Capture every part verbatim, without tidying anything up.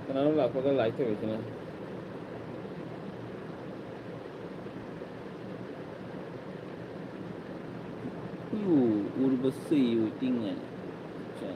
ꯀꯅꯥꯅꯣ ꯂꯥꯛꯄꯒ ꯂꯥꯏꯛ ꯇꯧꯔꯤꯁꯤꯅ? ꯎ, ꯎꯔꯨꯕꯁꯤ ꯋꯦꯇꯤꯡ ꯍꯥꯏꯅ꯫ ꯑꯠꯆꯥ꯫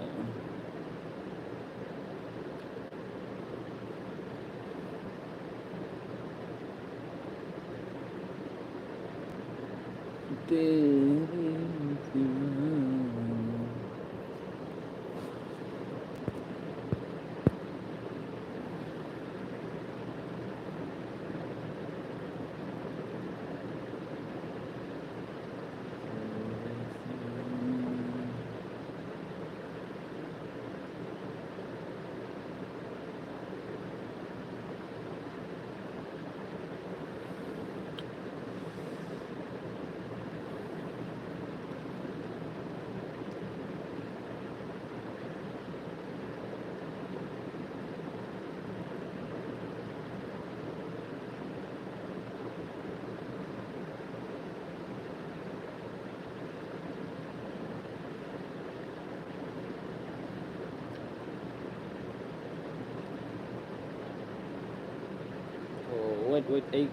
ꯑꯣ, wait, wait, ꯑꯩ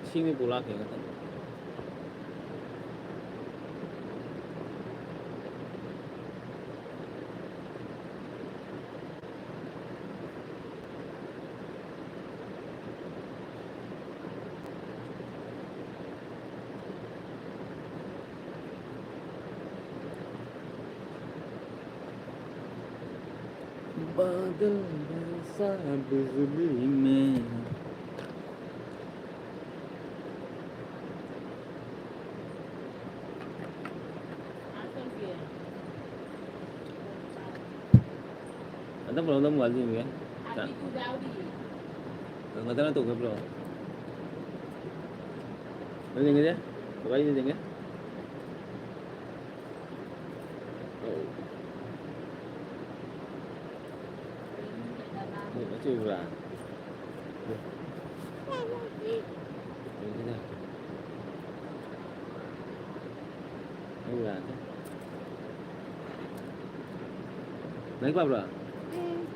ꯏꯁꯤꯡꯗꯤ ꯄꯨ ꯂꯥꯛꯀꯦ ꯉꯥꯛꯇꯪ꯫ बादल बरसा बिजली में। ꯑꯗ ꯄꯨꯂꯞ ꯑꯗꯨꯝ ꯋꯥꯖꯤꯟꯒꯦ꯫ ꯉꯥꯛꯇꯪ ꯇꯧꯈ꯭ꯔꯕ꯭ꯔꯣ? ꯑꯗꯨ ꯌꯦꯡꯒꯦꯁꯦ꯫ ꯕꯕꯥ, ꯑꯩꯁꯨ ꯌꯦꯡꯒꯦ꯫ ꯑꯣ꯫ ꯃꯆꯨ ꯎꯕ꯭ꯔꯥ? ꯌꯦꯡꯒꯦꯗ꯫ ꯎꯕ꯭ꯔꯥ? ꯂꯥꯏꯔꯤꯛ ꯄꯥꯕ꯭ꯔꯥ? ꯎꯝ꯫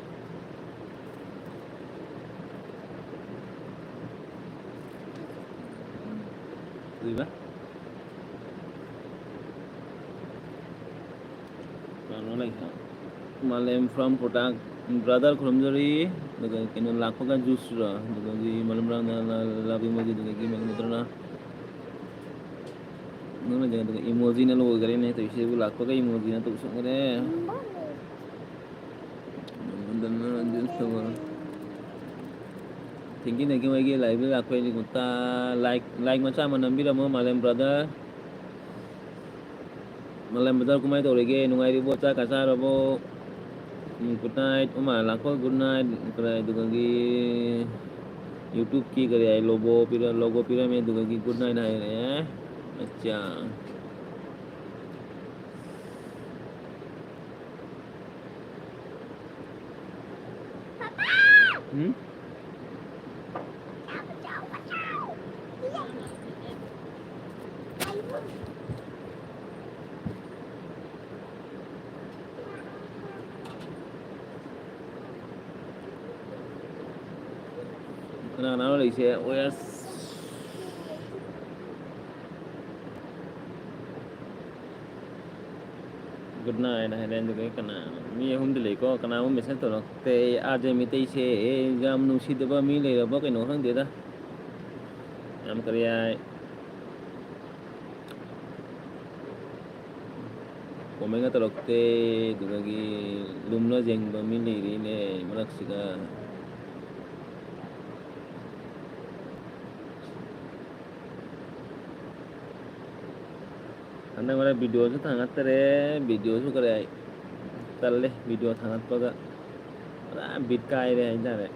ꯀꯔꯤꯕ? ꯀꯅꯥꯅꯣ ꯂꯩ? ꯃꯥꯂꯦꯝ from ꯄ꯭ꯔꯣꯗꯛ, brother ꯈꯨꯔꯨꯝꯖꯔꯤ꯫ ꯑꯗꯨꯒ ꯀꯩꯅꯣ ꯂꯥꯛꯄꯒ ꯖꯨꯁꯔꯣ? ꯑꯗꯨꯗꯒꯤ ꯃꯔꯝ ꯃꯔꯥꯡꯅ ꯂ-, ꯂ-, ꯂꯥꯕꯤ ꯃꯣꯏꯒꯤ ꯑꯗꯨꯗꯒꯤ ꯃꯦꯘꯃꯨꯗ꯭ꯔꯅ ꯅꯪꯅ ꯑꯗꯨꯒ ꯏꯃꯣꯖꯤꯅ ꯂꯣꯏꯈꯔꯦꯅꯦ ꯇꯧꯔꯤꯁꯤꯕꯨ, ꯂꯥꯛꯄꯒ ꯏꯃꯣꯖꯤꯅ ꯇꯧꯁꯟꯈꯔꯦ꯫ ꯅꯪꯉꯣꯟꯗꯅ ꯖꯨꯁ ꯇꯧꯕ꯫ Thank you, thank you, ꯑꯩꯒꯤ live ꯂꯥꯛꯄꯩ ꯑꯩꯒꯤꯗꯃꯛꯇ like, like ꯃꯆꯥ ꯑꯃ ꯅꯝꯕꯤꯔꯝꯃꯣ, ꯃꯥꯂꯦꯝ brother꯫ ꯃꯥꯂꯦꯝ brother ꯀꯃꯥꯏꯅ ꯇꯧꯔꯤꯒꯦ? ꯅꯨꯡꯉꯥꯏꯔꯤꯕꯣ? ꯆꯥꯛꯀ ꯆꯥꯔꯕꯣ? ꯎꯝ, good night꯫ ꯑꯃ ꯂꯥꯛꯄ good night꯫ ꯑꯗꯨꯗꯒꯤ YouTube-ꯀꯤ ꯀꯔꯤ ꯍꯥꯏ, logo ꯄꯤꯔ-, logo ꯄꯤꯔꯝꯃꯦ, ꯑꯗꯨꯗꯒꯤ good night ꯍꯥꯏꯔꯛꯑꯦ꯫ ꯑꯠꯆꯥ꯫ ꯎꯝ? ꯀꯅꯥ ꯀꯅꯥꯅꯣ ꯂꯩꯁꯦ? ꯑꯣ, ꯑꯁ꯫ Good night ꯍꯥꯏꯔꯦ, ꯑꯗꯨꯒ ꯀꯅꯥ, ꯃꯤ ꯑꯍꯨꯝꯗꯤ ꯂꯩꯀꯣ, ꯀꯅꯥ ꯑꯃ message ꯇꯧꯔꯛꯇꯦ꯫ ꯑꯥꯔ ꯖꯦ ꯃꯤꯇꯩꯁꯦ ꯌꯥꯝ ꯅꯨꯡꯁꯤꯗꯕ ꯃꯤ ꯂꯩꯔꯕ ꯀꯩꯅꯣ ꯈꯪꯗꯦꯗ꯫ ꯌꯥꯝ ꯀꯔꯤ ꯍꯥꯏ, comment ꯇꯧꯔꯛꯇꯦ, ꯑꯗꯨꯗꯒꯤ ꯂꯨꯝꯅ ꯌꯦꯡꯕ ꯃꯤ ꯂꯩꯔꯤꯅꯦ ꯃꯔꯛꯁꯤꯗ꯫ ꯍꯟꯗꯛ ꯃꯔꯛ video-ꯁꯨ ꯊꯥꯡꯒꯠꯇꯔꯦ, video-ꯁꯨ ꯀꯔꯤ ꯍꯥꯏ, ꯇꯜꯂꯦ video ꯊꯥꯡꯒꯠꯄꯒ, ꯄꯨꯔꯥ ꯕꯤꯠ ꯀꯥꯏꯔꯦ ꯍꯥꯏꯇꯥꯔꯦ꯫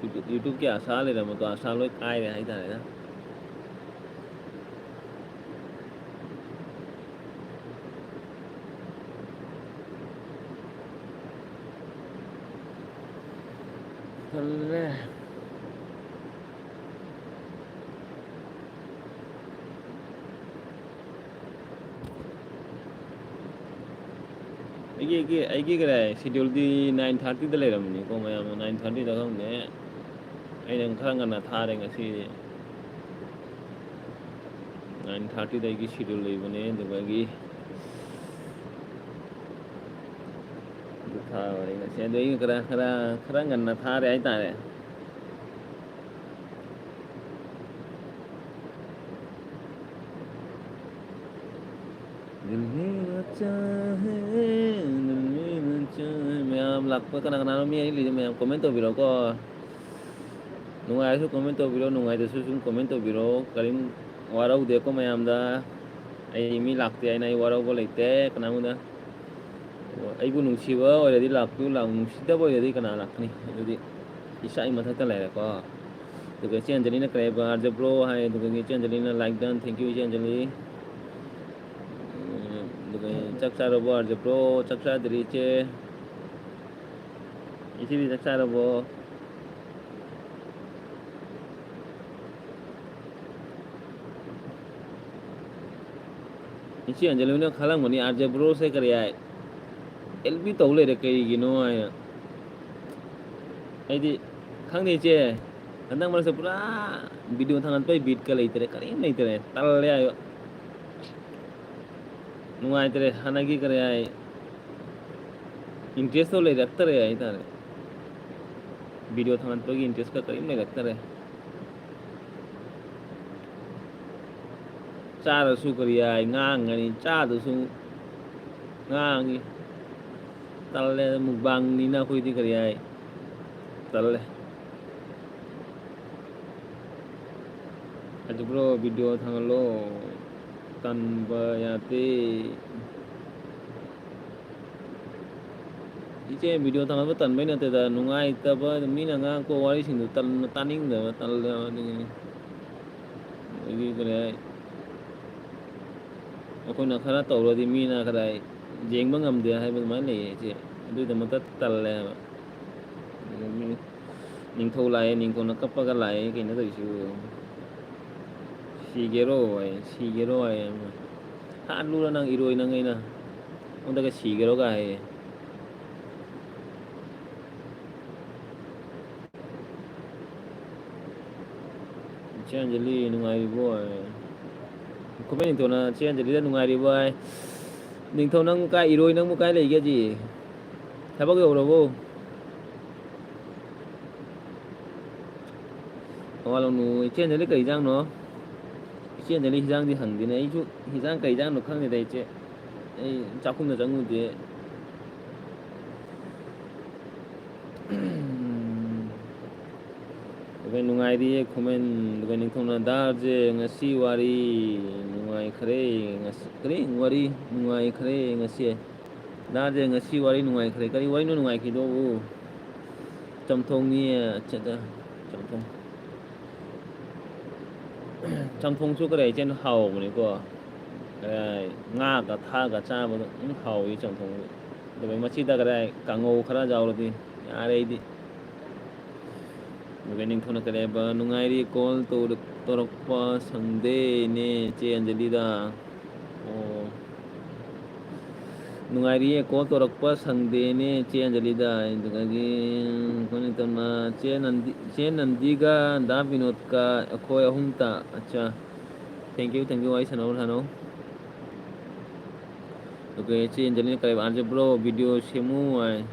YouTube, YouTube-ꯀꯤ ꯑꯁꯥ ꯂꯩꯔꯝꯕꯗꯣ, ꯑꯁꯥ ꯂꯣꯏ ꯀꯥꯏꯔꯦ ꯍꯥꯏꯇꯥꯔꯦꯗ꯫ ꯇꯜꯂꯦ꯫ ꯑꯩꯒꯤ, ꯑꯩꯒꯤ ꯀꯔꯤ ꯍꯥꯏ, schedule ꯗꯤ nine thirty ꯗ ꯂꯩꯔꯝꯕꯅꯤꯀꯣ, ꯃꯌꯥꯝ, nine thirty ꯗ ꯈꯪꯗꯦ꯫ ꯑꯩꯅ ꯈꯔ ꯉꯟꯅ ꯊꯥꯔꯦ ꯉꯁꯤꯗꯤ꯫ Nine thirty ꯗ ꯑꯩꯒꯤ schedule ꯂꯩꯕꯅꯦ, ꯑꯗꯨꯒ ꯑꯩꯒꯤ ꯑꯗꯨ ꯊꯥꯕꯅꯦ ꯉꯁꯤ꯫ ꯑꯗꯨ ꯑꯩꯅ ꯈꯔ, ꯈꯔ, ꯈꯔ ꯉꯟꯅ ꯊꯥꯔꯦ ꯍꯥꯏꯇꯥꯔꯦ꯫ ꯗꯤꯜ ꯃꯦꯔꯥ ꯆꯥꯍꯦ, ꯗꯤꯜ ꯃꯦꯔꯥ ꯆꯥꯍꯦ꯫ ꯃꯌꯥꯝ ꯂꯥꯛꯄ ꯀꯅꯥ ꯀꯅꯥꯅꯣ, ꯃꯤ ꯑꯅꯤ ꯂꯩꯔꯤ, ꯃꯌꯥꯝ comment ꯇꯧꯕꯤꯔꯣꯀꯣ꯫ ꯅꯨꯡꯉꯥꯏꯔꯁꯨ comment ꯇꯧꯕꯤꯔꯣ, ꯅꯨꯡꯉꯥꯏꯇ꯭ꯔꯁꯨ ꯁꯨꯝ comment ꯇꯧꯕꯤꯔꯣ꯫ ꯀꯔꯤꯝ ꯋꯥꯔꯧꯗꯦꯀꯣ ꯃꯌꯥꯝꯗ꯫ ꯑꯩ ꯃꯤ ꯂꯥꯛꯇꯦ ꯍꯥꯏꯅ ꯑꯩ ꯋꯥꯔꯧꯕ ꯂꯩꯇꯦ ꯀꯅꯥꯝꯗ꯫ ꯑꯩꯕꯨ ꯅꯨꯡꯁꯤꯕ ꯑꯣꯏꯔꯗꯤ ꯂꯥꯛꯄꯤꯌꯨ, ꯂꯥꯛ-, ꯅꯨꯡꯁꯤꯗꯕ ꯑꯣꯏꯔꯗꯤ ꯀꯅꯥ ꯂꯥꯛꯀꯅꯤ? ꯑꯗꯨꯗꯤ ꯏꯁꯥꯒꯤ ꯃꯊꯛꯇ ꯂꯩꯔꯦꯀꯣ꯫ ꯑꯗꯨꯒ ꯏꯆꯦ ꯑꯟꯖꯂꯤꯅ ꯀꯔꯤ ꯍꯥꯏꯕ? "ꯑꯥꯔꯖꯦ ꯕ꯭ꯔꯣ" ꯍꯥꯏ, ꯑꯗꯨꯒ ꯏꯆꯦ ꯑꯟꯖꯂꯤꯅ "like done", thank you ꯏꯆꯦ ꯑꯟꯖꯂꯤ꯫ ꯎꯝ, ꯑꯗꯨꯒ "ꯆꯥꯛ ꯆꯥꯔꯕꯣ ꯑꯥꯔꯖꯦ ꯕ꯭ꯔꯣ?" "ꯆꯥꯛ ꯆꯥꯗ꯭ꯔꯤ ꯏꯆꯦ"꯫ ꯏꯆꯦꯗꯤ ꯆꯥꯛ ꯆꯥꯔꯕꯣ? ꯏꯆꯦ ꯑꯟꯖꯂꯤꯅ ꯈꯜꯂꯝꯒꯅꯤ, "ꯑꯥꯔꯖꯦ ꯕ꯭ꯔꯣꯁꯦ ꯀꯔꯤ ꯍꯥꯏ, ꯑꯦꯜ ꯕꯤ ꯇꯧ ꯂꯩꯔꯦ ꯀꯔꯤꯒꯤꯅꯣ?" ꯍꯥꯏꯅ꯫ ꯑꯩꯗꯤ ꯈꯪꯗꯦ ꯏꯆꯦ, ꯍꯟꯗꯛ ꯃꯔꯛꯁꯦ ꯄꯨꯔꯥ video ꯊꯥꯒꯠꯄꯩ ꯕꯤꯠꯀ ꯂꯩꯇ꯭ꯔꯦ, ꯀꯔꯤꯝ ꯂꯩꯇ꯭ꯔꯦ, ꯇꯜꯂꯦ ꯍꯥꯏꯕ꯫ ꯅꯨꯡꯉꯥꯏꯇ꯭ꯔꯦ, ꯍꯥꯟꯅꯒꯤ ꯀꯔꯤ ꯍꯥꯏ, interest ꯇꯣ ꯂꯩꯔꯛꯇꯔꯦ ꯍꯥꯏꯇꯥꯔꯦ꯫ Video ꯊꯥꯒꯠꯄꯒꯤ interest ꯀ ꯀꯔꯤꯝ ꯂꯩꯔꯛꯇꯔꯦ꯫ ꯆꯥꯔꯁꯨ ꯀꯔꯤ ꯍꯥꯏ, ꯉꯥꯡꯒꯅꯤ, ꯆꯥꯗꯁꯨ ꯉꯥꯡꯉꯤ꯫ ꯇꯜꯂꯦ, mukbang ꯅꯤꯅ ꯑꯩꯈꯣꯏꯗꯤ ꯀꯔꯤ ꯍꯥꯏ, ꯇꯜꯂꯦ꯫ ꯑꯗꯨ bro, video ꯊꯥꯒꯠꯂꯣ, ꯇꯟꯕ ꯌꯥꯗꯦ꯫ ꯏꯆꯦ, video ꯊꯥꯒꯠꯄ ꯇꯟꯕꯩ ꯅꯠꯇꯦꯗ, ꯅꯨꯡꯉꯥꯏꯇꯕ, ꯃꯤꯅ ꯉꯥꯡꯉꯛꯄ ꯋꯥꯔꯤꯁꯤꯡꯗꯣ ꯇꯟ-, ꯇꯥꯅꯤꯡꯗꯕ, ꯇꯜꯂꯦꯕ ꯑꯗꯨꯒꯤꯅꯤ꯫ ꯑꯗꯒꯤ ꯀꯔꯤ ꯍꯥꯏ, ꯑꯩꯈꯣꯏꯅ ꯈꯔ ꯇꯧꯔꯗꯤ ꯃꯤꯅ ꯀꯗꯥꯏ ꯌꯦꯡꯕ ꯉꯝꯗꯦ ꯍꯥꯏꯕ ꯑꯗꯨꯃꯥꯏꯅ ꯂꯩꯌꯦ ꯏꯆꯦ, ꯑꯗꯨꯒꯤꯗꯃꯛꯇ ꯇꯜꯂꯦ ꯍꯥꯏꯕ꯫ ꯑꯗꯒꯤ ꯅꯤꯡꯊꯧ ꯂꯥꯛꯑꯦ, ꯅꯤꯡꯊꯧꯅ ꯀꯞꯄꯒ ꯂꯥꯛꯑꯦ, ꯀꯩꯅꯣ ꯇꯧꯔꯤꯁꯤꯕꯨ? "ꯁꯤꯒꯦꯔꯣ?" ꯍꯥꯏ, "ꯁꯤꯒꯦꯔꯣ?" ꯍꯥꯏ꯫ "ꯍꯥꯠꯂꯨꯔ ꯅꯪ, ꯏꯔꯣꯏ ꯅꯪ ꯑꯩꯅ"꯫ ꯑꯩꯉꯣꯟꯗꯒ ꯁꯤꯒꯦꯔꯣꯒ ꯍꯥꯏꯌꯦ꯫ ꯏꯆꯦ ꯑꯟꯖꯂꯤ ꯅꯨꯡꯉꯥꯏꯔꯤꯕꯣ? ꯈꯨꯃꯟ ꯅꯤꯡꯊꯧꯅ ꯆꯦ ꯑꯟꯖꯂꯤꯗ ꯅꯨꯡꯉꯥꯏꯔꯤꯕꯣ ꯍꯥꯏ꯫ ꯅꯤꯡꯊꯧ ꯅꯪ ꯀꯥꯏ, ꯏꯔꯣꯏ ꯅꯪꯕꯨ ꯀꯥꯏ ꯂꯩꯒꯦ ꯍꯧꯖꯤꯛ? ꯊꯕꯛ ꯌꯧꯔꯕꯣ? ꯃꯋꯥ ꯂꯧꯅꯨ꯫ ꯏꯆꯦ ꯑꯟꯖꯂꯤ ꯀꯩ ꯏꯟꯖꯥꯡꯅꯣ? ꯏꯆꯦ ꯑꯟꯖꯂꯤ ꯍꯤꯟꯖꯥꯡꯗꯤ ꯍꯪꯗꯦꯅꯦ꯫ ꯑꯩꯁꯨ ꯍꯤꯟꯖꯥꯡ ꯀꯩ ꯏꯟꯖꯥꯡꯅꯣ ꯈꯪꯗꯦꯗ ꯏꯆꯦ꯫ ꯑꯩ ꯆꯥꯛꯈꯨꯝꯗ ꯆꯪꯉꯨꯗꯦ꯫ ꯑꯗꯨꯒ ꯅꯨꯡꯉꯥꯏꯔꯤꯌꯦ ꯈꯨꯃꯟ, ꯑꯗꯨꯒ ꯅꯤꯡꯊꯧꯅ ꯗꯥꯔꯁꯦ ꯉꯁꯤ ꯋꯥꯔꯤ ꯅꯨꯡꯉꯥꯏꯈ꯭ꯔꯦ, ꯉꯁꯤ ꯀꯔꯤ ꯋꯥꯔꯤ ꯅꯨꯡꯉꯥꯏꯈ꯭ꯔꯦ ꯉꯁꯤ? ꯗꯥꯔꯁꯦ ꯉꯁꯤ ꯋꯥꯔꯤ ꯅꯨꯡꯉꯥꯏꯈ꯭ꯔꯦ꯫ ꯀꯔꯤ ꯋꯥꯔꯤꯅꯣ ꯅꯨꯡꯉꯥꯏꯈꯤꯗꯧꯕꯨ? ꯆꯝꯊꯣꯡꯅꯤ, ꯑꯠꯆꯥ, ꯆꯝꯊꯣꯡ꯫ ꯆꯝꯊꯣꯡꯁꯨ ꯀꯔꯤ ꯏꯆꯦꯅ ꯍꯥꯎꯕꯅꯤꯀꯣ꯫ ꯀꯔꯥꯏ, ꯉꯥꯒ ꯊꯥꯛꯑꯒ ꯆꯥꯕꯗꯣ ꯑꯗꯨꯝ ꯍꯥꯎꯏ ꯆꯝꯊꯣꯡꯗꯤ꯫ ꯑꯗꯨꯒ ꯃꯆꯤꯗ ꯀꯗꯥꯏ ꯀꯥꯡꯉꯧ ꯈꯔ ꯌꯥꯎꯔꯗꯤ ꯌꯥꯔꯦ ꯑꯩꯗꯤ꯫ ꯑꯗꯨꯒ ꯅꯤꯡꯊꯧꯅ ꯀꯔꯤ ꯍꯥꯏꯕ, "ꯅꯨꯡꯉꯥꯏꯔꯤ, call ꯇꯧꯔꯛ-, ꯇꯧꯔꯛꯄ ꯁꯪꯗꯦꯅꯦ ꯆꯦ ꯑꯟꯖꯂꯤꯗ"꯫ ꯑꯣ꯫ "ꯅꯨꯡꯉꯥꯏꯔꯤꯌꯦ, call ꯇꯧꯔꯛꯄ ꯁꯪꯗꯦꯅꯦ ꯆꯦ ꯑꯟꯖꯂꯤꯗ"꯫ ꯑꯗꯨꯗꯒꯤ ꯑꯩꯈꯣꯏ ꯅꯤꯡꯊꯧꯅ ꯆꯦ ꯅꯟꯗꯤ-, ꯆꯦ ꯅꯟꯗꯤꯒ ꯗꯥ ꯕꯤꯅꯣꯗꯀ ꯑꯩꯈꯣꯏ ꯑꯍꯨꯝꯇ꯫ ꯑꯠꯆꯥ꯫ Thank you, thank you, ꯋꯥꯔꯤ ꯁꯥꯟꯅꯧ, ꯁꯥꯟꯅꯧ꯫ ꯑꯗꯨꯒ ꯏꯆꯦ ꯑꯟꯖꯂꯤꯅ ꯀꯔꯤ, "ꯑꯥꯔ ꯖꯦ ꯕ꯭ꯔꯣ, video ꯁꯦꯝꯃꯨ" ꯍꯥꯏ꯫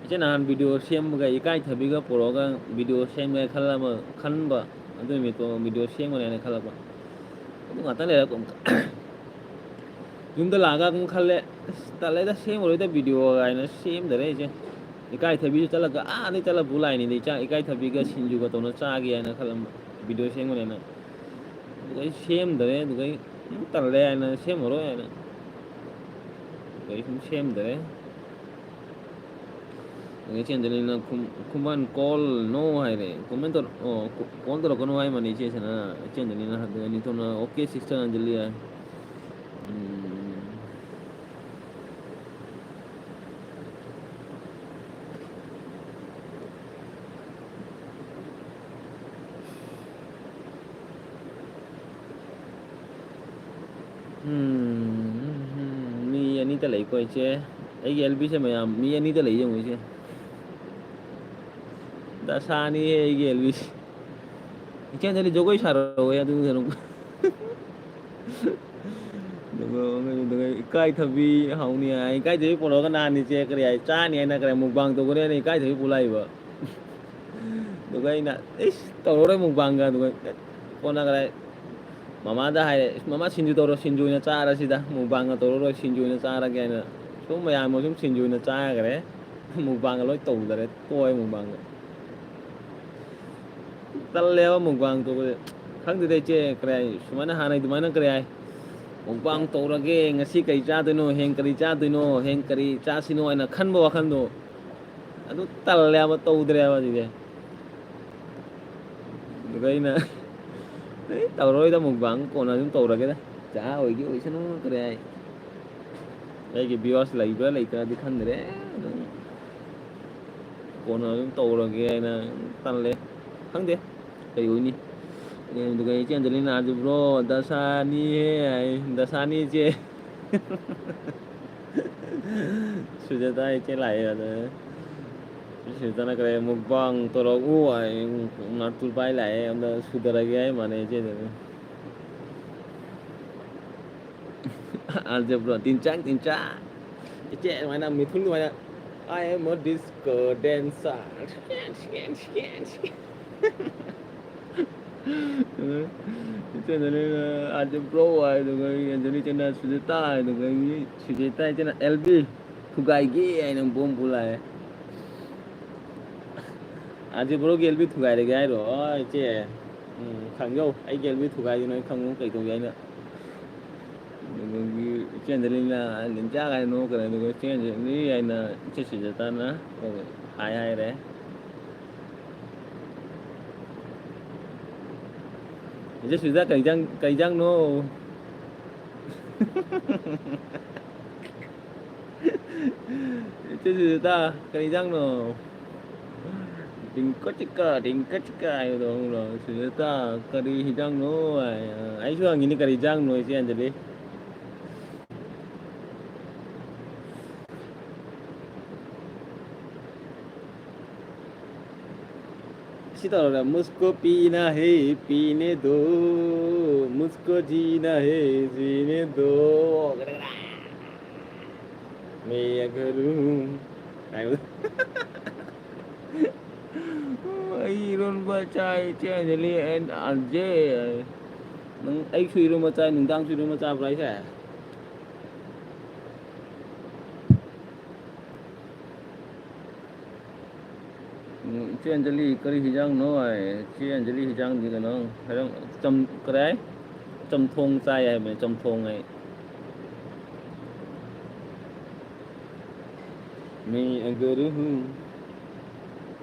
ꯏꯆꯦ ꯅꯍꯥꯟ video ꯁꯦꯝꯕꯒ ꯏꯀꯥꯏꯊꯕꯤꯒ ꯄꯨꯔꯛꯑꯒ video ꯁꯦꯝꯒꯦ ꯈꯜꯂꯝꯕ, ꯈꯟꯕ꯫ ꯑꯗꯨ ꯅꯨꯃꯤꯠꯇꯣ video ꯁꯦꯝꯒꯅꯤ ꯍꯥꯏꯅ ꯈꯜꯂꯛꯄ꯫ ꯑꯗꯨ ꯉꯥꯛꯇꯪ ꯂꯩꯔꯒ ꯑꯃꯨꯛ ꯌꯨꯝꯗ ꯂꯥꯛꯑꯒ ꯑꯗꯨꯝ ꯈꯜꯂꯦ, "ꯑꯁ, ꯇꯜꯂꯦꯗ, ꯁꯦꯝꯃꯔꯣꯏꯗ video" ꯍꯥꯏꯅ ꯁꯦꯝꯗꯔꯦ ꯑꯩꯁꯦ꯫ ꯏꯀꯥꯏꯊꯕꯤꯁꯨ ꯆꯠꯂꯒ ꯑꯥꯗꯩ ꯆꯠꯂ ꯄꯨ ꯂꯥꯛꯏꯅꯤꯗꯤ, ꯆꯥꯛ, ꯏꯀꯥꯏꯊꯕꯤꯒ ꯁꯤꯡꯖꯨꯒ ꯇꯧꯅ ꯆꯥꯒꯦ ꯍꯥꯏꯅ ꯈꯜꯂꯝꯕ, video ꯁꯦꯝꯒꯅꯦꯅ꯫ ꯑꯗꯨꯒ ꯑꯩ ꯁꯦꯝꯗꯔꯦ, ꯑꯗꯨꯒ ꯑꯩ ꯑꯗꯨꯝ ꯇꯜꯂꯦ ꯍꯥꯏꯅ ꯁꯦꯝꯃꯔꯣꯏ ꯍꯥꯏꯅ꯫ ꯑꯗꯨꯒ ꯑꯩ ꯁꯨꯝ ꯁꯦꯝꯗꯔꯦ꯫ ꯑꯗꯒꯤ ꯏꯆꯦ ꯑꯟꯖꯂꯤꯅ ꯈꯨꯝ-, ꯈꯨꯃꯟ call no ꯍꯥꯏꯔꯦ꯫ ꯈꯨꯃꯟ ꯇꯧꯔ-, ꯑꯣ, ꯀꯣ-, call ꯇꯧꯔꯛꯀꯅꯨ ꯍꯥꯏ ꯃꯥꯅꯤ ꯏꯆꯦꯁꯤꯅ, ꯏꯆꯦ ꯑꯟꯖꯂꯤꯅ꯫ ꯑꯗꯨꯒ ꯅꯤꯡꯊꯧꯅ, "Okay, sister ꯑꯟꯖꯂꯤ" ꯍꯥꯏ꯫ ꯎꯝ꯫ ꯎꯝ, ꯎꯝ, ꯎꯝ, ꯃꯤ ꯑꯅꯤꯇ ꯂꯩꯀꯣ ꯏꯆꯦ꯫ ꯑꯩꯒꯤ ꯑꯦꯜ ꯕꯤꯁꯦ ꯃꯌꯥꯝ ꯃꯤ ꯑꯅꯤꯇ ꯂꯩ ꯌꯦꯡꯉꯨ ꯏꯆꯦ꯫ ꯗꯁꯥꯅꯤ ꯑꯩꯒꯤ ꯑꯦꯜ ꯕꯤꯁꯦ꯫ ꯏꯆꯦ ꯑꯟꯖꯂꯤ ꯖꯒꯣꯏ ꯁꯥꯔꯛꯑꯣꯌꯦ ꯑꯗꯨ ꯀꯩꯅꯣ꯫ ꯑꯗꯨꯒ, ꯑꯗꯨꯒ ꯏꯀꯥꯏꯊꯕꯤ ꯍꯧꯅꯤ ꯍꯥꯏ꯫ ꯏꯀꯥꯏꯊꯕꯤ ꯄꯨꯔꯛꯑꯒ ꯅꯍꯥꯟ ꯏꯆꯦ ꯀꯔꯤ ꯍꯥꯏ? ꯆꯥꯅꯤ ꯍꯥꯏꯅ ꯀꯔꯤ ꯃꯨꯛꯕꯥꯡ ꯇꯧꯒꯅꯤ ꯍꯥꯏꯅ ꯏꯀꯥꯏꯊꯕꯤ ꯄꯨꯂꯥꯛꯏꯕ꯫ ꯑꯗꯨꯒ ꯑꯩꯅ, "ꯏꯁ, ꯇꯧꯔꯔꯣꯏ ꯃꯨꯛꯕꯥꯡꯒ"꯫ ꯑꯗꯨꯒ ꯀꯣꯟꯅ ꯀꯔꯥꯏ ꯃꯃꯥꯗ ꯍꯥꯏꯔꯦ, "ꯏꯁ, ꯃꯃꯥ, ꯁꯤꯡꯖꯨ ꯇꯧꯔꯣ, ꯁꯤꯡꯖꯨ ꯑꯣꯏꯅ ꯆꯥꯔꯁꯤꯗ, ꯃꯨꯛꯕꯥꯡꯒ ꯇꯧꯔꯔꯣꯏ, ꯁꯤꯡꯖꯨ ꯑꯣꯏꯅ ꯆꯥꯔꯒꯦ" ꯍꯥꯏꯅ ꯁꯨꯝ ꯃꯌꯥꯝ ꯁꯨꯝ ꯁꯤꯡꯖꯨ ꯑꯣꯏꯅ ꯆꯥꯈ꯭ꯔꯦ꯫ ꯃꯨꯛꯕꯥꯡꯒ ꯂꯣꯏ ꯇꯧꯗꯔꯦ, ꯇꯣꯛꯑꯦ ꯃꯨꯛꯕꯥꯡꯒ꯫ ꯇꯜꯂꯦꯕ ꯃꯨꯛꯕꯥꯡ ꯇꯧꯕꯁꯦ꯫ ꯈꯪꯗꯦꯗ ꯏꯆꯦ, ꯀꯔꯤ ꯍꯥꯏ, ꯁꯨꯃꯥꯏꯅ ꯍꯥꯟꯅ ꯑꯗꯨꯃꯥꯏꯅ ꯀꯔꯤ ꯍꯥꯏ, "ꯃꯨꯛꯕꯥꯡ ꯇꯧꯔꯒꯦ, ꯉꯁꯤ ꯀꯔꯤ ꯆꯥꯗꯣꯏꯅꯣ, ꯍꯌꯦꯡ ꯀꯔꯤ ꯆꯥꯗꯣꯏꯅꯣ, ꯍꯌꯦꯡ ꯀꯔꯤ ꯆꯥꯁꯤꯅꯣ" ꯍꯥꯏꯅ ꯈꯟꯕ ꯋꯥꯈꯜꯗꯣ, ꯑꯗꯨ ꯇꯜꯂꯦꯕ, ꯇꯧꯗ꯭ꯔꯦꯕ ꯍꯧꯖꯤꯛꯁꯦ꯫ ꯑꯗꯨꯒ ꯑꯩꯅ, "ꯑꯩ ꯇꯧꯔꯔꯣꯏꯗ ꯃꯨꯛꯕꯥꯡ, ꯀꯣꯟꯅ ꯑꯗꯨꯝ ꯇꯧꯔꯒꯦꯗ, ꯆꯥ ꯑꯣꯏꯒꯦ ꯑꯣꯏꯁꯅꯨ" ꯀꯔꯤ ꯍꯥꯏ꯫ ꯑꯩꯒꯤ ꯚ꯭ꯌꯨꯋꯔꯁ ꯂꯩꯕ꯭ꯔꯥ ꯂꯩꯇ꯭ꯔꯥꯗꯤ ꯈꯪꯗ꯭ꯔꯦ꯫ ꯑꯗꯨꯝ ꯀꯣꯟꯅ ꯑꯗꯨꯝ ꯇꯧꯔꯒꯦ ꯍꯥꯏꯅ ꯇꯜꯂꯦ꯫ ꯈꯪꯗꯦ ꯀꯩ ꯑꯣꯏꯅꯤ꯫ ꯑꯗꯨꯒ ꯏꯆꯦ ꯑꯟꯖꯂꯤꯅ, "ꯑꯗꯨ ꯕ꯭ꯔꯣ, ꯗꯁꯥꯅꯤꯍꯦ" ꯍꯥꯏ꯫ ꯗꯁꯥꯅꯤ ꯏꯆꯦ꯫ ꯁꯨꯖꯥꯇꯥ ꯏꯆꯦ ꯂꯥꯛꯑꯦ ꯑꯗ꯫ ꯁꯨꯖꯥꯇꯥꯅ ꯀꯔꯤ, "ꯃꯨꯛꯕꯥꯡ ꯇꯧꯔꯛꯎ" ꯍꯥꯏ꯫ ꯅꯥꯇꯨꯔ ꯄꯥꯏ ꯂꯥꯛꯑꯦ꯫ ꯑꯝꯇ ꯁꯨꯗꯔꯒꯦ ꯍꯥꯏ ꯃꯥꯅꯦ ꯏꯆꯦꯗꯨꯅ꯫ ꯑꯥꯔ ꯖꯦ ꯕ꯭ꯔꯣ, ꯇꯤꯟꯆꯥꯡ, ꯇꯤꯟꯆꯥꯡ꯫ ꯏꯆꯦ ꯑꯗꯨꯃꯥꯏꯅ ꯃꯤꯊꯨꯟ ꯑꯗꯨꯃꯥꯏꯅ, "I am a disco dancer." ꯏꯆꯦ ꯑꯟꯖꯂꯤꯅ ꯑꯥꯔ ꯖꯦ ꯕ꯭ꯔꯣ ꯍꯥꯏꯗꯨꯒ, ꯑꯩ ꯑꯟꯖꯂꯤ ꯏꯆꯦꯅ ꯁꯨꯖꯤꯇꯥ ꯍꯥꯏꯗꯨꯒ, ꯑꯩ ꯁꯨꯖꯤꯇꯥ ꯏꯆꯦꯅ ꯑꯦꯜ ꯕꯤ ꯊꯨꯒꯥꯏꯒꯦ ꯍꯥꯏꯅ ꯕꯣꯝ ꯄꯨ ꯂꯥꯛꯑꯦ꯫ ꯑꯥꯔ ꯖꯦ ꯕ꯭ꯔꯣꯒꯤ ꯑꯦꯜ ꯕꯤ ꯊꯨꯒꯥꯏꯔꯒꯦ ꯍꯥꯏꯔꯣ? ꯑꯣ, ꯏꯆꯦ꯫ ꯎꯝ, ꯈꯪꯖꯧ꯫ ꯑꯩꯒꯤ ꯑꯦꯜ ꯕꯤ ꯊꯨꯒꯥꯏꯗꯤ ꯅꯣꯏ ꯈꯪꯉꯨ ꯀꯩ ꯇꯧꯒꯦ ꯍꯥꯏꯅ꯫ ꯑꯗꯨꯗꯒꯤ ꯏꯆꯦ ꯑꯟꯖꯂꯤꯅ ꯂꯤꯟꯖꯥ ꯀꯥꯏꯅ ꯅꯣꯛꯈ꯭ꯔꯦ꯫ ꯑꯗꯨꯒ ꯏꯆꯦ ꯑꯟꯖꯂꯤ ꯍꯥꯏꯅ ꯏꯆꯦ ꯁꯨꯖꯥꯇꯥꯅ ꯍꯥꯏ ꯍꯥꯏꯔꯦ꯫ ꯏꯆꯦ ꯁꯨꯖꯥꯇꯥ, ꯀꯩ ꯏꯟꯖꯥꯡ-, ꯀꯩ ꯏꯟꯖꯥꯡꯅꯣ? ꯏꯆꯦ ꯁꯨꯖꯥꯇꯥ, ꯀꯔꯤ ꯏꯟꯖꯥꯡꯅꯣ? ꯇꯤꯡꯀ ꯆꯤꯛꯀ, ꯇꯤꯡꯀ ꯆꯤꯛꯀ ꯍꯥꯏꯕꯗꯣ ꯈꯪꯕ꯭ꯔꯣ? ꯁꯨꯖꯥꯇꯥ, ꯀꯔꯤ ꯏꯟꯖꯥꯡꯅꯣ ꯍꯥꯏ꯫ ꯑꯩꯁꯨ ꯍꯪꯉꯤꯅꯤ, "ꯀꯔꯤ ꯏꯟꯖꯥꯡꯅꯣ, ꯏꯆꯦ ꯑꯟꯖꯂꯤ?" ꯇꯧꯔꯒ, "ꯃꯨꯁꯀꯣ ꯄꯤꯅꯥ ꯍꯦ, ꯄꯤꯅꯦ ꯗꯣ, ꯃꯨꯁꯀꯣ ꯖꯤꯅꯥ ꯍꯦ, ꯖꯤꯅꯦ ꯗꯣ, ꯃꯦ ꯑꯒꯔꯨ" ꯍꯥꯏꯕꯗꯣ꯫ ꯑꯩ ꯏꯔꯣꯟꯕ ꯆꯥꯏ, ꯏꯆꯦ ꯑꯟꯖꯂꯤ and ꯑꯖꯦ꯫ ꯅꯪ, ꯑꯩꯁꯨ ꯏꯔꯣꯟꯕ ꯆꯥꯏ, ꯅꯨꯡꯗꯥꯡꯁꯨ ꯏꯔꯣꯟꯕ ꯆꯥꯕ꯭ꯔꯥ ꯍꯥꯏꯁꯦ? ꯎꯝ, ꯏꯆꯦ ꯑꯟꯖꯂꯤ, ꯀꯔꯤ ꯍꯤꯟꯖꯥꯡꯅꯣ ꯍꯥꯏ? ꯏꯆꯦ ꯑꯟꯖꯂꯤ, ꯍꯤꯟꯖꯥꯡꯗꯤ ꯀꯩꯅꯣ? ꯍꯥꯏꯔꯝ-, ꯆꯝ-, ꯀꯔꯤ ꯍꯥꯏ? ꯆꯝꯊꯣꯡ ꯆꯥꯏ ꯍꯥꯏꯕꯅꯦ, ꯆꯝꯊꯣꯡ ꯍꯥꯏ꯫ ꯃꯤ ꯑꯒꯔꯨ ꯍꯨ꯫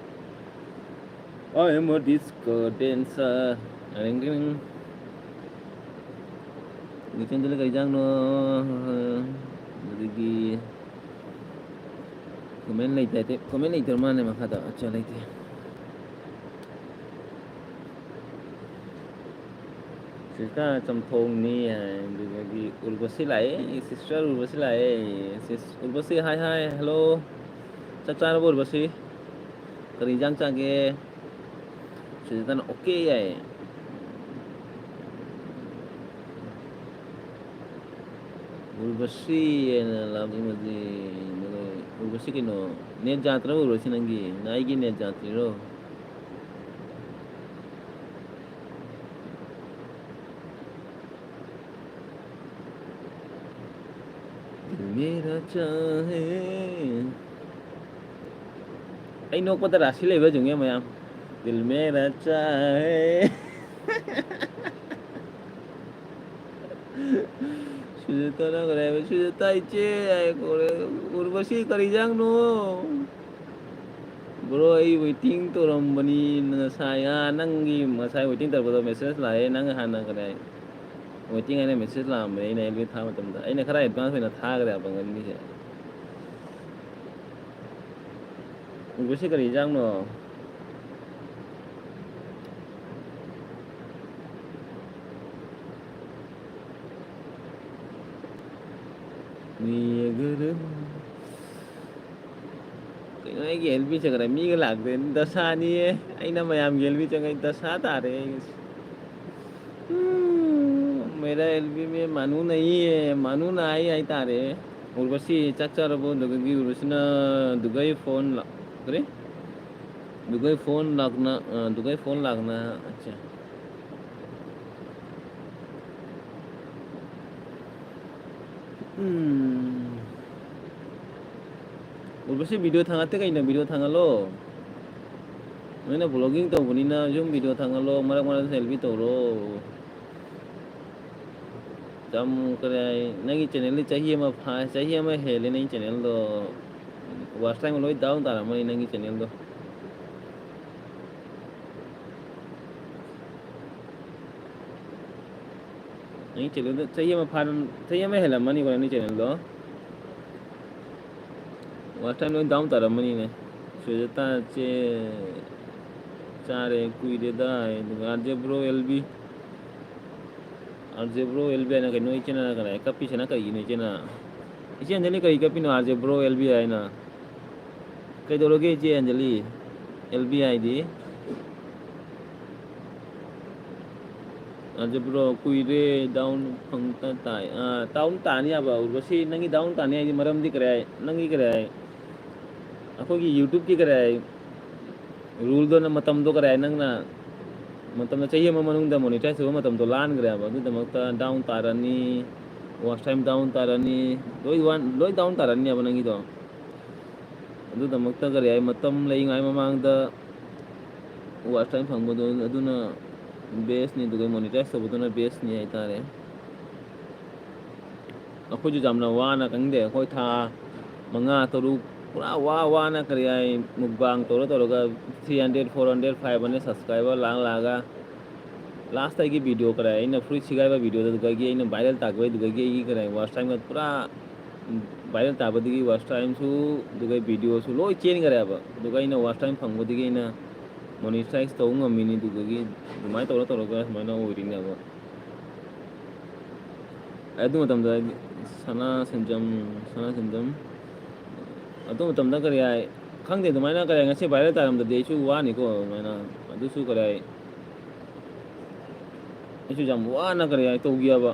I am a disco dancer. Ring ring. ꯅꯤꯡꯁꯤꯡꯗꯨꯅ ꯀꯩ ꯏꯟꯖꯥꯡꯅꯣ? ꯑꯗꯨꯗꯒꯤ comment ꯂꯩꯇꯦ, comment ꯂꯩꯇ꯭ꯔ ꯃꯥꯜꯂꯦ ꯃꯈꯥꯗ꯫ ꯑꯠꯆꯥ, ꯂꯩꯇꯦ꯫ Sister ꯆꯝꯊꯣꯡꯅꯤ ꯍꯥꯏ, ꯑꯗꯨꯗꯒꯤ ꯎꯔꯕꯁꯤ ꯂꯥꯛꯑꯦ, sister ꯎꯔꯕꯁꯤ ꯂꯥꯛꯑꯦ꯫ Sis ꯎꯔꯕꯁꯤ, hi hi, hello꯫ ꯆꯥꯛ ꯆꯥꯔꯕꯣ ꯎꯔꯕꯁꯤ? ꯀꯔꯤ ꯏꯟꯖꯥꯡ ꯆꯥꯒꯦ? ꯁꯤꯗꯅ okay ꯌꯥꯏꯌꯦ꯫ ꯎꯔꯕꯁꯤ ꯍꯥꯏꯅ ꯂꯥꯛꯏꯃꯗꯤ, ꯎꯔꯕꯁꯤ ꯀꯩꯅꯣ? Net ꯌꯥꯗ꯭ꯔꯕ ꯎꯔꯕꯁꯤ ꯅꯪꯒꯤ? ꯅ ꯑꯩꯒꯤ net ꯌꯥꯗ꯭ꯔꯤꯔꯣ? दिल मेरा चाहे। ꯑꯩ ꯅꯣꯛꯄꯗ ꯔꯥꯁꯤ ꯂꯩꯕ꯭ꯔꯥ ꯌꯦꯡꯉꯨꯅꯦ ꯃꯌꯥꯝ꯫ ꯗꯤꯜ ꯃꯦꯔꯥ ꯆꯥꯍꯦ꯫ ꯁꯨꯖꯥꯇꯥꯅ ꯀꯔꯤ ꯍꯥꯏꯕ? ꯁꯨꯖꯥꯇꯥ ꯏꯆꯦ ꯍꯥꯏ ꯀꯧꯔꯦ꯫ ꯎꯔꯕꯁꯤ ꯀꯔꯤ ꯏꯟꯖꯥꯡꯅꯣ? Bro, ꯑꯩ waiting ꯇꯧꯔꯝꯕꯅꯤ ꯉꯁꯥꯏ꯫ ꯑꯥ, ꯅꯪꯒꯤ ꯉꯁꯥꯏ waiting ꯇꯧꯔꯛꯄꯗꯣ message ꯂꯥꯛꯑꯦ꯫ ꯅꯪ ꯍꯥꯟꯅ ꯀꯔꯤ ꯍꯥꯏ? Waiting ꯍꯥꯏꯅ message ꯂꯥꯛꯑꯝꯕꯅꯦ, ꯑꯩꯅ ꯑꯦꯜꯕꯤ ꯊꯥ ꯃꯇꯝꯗ꯫ ꯑꯩꯅ ꯈꯔ advance ꯑꯣꯏꯅ ꯊꯥꯈ꯭ꯔꯦꯕ ꯉꯟꯕꯤꯁꯦ꯫ ꯎꯔꯕꯁꯤ ꯀꯔꯤ ꯏꯟꯖꯥꯡꯅꯣ? ꯃꯤ ꯑꯒꯔ ꯀꯩꯅꯣ ꯑꯩꯒꯤ ꯑꯦꯜ ꯕꯤ ꯆꯪꯈ꯭ꯔꯦ, ꯃꯤꯒ ꯂꯥꯛꯇꯦ, ꯗꯁꯥꯅꯤꯌꯦ꯫ ꯑꯩꯅ ꯃꯌꯥꯝꯒꯤ ꯑꯦꯜ ꯕꯤ ꯆꯪꯉꯩ ꯗꯁꯥ ꯇꯥꯔꯦ ꯑꯩ꯫ ꯎꯝ, मेरा एलबी में मानू नहीं है, मानू ना आई, आई तारे। उर्वशी ꯆꯥꯛ ꯆꯥꯔꯕꯣ? ꯑꯗꯨꯗꯒꯤ ꯎꯔꯨꯁꯤꯅ ꯗꯨꯒꯩ ꯐꯣꯟ ꯂꯥꯛ-, ꯀꯔꯤ? ꯗꯨꯒꯩ ꯐꯣꯟ ꯂꯥꯛꯅ, ꯑ, ꯗꯨꯒꯩ ꯐꯣꯟ ꯂꯥꯛꯅ, ꯑꯠꯆꯥ꯫ ꯎꯝ꯫ ꯎꯔꯕꯁꯤ video ꯊꯥꯡꯒꯠꯇꯦ ꯀꯩꯅꯣ? Video ꯊꯥꯡꯒꯠꯂꯣ꯫ ꯅꯣꯏꯅ vlogging ꯇꯧꯕꯅꯤꯅ ꯁꯨꯝ video ꯊꯥꯡꯒꯠꯂꯣ, ꯃꯔꯛ ꯃꯔꯛꯇ selfie ꯇꯧꯔꯣ꯫ ꯌꯥꯝ ꯀꯔꯤ ꯍꯥꯏ, ꯅꯪꯒꯤ channelꯗꯤ ꯆꯍꯤ ꯑꯃ ꯐꯥ-, ꯆꯍꯤ ꯑꯃ ꯍꯦꯜꯂꯦ ꯅꯪꯒꯤ channelꯗꯣ꯫ Watch time ꯂꯣꯏ down ꯇꯥꯔꯝꯃꯅꯤ ꯅꯪꯒꯤ channelꯗꯣ꯫ ꯅꯪꯒꯤ channelꯗꯣ ꯆꯍꯤ ꯑꯃ ꯐꯥꯔꯝ-, ꯆꯍꯤ ꯑꯃ ꯍꯦꯜꯂꯝꯃꯅꯤꯀꯣ ꯅꯪꯒꯤ channelꯗꯣ꯫ Watch time ꯂꯣꯏ down ꯇꯥꯔꯝꯃꯅꯤꯅꯦ꯫ ꯁꯨꯖꯇꯥ ꯆꯦ ꯆꯥꯔꯦ ꯀꯨꯏꯔꯦꯗ ꯍꯥꯏ, ꯑꯗꯨꯒ RJ bro LB, RJ bro LB ꯍꯥꯏꯅ ꯀꯩꯅꯣ ꯏꯆꯦꯅ ꯀꯔꯤ ꯀꯞꯄꯤꯁꯤꯅ ꯀꯩꯒꯤꯅꯣ ꯏꯆꯦꯅ? ꯏꯆꯦ ꯑꯟꯖꯂꯤ ꯀꯔꯤ ꯀꯞꯄꯤꯅꯣ RJ bro LB ꯍꯥꯏꯅ? ꯀꯩꯗꯧꯔꯒꯦ ꯏꯆꯦ ꯑꯟꯖꯂꯤ? LB ꯍꯥꯏꯗꯤ? RJ bro ꯀꯨꯏꯔꯦ down ꯐꯪꯇ ꯇꯥꯏ꯫ ꯑꯥ, down ꯇꯥꯅꯤ ꯍꯥꯏꯕ ꯎꯔꯕꯁꯤ, ꯅꯪꯒꯤ down ꯇꯥꯅꯤ ꯍꯥꯏꯗꯤ ꯃꯔꯝꯗꯤ ꯀꯔꯤ ꯍꯥꯏ? ꯅꯪꯒꯤ ꯀꯔꯤ ꯍꯥꯏ? ꯑꯩꯈꯣꯏꯒꯤ YouTubeꯀꯤ ꯀꯔꯤ ꯍꯥꯏ? Ruleꯗꯣ ꯅꯪ ꯃꯇꯝꯗꯣ ꯀꯔꯤ ꯍꯥꯏ? ꯅꯪꯅ ꯃꯇꯝꯗꯣ ꯆꯍꯤ ꯑꯃ ꯃꯅꯨꯡꯗ monetize ꯇꯧꯕ ꯃꯇꯝꯗꯣ ꯂꯥꯟꯈ꯭ꯔꯦ ꯍꯥꯏꯕ꯫ ꯑꯗꯨꯒꯤꯗꯃꯛꯇ down ꯇꯥꯔꯅꯤ, watch time down ꯇꯥꯔꯅꯤ, ꯂꯣꯏ ꯋꯥꯟ-, ꯂꯣꯏ down ꯇꯥꯔꯅꯤ ꯍꯥꯏꯕ ꯅꯪꯒꯤꯗꯣ꯫ ꯑꯗꯨꯒꯤꯗꯃꯛꯇ ꯀꯔꯤ ꯍꯥꯏ? ꯃꯇꯝ ꯂꯩꯉꯥꯏ ꯃꯃꯥꯡꯗ watch time ꯐꯪꯕꯗꯣ ꯑꯗꯨꯅ bestꯅꯤ, ꯑꯗꯨꯒ monetize ꯇꯧꯕꯗꯨꯅ bestꯅꯤ ꯍꯥꯏꯇꯥꯔꯦ꯫ ꯑꯩꯈꯣꯏꯁꯨ ꯌꯥꯝꯅ ꯋꯥꯅ, ꯈꯪꯗꯦ, ꯑꯩꯈꯣꯏ ꯊꯥ ꯃꯉꯥ, ꯇꯔꯨꯛ ꯄꯨꯔꯥ ꯋꯥ ꯋꯥꯅ ꯀꯔꯤ ꯍꯥꯏ, mukbang ꯇꯧꯔ ꯇꯧꯔꯒ three hundred, four hundred, five hundred subscriber ꯂꯥꯛ ꯂꯥꯛꯑꯒ last ꯑꯩꯒꯤ video ꯀꯔꯤ ꯍꯥꯏ, ꯑꯩꯅ ꯐꯨꯔꯤꯠ ꯁꯤꯒꯥꯏꯕ videoꯗꯨꯗꯒꯤ ꯑꯩꯅ viral ꯇꯥꯈꯤꯕꯗꯨꯗꯒꯤ ꯑꯩꯒꯤ ꯀꯔꯤ ꯍꯥꯏ, watch timeꯒ ꯄꯨꯔꯥ viral ꯇꯥꯕꯗꯒꯤ watch timeꯁꯨ, ꯑꯗꯨꯒ videoꯁꯨ ꯂꯣꯏ ꯆꯦꯟꯈ꯭ꯔꯦꯕ꯫ ꯑꯗꯨꯒ ꯑꯩꯅ watch time ꯐꯪꯕꯗꯒꯤ ꯑꯩꯅ monetize ꯇꯧꯕ ꯉꯝꯃꯤꯅꯤ꯫ ꯑꯗꯨꯗꯒꯤ ꯑꯗꯨꯃꯥꯏꯅ ꯇꯧꯔ ꯇꯧꯔꯒ ꯁꯨꯃꯥꯏꯅ ꯑꯣꯏꯔꯤꯅꯦꯕ꯫ ꯑꯗꯨ ꯃꯇꯝꯗ ꯁꯅꯥ ꯁꯦꯟꯖꯝ, ꯁꯅꯥ ꯁꯦꯟꯖꯝ, ꯑꯗꯨ ꯃꯇꯝꯗ ꯀꯔꯤ ꯍꯥꯏ, ꯈꯪꯗꯦ, ꯑꯗꯨꯃꯥꯏꯅ ꯀꯔꯤ ꯉꯁꯤ viral ꯇꯥꯔꯝꯗꯗꯤ ꯑꯩꯁꯨ ꯋꯥꯅꯤꯀꯣ꯫ ꯑꯗꯨꯃꯥꯏꯅ ꯑꯗꯨꯁꯨ ꯀꯔꯤ ꯑꯩꯁꯨ ꯌꯥꯝ ꯋꯥꯅ ꯀꯔꯤ ꯍꯥꯏ ꯇꯧꯈꯤꯑꯕ꯫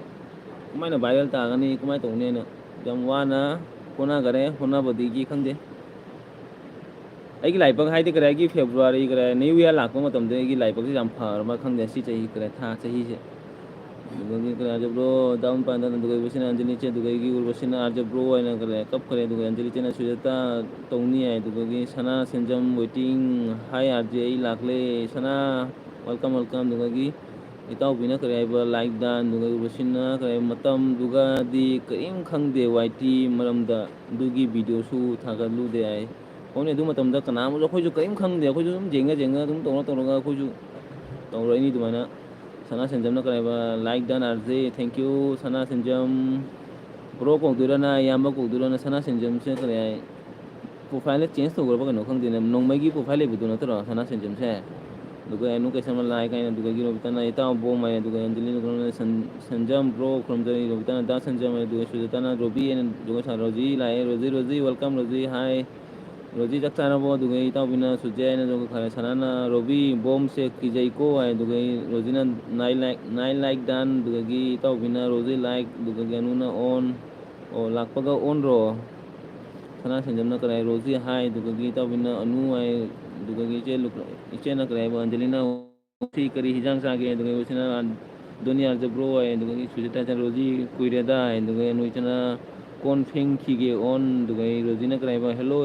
ꯀꯃꯥꯏꯅ viral ꯇꯥꯒꯅꯤ, ꯀꯃꯥꯏꯅ ꯇꯧꯅꯤ ꯍꯥꯏꯅ ꯌꯥꯝ ꯋꯥꯅ ꯍꯣꯠꯅꯈꯔꯦ꯫ ꯍꯣꯠꯅꯕꯗꯒꯤ ꯈꯪꯗꯦ, ꯑꯩꯒꯤ ꯂꯥꯏꯕꯛ ꯍꯥꯏꯗꯤ ꯀꯔꯤ, ꯑꯩꯒꯤ February ꯀꯔꯤ New Year ꯂꯥꯛꯄ ꯃꯇꯝꯗ ꯑꯩꯒꯤ ꯂꯥꯏꯕꯛꯁꯦ ꯌꯥꯝ ꯐꯔꯕ ꯈꯪꯗꯦ ꯁꯤ ꯆꯍꯤ ꯀꯔꯤ ꯊꯥ ꯆꯍꯤꯁꯦ꯫ ꯑꯗꯨꯗꯒꯤ ꯀꯔꯤ ꯍꯥꯏꯖꯕ꯭ꯔꯣ, ꯗꯥꯎꯟ ꯄꯥꯟꯗ ꯑꯗꯨꯒ ꯎꯔꯕꯁꯤꯅ ꯑꯟꯖꯂꯤ ꯆꯦ, ꯑꯗꯨꯒ ꯑꯩꯒꯤ ꯎꯔꯕꯁꯤꯅ ꯑꯥꯔꯖ ꯕ꯭ꯔꯣ ꯍꯥꯏꯅ ꯀꯔꯤ ꯀꯞꯈ꯭ꯔꯦ꯫ ꯑꯗꯨꯒ ꯑꯟꯖꯂꯤ ꯆꯦꯅ ꯁꯨꯖꯥꯇꯥ ꯇꯧꯅꯤ ꯍꯥꯏ꯫ ꯑꯗꯨꯗꯒꯤ ꯁꯅꯥ ꯁꯦꯟꯖꯝ waiting꯫ Hi ꯑꯥꯔꯖꯦ, ꯑꯩ ꯂꯥꯛꯂꯦ꯫ ꯁꯅꯥ, welcome, welcome꯫ ꯑꯗꯨꯗꯒꯤ ꯏꯇꯥꯎꯕꯤꯅ ꯀꯔꯤ ꯍꯥꯏꯕ, like done꯫ ꯑꯗꯨꯒ ꯎꯔꯕꯁꯤꯅ ꯀꯔꯤ ꯍꯥꯏꯕ, ꯃꯇꯝꯗꯨꯒꯗꯤ ꯀꯔꯤꯝ ꯈꯪꯗꯦ ꯋꯥꯏ ꯇꯤ ꯃꯔꯝꯗ, ꯑꯗꯨꯒꯤ ꯚꯤꯗꯤꯑꯣꯁꯨ ꯊꯥꯒꯠꯂꯨꯗꯦ ꯍꯥꯏ꯫ ꯍꯣꯏꯅꯦ, ꯑꯗꯨ ꯃꯇꯝꯗ ꯀꯅꯥꯝꯁꯨ, ꯑꯩꯈꯣꯏꯁꯨ ꯀꯔꯤꯝ ꯈꯪꯗꯦ꯫ ꯑꯩꯈꯣꯏꯁꯨ ꯑꯗꯨꯝ ꯌꯦꯡꯉ ꯌꯦꯡꯉ ꯑꯗꯨꯝ ꯇꯧꯔ ꯇꯧꯔꯒ ꯑꯩꯈꯣꯏꯁꯨ ꯇꯧꯔꯛꯏꯅꯤ ꯑꯗꯨꯃꯥꯏꯅ꯫ ꯁꯅꯥ ꯁꯦꯟꯖꯝꯅ ꯀꯔꯤ ꯍꯥꯏꯕ, like done ꯑꯥꯔꯖꯦ, thank you꯫ ꯁꯅꯥ ꯁꯦꯟꯖꯝ bro ꯀꯧꯗꯣꯏꯔꯅ ꯏꯌꯥꯝꯕ ꯀꯧꯗꯣꯏꯔꯅ ꯁꯅꯥ ꯁꯦꯟꯖꯝꯁꯦ ꯀꯔꯤ ꯍꯥꯏ, profile change ꯇꯧꯈ꯭ꯔꯕ ꯀꯩꯅꯣ ꯈꯪꯗꯦꯅꯦ꯫ ꯅꯣꯡꯃꯩꯒꯤ profile ꯂꯩꯕꯗꯣ ꯅꯠꯇ꯭ꯔꯣ ꯁꯅꯥ ꯁꯦꯟꯖꯝꯁꯦ? ꯑꯗꯨꯒ ꯑꯅꯨ ꯀꯩꯁꯃ like ꯍꯥꯏꯅ, ꯑꯗꯨꯗꯒꯤ ꯔꯣꯕꯤꯇꯥꯅ ꯏꯇꯥꯎ ꯕꯣꯝ ꯍꯥꯏꯅ, ꯑꯗꯨꯒ ꯑꯟꯖꯂꯤꯅ ꯀꯩꯅꯣꯅ ꯁꯟ-, ꯁꯦꯟꯖꯝ bro ꯈꯨꯔꯨꯝꯖꯔꯤ, ꯔꯣꯕꯤꯇꯥꯅ ꯗꯥ ꯁꯦꯟꯖꯝ ꯍꯥꯏꯅ, ꯑꯗꯨꯒ ꯁꯨꯖꯥꯇꯥꯅ ꯔꯣꯕꯤ ꯍꯥꯏꯅ, ꯑꯗꯨꯒ ꯁꯥ-, ꯔꯣꯖꯤ ꯂꯥꯛꯑꯦ, Rosie, Rosie, welcome Rosie, hi꯫ Rosie ꯆꯥꯛ ꯆꯥꯔꯕꯣ? ꯑꯗꯨꯒ ꯏꯇꯥꯎꯕꯤꯅ ꯁꯨꯖꯦ ꯍꯥꯏꯅ, ꯑꯗꯨꯒ ꯈꯔ ꯁꯅꯥꯅ ꯔꯣꯕꯤ ꯕꯣꯝꯁꯦ ꯀꯤꯖꯩꯀꯣ ꯍꯥꯏ, ꯑꯗꯨꯒ ꯔꯣꯖꯤꯅ nine like, nine like done, ꯑꯗꯨꯗꯒꯤ ꯏꯇꯥꯎꯕꯤꯅ ꯔꯣꯖꯤ like, ꯑꯗꯨꯗꯒꯤ ꯑꯅꯨꯅ on, ꯑꯣ, ꯂꯥꯛꯄꯒ on ꯔꯣ? ꯁꯅꯥ ꯁꯦꯟꯖꯝꯅ ꯀꯔꯥꯏ? ꯔꯣꯖꯤ hi, ꯑꯗꯨꯗꯒꯤ ꯏꯇꯥꯎꯕꯤꯅ ꯑꯅꯨ ꯍꯥꯏ, ꯑꯗꯨꯗꯒꯤ ꯏꯆꯦ ꯂꯨꯛ-, ꯏꯆꯦꯅ ꯀꯔꯤ ꯍꯥꯏꯕ? ꯑꯟꯖꯂꯤꯅ ꯁꯤ ꯀꯔꯤ ꯍꯤꯟꯖꯥꯡ ꯆꯥꯒꯦ? ꯑꯗꯨꯒ ꯏꯆꯤꯟ ꯏꯅꯥꯎ ꯗꯣꯅꯤꯌꯥ ꯖꯕ꯭ꯔꯣ ꯍꯥꯏ, ꯑꯗꯨꯒ ꯁꯨꯖꯤꯇꯥ ꯆꯥ-, ꯔꯣꯖꯤ ꯀꯨꯏꯔꯦꯗ ꯍꯥꯏ, ꯑꯗꯨꯒ ꯅꯣꯏ ꯏꯆꯤꯟ ꯏꯅꯥꯎ ꯀꯣꯟ ꯐꯦꯡꯈꯤꯒꯦ on, ꯑꯗꯨꯒ ꯔꯣꯖꯤꯅ ꯀꯔꯤ ꯍꯥꯏꯕ? Hello,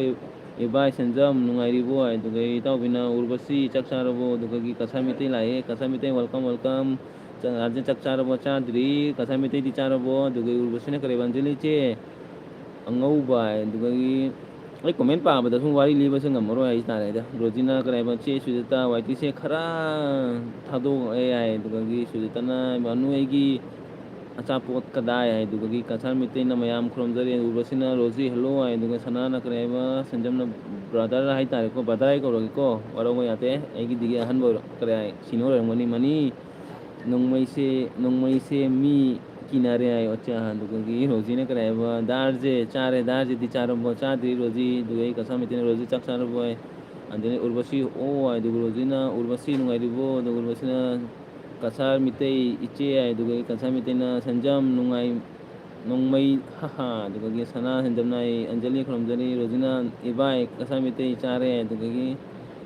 ꯏꯕꯥꯏ ꯁꯦꯟꯖꯝ, ꯅꯨꯡꯉꯥꯏꯔꯤꯕꯣ ꯍꯥꯏ, ꯑꯗꯨꯒ ꯏꯇꯥꯎꯕꯤꯅ ꯎꯔꯕꯁꯤ ꯆꯥꯛ ꯆꯥꯔꯕꯣ? ꯑꯗꯨꯒ ꯀꯁꯥꯔ ꯃꯩꯇꯩ ꯂꯥꯛꯑꯦ, ꯀꯁꯥꯔ ꯃꯩꯇꯩ welcome, welcome꯫ ꯆꯥꯛ, ꯑꯥꯔꯖꯦ ꯆꯥꯛ ꯆꯥꯔꯕꯣ? ꯆꯥꯗ꯭ꯔꯤ꯫ ꯀꯁꯥꯔ ꯃꯩꯇꯩꯗꯤ ꯆꯥꯔꯕꯣ? ꯑꯗꯨꯒ ꯎꯔꯕꯁꯤꯅ ꯀꯔꯤ ꯍꯥꯏꯕ? ꯑꯟꯖꯂꯤ ꯏꯆꯦ, ꯑꯉꯧꯕ ꯍꯥꯏ, ꯑꯗꯨꯗꯒꯤ ꯑꯩ comment ꯄꯥꯕꯗ ꯁꯨꯝ ꯋꯥꯔꯤ ꯂꯤꯕꯁꯦ ꯉꯝꯃꯔꯣꯏ ꯍꯥꯏꯇꯥꯔꯦꯗ꯫ ꯔꯣꯖꯤꯅ ꯀꯔꯤ ꯍꯥꯏꯕ, "ꯆꯦ ꯁꯨꯖꯥꯇꯥ, ꯋꯥꯏ ꯇꯤꯁꯦ ꯈꯔ ꯊꯥꯗꯣꯛꯑꯦ" ꯍꯥꯏ, ꯑꯗꯨꯗꯒꯤ ꯁꯨꯖꯥꯇꯥꯅ, "ꯃꯅꯨ ꯑꯩꯒꯤ ꯑꯆꯥꯄꯣꯠ ꯀꯗꯥꯏ?" ꯍꯥꯏ, ꯑꯗꯨꯗꯒꯤ ꯀꯁꯥꯔ ꯃꯩꯇꯩꯅ ꯃꯌꯥꯝ ꯈꯨꯔꯨꯝꯖꯔꯤ, ꯎꯔꯕꯁꯤꯅ ꯔꯣꯖꯤ hello ꯍꯥꯏ, ꯑꯗꯨꯒ ꯁꯅꯥꯅ ꯀꯔꯤ ꯍꯥꯏꯕ, ꯁꯦꯟꯖꯝꯅ brother ꯍꯥꯏꯇꯥꯔꯦꯀꯣ, brother ꯍꯥꯏ ꯀꯧꯔꯒꯦꯀꯣ, ꯋꯥꯔꯧꯕ ꯌꯥꯗꯦ, ꯑꯩꯒꯤꯗꯒꯤ ꯑꯍꯟꯕ ꯑꯣꯏꯔꯣ-, ꯀꯔꯤ ꯍꯥꯏ, senior ꯑꯣꯏꯔꯝꯒꯅꯤ, ꯃꯅꯤ꯫ ꯅꯣꯡꯃꯩꯁꯦ, ꯅꯣꯡꯃꯩꯁꯦ ꯃꯤ ꯀꯤꯅꯔꯦ ꯍꯥꯏ꯫ ꯑꯠꯆꯥ, ꯑꯗꯨꯗꯒꯤ ꯔꯣꯖꯤꯅ ꯀꯔꯤ ꯍꯥꯏꯕ, "ꯗꯥꯜꯁꯦ ꯆꯥꯔꯦ, ꯗꯥꯜꯁꯤꯗꯤ ꯆꯥꯔꯕꯣ?" "ꯆꯥꯗ꯭ꯔꯤ ꯔꯣꯖꯤ"꯫ ꯑꯗꯨꯗꯒꯤ ꯀꯁꯥꯔ ꯃꯩꯇꯩꯅ, "ꯔꯣꯖꯤ ꯆꯥꯛ ꯆꯥꯔꯕꯣ?" ꯍꯥꯏ꯫ ꯑꯗꯨꯗꯒꯤ ꯎꯔꯕꯁꯤ, "ꯑꯣ" ꯍꯥꯏ꯫ ꯑꯗꯨꯒ ꯔꯣꯖꯤꯅ, "ꯎꯔꯕꯁꯤ ꯅꯨꯡꯉꯥꯏꯔꯤꯕꯣ?" ꯑꯗꯨꯒ ꯎꯔꯕꯁꯤꯅ, "ꯀꯁꯥꯔ ꯃꯤꯇꯩ ꯏꯆꯦ" ꯍꯥꯏ꯫ ꯑꯗꯨꯗꯒꯤ ꯀꯁꯥꯔ ꯃꯤꯇꯩꯅ, "ꯁꯟꯖꯝ ꯅꯨꯡꯉꯥꯏ-, ꯅꯣꯡꯃꯩ, ꯍꯥ ꯍꯥ"꯫ ꯑꯗꯨꯗꯒꯤ ꯁꯅꯥ ꯁꯟꯖꯝꯅ ꯍꯥꯏ, "ꯑꯟꯖꯂꯤ ꯈꯨꯔꯨꯝꯖꯔꯤ"꯫ ꯔꯣꯖꯤꯅ, "ꯏꯕꯥꯏ, ꯀꯁꯥꯔ ꯃꯤꯇꯩ ꯆꯥꯔꯦ"꯫ ꯑꯗꯨꯗꯒꯤ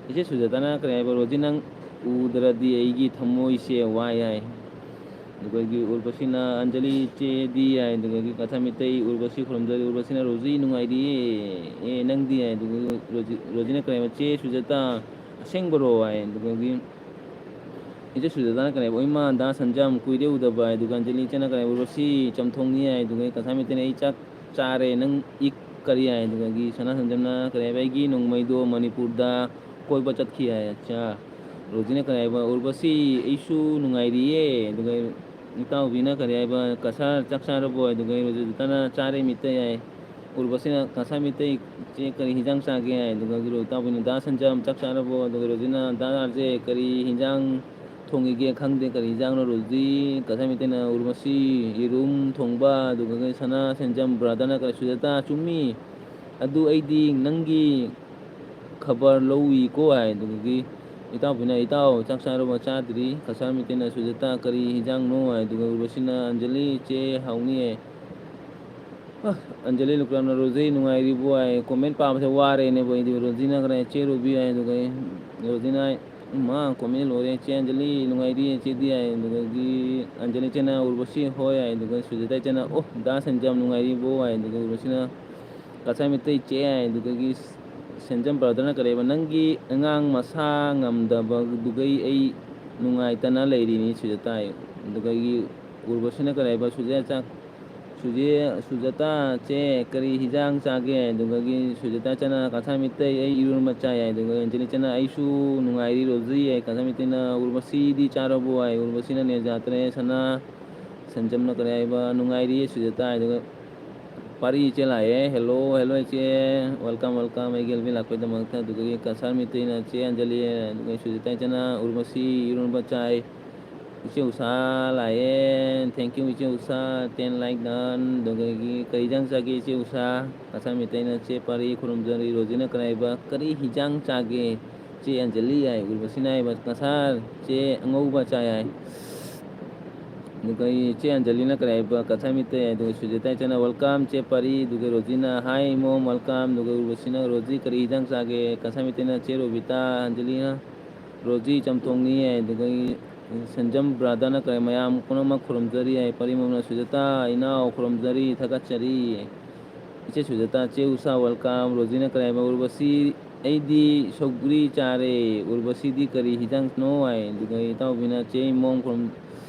ꯏꯆꯦ ꯁꯨꯖꯥꯇꯥꯅ ꯀꯔꯤ ꯍꯥꯏꯕ, "ꯔꯣꯖꯤ ꯅꯪ ꯎꯗ꯭ꯔꯗꯤ ꯑꯩꯒꯤ ꯊꯃꯣꯏꯁꯦ ꯋꯥꯏ" ꯍꯥꯏ꯫ ꯑꯗꯨꯗꯒꯤ ꯎꯔꯕꯁꯤꯅ, "ꯑꯟꯖꯂꯤ ꯆꯦꯗꯤ" ꯍꯥꯏ꯫ ꯑꯗꯨꯗꯒꯤ ꯀꯁꯥꯔ ꯃꯤꯇꯩ ꯎꯔꯕꯁꯤ ꯈꯨꯔꯨꯝꯖꯔꯤ꯫ ꯎꯔꯕꯁꯤꯅ, "ꯔꯣꯖꯤ ꯅꯨꯡꯉꯥꯏꯔꯤꯌꯦ, ꯑꯦ ꯅꯪꯗꯤ?" ꯍꯥꯏ꯫ ꯑꯗꯨꯒ ꯔꯣꯖꯤ-, ꯔꯣꯖꯤꯅ ꯀꯔꯤ ꯍꯥꯏꯕ, "ꯆꯦ ꯁꯨꯖꯥꯇꯥ ꯑꯁꯦꯡꯕꯔꯣ?" ꯍꯥꯏ꯫ ꯑꯗꯨꯗꯒꯤ ꯏꯆꯦ ꯁꯨꯖꯥꯇꯥꯅ ꯀꯔꯤ ꯍꯥꯏꯕ, "ꯏꯃꯥ, ꯗꯥ ꯁꯟꯖꯝ ꯀꯨꯏꯔꯦ ꯎꯗꯕ" ꯍꯥꯏ꯫ ꯑꯗꯨꯒ ꯑꯟꯖꯂꯤ ꯏꯆꯦꯅ ꯀꯔꯤ ꯍꯥꯏꯕ, "ꯎꯔꯕꯁꯤ ꯆꯝꯊꯣꯡꯅꯤ" ꯍꯥꯏ꯫ ꯑꯗꯨꯗꯒꯤ ꯀꯁꯥꯔ ꯃꯤꯇꯩꯅ, "ꯑꯩ ꯆꯥꯛ ꯆꯥꯔꯦ, ꯅꯪ ꯏꯛ ꯀꯔꯤ?" ꯍꯥꯏ꯫ ꯑꯗꯨꯗꯒꯤ ꯁꯅꯥ ꯁꯟꯖꯝꯅ ꯀꯔꯤ ꯍꯥꯏꯕ, "ꯑꯩꯒꯤ ꯅꯣꯡꯃꯩꯗꯣ ꯃꯅꯤꯄꯨꯔꯗ ꯀꯣꯏꯕ ꯆꯠꯈꯤ" ꯍꯥꯏ꯫ ꯑꯠꯆꯥ꯫ ꯔꯣꯖꯤꯅ ꯀꯔꯤ ꯍꯥꯏꯕ, "ꯎꯔꯕꯁꯤ, ꯑꯩꯁꯨ ꯅꯨꯡꯉꯥꯏꯔꯤꯌꯦ"꯫ ꯑꯗꯨꯒ ꯏꯇꯥꯎꯕꯤꯅ ꯀꯔꯤ ꯍꯥꯏꯕ, "ꯀꯁꯥꯔ ꯆꯥꯛ ꯆꯥꯔꯕꯣ?" ꯑꯗꯨꯒ ꯔꯣꯖꯤꯇꯥꯅ, "ꯆꯥꯔꯦ ꯃꯤꯇꯩ" ꯍꯥꯏ꯫ ꯎꯔꯕꯁꯤꯅ, "ꯀꯁꯥꯔ ꯃꯤꯇꯩ ꯆꯦ ꯀꯔꯤ ꯍꯤꯟꯖꯥꯡ ꯆꯥꯒꯦ?" ꯍꯥꯏ꯫ ꯑꯗꯨꯒ ꯏꯇꯥꯎꯕꯤꯅ, "ꯗꯥ ꯁꯟꯖꯝ ꯆꯥꯛ ꯆꯥꯔꯕꯣ?" ꯑꯗꯨꯒ ꯔꯣꯖꯤꯅ, "ꯗꯥ ꯁꯟꯖꯝ ꯀꯔꯤ ꯍꯤꯟꯖꯥꯡ ꯊꯣꯡꯉꯤꯒꯦ ꯈꯪꯗꯦ, ꯀꯔꯤ ꯍꯤꯟꯖꯥꯡꯅꯣ?" ꯔꯣꯖꯤ, ꯀꯁꯥꯔ ꯃꯤꯇꯩꯅ, "ꯎꯔꯕꯁꯤ ꯌꯦꯔꯨꯝ ꯊꯣꯡꯕ"꯫ ꯑꯗꯨꯒ ꯁꯅꯥ ꯁꯟꯖꯝ ꯕ꯭ꯔꯗꯔꯅ ꯀꯔꯤ, "ꯁꯨꯖꯥꯇꯥ, ꯆꯨꯝꯃꯤ, ꯑꯗꯨ ꯑꯩꯗꯤ ꯅꯪꯒꯤ ꯈꯕꯔ ꯂꯧꯏꯀꯣ" ꯍꯥꯏ꯫ ꯑꯗꯨꯗꯒꯤ ꯏꯇꯥꯎꯕꯤꯅ, "ꯏꯇꯥꯎ, ꯆꯥꯛ ꯆꯥꯔꯕ?" "ꯆꯥꯗ꯭ꯔꯤ"꯫ ꯀꯁꯥꯔ ꯃꯤꯇꯩꯅ, "ꯁꯨꯖꯥꯇꯥ, ꯀꯔꯤ ꯍꯤꯟꯖꯥꯡꯅꯣ?" ꯍꯥꯏ꯫ ꯑꯗꯨꯒ ꯎꯔꯕꯁꯤꯅ, "ꯑꯟꯖꯂꯤ ꯆꯦ ꯍꯥꯎꯅꯤ" ꯍꯥꯏ꯫ ꯑ, ꯑꯟꯖꯂꯤ ꯂꯨꯀ꯭ꯔꯥꯝꯅ, "ꯔꯣꯖꯤ ꯅꯨꯡꯉꯥꯏꯔꯤꯕꯣ?" ꯍꯥꯏ꯫ ꯀꯣꯃꯦꯟ ꯄꯥꯕꯁꯦ ꯋꯥꯔꯦꯅꯦꯕꯣ ꯑꯩꯗꯤ꯫ ꯔꯣꯖꯤꯅ ꯀꯔꯤ, "ꯆꯦ ꯔꯨꯕꯤ" ꯍꯥꯏ꯫ ꯑꯗꯨꯒ ꯔꯣꯖꯤꯅ ꯍꯥꯏ, "ꯃꯥ ꯀꯣꯃꯦꯟ ꯂꯣꯏꯔꯦ꯫ ꯆꯦ ꯑꯟꯖꯂꯤ ꯅꯨꯡꯉꯥꯏꯔꯤ ꯆꯦꯗꯤ" ꯍꯥꯏ꯫ ꯑꯗꯨꯗꯒꯤ ꯑꯟꯖꯂꯤ ꯆꯦꯅ, "ꯎꯔꯕꯁꯤ ꯍꯣꯏ" ꯍꯥꯏ꯫ ꯑꯗꯨꯒ ꯁꯨꯖꯥꯇꯥ ꯆꯦꯅ, "ꯑꯣ, ꯗꯥ ꯁꯟꯖꯝ ꯅꯨꯡꯉꯥꯏꯔꯤꯕꯣ?" ꯍꯥꯏ꯫ ꯑꯗꯨꯒ ꯎꯔꯕꯁꯤꯅ, "ꯀꯁꯥꯔ ꯃꯤꯇꯩ ꯆꯦ" ꯍꯥꯏ꯫ ꯑꯗꯨꯗꯒꯤ ꯁꯟꯖꯝ ꯕ꯭ꯔꯗꯔꯅ ꯀꯔꯤ ꯍꯥꯏꯕ, "ꯅꯪꯒꯤ ꯑꯉꯥꯡ ꯃꯁꯥ ꯉꯝꯗꯕꯗꯨꯒꯩ ꯑꯩ ꯅꯨꯡꯉꯥꯏꯇꯅ ꯂꯩꯔꯤꯅꯤ ꯁꯨꯖꯥꯇꯥ" ꯍꯥꯏ꯫ ꯑꯗꯨꯗꯒꯤ ꯎꯔꯕꯁꯤꯅ ꯀꯔꯤ ꯍꯥꯏꯕ, "ꯁꯨꯖꯥ ꯆꯥꯛ, ꯁꯨꯖꯦ-, ꯁꯨꯖꯥꯇꯥ ꯆꯦ, ꯀꯔꯤ ꯍꯤꯟꯖꯥꯡ ꯆꯥꯒꯦ?" ꯍꯥꯏ꯫ ꯑꯗꯨꯗꯒꯤ ꯁꯨꯖꯥꯇꯥ ꯆꯦꯅ, "ꯀꯁꯥꯔ ꯃꯤꯇꯩ, ꯑꯩ ꯏꯔꯣꯟꯕ ꯆꯥꯏ" ꯍꯥꯏ꯫ ꯑꯗꯨꯒ ꯑꯟꯖꯂꯤ ꯆꯦꯅ, "ꯑꯩꯁꯨ ꯅꯨꯡꯉꯥꯏꯔꯤ ꯔꯣꯖꯤ" ꯍꯥꯏ꯫ ꯀꯁꯥꯔ ꯃꯤꯇꯩꯅ, "ꯎꯔꯕꯁꯤꯗꯤ ꯆꯥꯔꯕꯣ?" ꯍꯥꯏ꯫ ꯎꯔꯕꯁꯤꯅ, "ꯅꯦꯖꯥꯇ꯭ꯔꯦ ꯁꯅꯥ ꯁꯟꯖꯝꯅ ꯀꯔꯤ ꯍꯥꯏꯕ, ꯅꯨꯡꯉꯥꯏꯔꯤꯌꯦ ꯁꯨꯖꯥꯇꯥ" ꯍꯥꯏ꯫ ꯑꯗꯨꯒ ꯄꯥꯔꯤ ꯏꯆꯦ ꯂꯥꯛꯑꯦ꯫ "ꯍꯦꯜꯂꯣ, ꯍꯦꯜꯂꯣ ꯏꯆꯦ, ꯋꯦꯜꯀꯝ, ꯋꯦꯜꯀꯝ, ꯑꯩꯒꯤ ꯑꯦꯜꯕꯤ ꯂꯥꯛꯄꯒꯤꯗꯃꯛꯇ"꯫ ꯑꯗꯨꯗꯒꯤ ꯀꯁꯥꯔ ꯃꯤꯇꯩꯅ, "ꯆꯦ ꯑꯟꯖꯂꯤ", ꯑꯗꯨꯒ ꯁꯨꯖꯥꯇꯥ ꯏꯆꯦꯅ, "ꯎꯔꯕꯁꯤ ꯏꯔꯣꯟꯕ ꯆꯥꯏ", ꯏꯆꯦ ꯎꯁꯥ ꯂꯥꯛꯑꯦ꯫ Thank you, ꯏꯆꯦ ꯎꯁꯥ꯫ Ten like done꯫ ꯑꯗꯨꯗꯒꯤ ꯀꯔꯤ ꯍꯤꯟꯖꯥꯡ ꯆꯥꯒꯦ, ꯏꯆꯦ ꯎꯁꯥ? ꯀꯁꯥꯔ ꯃꯤꯇꯩꯅ ꯆꯦ ꯄꯥꯔꯤ ꯈꯨꯔꯨꯝꯖꯔꯤ꯫ ꯔꯣꯖꯤꯅ ꯀꯔꯤ ꯍꯥꯏꯕ? ꯀꯔꯤ ꯍꯤꯟꯖꯥꯡ ꯆꯥꯒꯦ? ꯆꯦ ꯑꯟꯖꯂꯤ ꯍꯥꯏ꯫ ꯎꯔꯕꯁꯤꯅ ꯍꯥꯏꯕ, ꯀꯁꯥꯔ ꯆꯦ ꯑꯉꯧꯕ ꯆꯥꯏ ꯍꯥꯏ꯫ ꯑꯗꯨꯒ ꯏꯆꯦ ꯑꯟꯖꯂꯤꯅ ꯀꯔꯤ ꯍꯥꯏꯕ? ꯀꯁꯥꯔ ꯃꯤꯇꯩ ꯍꯥꯏ꯫ ꯑꯗꯨꯒ ꯁꯨꯖꯥꯇꯥ ꯏꯆꯥꯅ welcome ꯆꯦ ꯄꯥꯔꯤ꯫ ꯑꯗꯨꯒ ꯔꯣꯖꯤꯅ hi mom welcome꯫ ꯑꯗꯨꯒ ꯎꯔꯕꯁꯤꯅ, ꯔꯣꯖꯤ ꯀꯔꯤ ꯍꯤꯟꯖꯥꯡ ꯆꯥꯒꯦ? ꯀꯁꯥꯔ ꯃꯤꯇꯩꯅ ꯆꯦ ꯔꯣꯕꯤꯇꯥ꯫ ꯑꯟꯖꯂꯤꯅ ꯔꯣꯖꯤ ꯆꯝꯊꯣꯡꯅꯤ ꯍꯥꯏ꯫ ꯑꯗꯨꯒ ꯁꯟꯖꯝ brotherꯅ ꯀꯔꯤ, ꯃꯌꯥꯝ ꯄꯨꯝꯅꯃꯛ ꯈꯨꯔꯨꯝꯖꯔꯤ ꯍꯥꯏ꯫ ꯄꯔꯤꯃꯝꯅ ꯁꯨꯖꯥꯇꯥ ꯏꯅꯥꯎ ꯈꯨꯔꯨꯝꯖꯔꯤ, ꯊꯥꯒꯠꯆꯔꯤ꯫ ꯏꯆꯦ ꯁꯨꯖꯥꯇꯥ, ꯆꯦ ꯎꯁꯥ welcome꯫ ꯔꯣꯖꯤꯅ ꯀꯔꯤ ꯍꯥꯏꯕ? ꯎꯔꯕꯁꯤ, ꯑꯩꯗꯤ ꯁꯧꯒ꯭ꯔꯤ ꯆꯥꯔꯦ꯫ ꯎꯔꯕꯁꯤꯗꯤ ꯀꯔꯤ ꯍꯤꯟꯖꯥꯡꯅꯣ ꯍꯥꯏ꯫ ꯑꯗꯨꯒ ꯏꯇꯥꯎꯕꯤꯅ ꯆꯦ ꯃꯣꯝ ꯈꯨꯔꯨꯝ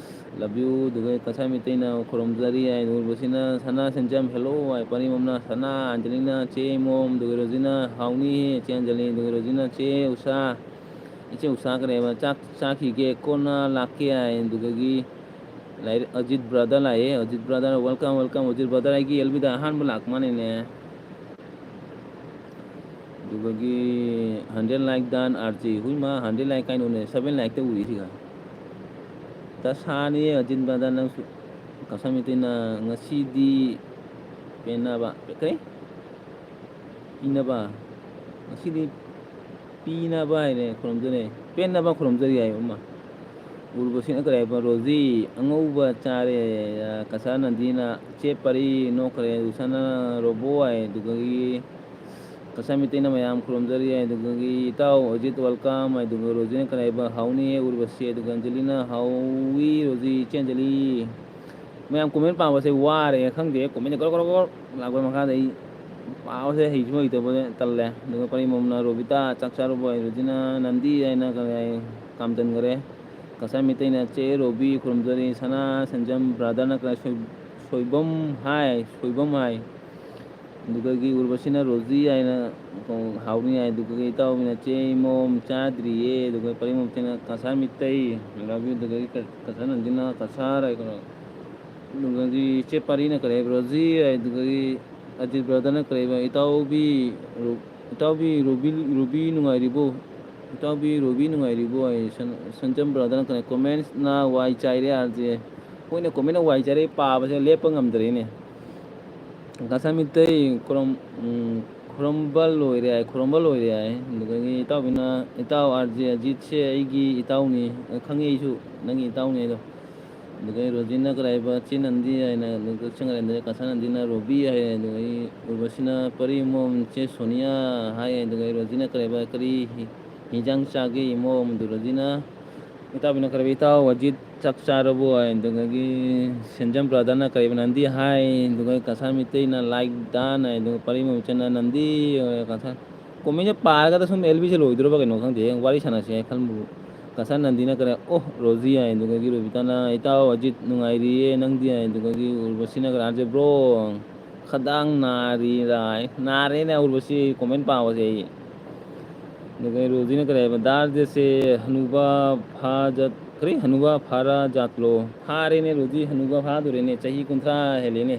love you꯫ ꯑꯗꯨꯒ ꯀꯁꯥꯔ ꯃꯤꯇꯩꯅ ꯈꯨꯔꯨꯝꯖꯔꯤ ꯍꯥꯏ꯫ ꯎꯔꯕꯁꯤꯅ ꯁꯅꯥ ꯁꯦꯟꯖꯝ hello ꯍꯥꯏ꯫ ꯄꯔꯤꯃꯝꯅ ꯁꯅꯥ꯫ ꯑꯟꯖꯂꯤꯅ ꯆꯦ ꯃꯣꯝ꯫ ꯑꯗꯨꯒ ꯔꯣꯖꯤꯅ ꯍꯥꯎꯅꯤꯍꯦ꯫ ꯆꯦ ꯑꯟꯖꯂꯤ꯫ ꯑꯗꯨꯒ ꯔꯣꯖꯤꯅ ꯆꯦ ꯎꯁꯥ꯫ ꯏꯆꯦ ꯎꯁꯥ ꯀꯔꯤ ꯍꯥꯏꯕ? ꯆꯥꯛ ꯆꯥꯈꯤꯒꯦ, ꯀꯣꯟꯅ ꯂꯥꯛꯀꯦ ꯍꯥꯏ꯫ ꯑꯗꯨꯗꯒꯤ ꯂꯥꯏꯔꯤꯛ, ꯑꯖꯤꯠ brother ꯂꯥꯛꯑꯦ꯫ Ajit brother welcome, welcome꯫ Ajit brother ꯑꯩꯒꯤ L Bꯗ ꯑꯍꯥꯟꯕ ꯂꯥꯛꯄ ꯃꯥꯅꯤꯅꯦ꯫ ꯑꯗꯨꯗꯒꯤ hundred like done R J꯫ ꯍꯨꯏꯃ, hundred like ꯀꯥꯏꯅꯣꯅꯦ? Seven likeꯇ ꯎꯔꯤꯁꯤꯒ꯫ ꯗꯁꯥꯅꯤꯌꯦ Ajit brother ꯅꯪꯁꯨ꯫ ꯀꯁꯥꯔ ꯃꯤꯇꯩꯅ ꯉꯁꯤꯗꯤ ꯄꯦꯟꯅꯕ, ꯀꯔꯤ? ꯄꯤꯅꯕ꯫ ꯉꯁꯤꯗꯤ ꯄꯤꯅꯕ ꯍꯥꯏꯔꯦ, ꯈꯨꯔꯨꯝꯖꯔꯦ꯫ ꯄꯦꯟꯅꯕ ꯈꯨꯔꯨꯝꯖꯔꯤ ꯍꯥꯏꯕ ꯑꯃ꯫ ꯎꯔꯕꯁꯤꯅ ꯀꯔꯤ ꯍꯥꯏꯕ? ꯔꯣꯖꯤ ꯑꯉꯧꯕ ꯆꯥꯔꯦ꯫ ꯀꯁꯥꯔ ꯅꯟꯗꯤꯅ ꯆꯦ ꯄꯔꯤ ꯅꯣꯛꯈ꯭ꯔꯦ꯫ ꯎꯁꯥꯅ ꯔꯣꯕꯣ ꯍꯥꯏ꯫ ꯑꯗꯨꯗꯒꯤ ꯀꯁꯥꯔ ꯃꯤꯇꯩꯅ ꯃꯌꯥꯝ ꯈꯨꯔꯨꯝꯖꯔꯤ ꯍꯥꯏ꯫ ꯑꯗꯨꯗꯒꯤ ꯏꯇꯥꯎ ꯑꯖꯤꯠ welcome ꯍꯥꯏ꯫ ꯑꯗꯨꯒ ꯔꯣꯖꯤꯅ ꯀꯔꯤ ꯍꯥꯏꯕ? ꯍꯥꯎꯅꯤꯌꯦ ꯎꯔꯕꯁꯤ꯫ ꯑꯗꯨꯒ ꯑꯟꯖꯂꯤꯅ ꯍꯥꯎꯋꯤ ꯔꯣꯖꯤ, ꯏꯆꯦ ꯑꯟꯖꯂꯤ꯫ ꯃꯌꯥꯝ comment ꯄꯥꯕꯁꯦ ꯋꯥꯔꯦ, ꯈꯪꯗꯦ, commentꯁꯦ ꯒꯣꯔꯣ ꯒꯣꯔꯣ ꯒꯣꯔꯣ ꯂꯥꯛꯄꯩ ꯃꯈꯥꯗ ꯑꯩ ꯄꯥꯕꯁꯦ ꯍꯩꯁꯨ ꯍꯩꯇꯕꯅꯦ, ꯇꯜꯂꯦ꯫ ꯑꯗꯨꯒ ꯄꯔꯤꯃꯝꯅ ꯔꯣꯕꯤꯇꯥ ꯆꯥꯛ ꯆꯥꯔꯕꯣ ꯍꯥꯏ, ꯔꯣꯖꯤꯅ ꯅꯟꯗꯤ ꯍꯥꯏꯅ ꯀꯔꯤ ꯍꯥꯏ, ꯀꯥꯝꯖꯟꯈꯔꯦ꯫ ꯀꯁꯥꯔ ꯃꯤꯇꯩꯅ ꯆꯦ ꯔꯣꯕꯤ ꯈꯨꯔꯨꯝꯖꯔꯤ, ꯁꯅꯥ ꯁꯦꯟꯖꯝ brotherꯅ ꯀꯔꯤ ꯁꯣꯏ-, ꯁꯣꯏꯕꯝ ꯍꯥꯏ, ꯁꯣꯏꯕꯝ ꯍꯥꯏ꯫ ꯑꯗꯨꯗꯒꯤ ꯎꯔꯕꯁꯤꯅ ꯔꯣꯖꯤ ꯍꯥꯏꯅ ꯍꯥꯎꯅꯤ ꯍꯥꯏ꯫ ꯑꯗꯨꯗꯒꯤ ꯏꯇꯥꯎꯕꯤꯅ ꯆꯦ ꯃꯣꯝ ꯆꯥꯗ꯭ꯔꯤꯌꯦ꯫ ꯑꯗꯨꯒ ꯄꯔꯤꯃꯝꯁꯤꯅ ꯀꯁꯥꯔ ꯃꯤꯇꯩ love you꯫ ꯑꯗꯨꯗꯒꯤ ꯀ-, ꯀꯁꯥꯔ ꯅꯟꯗꯤꯅ ꯀꯁꯥꯔ ꯍꯥꯏ ꯀꯩꯅꯣ꯫ ꯑꯗꯨꯗꯒꯤ ꯏꯆꯦ ꯄꯥꯔꯤꯅ ꯀꯔꯤ ꯍꯥꯏꯕ? ꯔꯣꯖꯤ ꯍꯥꯏ꯫ ꯑꯗꯨꯗꯒꯤ ꯑꯖꯤꯠ brotherꯅ ꯀꯔꯤ ꯍꯥꯏꯕ? ꯏꯇꯥꯎꯕꯤ ꯔꯣ-, ꯏꯇꯥꯎꯕꯤ ꯔꯣꯕꯤ, ꯔꯣꯕꯤ ꯅꯨꯡꯉꯥꯏꯔꯤꯕꯣ? ꯏꯇꯥꯎꯕꯤ ꯔꯣꯕꯤ ꯅꯨꯡꯉꯥꯏꯔꯤꯕꯣ? ꯑꯩ ꯁꯟ-, ꯁꯟꯖꯝ brotherꯅ ꯀꯔꯤ? Commentꯅ ꯋꯥꯏ ꯆꯥꯏꯔꯦ ꯍꯥꯏꯁꯦ꯫ ꯑꯩꯈꯣꯏꯅ commentꯅ ꯋꯥꯏ ꯆꯥꯏꯔꯦ, ꯄꯥꯕꯁꯦ ꯂꯦꯞꯄ ꯉꯝꯗ꯭ꯔꯦꯅꯦ꯫ ꯀꯁꯥꯔ ꯃꯤꯇꯩ ꯈꯨꯔꯝ-, ꯎꯝ, ꯈꯨꯔꯝꯕ ꯂꯣꯏꯔꯦ ꯍꯥꯏ, ꯈꯨꯔꯝꯕ ꯂꯣꯏꯔꯦ ꯍꯥꯏ꯫ ꯑꯗꯨꯗꯒꯤ ꯏꯇꯥꯎꯕꯤꯅ, "ꯏꯇꯥꯎ ꯑꯥꯔ ꯖꯦ ꯑꯖꯤꯠꯁꯦ ꯑꯩꯒꯤ ꯏꯇꯥꯎꯅꯤ, ꯈꯪꯉꯤ ꯑꯩꯁꯨ ꯅꯪꯒꯤ ꯏꯇꯥꯎꯅꯤ ꯑꯗꯣ"꯫ ꯑꯗꯨꯗꯒꯤ ꯔꯣꯖꯤꯅ ꯀꯔꯤ ꯍꯥꯏꯕ, "ꯆꯦ ꯅꯟꯗꯤ" ꯍꯥꯏꯅ ꯑꯗꯨꯝ ꯀꯛꯆꯤꯡ ꯉꯔꯦꯟꯗꯒꯤ ꯀꯁꯥꯔ ꯅꯟꯗꯤꯅ ꯔꯣꯕꯤ ꯍꯥꯏ꯫ ꯑꯗꯨꯗꯒꯤ ꯎꯔꯕꯁꯤꯅ ꯄꯔꯤ ꯃꯣꯝ ꯆꯦ ꯁꯣꯅꯤꯌꯥ ꯍꯥꯏ꯫ ꯑꯗꯨꯗꯒꯤ ꯔꯣꯖꯤꯅ ꯀꯔꯤ ꯍꯥꯏꯕ, "ꯀꯔꯤ ꯍꯤ-, ꯍꯤꯟꯖꯥꯡ ꯆꯥꯒꯦ ꯏꯃꯣꯝ?" ꯑꯗꯨ ꯔꯣꯖꯤꯅ, ꯏꯇꯥꯎꯕꯤꯅ ꯀꯔꯤ ꯍꯥꯏꯕ, "ꯏꯇꯥꯎ ꯑꯖꯤꯠ ꯆꯥꯛ ꯆꯥꯔꯕꯣ?" ꯍꯥꯏ꯫ ꯑꯗꯨꯗꯒꯤ ꯁꯦꯟꯖꯝ brotherꯅ ꯀꯔꯤ ꯍꯥꯏꯕ, "ꯅꯟꯗꯤ" ꯍꯥꯏ꯫ ꯑꯗꯨꯗꯒꯤ ꯀꯁꯥꯔ ꯃꯤꯇꯩꯅ "like done" ꯍꯥꯏ꯫ ꯑꯗꯨꯒ ꯄꯔꯤ ꯃꯣꯝ ꯆꯦꯅ "ꯅꯟꯗꯤ" ꯍꯥꯏ꯫ ꯀꯁꯥꯔ commentꯁꯦ ꯄꯥꯔꯒꯗ ꯁꯨꯝ ꯑꯦꯜ ꯕꯤꯁꯦ ꯂꯣꯏꯗꯣꯔꯕ ꯀꯩꯅꯣ ꯈꯪꯗꯦ, ꯋꯥꯔꯤ ꯁꯥꯟꯅꯁꯦ ꯍꯥꯏ ꯈꯟꯕꯕꯨ꯫ ꯀꯁꯥꯔ ꯅꯟꯗꯤꯅ ꯀꯔꯤ, "ꯑꯣ, ꯔꯣꯖꯤ" ꯍꯥꯏ꯫ ꯑꯗꯨꯗꯒꯤ ꯔꯣꯕꯤꯇꯥꯅ, "ꯏꯇꯥꯎ ꯑꯖꯤꯠ ꯅꯨꯡꯉꯥꯏꯔꯤꯌꯦ, ꯅꯪꯗꯤ?" ꯍꯥꯏ꯫ ꯑꯗꯨꯗꯒꯤ ꯎꯔꯕꯁꯤꯅ ꯀꯔꯤ, "ꯑꯥꯔ ꯖꯦ bro, ꯈꯗꯥꯡ ꯅꯥꯔꯤꯔꯥ?" ꯍꯥꯏ꯫ ꯅꯥꯔꯦꯅꯦ ꯎꯔꯕꯁꯤ comment ꯄꯥꯕꯁꯦ ꯑꯩ꯫ ꯑꯗꯨꯗꯒꯤ ꯔꯣꯖꯤꯅ ꯀꯔꯤ ꯍꯥꯏꯕ, "ꯗꯥ ꯑꯥꯔ ꯖꯦꯁꯦ ꯍꯅꯨꯕꯥ ꯐꯥꯖꯠ-, ꯀꯔꯤ, ꯍꯅꯨꯕꯥ ꯐꯥꯔꯥ ꯖꯥꯠꯂꯣ?" ꯐꯥꯔꯦꯅꯦ ꯔꯣꯖꯤ, ꯍꯅꯨꯕꯥ ꯐꯥꯗꯣꯔꯦꯅꯦ, ꯆꯍꯤ ꯀꯨꯟꯊ꯭ꯔꯥ ꯍꯦꯜꯂꯦꯅꯦ꯫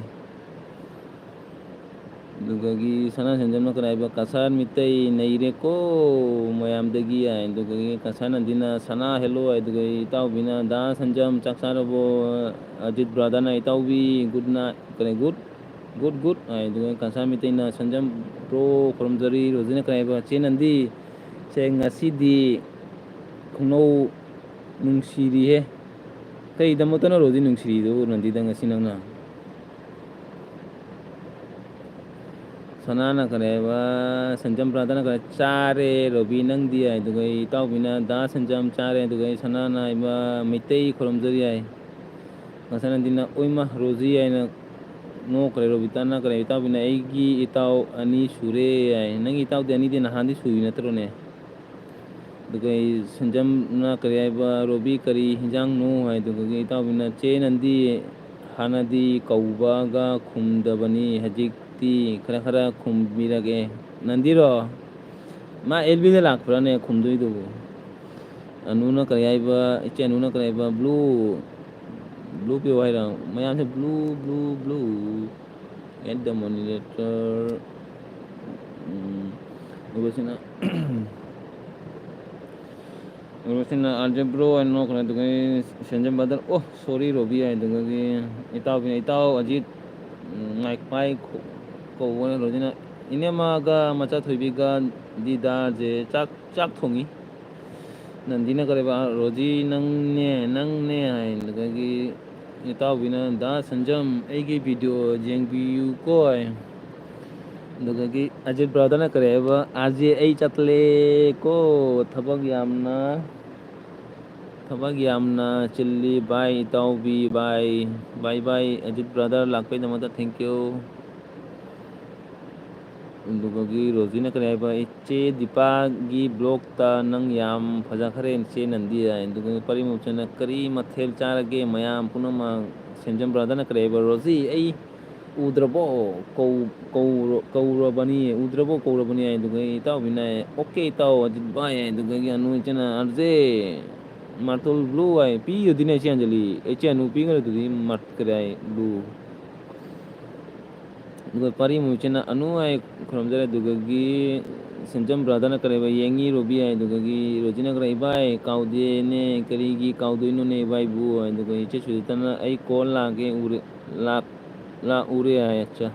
ꯑꯗꯨꯗꯒꯤ ꯁꯅꯥ ꯁꯦꯟꯖꯝꯅ ꯀꯔꯤ ꯍꯥꯏꯕ, "ꯀꯁꯥꯔ ꯃꯤꯇꯩ ꯅꯩꯔꯦꯀꯣ ꯃꯌꯥꯝꯗꯒꯤ" ꯍꯥꯏ꯫ ꯑꯗꯨꯗꯒꯤ ꯀꯁꯥꯔ ꯅꯟꯗꯤꯅ, "ꯁꯅꯥ hello" ꯍꯥꯏ꯫ ꯑꯗꯨꯗꯒꯤ ꯏꯇꯥꯎꯕꯤꯅ, "ꯗꯥ ꯁꯟꯖꯝ ꯆꯥꯛ ꯆꯥꯔꯕꯣ?" ꯑꯖꯤꯠ brotherꯅ, "ꯏꯇꯥꯎꯕꯤ good night, ꯀꯔꯤ, good, good, good" ꯍꯥꯏ꯫ ꯑꯗꯨꯒ ꯀꯁꯥꯔ ꯃꯤꯇꯩꯅ, "ꯁꯟꯖꯝ bro ꯈꯨꯔꯨꯝꯖꯔꯤ", ꯔꯣꯖꯤꯅ ꯀꯔꯤ ꯍꯥꯏꯕ, "ꯆꯦ ꯅꯟꯗꯤ ꯁꯦ ꯉꯁꯤꯗꯤ ꯈꯣꯡꯅꯧ ꯅꯨꯡꯁꯤꯔꯤꯍꯦ"꯫ ꯀꯩꯗꯃꯛꯇꯅꯣ ꯔꯣꯖꯤ ꯅꯨꯡꯁꯤꯔꯤꯗꯨꯕꯨ ꯅꯟꯗꯤꯗ ꯉꯁꯤ ꯅꯪꯅ? ꯁꯅꯥꯅ ꯀꯔꯤ ꯍꯥꯏꯕ, ꯁꯟꯖꯝ brotherꯅ ꯀꯔꯤ, "ꯆꯥꯔꯦ ꯔꯣꯕꯤ, ꯅꯪꯗꯤ?" ꯍꯥꯏ꯫ ꯑꯗꯨꯒ ꯏꯇꯥꯎꯕꯤꯅ, "ꯗꯥ ꯁꯟꯖꯝ ꯆꯥꯔꯦ"꯫ ꯑꯗꯨꯒ ꯁꯅꯥꯅ ꯍꯥꯏꯕ, "ꯃꯩꯇꯩ ꯈꯨꯔꯨꯝꯖꯔꯤ" ꯍꯥꯏ꯫ ꯀꯁꯥꯔ ꯅꯟꯗꯤꯅ, "ꯑꯣꯏꯃ, ꯔꯣꯖꯤ" ꯍꯥꯏꯅ ꯅꯣꯛꯈ꯭ꯔꯦ꯫ ꯔꯣꯕꯤꯇꯥꯅ ꯀꯔꯤ, ꯏꯇꯥꯎꯕꯤꯅ, "ꯑꯩꯒꯤ ꯏꯇꯥꯎ ꯑꯅꯤ ꯁꯨꯔꯦ" ꯍꯥꯏ꯫ "ꯅꯪꯒꯤ ꯏꯇꯥꯎꯗꯤ ꯑꯅꯤꯗꯤ ꯅꯍꯥꯟꯗꯤ ꯁꯨꯏ ꯅꯠꯇ꯭ꯔꯣꯅꯦ?" ꯑꯗꯨꯒ ꯑꯩ ꯁꯟꯖꯝꯅ ꯀꯔꯤ ꯍꯥꯏꯕ, "ꯔꯣꯕꯤ, ꯀꯔꯤ ꯍꯤꯟꯖꯥꯡꯅꯣ?" ꯍꯥꯏ꯫ ꯑꯗꯨꯒ ꯏꯇꯥꯎꯕꯤꯅ, "ꯆꯦ ꯅꯟꯗꯤ ꯍꯥꯟꯅꯗꯤ ꯀꯧꯕꯒ ꯈꯨꯝꯗꯕꯅꯤ, ꯍꯧꯖꯤꯛꯇꯤ ꯈꯔ ꯈꯔ ꯈꯨꯝꯕꯤꯔꯒꯦ"꯫ ꯅꯟꯗꯤꯔꯣ? ꯃꯥ ꯑꯦꯜ ꯕꯤꯗ ꯂꯥꯛꯄ꯭ꯔꯥꯅꯦ ꯈꯨꯝꯗꯣꯏꯗꯨꯕꯨ? ꯑꯅꯨꯅ ꯀꯔꯤ ꯍꯥꯏꯕ, ꯏꯆꯦ ꯑꯅꯨꯅ ꯀꯔꯤ ꯍꯥꯏꯕ, "Blue, blue ꯄꯤꯌꯨ" ꯍꯥꯏꯔ? ꯃꯌꯥꯝꯁꯦ blue, blue, blue꯫ Add the moderator꯫ ꯎꯝ, ꯑꯗꯨꯒ ꯁꯤꯅ ꯔꯣꯁꯤꯅ ꯑꯥꯔꯖꯦ ꯕ꯭ꯔꯣ ꯍꯥꯏꯅ ꯅꯣꯛꯈ꯭ꯔꯦ, ꯑꯗꯨꯒ ꯁꯦꯟꯖꯝ ꯕ꯭ꯔꯗꯔ, ꯑꯣ ꯁꯣꯔꯤ ꯔꯣꯕꯤ ꯍꯥꯏ, ꯑꯗꯨꯒꯤ ꯏꯇꯥꯎꯕꯤꯅ ꯏꯇꯥꯎ ꯑꯖꯤꯠ, ꯎꯝ, ꯉꯥꯏꯛꯄꯥꯏ ꯀꯧ-, ꯀꯧꯕ ꯔꯣꯁꯤꯅ, ꯏꯅꯦꯃꯒ ꯃꯆꯥ ꯊꯣꯏꯕꯤꯒ ꯗꯤꯗꯥꯁꯦ ꯆꯥꯛ, ꯆꯥꯛ ꯊꯣꯡꯉꯤ꯫ ꯅꯟꯗꯤꯅ ꯀꯔꯦꯕ, ꯔꯣꯖꯤ ꯅꯪꯅꯦ, ꯅꯪꯅꯦ ꯍꯥꯏ, ꯑꯗꯨꯗꯒꯤ ꯏꯇꯥꯎꯕꯤꯅ ꯗꯥ ꯁꯟꯖꯝ ꯑꯩꯒꯤ ꯚꯤꯗꯤꯑꯣ ꯌꯦꯡꯕꯤꯌꯨꯀꯣ ꯍꯥꯏ꯫ ꯑꯗꯨꯗꯒꯤ ꯑꯖꯤꯠ ꯕ꯭ꯔꯥꯗꯔꯅ ꯀꯔꯤ ꯍꯥꯏꯕ, ꯑꯥꯖꯦ ꯑꯩ ꯆꯠꯂꯦꯀꯣ, ꯊꯕꯛ ꯌꯥꯝꯅ, ꯊꯕꯛ ꯌꯥꯝꯅ ꯆꯤꯜꯂꯤ ꯕꯥꯏ ꯏꯇꯥꯎꯕꯤ, ꯕꯥꯏ, ꯕꯥꯏ ꯕꯥꯏ ꯑꯖꯤꯠ ꯕ꯭ꯔꯥꯗꯔ ꯂꯥꯛꯄꯩꯗꯃꯛꯇ thank you꯫ ꯑꯗꯨꯗꯒꯤ ꯔꯣꯖꯤꯅ ꯀꯔꯤ ꯍꯥꯏꯕ, ꯏꯆꯦ ꯗꯤꯄꯥꯒꯤ ꯕ꯭ꯂꯣꯛꯇ ꯅꯪ ꯌꯥꯝ ꯐꯖꯈ꯭ꯔꯦ ꯏꯆꯦ ꯅꯟꯗꯤ ꯍꯥꯏ꯫ ꯑꯗꯨꯒ ꯄꯔꯤꯃꯣꯆꯟꯅ ꯀꯔꯤ ꯃꯊꯦꯜ ꯆꯥꯔꯒꯦ ꯃꯌꯥꯝ ꯄꯨꯝꯅꯃꯛ, ꯁꯦꯟꯖꯝ ꯕ꯭ꯔꯥꯗꯔꯅ ꯀꯔꯤ ꯍꯥꯏꯕ, ꯔꯣꯖꯤ ꯑꯩ ꯎꯗ꯭ꯔꯕꯣ? ꯀꯧ-, ꯀꯧꯔ-, ꯀꯧꯔꯕꯅꯤ, ꯎꯗ꯭ꯔꯕꯣ ꯀꯧꯔꯕꯅꯤ ꯍꯥꯏ꯫ ꯑꯗꯨꯒ ꯏꯇꯥꯎꯕꯤꯅ ꯑꯣꯀꯦ ꯏꯇꯥꯎ ꯑꯖꯤꯠ ꯚꯥꯏ ꯍꯥꯏ꯫ ꯑꯗꯨꯗꯒꯤ ꯑꯅꯨ ꯏꯆꯟꯅ ꯑꯥꯔꯖꯦ ꯃꯥꯔꯇꯣꯜ ꯕ꯭ꯂꯨ ꯍꯥꯏ, ꯄꯤꯒꯗꯣꯏꯅꯦ ꯏꯆꯦ ꯑꯟꯖꯂꯤ, ꯏꯆꯦ ꯑꯅꯨ ꯄꯤꯈ꯭ꯔꯗꯨꯗꯤ ꯃꯥꯔꯠ ꯀꯔꯤ ꯍꯥꯏ ꯕ꯭ꯂꯨ꯫ ꯑꯗꯨꯒ ꯄꯥꯔꯤ ꯃꯨꯆꯤꯅ ꯑꯅꯨ ꯍꯥꯏ ꯈꯨꯔꯨꯝꯖꯔꯦ꯫ ꯑꯗꯨꯗꯒꯤ ꯁꯦꯟꯖꯝ ꯕ꯭ꯔꯥꯗꯔꯅ ꯀꯔꯤꯕ ꯌꯦꯡꯉꯤ ꯔꯣꯕꯤ ꯍꯥꯏ꯫ ꯑꯗꯨꯗꯒꯤ ꯔꯣꯖꯤꯅ ꯀꯔꯤ ꯏꯕꯥꯏ ꯀꯥꯎꯗꯦꯅꯦ, ꯀꯔꯤꯒꯤ ꯀꯥꯎꯗꯣꯏꯅꯣꯅꯦ ꯏꯕꯥꯏꯕꯨ ꯍꯥꯏ꯫ ꯑꯗꯨꯒ ꯏꯆꯦ ꯁꯨꯖꯤꯇꯅ ꯑꯩ ꯀꯣꯜ ꯂꯥꯛꯀꯦ ꯎꯔꯦ, ꯂꯥꯛ-, ꯂꯥꯛꯎꯔꯦ ꯍꯥꯏ꯫ ꯑꯠꯆꯥ꯫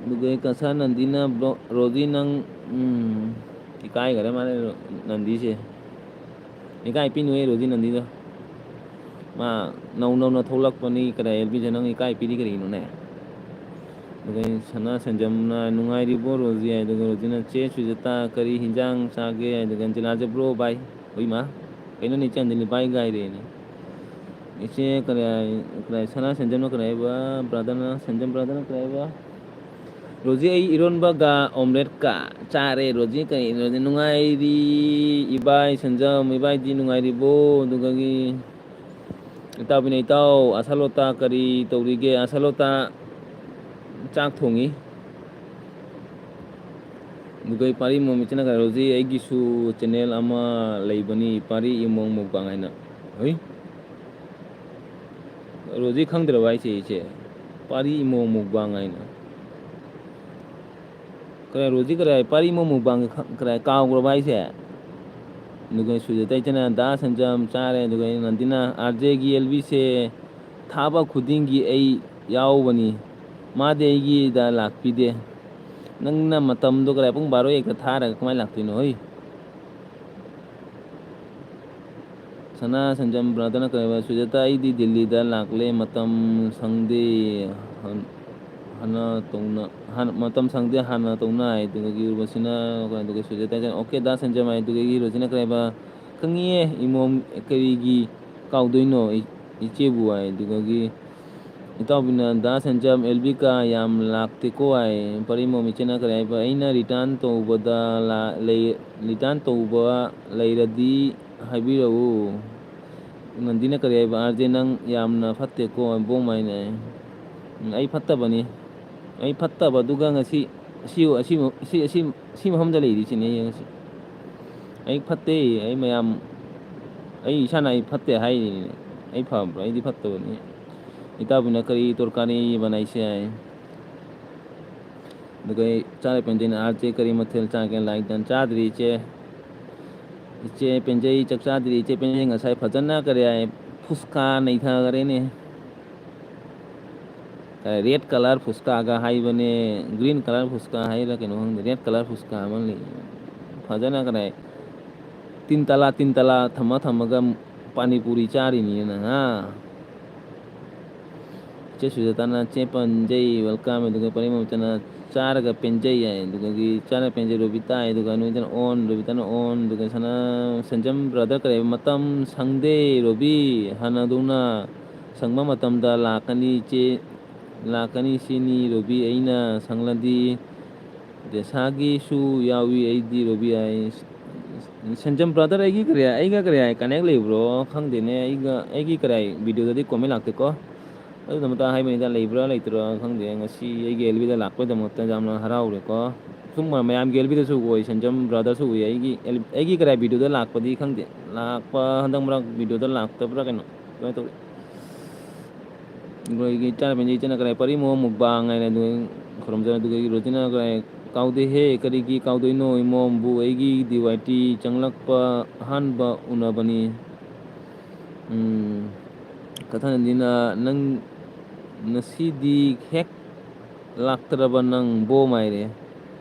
ꯑꯗꯨꯒ ꯀꯁꯥ ꯅꯟꯗꯤꯅ ꯕ꯭ꯂꯣ-, ꯔꯣꯖꯤ ꯅꯪ, ꯎꯝ, ꯏꯀꯥꯏꯈꯔꯦ ꯃꯥꯅꯦ ꯅꯟꯗꯤꯁꯦ꯫ ꯏꯀꯥꯏ ꯄꯤꯅꯨꯍꯦ ꯔꯣꯖꯤ ꯅꯟꯗꯤꯗꯣ꯫ ꯃꯥ ꯅꯧ ꯅꯧꯅ ꯊꯣꯛꯂꯛꯄꯅꯤ, ꯀꯗꯥꯏ ꯑꯦꯜ ꯕꯤꯁꯦ ꯅꯪ ꯏꯀꯥꯏ ꯄꯤꯔꯤ ꯀꯔꯤꯒꯤꯅꯣꯅꯦ? ꯑꯗꯨꯒ ꯁꯅꯥ ꯁꯟꯖꯝꯅ ꯅꯨꯡꯉꯥꯏꯔꯤꯕꯣ ꯔꯣꯖꯤ ꯍꯥꯏ, ꯑꯗꯨꯒ ꯔꯣꯖꯤꯅ ꯆꯦ ꯁꯨꯖꯇꯥ ꯀꯔꯤ ꯍꯤꯟꯖꯥꯡ ꯆꯥꯒꯦ ꯍꯥꯏ, ꯑꯗꯨꯒ ꯑꯟꯖꯂꯥꯁꯦ ꯕ꯭ꯔꯣ ꯕꯥꯏ, ꯍꯣꯏ ꯃꯥ, ꯀꯩꯅꯣꯅꯦ ꯏꯆꯦ ꯑꯟꯖꯂꯤ ꯕꯥꯏ ꯒꯥꯏꯔꯦꯅꯦ꯫ ꯏꯆꯦ ꯀꯔꯤ, ꯀꯔꯤ ꯁꯅꯥ ꯁꯟꯖꯝꯅ ꯀꯔꯤ ꯍꯥꯏꯕ, ꯕ꯭ꯔꯥꯗꯔꯅ, ꯁꯟꯖꯝ ꯕ꯭ꯔꯥꯗꯔꯅ ꯀꯔꯤ ꯍꯥꯏꯕ? ꯔꯣꯖꯤ ꯑꯩ ꯏꯔꯣꯟꯕꯒ ꯑꯣꯝꯂꯦꯠꯀ ꯆꯥꯔꯦ꯫ ꯔꯣꯖꯤ ꯀꯔꯤ, ꯔꯣꯖꯤ ꯅꯨꯡꯉꯥꯏꯔꯤ ꯏꯕꯥꯏ ꯁꯟꯖꯝ, ꯏꯕꯥꯏꯗꯤ ꯅꯨꯡꯉꯥꯏꯔꯤꯕꯣ? ꯑꯗꯨꯒꯒꯤ ꯏꯇꯥꯎꯕꯤꯅ ꯏꯇꯥꯎ ꯑꯁꯥꯂꯣꯇꯥ ꯀꯔꯤ ꯇꯧꯔꯤꯒꯦ? ꯑꯁꯥꯂꯣꯇꯥ ꯆꯥꯛ ꯊꯣꯡꯉꯤ꯫ ꯑꯗꯨꯒ ꯄꯥꯔꯤ ꯃꯣꯃꯤꯠꯁꯤꯅ ꯀꯩꯅꯣ, ꯔꯣꯖꯤ ꯑꯩꯒꯤꯁꯨ ꯆꯦꯅꯦꯜ ꯑꯃ ꯂꯩꯕꯅꯤ, ꯄꯥꯔꯤ ꯏꯃꯣꯡ ꯃꯨꯛꯕꯥꯡ ꯍꯥꯏꯅ꯫ ꯍꯣꯏ? ꯔꯣꯖꯤ ꯈꯪꯗ꯭ꯔꯕ ꯍꯥꯏꯁꯦ ꯏꯆꯦ? ꯄꯥꯔꯤ ꯏꯃꯣꯡ ꯃꯨꯛꯕꯥꯡ ꯍꯥꯏꯅ꯫ ꯀꯔꯥꯏ ꯔꯣꯖꯤ ꯀꯔꯥꯏ ꯄꯥꯔꯤ ꯏꯃꯣꯡ ꯃꯨꯛꯕꯥꯡ ꯈ-, ꯀꯔꯥꯏ ꯀꯥꯎꯈ꯭ꯔꯕ ꯍꯥꯏꯁꯦ? ꯑꯗꯨꯒ ꯁꯨꯖꯥꯇꯥ ꯏꯆꯦꯅ, "ꯗꯥ ꯁꯟꯖꯝ ꯆꯥꯔꯦ", ꯑꯗꯨꯒ ꯑꯩꯅ, "ꯅꯟꯗꯤꯅ, ꯑꯥꯔ ꯖꯦꯒꯤ ꯑꯦꯜ ꯕꯤꯁꯦ ꯊꯥꯕ ꯈꯨꯗꯤꯡꯒꯤ ꯑꯩ ꯌꯥꯎꯕꯅꯤ, ꯃꯥꯗꯤ ꯑꯩꯒꯤꯗ ꯂꯥꯛꯄꯤꯗꯦ, ꯅꯪꯅ ꯃꯇꯝꯗꯣ ꯀꯗꯥꯏ, ꯄꯨꯡ ꯕꯥꯔꯣ ꯍꯦꯛꯇ ꯊꯥꯔꯒ ꯀꯃꯥꯏꯅ ꯂꯥꯛꯇꯣꯏꯅꯣ ꯍꯣꯏ?" ꯁꯅꯥ ꯁꯟꯖꯝ ꯕ꯭ꯔꯗꯔꯅ ꯀꯔꯤ ꯍꯥꯏꯕ? "ꯁꯨꯖꯥꯇꯥ, ꯑꯩꯗꯤ ꯗꯤꯜꯂꯤꯗ ꯂꯥꯛꯂꯦ, ꯃꯇꯝ ꯁꯪꯗꯦ, ꯍꯟ-, ꯍꯥꯟꯅ ꯇꯧꯅ, ꯍꯥꯟ-, ꯃꯇꯝ ꯁꯪꯗꯦ ꯍꯥꯟꯅ ꯇꯧꯅ" ꯍꯥꯏ꯫ ꯑꯗꯨꯗꯒꯤ ꯔꯣꯁꯤꯅ, ꯑꯗꯨꯒ ꯁꯨꯖꯥꯇꯥ, "ꯑꯣꯀꯦ ꯗꯥ ꯁꯟꯖꯝ" ꯍꯥꯏ꯫ ꯑꯗꯨꯗꯒꯤ ꯔꯣꯁꯤꯅ ꯀꯔꯤ ꯍꯥꯏꯕ? "ꯈꯪꯉꯤꯌꯦ ꯏꯃꯣꯝ, ꯀꯔꯤꯒꯤ ꯀꯥꯎꯗꯣꯏꯅꯣ ꯏ-, ꯏꯆꯦꯕꯨ?" ꯍꯥꯏ꯫ ꯑꯗꯨꯗꯒꯤ ꯏꯇꯥꯎꯕꯤꯅ, "ꯗꯥ ꯁꯟꯖꯝ, ꯑꯦꯜꯕꯤꯀꯥ ꯌꯥꯝ ꯂꯥꯛꯇꯦꯀꯣ" ꯍꯥꯏ꯫ ꯄꯔꯤꯃꯣꯝ ꯏꯆꯦꯅ ꯀꯔꯤ ꯍꯥꯏꯕ? "ꯑꯩꯅ ꯔꯤꯇꯔꯟ ꯇꯧꯕꯗ ꯂꯥ-, ꯂꯩ-, ꯔꯤꯇꯔꯟ ꯇꯧꯕ ꯂꯩꯔꯗꯤ ꯍꯥꯏꯕꯤꯔꯛꯎ"꯫ ꯅꯟꯗꯤꯅ ꯀꯔꯤ ꯍꯥꯏꯕ? "ꯑꯥꯔ ꯖꯦ, ꯅꯪ ꯌꯥꯝꯅ ꯐꯠꯇꯦꯀꯣ", ꯕꯣꯝ ꯍꯥꯏꯅ꯫ "ꯎꯝ, ꯑꯩ ꯐꯠꯇꯕꯅꯤ꯫ ꯑꯩ ꯐꯠꯇꯕꯗꯨꯒ ꯉꯁꯤ ꯑꯁꯤ, ꯑꯁꯤ, ꯑꯁꯤ, ꯑꯁꯤ, ꯑꯁꯤ ꯃꯐꯝꯗ ꯂꯩꯔꯤꯁꯤꯅꯦ ꯑꯩ ꯉꯁꯤ꯫ ꯑꯩ ꯐꯠꯇꯦ, ꯑꯩ ꯃꯌꯥꯝ, ꯑꯩ ꯏꯁꯥꯅ ꯑꯩ ꯐꯠꯇꯦ ꯍꯥꯏꯔꯤꯅꯦ꯫ ꯑꯩ ꯐꯕ꯭ꯔꯥ? ꯑꯩꯗꯤ ꯐꯠꯇꯕꯅꯤ꯫ ꯏꯇꯥꯎꯕꯤꯅ ꯀꯔꯤ ꯇꯣꯔꯀꯥꯅꯤ ꯕꯅꯥꯏꯁꯦ ꯍꯥꯏ"꯫ ꯑꯗꯨꯒ ꯑꯩ ꯆꯥꯔꯦ ꯄꯦꯟꯖꯩꯅ, "ꯑꯥꯔ ꯖꯦ, ꯀꯔꯤ ꯃꯊꯦꯜ ꯆꯥꯒꯦ?" ꯂꯥꯏꯗꯟ, "ꯆꯥꯗ꯭ꯔꯤ ꯏꯆꯦ꯫ ꯏꯆꯦ ꯄꯦꯟꯖꯩ, ꯆꯥꯛ ꯆꯥꯗ꯭ꯔꯤ ꯏꯆꯦ ꯄꯦꯟꯖꯩ, ꯉꯁꯥꯏ ꯐꯖꯅ ꯀꯔꯤ ꯍꯥꯏ, ꯐꯨꯁꯀꯥ ꯅꯩꯊꯈꯔꯦꯅꯦ꯫ ꯔꯦꯠ ꯀꯂꯔ ꯐꯨꯁꯀꯥꯒ ꯍꯥꯏꯕꯅꯦ, ꯒ꯭ꯔꯤꯟ ꯀꯂꯔ ꯐꯨꯁꯀꯥ ꯍꯥꯏꯔ ꯀꯩꯅꯣ ꯈꯪꯗꯦ, ꯔꯦꯠ ꯀꯂꯔ ꯐꯨꯁꯀꯥ ꯑꯃ ꯂꯩ꯫ ꯐꯖꯅ ꯀꯔꯤ ꯍꯥꯏ, ꯇꯤꯟ ꯇꯂꯥ, ꯇꯤꯟ ꯇꯂꯥ ꯊꯝꯃ ꯊꯝꯃꯒ ꯄꯥꯅꯤꯄꯨꯔꯤ ꯆꯥꯔꯤꯅꯤꯅ, ꯍꯥ? ꯏꯆꯦ ꯁꯨꯖꯥꯇꯥꯅ, "ꯆꯦ ꯄꯟꯖꯩ, welcome", ꯑꯗꯨꯒ ꯄꯔꯤꯃꯣꯆꯅ, "ꯆꯥꯔꯒ ꯄꯦꯟꯖꯩ" ꯍꯥꯏ, ꯑꯗꯨꯗꯒꯤ "ꯆꯥꯔꯒ ꯄꯦꯟꯖꯩ ꯔꯣꯕꯤꯇꯥ" ꯍꯥꯏ, ꯑꯗꯨꯒ ꯅꯣꯏꯗꯅ on, ꯔꯣꯕꯤꯇꯥꯅ on, ꯑꯗꯨꯒ ꯁꯅꯥ ꯁꯟꯖꯝ ꯕ꯭ꯔꯗꯔ ꯀꯔꯤ ꯍꯥꯏꯕ? "ꯃꯇꯝ ꯁꯪꯗꯦ ꯔꯣꯕꯤ, ꯍꯥꯟꯅꯗꯧꯅ ꯁꯪꯕ ꯃꯇꯝꯗ ꯂꯥꯛꯀꯅꯤ ꯏꯆꯦ, ꯂꯥꯛꯀꯅꯤ ꯁꯤꯅꯤ ꯔꯣꯕꯤ, ꯑꯩꯅ ꯁꯪꯂꯗꯤ ꯗꯦꯁꯥꯒꯤꯁꯨ ꯌꯥꯎꯏ ꯑꯩꯗꯤ ꯔꯣꯕꯤ" ꯍꯥꯏ꯫ ꯁꯟꯖꯝ ꯕ꯭ꯔꯗꯔ, ꯑꯩꯒꯤ ꯀꯔꯤ, ꯑꯩꯒ ꯀꯔꯤ ꯍꯥꯏ ꯀꯅꯦꯛ ꯂꯩꯕ꯭ꯔꯣ ꯈꯪꯗꯦꯅꯦ, ꯑꯩꯒ, ꯑꯩꯒꯤ ꯀꯔꯤ ꯍꯥꯏ ꯚꯤꯗꯤꯑꯣꯗꯗꯤ ꯀꯣꯃꯦꯟ ꯂꯥꯛꯇꯦꯀꯣ꯫ ꯑꯗꯨꯗꯃꯛꯇ ꯍꯥꯏꯕꯅꯤꯗ, ꯂꯩꯕ꯭ꯔꯥ ꯂꯩꯇ꯭ꯔꯥ ꯈꯪꯗꯦ꯫ ꯉꯁꯤ ꯑꯩꯒꯤ ꯑꯦꯜꯕꯤꯗ ꯂꯥꯛꯄꯒꯤꯗꯃꯛꯇ ꯌꯥꯝꯅ ꯍꯔꯥꯎꯔꯦꯀꯣ꯫ ꯁꯨꯝ ꯃꯌꯥꯝꯒꯤ ꯑꯦꯜꯕꯤꯗꯁꯨ ꯑꯣꯏ, ꯁꯟꯖꯝ ꯕ꯭ꯔꯗꯔꯁꯨ ꯎꯏ꯫ ꯑꯩꯒꯤ ꯑꯦꯜ-, ꯑꯩꯒꯤ ꯀꯔꯤ ꯍꯥꯏ ꯚꯤꯗꯤꯑꯣꯗ ꯂꯥꯛꯄꯗꯤ ꯈꯪꯗꯦ, ꯂꯥꯛꯄ ꯍꯟꯗꯛ ꯃꯔꯛ ꯚꯤꯗꯤꯑꯣꯗ ꯂꯥꯛꯇꯕ꯭ꯔꯥ ꯀꯩꯅꯣ, ꯑꯗꯨꯃꯥꯏꯅ ꯇꯧꯔꯤ꯫ ꯑꯩꯈꯣꯏꯒꯤ ꯏꯆꯥꯅ ꯄꯦꯟꯖꯩ, ꯏꯆꯦꯅ ꯀꯔꯤ ꯍꯥꯏ, ꯄꯔꯤꯃꯣ ꯃꯨꯛꯕꯥꯡ ꯍꯥꯏꯅ ꯑꯗꯨ ꯈꯨꯔꯨꯝꯖꯔꯦ꯫ ꯑꯗꯨꯒ ꯔꯣꯖꯤꯅ ꯀꯔꯤ ꯍꯥꯏ, ꯀꯥꯎꯗꯦꯍꯦ, ꯀꯔꯤꯒꯤ ꯀꯥꯎꯗꯣꯏꯅꯣ? ꯏꯃꯣꯝꯕꯨ ꯑꯩꯒꯤ ꯗꯤ ꯋꯥꯏ ꯇꯤ ꯆꯪꯂꯛꯄ ꯑꯍꯥꯟꯕ ꯎꯅꯕꯅꯤ꯫ ꯎꯝ, ꯀꯊꯥꯅꯟꯗꯤꯅ, "ꯅꯪ ꯉꯁꯤꯗꯤ ꯍꯦꯛ ꯂꯥꯛꯇ꯭ꯔꯕ ꯅꯪ ꯕꯣ ꯃꯥꯏꯔꯦ"꯫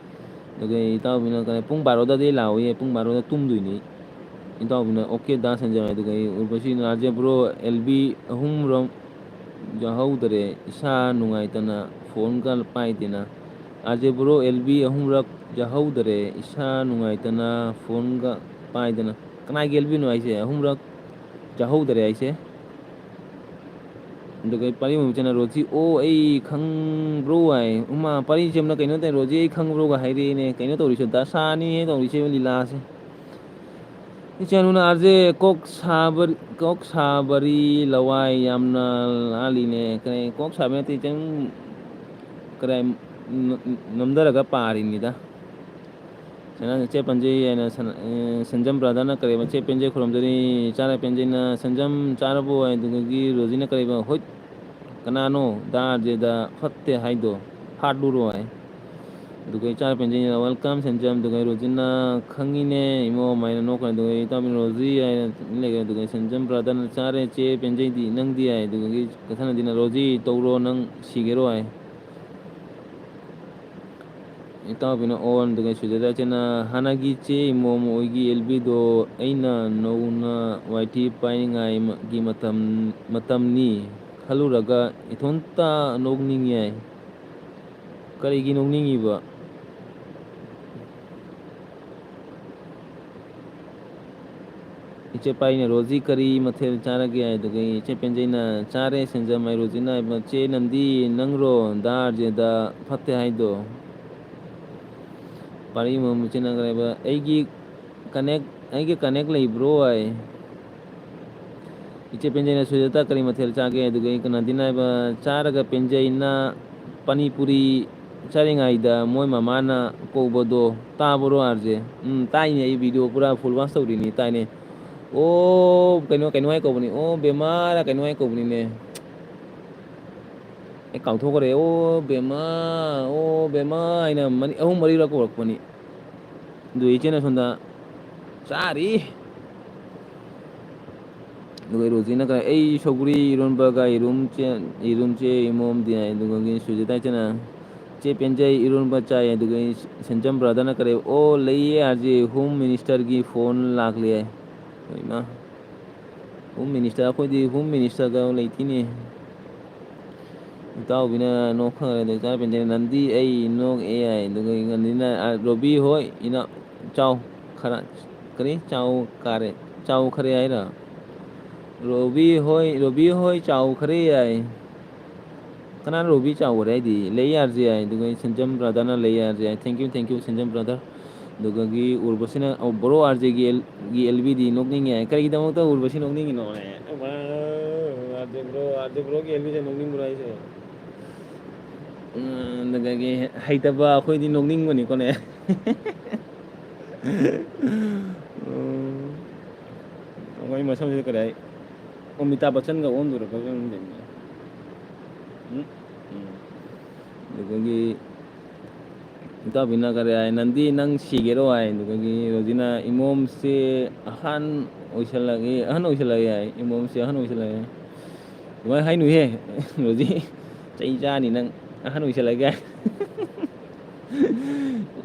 ꯑꯗꯨꯒ ꯏꯇꯥꯎꯕꯤꯅ ꯀꯔꯤ, "ꯄꯨꯡ ꯕꯥꯔꯣꯗꯗꯤ ꯂꯥꯛꯑꯣꯌꯦ, ꯄꯨꯡ ꯕꯥꯔꯣꯗ ꯇꯨꯝꯗꯣꯏꯅꯤ"꯫ ꯏꯇꯥꯎꯕꯤꯅ, "ꯑꯣꯀꯦ ꯗꯥ ꯁꯟꯖꯌ"꯫ ꯑꯗꯨꯒ ꯑꯩ ꯎꯔꯕꯁꯤꯅ, "R J bro, L B ꯑꯍꯨꯝꯔꯣꯝ ꯌꯥꯍꯧꯗꯔꯦ, ꯏꯁꯥ ꯅꯨꯡꯉꯥꯏꯇꯅ ꯐꯣꯟꯒ ꯄꯥꯏꯗꯦꯅ"꯫ R J bro, L B ꯑꯍꯨꯝꯔꯛ ꯌꯥꯍꯧꯗꯔꯦ, ꯏꯁꯥ ꯅꯨꯡꯉꯥꯏꯇꯅ ꯐꯣꯟꯒ ꯄꯥꯏꯗꯅ꯫ ꯀꯅꯥꯒꯤ ꯑꯦꯜ ꯕꯤꯅꯣ ꯍꯥꯏꯁꯦ? ꯑꯍꯨꯝꯔꯛ ꯌꯥꯍꯧꯗꯔꯦ ꯍꯥꯏꯁꯦ? ꯑꯗꯨꯒ ꯑꯩ ꯄꯥꯔꯤ ꯃꯃꯤꯠꯁꯤꯅ ꯔꯣꯖꯤ, "ꯑꯣ, ꯑꯩ ꯈꯪꯕ꯭ꯔꯣ?" ꯍꯥꯏ꯫ ꯎꯃꯥ, ꯄꯥꯔꯤꯁꯦ ꯑꯃꯅ ꯀꯩꯅꯣ ꯇꯧꯔꯦ, "ꯔꯣꯖꯤ, ꯑꯩ ꯈꯪꯕ꯭ꯔꯣꯒ" ꯍꯥꯏꯔꯛꯑꯦꯅꯦ꯫ ꯀꯩꯅꯣ ꯇꯧꯔꯤꯁꯦ, ꯗꯁꯥꯅꯤꯍꯦ ꯇꯧꯔꯤꯁꯦ ꯂꯤꯂꯥꯁꯦ꯫ ꯏꯆꯥꯅꯨꯅ, "ꯑꯥꯔ ꯖꯦ, ꯀꯣꯛ ꯁꯥꯕ-, ꯀꯣꯛ ꯁꯥꯕꯔꯤ ꯂꯋꯥꯏ ꯌꯥꯝꯅ ꯂꯥꯜꯂꯤꯅꯦ"꯫ ꯀꯔꯤ ꯀꯣꯛ ꯁꯥꯕ ꯅꯠꯇꯦ, ꯏꯆꯟ, ꯀꯗꯥꯏ ꯅ-, ꯅꯝꯊꯔꯒ ꯄꯥꯔꯤꯅꯤꯗ꯫ ꯁꯅꯥ ꯆꯦ ꯄꯟꯖꯩ ꯍꯥꯏꯅ ꯁꯅ-, ꯑꯦ, ꯁꯟꯖꯝ ꯕ꯭ꯔꯥꯗꯔꯅ ꯀꯔꯤꯕ, "ꯆꯦ ꯄꯦꯟꯖꯩ ꯈꯨꯔꯨꯝꯖꯔꯤ, ꯆꯥꯔ ꯄꯦꯟꯖꯩꯅ ꯁꯟꯖꯝ ꯆꯥꯔꯕꯣ?" ꯍꯥꯏ꯫ ꯑꯗꯨꯗꯒꯤ ꯔꯣꯖꯤꯅ ꯀꯔꯤꯕ, "ꯍꯣꯏꯠ, ꯀꯅꯥꯅꯣ ꯗꯥ ꯑꯥꯔ ꯖꯦꯗ ꯐꯠꯇꯦ ꯍꯥꯏꯗꯣ? ꯍꯥꯠꯂꯨꯔꯣ" ꯍꯥꯏ꯫ ꯑꯗꯨꯒ ꯏꯆꯥ ꯄꯦꯟꯖꯩꯅ, "Welcome ꯁꯟꯖꯝ"꯫ ꯑꯗꯨꯒ ꯔꯣꯖꯤꯅ, "ꯈꯪꯉꯤꯅꯦ ꯏꯃꯣ" ꯍꯥꯏꯅ ꯅꯣꯛꯈ꯭ꯔꯦ꯫ ꯑꯗꯨꯒ ꯏꯇꯥꯎꯕꯤꯅ, "ꯔꯣꯖꯤ" ꯍꯥꯏꯅ ꯂꯩꯈ꯭ꯔꯦ꯫ ꯑꯗꯨꯒ ꯁꯟꯖꯝ ꯕ꯭ꯔꯥꯗꯔꯅ, "ꯆꯥꯔꯦ ꯆꯦ ꯄꯦꯟꯖꯩꯗꯤ, ꯅꯪꯗꯤ?" ꯍꯥꯏ꯫ ꯑꯗꯨꯗꯒꯤ ꯀꯊꯥꯅꯗꯤꯅ, "ꯔꯣꯖꯤ ꯇꯧꯔꯣ, ꯅꯪ ꯁꯤꯒꯦꯔꯣ" ꯍꯥꯏ꯫ ꯏꯇꯥꯎꯕꯤꯅ ꯑꯣꯟ, ꯑꯗꯨꯒ ꯁꯨꯖꯥꯇꯥ ꯏꯆꯦꯅ, "ꯍꯥꯟꯅꯒꯤ ꯆꯦ ꯏꯃꯣꯝ ꯍꯣꯏꯒꯤ ꯑꯦꯜ ꯕꯤꯗꯣ ꯑꯩꯅ ꯅꯧꯅ ꯋꯥꯏ ꯇꯤ ꯄꯥꯏꯔꯤꯉꯩꯒꯤ ꯃꯇꯝ, ꯃꯇꯝꯅꯤ ꯈꯜꯂꯨꯔꯒ ꯏꯊꯣꯟꯇ ꯅꯣꯛꯅꯤꯡꯉꯦ"꯫ ꯀꯔꯤꯒꯤ ꯅꯣꯛꯅꯤꯡꯉꯤꯕ? ꯏꯆꯦ ꯄꯥꯏꯅ, "ꯔꯣꯖꯤ, ꯀꯔꯤ ꯃꯊꯦꯜ ꯆꯥꯔꯒꯦ?" ꯍꯥꯏꯗꯨꯒ ꯏꯆꯦ ꯄꯦꯟꯖꯩꯅ, "ꯆꯥꯔꯦ ꯁꯦꯟꯖꯝ" ꯍꯥꯏ꯫ ꯔꯣꯖꯤꯅ ꯍꯥꯏꯕ, "ꯆꯦ, ꯅꯪꯗꯤ ꯅꯪꯔꯣ ꯗꯥ ꯑꯥꯔ ꯖꯦꯗ ꯐꯠꯇꯦ ꯍꯥꯏꯗꯣ?" ꯄꯥꯔꯤ ꯑꯃꯃꯨꯛ ꯆꯦꯟꯅꯈ꯭ꯔꯦꯕ, "ꯑꯩꯒꯤ ꯀꯅꯦꯛ, ꯑꯩꯒꯤ ꯀꯅꯦꯛ ꯂꯩꯕ꯭ꯔꯣ?" ꯍꯥꯏ꯫ ꯏꯆꯦ ꯄꯦꯟꯖꯩꯅ, "ꯁꯨꯖꯥꯇꯥ, ꯀꯔꯤ ꯃꯊꯦꯜ ꯆꯥꯒꯦ?" ꯑꯗꯨꯒ ꯑꯩ ꯀꯅꯥꯗꯤꯅ ꯍꯥꯏꯕ, "ꯆꯥꯔꯒ ꯄꯦꯟꯖꯩꯅ ꯄꯥꯅꯤꯄꯨꯔꯤ ꯆꯥꯔꯤꯉꯩꯗ ꯃꯣꯏ ꯃꯃꯥꯅ ꯀꯧꯕꯗꯣ ꯇꯥꯕ꯭ꯔꯣ, ꯑꯥꯔ ꯖꯦ?" ꯎꯝ, ꯇꯥꯏꯅꯦ, ꯑꯩ ꯚꯤꯗꯤꯑꯣ ꯄꯨꯔꯥ ꯐꯨꯜ ꯋꯥꯁ ꯇꯧꯔꯤꯅꯤ, ꯇꯥꯏꯅꯦ꯫ ꯑꯣ, ꯀꯩꯅꯣ, ꯀꯩꯅꯣ ꯍꯥꯏ ꯀꯧꯕꯅꯤ, ꯑꯣ, ꯕꯦꯃꯥꯔ ꯀꯩꯅꯣ ꯍꯥꯏ ꯀꯧꯕꯅꯤꯅꯦ꯫ ꯑꯩ ꯀꯥꯎꯊꯣꯛꯈ꯭ꯔꯦ꯫ "ꯑꯣ ꯕꯦꯝꯃ, ꯑꯣ ꯕꯦꯝꯃ" ꯍꯥꯏꯅ ꯃꯅꯤ-, ꯑꯍꯨꯝ ꯃꯔꯤꯔꯛ ꯀꯧꯔꯛꯄꯅꯤ꯫ ꯑꯗꯨ ꯏꯆꯦꯅ ꯁꯣꯝꯗ, "ꯆꯥꯔꯤ!" ꯑꯗꯨꯒ ꯔꯣꯖꯤꯅ ꯀꯔꯤ, "ꯑꯩ ꯁꯧꯒ꯭ꯔꯤ ꯏꯔꯣꯟꯕꯒ ꯌꯦꯔꯨꯝ ꯆꯦ-, ꯌꯦꯔꯨꯝ ꯆꯦ ꯏꯃꯣꯝꯗꯤ" ꯍꯥꯏ꯫ ꯑꯗꯨꯒ ꯁꯨꯖꯤꯇꯥ ꯏꯆꯦꯅ, "ꯆꯦ ꯄꯦꯟꯖꯩ ꯏꯔꯣꯟꯕ ꯆꯥꯏ"꯫ ꯑꯗꯨꯒ ꯁꯦꯟꯖꯝ ꯕ꯭ꯔꯥꯗꯔꯅ ꯀꯔꯤ, "ꯑꯣ ꯂꯩꯌꯦ ꯑꯥꯔ ꯖꯦ, ꯍꯣꯝ ꯃꯤꯅꯤꯁꯇꯔꯒꯤ ꯐꯣꯟ ꯂꯥꯛꯂꯦ" ꯍꯥꯏ꯫ ꯍꯣꯝ ꯃꯤꯅꯤꯁꯇꯔ, ꯑꯩꯈꯣꯏꯗꯤ ꯍꯣꯝ ꯃꯤꯅꯤꯁꯇꯔꯒ ꯂꯩꯇꯦꯅꯦ꯫ ꯏꯇꯥꯎꯕꯤꯅ ꯅꯣꯛꯈ꯭ꯔꯦ, ꯑꯗꯩ ꯏꯆꯥ ꯄꯦꯟꯖꯩ, "ꯅꯟꯗꯤ ꯑꯩ ꯅꯣꯛ ꯑꯦ" ꯍꯥꯏ꯫ ꯑꯗꯨꯒ ꯅꯟꯗꯤꯅ, "ꯑ, ꯔꯣꯕꯤ ꯍꯣꯏ, ꯏꯅꯥꯎ, ꯆꯥꯎ ꯈꯔ, ꯀꯔꯤ? ꯆꯥꯎ ꯀꯥꯔꯦ, ꯆꯥꯎ ꯈꯔꯦ ꯍꯥꯏꯔ?" "ꯔꯣꯕꯤ ꯍꯣꯏ, ꯔꯣꯕꯤ ꯍꯣꯏ ꯆꯥꯎ ꯈꯔꯦ" ꯍꯥꯏ꯫ ꯀꯅꯥꯅ ꯔꯣꯕꯤ ꯆꯥꯎꯈꯔꯦ ꯍꯥꯏꯗꯤ? ꯂꯩ ꯑꯥꯔ ꯖꯦ ꯍꯥꯏ꯫ ꯑꯗꯨꯒ ꯁꯦꯟꯖꯝ ꯕ꯭ꯔꯥꯗꯔꯅ ꯂꯩ ꯑꯥꯔ ꯖꯦ ꯍꯥꯏ꯫ Thank you, thank you, Senjam brother. ꯑꯗꯨꯒꯒꯤ ꯎꯔꯕꯁꯤꯅ, ꯑꯣ, ꯕ꯭ꯔꯣ ꯑꯥꯔ ꯖꯦꯒꯤ ꯑꯦꯜ-, ꯒꯤ ꯑꯦꯜ ꯕꯤꯗꯤ ꯅꯣꯛꯅꯤꯡꯉꯦ ꯍꯥꯏ꯫ ꯀꯔꯤꯒꯤꯗꯃꯛꯇ ꯎꯔꯕꯁꯤ ꯅꯣꯛꯅꯤꯡꯉꯤꯅꯣ? ꯑꯦ, bro, R J bro, R J ꯕ꯭ꯔꯣꯒꯤ ꯑꯦꯜ ꯕꯤꯁꯦ ꯅꯣꯛꯅꯤꯡꯕ꯭ꯔꯣ ꯍꯥꯏꯁꯦ? ꯎꯝ, ꯑꯗꯨꯗꯒꯤ ꯍꯩꯇꯕ ꯑꯩꯈꯣꯏꯗꯤ ꯅꯣꯛꯅꯤꯡꯕꯅꯤꯀꯣꯅꯦ꯫ ꯎꯝ, ꯑꯩꯈꯣꯏ ꯃꯁꯝꯁꯤꯗ ꯀꯔꯤ ꯍꯥꯏ? ꯑꯃꯤꯇꯥꯕ ꯕꯆꯟꯒ ꯑꯣꯟꯗꯣꯔꯕ ꯈꯪꯗꯦꯅꯦ꯫ ꯎꯝ, ꯎꯝ꯫ ꯑꯗꯨꯗꯒꯤ ꯏꯇꯥꯎꯕꯤꯅ ꯀꯔꯤ ꯍꯥꯏ? "ꯅꯟꯗꯤ ꯅꯪ ꯁꯤꯒꯦꯔꯣ?" ꯍꯥꯏ꯫ ꯑꯗꯨꯗꯒꯤ ꯔꯣꯖꯤꯅ, "ꯏꯃꯣꯝꯁꯦ ꯑꯍꯟ ꯑꯣꯏꯁꯜꯂꯛꯑꯦ, ꯑꯍꯟ ꯑꯣꯏꯁꯜꯂꯛꯑꯦ" ꯍꯥꯏ꯫ "ꯏꯃꯣꯝꯁꯦ ꯑꯍꯟ ꯑꯣꯏꯁꯜꯂꯛꯑꯦ"꯫ ꯑꯗꯨꯃꯥꯏꯅ ꯍꯥꯏꯅꯨꯍꯦ꯫ ꯔꯣꯖꯤ, ꯆꯩ ꯆꯥꯅꯤ ꯅꯪ꯫ "ꯑꯍꯟ ꯑꯣꯏꯁꯜꯂꯛꯑꯦ" ꯍꯥꯏ꯫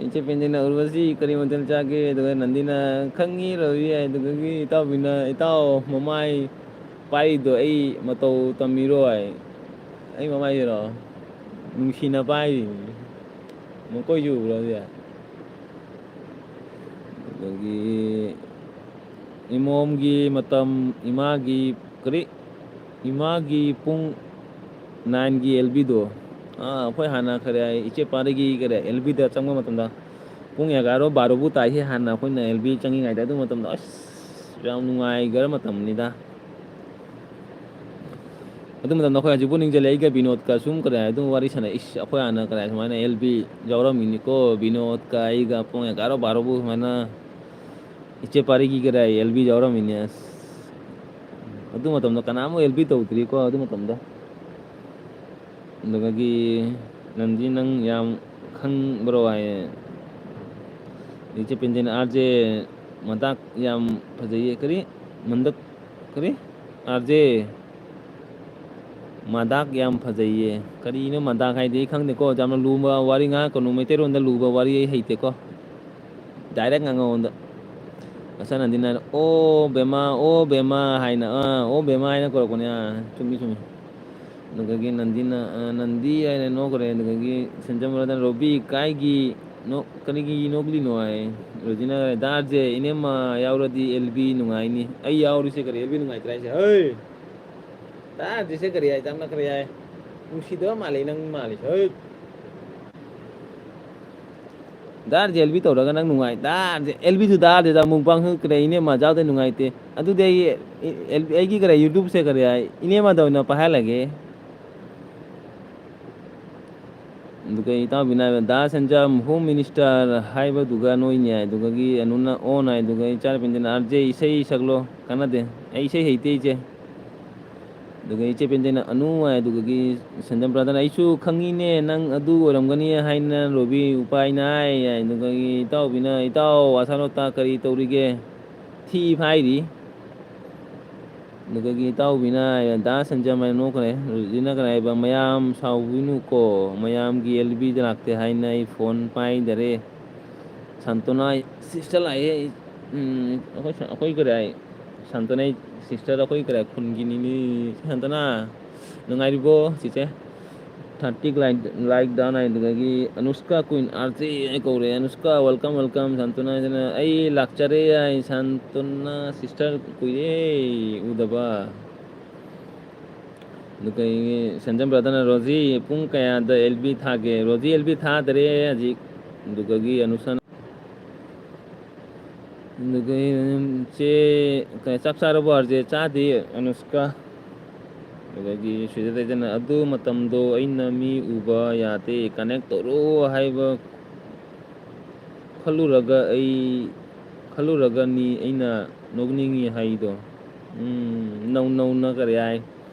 ꯏꯆꯦ ꯄꯦꯟꯖꯩꯅ, "ꯎꯔꯕꯁꯤ ꯀꯔꯤ ꯃꯊꯦꯜ ꯆꯥꯒꯦ?" ꯑꯗꯨꯒ ꯅꯟꯗꯤꯅ, "ꯈꯪꯉꯤ ꯔꯣꯖꯤ" ꯍꯥꯏ꯫ ꯑꯗꯨꯗꯒꯤ ꯏꯇꯥꯎꯕꯤꯅ, "ꯏꯇꯥꯎ ꯃꯃꯥꯏ ꯄꯥꯏꯔꯤꯗꯣ ꯑꯩ ꯃꯇꯧ ꯇꯝꯃꯤꯔꯣ?" ꯍꯥꯏ꯫ ꯑꯩ ꯃꯃꯥꯏꯁꯤꯔꯣ? ꯅꯨꯡꯁꯤꯅ ꯄꯥꯏꯔꯤꯅꯤ꯫ ꯃꯈꯣꯏꯁꯨ ꯎꯕ꯭ꯔꯣ ꯍꯧꯖꯤꯛ? ꯑꯗꯒꯤ ꯏꯃꯣꯝꯒꯤ ꯃꯇꯝ, ꯏꯃꯥꯒꯤ, ꯀꯔꯤ? ꯏꯃꯥꯒꯤ ꯄꯨꯡ ꯅꯥꯏꯟꯒꯤ ꯑꯦꯜ ꯕꯤꯗꯣ꯫ ꯑꯥ, ꯑꯩꯈꯣꯏ ꯍꯥꯟꯅ ꯀꯔꯤ ꯍꯥꯏ, ꯏꯆꯦ ꯄꯥꯔꯤꯒꯤ ꯀꯔꯤ ꯑꯦꯜ ꯕꯤꯗ ꯆꯪꯕ ꯃꯇꯝꯗ ꯄꯨꯡ ꯑꯦꯒꯥꯔꯣ ꯕꯥꯔꯣꯕꯨ ꯇꯥꯏꯍꯦ ꯍꯥꯟꯅ ꯑꯩꯈꯣꯏꯅ ꯑꯦꯜ ꯕꯤ ꯆꯪꯉꯤꯉꯩꯗ꯫ ꯑꯗꯨ ꯃꯇꯝꯗ ꯑꯁ, ꯌꯥꯝ ꯅꯨꯡꯉꯥꯏꯈ꯭ꯔ ꯃꯇꯝꯅꯤꯗ꯫ ꯑꯗꯨ ꯃꯇꯝꯗ ꯑꯩꯈꯣꯏ ꯍꯧꯖꯤꯛꯄꯨ ꯅꯤꯡꯁꯤꯡꯂꯦ, ꯑꯩꯒ ꯕꯤꯅꯣꯗꯀ ꯁꯨꯝ ꯀꯔꯤ ꯑꯗꯨꯝ ꯋꯥꯔꯤ ꯁꯥꯟꯅꯩ꯫ "ꯏꯁ, ꯑꯩꯈꯣꯏ ꯍꯥꯟꯅ ꯀꯔꯤ ꯁꯨꯃꯥꯏꯅ ꯑꯦꯜ ꯕꯤ ꯌꯥꯎꯔꯝꯃꯤꯅꯤꯀꯣ, ꯕꯤꯅꯣꯗꯀ ꯑꯩꯒ ꯄꯨꯡ ꯑꯦꯒꯥꯔꯣ ꯕꯥꯔꯣꯕꯨ ꯁꯨꯃꯥꯏꯅ ꯏꯆꯦ ꯄꯥꯔꯤꯒꯤ ꯀꯔꯤ ꯑꯦꯜ ꯕꯤ ꯌꯥꯎꯔꯝꯃꯤꯅꯦ"꯫ ꯑꯁ, ꯑꯗꯨ ꯃꯇꯝꯗ ꯀꯅꯥꯃꯨꯛ ꯑꯦꯜ ꯕꯤ ꯇꯧꯗ꯭ꯔꯤꯀꯣ ꯑꯗꯨ ꯃꯇꯝꯗ꯫ ꯑꯗꯨꯗꯒꯤ ꯅꯟꯗꯤ ꯅꯪ ꯌꯥꯝ ꯈꯪꯕ꯭ꯔꯣ ꯍꯥꯏꯌꯦ꯫ ꯏꯆꯦ ꯄꯦꯟꯖꯅ ꯑꯥꯔ ꯖꯦ ꯃꯗꯥꯛ ꯌꯥꯝ ꯐꯖꯩꯌꯦ꯫ ꯀꯔꯤ? ꯃꯟꯗꯛ ꯀꯔꯤ? ꯑꯥꯔ ꯖꯦ ꯃꯗꯥꯛ ꯌꯥꯝ ꯐꯖꯩꯌꯦ꯫ ꯀꯔꯤꯅꯣ ꯃꯗꯥꯛ ꯍꯥꯏꯗꯤ ꯑꯩ ꯈꯪꯗꯦꯀꯣ꯫ ꯌꯥꯝꯅ ꯂꯨꯕ ꯋꯥꯔꯤ ꯉꯥꯡꯉꯛꯀꯅꯨ꯫ ꯃꯩꯇꯩꯂꯣꯟꯗ ꯂꯨꯕ ꯋꯥꯔꯤ ꯑꯩ ꯍꯩꯇꯦꯀꯣ꯫ ꯗꯥꯏꯔꯦꯛ ꯉꯥꯡꯉꯛꯑꯣꯟꯗ꯫ ꯃꯆꯥ ꯅꯟꯗꯤꯅ ꯍꯥꯏꯅ, "ꯑꯣ ꯕꯦꯃꯥ, ꯑꯣ ꯕꯦꯃꯥ" ꯍꯥꯏꯅ, ꯑꯥ, "ꯑꯣ ꯕꯦꯃꯥ" ꯍꯥꯏꯅ ꯀꯧꯔꯛꯄꯅꯦ꯫ ꯑꯥ, ꯆꯨꯝꯃꯤ, ꯆꯨꯝꯃꯤ꯫ ꯑꯗꯨꯗꯒꯤ ꯅꯟꯗꯤꯅ, ꯑꯥ, ꯅꯟꯗꯤ ꯍꯥꯏꯅ ꯅꯣꯛꯈ꯭ꯔꯦ꯫ ꯑꯗꯨꯗꯒꯤ ꯁꯦꯟꯖꯝ ꯕ꯭ꯔꯗꯔ, "ꯔꯣꯕꯤ, ꯀꯥꯏꯒꯤ ꯅꯣꯛ-, ꯀꯔꯤꯒꯤ ꯅꯣꯛꯂꯤꯅꯣ?" ꯍꯥꯏ꯫ ꯔꯣꯖꯤꯅ, "ꯗꯥꯔꯁꯦ, ꯏꯅꯦꯝꯃ ꯌꯥꯎꯔꯗꯤ ꯑꯦꯜ ꯕꯤ ꯅꯨꯡꯉꯥꯏꯅꯤ꯫ ꯑꯩ ꯌꯥꯎꯔꯤꯁꯦ ꯀꯔꯤ ꯑꯦꯜ ꯕꯤ ꯅꯨꯡꯉꯥꯏꯇ꯭ꯔꯥ ꯍꯥꯏꯁꯦ? ꯍꯩ! ꯗꯥꯔꯁꯦ ꯀꯔꯤ ꯍꯥꯏ? ꯌꯥꯝꯅ ꯀꯔꯤ ꯍꯥꯏ? ꯅꯨꯡꯁꯤꯗꯕ ꯃꯥꯜꯂꯦ ꯅꯪ ꯃꯥꯜꯂꯤꯁꯦ꯫ ꯍꯩ!" ꯗꯥꯔꯁꯦ ꯑꯦꯜ ꯕꯤ ꯇꯧꯔꯒ ꯅꯪ ꯅꯨꯡꯉꯥꯏ-, ꯗꯥꯔꯁꯦ ꯑꯦꯜ ꯕꯤꯁꯨ ꯗꯥꯔꯁꯦ ꯃꯨꯛꯕꯥꯡꯁꯨ ꯀꯔꯤ ꯏꯅꯦꯝꯃ ꯌꯥꯎꯗꯦ ꯅꯨꯡꯉꯥꯏꯇꯦ꯫ ꯑꯗꯨꯗꯤ ꯑꯩ, ꯑꯩ, ꯑꯩꯒꯤ ꯀꯔꯤ YouTubeꯁꯦ ꯀꯔꯤ ꯍꯥꯏ? ꯏꯅꯦꯝꯃꯗ ꯑꯣꯏꯅ ꯄꯥꯏꯍꯜꯂꯒꯦ꯫ ꯑꯗꯨꯒ ꯏꯇꯥꯎꯕꯤꯅ ꯍꯥꯏꯕ, "ꯗꯥ ꯁꯟꯖꯝ, Home Minister ꯍꯥꯏꯕꯗꯨꯒ ꯅꯣꯏꯅꯤ" ꯍꯥꯏ꯫ ꯑꯗꯨꯒꯒꯤ ꯑꯅꯨꯅ "ꯑꯣꯟ" ꯍꯥꯏ꯫ ꯑꯗꯨꯒ ꯏꯆꯥ ꯅꯨꯄꯤꯗꯨꯅ, "ꯑꯥꯔ ꯖꯦ, ꯏꯁꯩ ꯁꯛꯂꯣ, ꯀꯥꯟꯅꯗꯦ꯫ ꯑꯩ ꯏꯁꯩ ꯍꯩꯇꯦ, ꯏꯆꯦ"꯫ ꯑꯗꯨꯒ ꯏꯆꯦ ꯄꯦꯟꯖꯩꯅ "ꯑꯅꯨ" ꯍꯥꯏ꯫ ꯑꯗꯨꯒꯒꯤ ꯁꯟꯖꯝ ꯕ꯭ꯔꯗꯔꯅ, "ꯑꯩꯁꯨ ꯈꯪꯉꯤꯅꯦ, ꯅꯪ ꯑꯗꯨ ꯑꯣꯏꯔꯝꯒꯅꯤ ꯍꯥꯏꯅ ꯔꯣꯕꯤ ꯎꯄꯥꯏꯅ ꯍꯥꯏ" ꯍꯥꯏ꯫ ꯑꯗꯨꯒꯒꯤ ꯏꯇꯥꯎꯕꯤꯅ, "ꯏꯇꯥꯎ, ꯑꯁꯥꯂꯣꯇꯥ ꯀꯔꯤ ꯇꯧꯔꯤꯒꯦ? ꯊꯤ ꯐꯥꯏꯔꯤ"꯫ ꯑꯗꯨꯒꯒꯤ ꯏꯇꯥꯎꯕꯤꯅ ꯍꯥꯏ, "ꯗꯥ ꯁꯟꯖꯝ" ꯍꯥꯏꯅ ꯅꯣꯛꯈ꯭ꯔꯦ꯫ ꯔꯣꯖꯤꯅ ꯀꯔꯤ ꯍꯥꯏꯕ, "ꯃꯌꯥꯝ ꯁꯥꯎꯕꯤꯅꯨꯀꯣ, ꯃꯌꯥꯝꯒꯤ ꯑꯦꯜ ꯕꯤꯗ ꯂꯥꯛꯇꯦ ꯍꯥꯏꯅ ꯑꯩ ꯐꯣꯟ ꯄꯥꯏꯗꯔꯦ"꯫ ꯁꯥꯟꯇꯣꯅꯥ ꯁꯤꯁꯇꯔ ꯂꯥꯛꯑꯦ꯫ ꯎꯝ, ꯑꯩꯈꯣꯏ ꯁ-, ꯑꯩꯈꯣꯏ ꯀꯔꯤ ꯍꯥꯏ? ꯁꯥꯟꯇꯣꯅꯥ ꯁꯤꯁꯇꯔ ꯑꯩꯈꯣꯏ ꯀꯔꯤ ꯍꯥꯏ? ꯈꯨꯟꯒꯤꯅꯤꯅꯦ꯫ ꯁꯥꯟꯇꯣꯅꯥ, ꯅꯨꯡꯉꯥꯏꯔꯤꯕꯣ ꯆꯤꯆꯦ? Thirty like, like down ꯍꯥꯏꯗꯨꯗꯒꯤ ꯑꯅꯨꯁꯀꯥ ꯀ꯭ꯋꯤꯟ ꯑꯥꯔ ꯖꯦ ꯀꯧꯔꯦ꯫ ꯑꯅꯨꯁꯀꯥ, welcome, welcome꯫ ꯁꯥꯟꯇꯣꯅꯥ ꯍꯥꯏꯗꯅ, "ꯑꯩ ꯂꯥꯛꯆꯔꯦ" ꯍꯥꯏ꯫ ꯁꯥꯟꯇꯣꯅꯥ ꯁꯤꯁꯇꯔ ꯀꯨꯏꯔꯦ ꯎꯗꯕ꯫ ꯑꯗꯨꯒ ꯑꯩꯒꯤ ꯁꯦꯟꯖꯝ ꯕ꯭ꯔꯗꯔꯅ, "ꯔꯣꯖꯤ, ꯄꯨꯡ ꯀꯌꯥꯗ ꯑꯦꯜ ꯕꯤ ꯊꯥꯒꯦ?" ꯔꯣꯖꯤ ꯑꯦꯜ ꯕꯤ ꯊꯥꯗꯔꯦ ꯍꯧꯖꯤꯛ꯫ ꯑꯗꯨꯗꯒꯤ ꯑꯅꯨꯁꯥꯅ, ꯑꯗꯨꯒ, "ꯆꯦ, ꯀ-, ꯆꯥꯛ ꯆꯥꯔꯕꯣ ꯑꯥꯔ ꯖꯦ?" "ꯆꯥꯗꯦ ꯑꯅꯨꯁꯀꯥ"꯫ ꯑꯗꯨꯗꯒꯤ ꯁꯤꯗꯩꯗꯅ, "ꯑꯗꯨ ꯃꯇꯝꯗꯣ ꯑꯩꯅ ꯃꯤ ꯎꯕ ꯌꯥꯗꯦ, connect ꯇꯧꯔꯣ ꯍꯥꯏꯕ ꯈꯜꯂꯨꯔꯒ ꯑꯩ, ꯈꯜꯂꯨꯔꯒꯅꯤ ꯑꯩꯅ ꯅꯣꯛꯅꯤꯡꯉꯤ ꯍꯥꯏꯗꯣ"꯫ ꯎꯝ, ꯅꯧ-, ꯅꯧꯅ ꯀꯔꯤ ꯍꯥꯏ?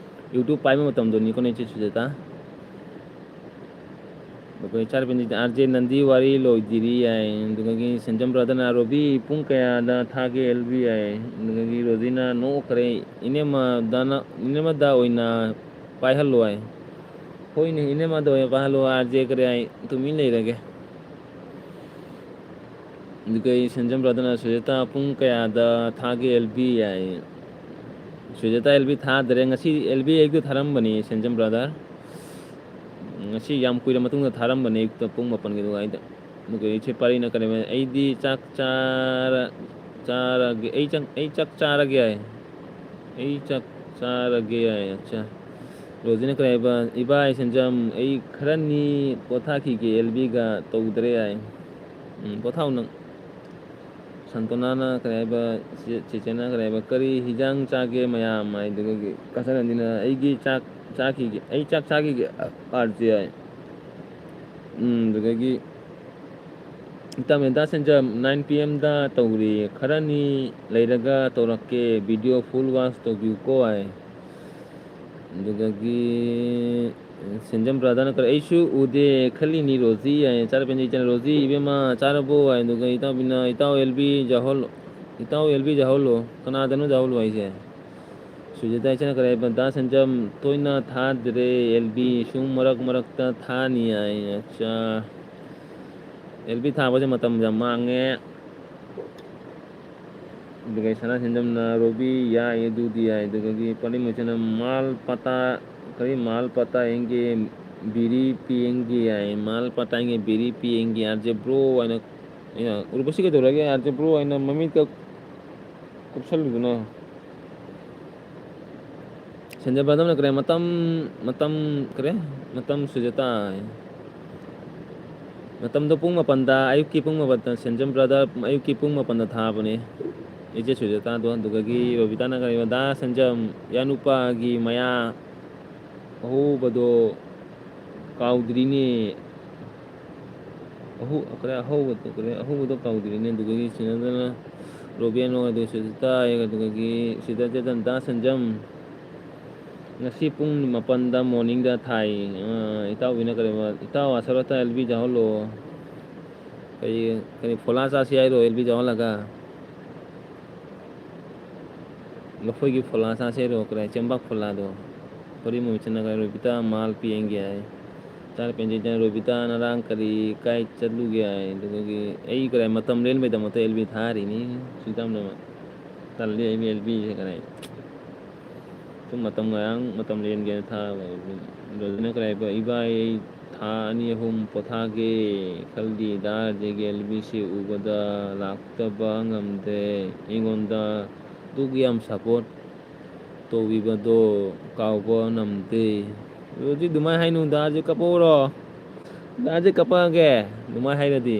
YouTube ꯄꯥꯏꯕ ꯃꯇꯝꯗꯨꯅꯤꯀꯣ ꯅꯣꯏ ꯆꯦ ꯁꯨꯖꯥꯇꯥ꯫ ꯑꯩꯈꯣꯏ ꯆꯥꯔꯄꯦꯟꯖꯤꯗ ꯑꯥꯔ ꯖꯦ ꯅꯟꯗꯤ ꯋꯥꯔꯤ ꯂꯣꯏꯗ꯭ꯔꯤ ꯍꯥꯏ꯫ ꯑꯗꯨꯗꯒꯤ ꯁꯦꯟꯖꯝ ꯕ꯭ꯔꯗꯔꯅ "ꯔꯣꯕꯤ ꯄꯨꯡ ꯀꯌꯥꯗ ꯊꯥꯒꯦ ꯑꯦꯜ ꯕꯤ" ꯍꯥꯏ꯫ ꯑꯗꯨꯗꯒꯤ ꯔꯣꯖꯤꯅ ꯅꯣꯛꯈ꯭ꯔꯦ꯫ "ꯏꯅꯦꯃꯗꯅ, ꯏꯅꯦꯃꯗ ꯑꯣꯏꯅ ꯄꯥꯏꯍꯜꯂꯣ" ꯍꯥꯏ꯫ "ꯍꯣꯏꯅꯦ, ꯏꯅꯦꯃꯗ ꯑꯣꯏꯅ ꯄꯥꯏꯍꯜꯂꯣ ꯑꯥꯔ ꯖꯦ" ꯀꯔꯤ ꯍꯥꯏ, ꯇꯨꯃꯤꯟ ꯂꯩꯔꯒꯦ꯫ ꯑꯗꯨꯒ ꯑꯩ ꯁꯦꯟꯖꯝ ꯕ꯭ꯔꯗꯔꯅ "ꯁꯨꯖꯥꯇꯥ ꯄꯨꯡ ꯀꯌꯥꯗ ꯊꯥꯒꯦ ꯑꯦꯜ ꯕꯤ" ꯍꯥꯏ꯫ ꯁꯨꯖꯥꯇꯥ ꯑꯦꯜ ꯕꯤ ꯊꯥꯗ꯭ꯔꯦ꯫ ꯉꯁꯤ ꯑꯦꯜ ꯕꯤ ꯑꯌꯨꯛꯇ ꯊꯥꯔꯝꯕꯅꯤ ꯁꯦꯟꯖꯝ ꯕ꯭ꯔꯗꯔ꯫ ꯉꯁꯤ ꯌꯥꯝ ꯀꯨꯏꯔ ꯃꯇꯨꯡꯗ ꯊꯥꯔꯝꯕꯅꯦ, ꯑꯌꯨꯛꯇ ꯄꯨꯡ ꯃꯥꯄꯟꯒꯤ ꯑꯗꯨꯋꯥꯏꯗ꯫ ꯑꯗꯨꯒ ꯏꯆꯦ ꯄꯥꯔꯤꯅ ꯀꯔꯤ, "ꯑꯩꯗꯤ ꯆꯥꯛ ꯆꯥꯔ-, ꯆꯥꯔꯒꯦ, ꯑꯩ ꯆꯥꯛ, ꯑꯩ ꯆꯥꯛ ꯆꯥꯔꯒꯦ" ꯍꯥꯏ꯫ "ꯑꯩ ꯆꯥꯛ ꯆꯥꯔꯒꯦ" ꯍꯥꯏ꯫ ꯑꯠꯆꯥ꯫ ꯔꯣꯖꯤꯅ ꯀꯔꯤ ꯍꯥꯏꯕ? "ꯏꯕꯥꯏ ꯁꯦꯟꯖꯝ, ꯑꯩ ꯈꯔꯅꯤ ꯄꯣꯊꯥꯈꯤꯒꯦ, ꯑꯦꯜ ꯕꯤꯒ ꯇꯧꯗ꯭ꯔꯦ" ꯍꯥꯏ꯫ "ꯎꯝ, ꯄꯣꯊꯥꯎ ꯅꯪ"꯫ ꯁꯟꯇꯣꯅꯥꯅ ꯀꯔꯤ ꯍꯥꯏꯕ? ꯆꯦ-, ꯆꯦꯆꯦꯅ ꯀꯔꯤ ꯍꯥꯏꯕ? "ꯀꯔꯤ ꯍꯤꯟꯖꯥꯡ ꯆꯥꯒꯦ ꯃꯌꯥꯝ?" ꯍꯥꯏ꯫ ꯑꯗꯨꯒ ꯀꯥꯁꯟ ꯑꯅꯤꯅ "ꯑꯩꯒꯤ ꯆꯥꯛ ꯆꯥꯈꯤꯒꯦ, ꯑꯩ ꯆꯥꯛ ꯆꯥꯈꯤꯒꯦ, ꯑꯥꯔ ꯖꯦ" ꯍꯥꯏ꯫ ꯎꯝ, ꯑꯗꯨꯗꯒꯤ ꯏꯇꯥ ꯃꯦꯟꯇꯥ ꯁꯦꯟꯖꯝ, "ꯅꯥꯏꯟ ꯄꯤ ꯑꯦꯝꯗ ꯇꯧꯔꯤ, ꯈꯔꯅꯤ ꯂꯩꯔꯒ ꯇꯧꯔꯛꯀꯦ, ꯚꯤꯗꯤꯑꯣ ꯐꯨꯜ ꯋꯥꯆ ꯇꯧꯕꯤꯌꯨꯀꯣ" ꯍꯥꯏ꯫ ꯑꯗꯨꯗꯒꯤ ꯁꯦꯟꯖꯝ ꯕ꯭ꯔꯗꯔꯅ ꯀꯔꯤ, "ꯑꯩꯁꯨ ꯎꯗꯦ ꯈꯜꯂꯤꯅꯤ ꯔꯣꯖꯤ" ꯍꯥꯏ꯫ ꯆꯥꯔꯄꯦꯟꯖꯤ ꯏꯆꯟ, "ꯔꯣꯖꯤ, ꯏꯕꯦꯝꯃ, ꯆꯥꯔꯕꯣ?" ꯍꯥꯏ꯫ ꯑꯗꯨꯒ ꯏꯇꯥꯎꯕꯤꯅ, "ꯏꯇꯥꯎ ꯑꯦꯜ ꯕꯤ ꯌꯥꯍꯧ-, ꯏꯇꯥꯎ ꯑꯦꯜ ꯕꯤ ꯌꯥꯍꯧꯂꯣ?" ꯀꯅꯥꯗꯅꯣ ꯌꯥꯍꯧꯂꯣ ꯍꯥꯏꯁꯦ? ꯁꯨꯖꯥꯇꯥ ꯏꯆꯟꯅ ꯀꯔꯤ ꯍꯥꯏꯕ? "ꯗꯥ ꯁꯦꯟꯖꯝ, ꯇꯣꯏꯅ ꯊꯥꯗ꯭ꯔꯦ ꯑꯦꯜ ꯕꯤ, ꯁꯨꯝ ꯃꯔꯛ ꯃꯔꯛꯇ ꯊꯥꯅꯤ" ꯍꯥꯏ꯫ ꯑꯠꯆꯥ꯫ ꯑꯦꯜ ꯕꯤ ꯊꯥꯕꯁꯦ ꯃꯇꯝ ꯌꯥꯝ ꯃꯥꯡꯉꯦ꯫ ꯑꯗꯨꯒ ꯁꯅꯥ ꯁꯦꯟꯖꯝꯅ "ꯔꯣꯕꯤ ꯌꯥꯏ ꯑꯗꯨꯗꯤ ꯌꯥꯏ", ꯑꯗꯨꯗꯒꯤ ꯄꯥꯂꯤꯃꯩꯁꯅ "ꯃꯥꯜ ꯄꯇꯥ", ꯀꯔꯤ, "ꯃꯥꯜ ꯄꯇꯥ ꯌꯦꯡꯒꯦ, ꯕꯤꯔꯤ ꯄꯤ ꯌꯦꯡꯒꯦ" ꯍꯥꯏ꯫ "ꯃꯥꯜ ꯄꯇꯥ ꯌꯦꯡꯒꯦ, ꯕꯤꯔꯤ ꯄꯤ ꯌꯦꯡꯒꯦ", ꯑꯥꯔ ꯖꯦ ꯕ꯭ꯔꯣ ꯍꯥꯏꯅ꯫ ꯑꯩꯅ, "ꯎꯔꯨꯕꯁꯤ ꯀꯩꯗꯧꯔꯒꯦ?" ꯑꯥꯔ ꯖꯦ ꯕ꯭ꯔꯣ ꯍꯥꯏꯅ ꯃꯃꯤꯠꯀ ꯀꯨꯞꯁꯜꯂꯤꯗꯨꯅ꯫ ꯁꯦꯟꯖꯝ ꯕ꯭ꯔꯗꯔꯅ ꯀꯔꯤ? "ꯃꯇꯝ, ꯃꯇꯝ ꯀꯔꯤ? ꯃꯇꯝ ꯁꯨꯖꯇꯥ" ꯍꯥꯏ꯫ ꯃꯇꯝꯗꯣ ꯄꯨꯡ ꯃꯥꯄꯟꯗ, ꯑꯌꯨꯛꯀꯤ ꯄꯨꯡ ꯃꯥꯄꯟꯗ ꯁꯦꯟꯖꯝ ꯕ꯭ꯔꯗꯔ ꯑꯌꯨꯛꯀꯤ ꯄꯨꯡ ꯃꯥꯄꯟꯗ ꯊꯥꯕꯅꯦ꯫ ꯏꯆꯦ ꯁꯨꯖꯇꯥꯗꯣ꯫ ꯑꯗꯨꯗꯒꯤ ꯔꯣꯕꯤꯇꯥꯅ ꯀꯔꯤꯕ? "ꯗꯥ ꯁꯦꯟꯖꯝ, ꯏꯌꯥꯅꯨꯄꯥꯒꯤ ꯃꯌꯥ ꯑꯍꯧꯕꯗꯣ ꯀꯥꯎꯗ꯭ꯔꯤꯅꯦ꯫ ꯑꯍꯧ-, ꯀꯔꯤ ꯑꯍꯧꯕꯗꯣ, ꯀꯔꯤ ꯑꯍꯧꯕꯗꯣ ꯀꯥꯎꯗ꯭ꯔꯤꯅꯦ"꯫ ꯑꯗꯨꯗꯒꯤ ꯁꯤꯅꯗꯅ ꯔꯣꯕꯤꯟ ꯑꯗꯨ ꯁꯨꯖꯇꯥ, ꯑꯗꯨꯗꯒꯤ ꯁꯤꯗ ꯆꯦꯇꯟ, "ꯗꯥ ꯁꯦꯟꯖꯝ, ꯉꯁꯤ ꯄꯨꯡ ꯃꯥꯄꯟꯗ morningꯗ ꯊꯥꯏ꯫ ꯑ, ꯏꯇꯥꯎꯕꯤꯅ ꯀꯔꯤ, ꯏꯇꯥꯎ ꯑꯁꯔꯣꯠꯇ ꯑꯦꯜ ꯕꯤ ꯌꯥꯎꯍꯜꯂꯣ꯫ ꯀꯔꯤ, ꯀꯔꯤ ꯐꯣꯂꯥ ꯆꯥꯁꯤ ꯍꯥꯏꯔꯣ ꯑꯦꯜ ꯕꯤ ꯌꯥꯎꯍꯜꯂꯒ? ꯂꯐꯣꯏꯒꯤ ꯐꯣꯂꯥ ꯆꯥꯁꯤ ꯍꯥꯏꯔꯣ? ꯀꯔꯤ, ꯆꯦꯡꯕꯥꯛ ꯐꯣꯂꯥꯗꯣ? ꯐꯨꯔꯤꯠ ꯃꯃꯤꯠꯁꯤꯅ ꯀꯔꯤ, ꯔꯣꯕꯤꯇꯥ ꯃꯥꯜ ꯄꯦꯟꯒꯦ ꯍꯥꯏ꯫ ꯆꯥꯔ ꯄꯦꯟꯖꯩꯗꯅ ꯔꯣꯕꯤꯇꯥ ꯉꯔꯥꯡ ꯀꯔꯤ ꯀꯥꯏ ꯆꯠꯂꯨꯒꯦ ꯍꯥꯏ꯫ ꯑꯗꯨꯗꯒꯤ ꯑꯩ ꯀꯔꯤ ꯃꯇꯝ ꯂꯦꯟꯕꯩꯗꯃꯛꯇ ꯑꯦꯜ ꯕꯤ ꯊꯥꯔꯤꯅꯤ꯫ ꯁꯨꯡꯆꯝ ꯆꯝꯅ ꯇꯜꯂꯤ ꯑꯩ ꯑꯦꯜ ꯕꯤꯁꯦ ꯀꯔꯤ꯫ ꯁꯨꯝ ꯃꯇꯝ ꯉꯔꯥꯡ ꯃꯇꯝ ꯂꯦꯟꯒꯦꯅ ꯊꯥꯕ꯫ ꯔꯣꯖꯤꯅ ꯀꯔꯤ ꯍꯥꯏꯕ? "ꯏꯕꯥꯏ, ꯑꯩ ꯊꯥ ꯑꯅꯤ ꯑꯍꯨꯝ ꯄꯣꯊꯥꯒꯦ ꯈꯜꯂꯤ꯫ ꯗꯥ ꯑꯦꯜ ꯕꯤꯁꯤ ꯎꯕꯗ ꯂꯥꯛꯇꯕ ꯉꯝꯗꯦ꯫ ꯑꯩꯉꯣꯟꯗ ꯑꯗꯨꯛ ꯌꯥꯝ support ꯇꯧꯕꯤꯕꯗꯣ ꯀꯥꯎꯕ ꯉꯝꯗꯦ"꯫ ꯔꯣꯖꯤ, ꯑꯗꯨꯃꯥꯏꯅ ꯍꯥꯏꯅꯨ꯫ ꯗꯥꯁꯦ ꯀꯞꯄꯧꯔꯣ꯫ ꯗꯥꯁꯦ ꯀꯞꯄꯛꯑꯒꯦ꯫ ꯑꯗꯨꯃꯥꯏꯅ ꯍꯥꯏꯔꯗꯤ꯫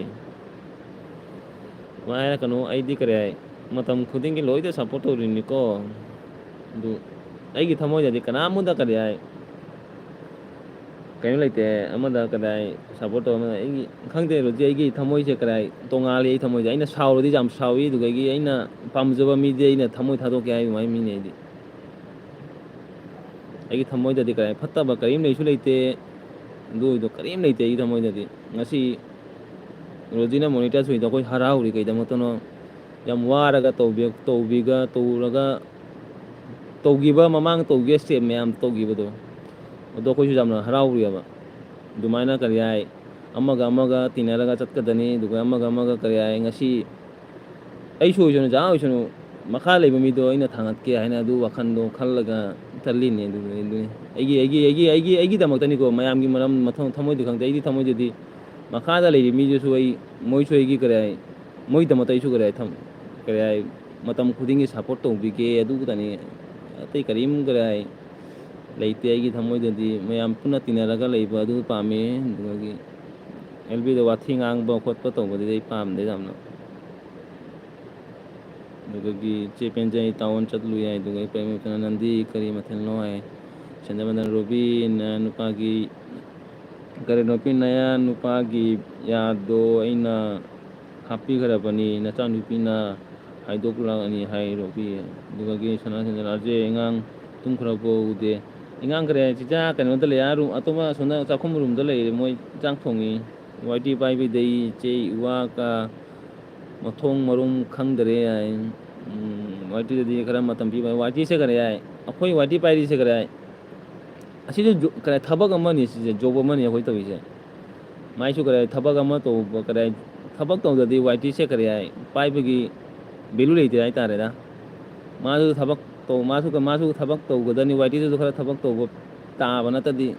ꯑꯗꯨꯃꯥꯏꯅ ꯍꯥꯏꯔꯛꯀꯅꯨ꯫ ꯑꯩꯗꯤ ꯀꯔꯤ ꯍꯥꯏ, ꯃꯇꯝ ꯈꯨꯗꯤꯡꯒꯤ ꯂꯣꯏꯅ support ꯇꯧꯔꯤꯅꯤꯀꯣ꯫ ꯑꯗꯨ ꯑꯩꯒꯤ ꯊꯃꯣꯏꯗꯗꯤ ꯀꯅꯥꯝꯇ ꯀꯔꯤ ꯍꯥꯏ, ꯀꯩꯅꯣ ꯂꯩꯇꯦ꯫ ꯑꯃꯗ ꯀꯔꯤ ꯍꯥꯏ, support ꯇꯧꯕ ꯑꯃꯗ ꯑꯩꯒꯤ, ꯈꯪꯗꯦ ꯔꯣꯖꯤ, ꯑꯩꯒꯤ ꯊꯃꯣꯏꯁꯦ ꯀꯔꯤ ꯍꯥꯏ, ꯇꯣꯉꯥꯜꯂꯤ꯫ ꯑꯩ ꯊꯃꯣꯏꯁꯦ ꯑꯩꯅ ꯁꯥꯎꯔꯗꯤ ꯌꯥꯝ ꯁꯥꯎꯏ, ꯑꯗꯨꯗꯒꯤ ꯑꯩꯅ ꯄꯥꯝꯖꯕ ꯃꯤꯗꯤ ꯑꯩꯅ ꯊꯃꯣꯏ ꯊꯥꯗꯣꯛꯀꯦ ꯍꯥꯏ ꯑꯗꯨꯃꯥꯏꯅ ꯃꯤꯅꯦ ꯑꯩꯗꯤ꯫ ꯑꯩꯒꯤ ꯊꯃꯣꯏꯗꯗꯤ ꯀꯔꯤ ꯍꯥꯏ, ꯐꯠꯇꯕ ꯀꯔꯤꯝ ꯂꯩꯁꯨ ꯂꯩꯇꯦ꯫ ꯑꯗꯨ ꯑꯣꯏꯗꯣ ꯀꯔꯤꯝ ꯂꯩꯇꯦ ꯑꯩꯒꯤ ꯊꯃꯣꯏꯗꯗꯤ꯫ ꯉꯁꯤ ꯔꯣꯖꯤꯅ monetize ꯑꯣꯏꯗꯣ ꯑꯩꯈꯣꯏ ꯍꯔꯥꯎꯔꯤ꯫ ꯀꯩꯗꯃꯛꯇꯅꯣ? ꯌꯥꯝ ꯋꯥꯔꯒ ꯇꯧꯕꯤ-, ꯇꯧꯕꯤꯒ-, ꯇꯧꯔꯒ, ꯇꯧꯈꯤꯕ, ꯃꯃꯥꯡ ꯇꯧꯈꯤꯕ step ꯃꯌꯥꯝ ꯇꯧꯈꯤꯕꯗꯣ, ꯑꯗꯣ ꯑꯩꯈꯣꯏꯁꯨ ꯌꯥꯝꯅ ꯍꯔꯥꯎꯔꯤꯑꯕ꯫ ꯑꯗꯨꯃꯥꯏꯅ ꯀꯔꯤ ꯍꯥꯏ, ꯑꯃꯒ ꯑꯃꯒ ꯇꯤꯟꯅꯔꯒ ꯆꯠꯀꯗꯅꯤ, ꯑꯗꯨꯒ ꯑꯃꯒ ꯑꯃꯒ ꯀꯔꯤ ꯍꯥꯏ, ꯉꯁꯤ ꯑꯩ ꯁꯣꯏꯁꯅꯨ, ꯖꯥ ꯑꯣꯏꯁꯅꯨ, ꯃꯈꯥ ꯂꯩꯕ ꯃꯤꯗꯣ ꯑꯩꯅ ꯊꯥꯡꯒꯠꯀꯦ ꯍꯥꯏꯅ ꯑꯗꯨ ꯋꯥꯈꯜꯗꯣ ꯈꯜꯂꯒ ꯆꯠꯂꯤꯅꯦ꯫ ꯑꯗꯨꯅꯤ, ꯑꯗꯨꯅꯤ꯫ ꯑꯩꯒꯤ, ꯑꯩꯒꯤ, ꯑꯩꯒꯤ, ꯑꯩꯒꯤ, ꯑꯩꯒꯤꯗꯃꯛꯇꯅꯤꯀꯣ, ꯃꯌꯥꯝꯒꯤ ꯃꯔꯝ ꯃꯊꯧ-, ꯊꯃꯣꯏꯗꯤ ꯈꯪꯗꯦ꯫ ꯑꯩꯗꯤ ꯊꯃꯣꯏꯗꯗꯤ ꯃꯈꯥꯗ ꯂꯩꯔꯤ ꯃꯤꯗꯨꯁꯨ ꯑꯩ, ꯃꯣꯏꯁꯨ ꯑꯩꯒꯤ ꯀꯔꯤ ꯍꯥꯏ, ꯃꯣꯏꯒꯤꯗꯃꯛꯇ ꯑꯩꯁꯨ ꯀꯔꯤ ꯍꯥꯏ, ꯊꯝ-, ꯀꯔꯤ ꯍꯥꯏ, ꯃꯇꯝ ꯈꯨꯗꯤꯡꯒꯤ support ꯇꯧꯕꯤꯒꯦ, ꯑꯗꯨ ꯈꯛꯇꯅꯤ꯫ ꯑꯇꯩ ꯀꯔꯤꯝ ꯀꯔꯤ ꯍꯥꯏ, ꯂꯩꯇꯦ꯫ ꯑꯩꯒꯤ ꯊꯃꯣꯏꯗꯗꯤ ꯃꯌꯥꯝ ꯄꯨꯟꯅ ꯇꯤꯟꯅꯔꯒ ꯂꯩꯕ ꯑꯗꯨ ꯄꯥꯝꯃꯤ꯫ ꯑꯗꯨꯗꯒꯤ ꯑꯦꯜ ꯕꯤꯗ ꯋꯥꯊꯤ ꯉꯥꯡꯕ ꯈꯣꯠꯄ ꯇꯧꯕꯗꯨꯗꯤ ꯑꯩ ꯄꯥꯝꯗꯦ ꯌꯥꯝꯅ꯫ ꯑꯗꯨꯗꯒꯤ ꯆꯦ ꯄꯦꯟꯖꯩ ꯇꯥꯎꯟ ꯆꯠꯂꯨꯏ ꯍꯥꯏ꯫ ꯑꯗꯨꯒ ꯑꯩꯈꯣꯏ ꯏꯃꯨꯡ ꯅꯪꯗꯤ ꯀꯔꯤ ꯃꯊꯦꯜꯅꯣ ꯍꯥꯏ꯫ ꯁꯦꯟꯗꯃꯟꯗꯅ ꯔꯣꯕꯤꯟ ꯅꯨꯄꯥꯒꯤ, ꯀꯔꯤ ꯔꯣꯕꯤꯟ ꯅꯌꯥ ꯅꯨꯄꯥꯒꯤ ꯌꯥꯗꯣ ꯑꯩꯅ ꯍꯥꯞꯄꯤꯈ꯭ꯔꯕꯅꯤ, ꯅꯆꯥꯅꯨꯄꯤꯅ ꯍꯥꯏꯗꯣꯛꯂꯛꯑꯅꯤ ꯍꯥꯏ ꯔꯣꯕꯤ꯫ ꯑꯗꯨꯗꯒꯤ ꯁꯅꯥ ꯁꯦꯟꯖꯦꯜ ꯑꯥꯔꯖꯦ ꯑꯉꯥꯡ ꯇꯨꯝꯈ꯭ꯔꯕꯣ ꯎꯗꯦ꯫ ꯏꯉꯥꯡ ꯀꯔꯤ ꯍꯥꯏ, ꯆꯤꯆꯥ ꯀꯩꯅꯣꯗ ꯂꯩ, ꯑꯥ room, ꯑꯇꯣꯞꯄ ꯑꯁꯣꯝꯗ ꯆꯥꯛꯈꯨꯝ roomꯗ ꯂꯩꯔꯦ, ꯃꯣꯏ ꯆꯥꯛ ꯊꯣꯡꯉꯤ꯫ ꯋꯥꯏ ꯇꯤ ꯄꯥꯏꯕꯤꯗꯩ ꯏꯆꯦ ꯏꯋꯥ ꯀ ꯃꯊꯣꯡ ꯃꯔꯨꯝ ꯈꯪꯗꯔꯦ ꯍꯥꯏ꯫ ꯎꯝ, ꯋꯥꯏ ꯇꯤꯗꯗꯤ ꯈꯔ ꯃꯇꯝ ꯄꯤꯕ, ꯋꯥꯏ ꯇꯤꯁꯦ ꯀꯔꯤ ꯍꯥꯏ, ꯑꯩꯈꯣꯏ ꯋꯥꯏ ꯇꯤ ꯄꯥꯏꯔꯤꯁꯦ ꯀꯔꯤ ꯍꯥꯏ, ꯑꯁꯤꯁꯨ ꯖꯣ-, ꯀꯔꯤ ꯍꯥꯏ, ꯊꯕꯛ ꯑꯃꯅꯤ ꯁꯤꯁꯦ, job ꯑꯃꯅꯤ ꯑꯩꯈꯣꯏ ꯇꯧꯔꯤꯁꯦ꯫ ꯃꯥꯏꯁꯨ ꯀꯔꯤ ꯍꯥꯏ, ꯊꯕꯛ ꯑꯃ ꯇꯧꯕ, ꯀꯔꯤ ꯍꯥꯏ, ꯊꯕꯛ ꯇꯧꯗ꯭ꯔꯗꯤ ꯋꯥꯏ ꯇꯤꯁꯦ ꯀꯔꯤ ꯍꯥꯏ, ꯄꯥꯏꯕꯒꯤ value ꯂꯩꯇꯦ ꯍꯥꯏꯇꯥꯔꯦꯗ꯫ ꯃꯥꯁꯨ ꯊꯕꯛ ꯇꯧ-, ꯃꯥꯁꯨ ꯀ-, ꯃꯥꯁꯨ ꯊꯕꯛ ꯇꯧꯒꯗꯕꯅꯤ, ꯋꯥꯏ ꯇꯤꯗꯁꯨ ꯈꯔ ꯊꯕꯛ ꯇꯧꯕ ꯇꯥꯕ ꯅꯠꯇꯗꯤ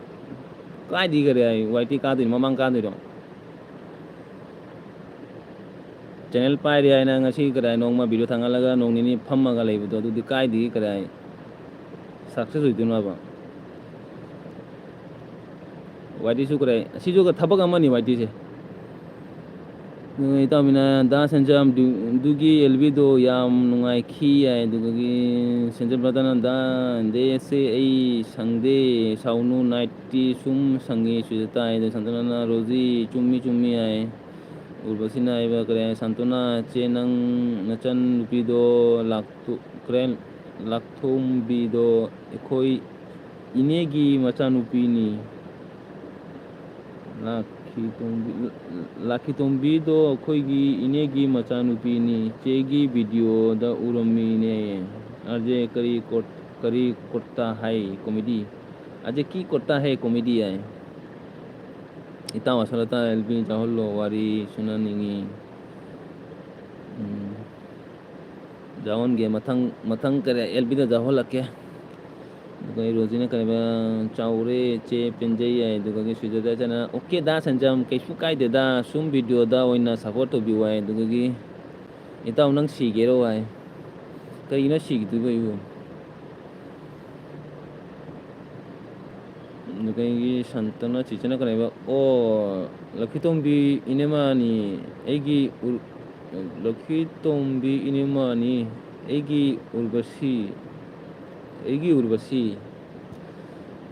ꯀꯥꯏꯗꯒꯤ ꯀꯔꯤ ꯍꯥꯏ, ꯋꯥꯏ ꯇꯤ ꯀꯥꯗꯣꯏꯅꯣ, ꯃꯃꯥꯡ ꯀꯥꯗꯣꯏꯅꯣ? Channel ꯄꯥꯏꯔꯦ ꯍꯥꯏꯅ ꯉꯁꯤ ꯀꯗꯥꯏ ꯅꯣꯡꯃ video ꯊꯥꯡꯒꯠꯂꯒ ꯅꯣꯡ ꯅꯤꯅꯤ ꯐꯝꯃꯒ ꯂꯩꯕꯗꯣ, ꯑꯗꯨꯗꯤ ꯀꯥꯏꯗꯒꯤ ꯀꯗꯥꯏ success ꯑꯣꯏꯗꯣꯏꯅꯣ ꯍꯥꯏꯕ? ꯋꯥꯏ ꯇꯤꯁꯨ ꯀꯗꯥꯏ, ꯑꯁꯤꯁꯨ ꯊꯕꯛ ꯑꯃꯅꯤ ꯋꯥꯏ ꯇꯤꯁꯦ꯫ ꯑꯗꯨꯒ ꯏꯇꯥꯎꯕꯤꯅ ꯗꯥ ꯁꯦꯟꯖꯝ ꯗꯨ-, ꯗꯨꯒꯤ ꯑꯦꯜ ꯕꯤꯗꯣ ꯌꯥꯝ ꯅꯨꯡꯉꯥꯏꯈꯤ ꯍꯥꯏ꯫ ꯑꯗꯨꯗꯒꯤ ꯁꯦꯟꯖꯝ brotherꯅ ꯗꯥ ꯗꯦꯁꯦ ꯑꯩ ꯁꯪꯗꯦ, ꯁꯥꯎꯅꯨ, night ꯇꯤ ꯁꯨꯝ ꯁꯪꯉꯤ ꯁꯤꯗ ꯇꯥꯏ꯫ ꯑꯗ ꯁꯟꯇꯣꯅꯥꯅ ꯔꯣꯖꯤ ꯆꯨꯝꯃꯤ ꯆꯨꯝꯃꯤ ꯍꯥꯏ꯫ ꯎꯔꯕꯁꯤꯅ ꯍꯥꯏꯕ ꯀꯔꯤ ꯍꯥꯏ? ꯁꯟꯇꯣꯅꯥ ꯆꯦ, ꯅꯪ ꯅꯆꯟ ꯅꯨꯄꯤꯗꯣ ꯂꯥꯛꯇꯣꯛꯈ꯭ꯔꯦ, ꯂꯥꯛꯊꯣꯝꯕꯤꯗꯣ ꯑꯩꯈꯣꯏ ꯏꯅꯦꯒꯤ ꯃꯆꯥꯅꯨꯄꯤꯅꯤ꯫ ꯂꯥꯛꯈꯤꯇꯣꯝꯕꯤ-, ꯂꯥꯛꯈꯤꯇꯣꯝꯕꯤꯗꯣ ꯑꯩꯈꯣꯏꯒꯤ ꯏꯅꯦꯒꯤ ꯃꯆꯥꯅꯨꯄꯤꯅꯤ꯫ ꯆꯦꯒꯤ videoꯗ ꯎꯔꯝꯃꯤꯅꯦ꯫ ꯑꯥꯔ ꯖꯦ ꯀꯔꯤ ꯀꯣꯔꯠ-, ꯀꯔꯤ ꯀꯣꯔꯇꯥ ꯍꯥꯏ comedy? ꯑꯥꯔ ꯖꯦ ꯀꯤ ꯀꯣꯔꯇꯥ ꯍꯥꯏ comedy ꯍꯥꯏ꯫ ꯏꯇꯥꯎ ꯑꯁꯣꯂꯇ ꯑꯦꯜ ꯕꯤ ꯌꯥꯎꯍꯜꯂꯣ, ꯋꯥꯔꯤ ꯁꯨꯅꯅꯤꯡꯉꯤ꯫ ꯎꯝ꯫ ꯌꯥꯎꯍꯟꯒꯦ, ꯃꯊꯪ, ꯃꯊꯪ ꯀꯔꯤ ꯑꯦꯜ ꯕꯤꯗ ꯌꯥꯎꯍꯜꯂꯛꯀꯦ꯫ ꯑꯗꯨꯒ ꯑꯩ ꯔꯣꯖꯤꯅ ꯀꯔꯤꯕ, ꯆꯥꯎꯔꯦ ꯆꯦ, ꯄꯦꯟꯖꯩ ꯍꯥꯏ꯫ ꯑꯗꯨꯒ ꯁꯨꯖꯥꯇꯥ ꯆꯅ, "Okay ꯗꯥ ꯁꯟꯖꯝ, ꯀꯩꯁꯨ ꯀꯥꯏꯗꯦꯗ, ꯁꯨꯝ videoꯗ ꯑꯣꯏꯅ support ꯇꯧꯕꯤꯌꯨ" ꯍꯥꯏ꯫ ꯑꯗꯨꯗꯒꯤ, "ꯏꯇꯥꯎ ꯅꯪ ꯁꯤꯒꯦꯔꯣ?" ꯍꯥꯏ꯫ ꯀꯔꯤꯒꯤꯅꯣ ꯁꯤꯒꯗꯣꯏꯕ ꯑꯩꯕꯨ? ꯑꯗꯨꯗꯒꯤ ꯁꯟꯇꯅ ꯆꯤꯆꯅ ꯀꯔꯤꯕ, "ꯑꯣ, ꯂꯛꯈꯤꯇꯣꯝꯕꯤ ꯏꯅꯦꯃꯥꯅꯤ, ꯑꯩꯒꯤ ꯎꯔ-, ꯂꯛꯈꯤꯇꯣꯝꯕꯤ ꯏꯅꯦꯃꯥꯅꯤ, ꯑꯩꯒꯤ ꯎꯔꯕꯁꯤ, ꯑꯩꯒꯤ ꯎꯔꯕꯁꯤ"꯫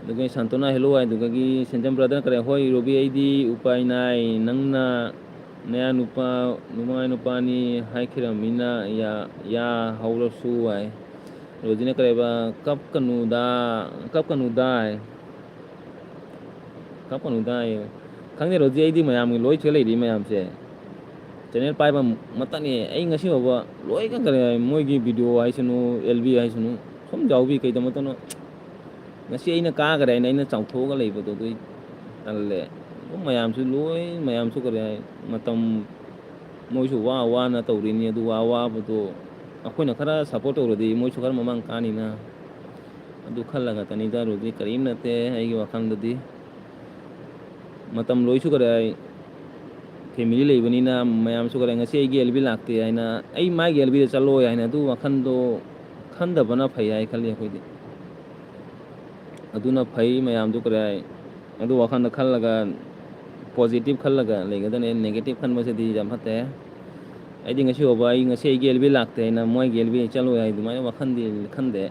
ꯑꯗꯨꯒ ꯁꯟꯇꯣꯅ "Hello" ꯍꯥꯏ꯫ ꯑꯗꯨꯗꯒꯤ ꯁꯦꯟꯖꯝ brotherꯅ ꯀꯔꯤ, "ꯍꯣꯏ ꯔꯣꯕꯤ, ꯑꯩꯗꯤ ꯎꯄꯥꯏ ꯅꯥꯏ, ꯅꯪꯅ ꯅꯌꯥ ꯅꯨꯄꯥ, ꯅꯃꯥꯏ ꯅꯨꯄꯥꯅꯤ ꯍꯥꯏꯈꯤꯔꯝꯃꯤꯅ ꯌꯥ-, ꯌꯥ ꯍꯧꯔꯁꯨ" ꯍꯥꯏ꯫ ꯔꯣꯖꯤꯅ ꯀꯔꯤ ꯍꯥꯏꯕ? "ꯀꯞꯀꯅꯨꯗ, ꯀꯞꯀꯅꯨꯗ" ꯍꯥꯏ꯫ "ꯀꯞꯀꯅꯨꯗ" ꯍꯥꯏ꯫ ꯈꯪꯗꯦ ꯔꯣꯖꯤ, ꯑꯩꯗꯤ ꯃꯌꯥꯝꯒꯤ ꯂꯣꯏ ꯊꯤꯒꯠ ꯂꯩꯔꯤ ꯃꯌꯥꯝꯁꯦ꯫ ꯆꯦꯅꯦꯜ ꯄꯥꯏꯕ ꯃꯇꯝꯅꯤ꯫ ꯑꯩ ꯉꯁꯤ ꯐꯥꯎꯕ ꯂꯣꯏ ꯀꯛꯈ꯭ꯔꯦ꯫ ꯃꯣꯏꯒꯤ ꯚꯤꯗꯤꯑꯣ ꯍꯥꯏꯁꯅꯨ, ꯑꯦꯜ ꯕꯤ ꯍꯥꯏꯁꯅꯨ, ꯁꯨꯝ ꯌꯥꯎꯕꯤ꯫ ꯀꯩꯗꯧꯃꯇꯅꯣ ꯉꯁꯤ ꯑꯩꯅ ꯀꯥꯈ꯭ꯔꯦ ꯍꯥꯏꯅ ꯑꯩꯅ ꯆꯥꯎꯊꯣꯛꯑꯒ ꯂꯩꯕꯗꯣ ꯑꯗꯨ ꯑꯩ ꯇꯜꯂꯦ꯫ ꯑꯗꯨꯝ ꯃꯌꯥꯝꯁꯨ ꯂꯣꯏ, ꯃꯌꯥꯝꯁꯨ ꯀꯔꯤ ꯍꯥꯏ, ꯃꯇꯝ ꯃꯣꯏꯁꯨ ꯋꯥ ꯋꯥꯅ ꯇꯧꯔꯤꯅꯤ꯫ ꯑꯗꯨ ꯋꯥ ꯋꯥꯕꯗꯣ ꯑꯩꯈꯣꯏꯅ ꯈꯔ ꯁꯞꯄꯣꯔꯠ ꯇꯧꯔꯗꯤ ꯃꯣꯏꯁꯨ ꯈꯔ ꯃꯃꯥꯡ ꯀꯥꯅꯤꯅ꯫ ꯑꯗꯨ ꯈꯜꯂꯒ ꯇꯅꯤꯗ ꯔꯣꯖꯤ, ꯀꯔꯤꯝ ꯅꯠꯇꯦ ꯑꯩꯒꯤ ꯋꯥꯈꯜꯗꯗꯤ꯫ ꯃꯇꯝ ꯂꯣꯏꯁꯨ ꯀꯔꯤ ꯍꯥꯏ, ꯐꯦꯃꯤꯂꯤ ꯂꯩꯕꯅꯤꯅ ꯃꯌꯥꯝꯁꯨ ꯀꯔꯤ ꯍꯥꯏ, "ꯉꯁꯤ ꯑꯩꯒꯤ ꯑꯦꯜ ꯕꯤ ꯂꯥꯛꯇꯦ" ꯍꯥꯏꯅ, "ꯑꯩ ꯃꯥꯒꯤ ꯑꯦꯜ ꯕꯤꯗ ꯆꯠꯂꯣꯏ" ꯍꯥꯏꯅ ꯑꯗꯨ ꯋꯥꯈꯜꯗꯣ ꯈꯟꯗꯕꯅ ꯐꯩ ꯍꯥꯏ ꯈꯜꯂꯤ ꯑꯩꯈꯣꯏꯗꯤ꯫ ꯑꯗꯨꯅ ꯐꯩ ꯃꯌꯥꯝꯗꯨ ꯀꯔꯤ ꯍꯥꯏ, ꯑꯗꯨ ꯋꯥꯈꯜꯗ ꯈꯜꯂꯒ, ꯄꯣꯖꯤꯇꯤꯚ ꯈꯜꯂꯒ ꯂꯩꯒꯗꯕꯅꯦ꯫ ꯅꯦꯒꯦꯇꯤꯚ ꯈꯟꯕꯁꯤꯗꯤ ꯌꯥꯝ ꯐꯠꯇꯦ꯫ ꯑꯩꯗꯤ ꯉꯁꯤ ꯐꯥꯎꯕ ꯑꯩ ꯉꯁꯤ ꯑꯩꯒꯤ ꯑꯦꯜ ꯕꯤ ꯂꯥꯛꯇꯦ ꯍꯥꯏꯅ ꯃꯣꯏꯒꯤ ꯑꯦꯜ ꯕꯤ ꯆꯠꯂꯣꯏ ꯍꯥꯏ ꯑꯗꯨꯃꯥꯏꯅ ꯋꯥꯈꯜꯗꯤ ꯈꯟꯗꯦ꯫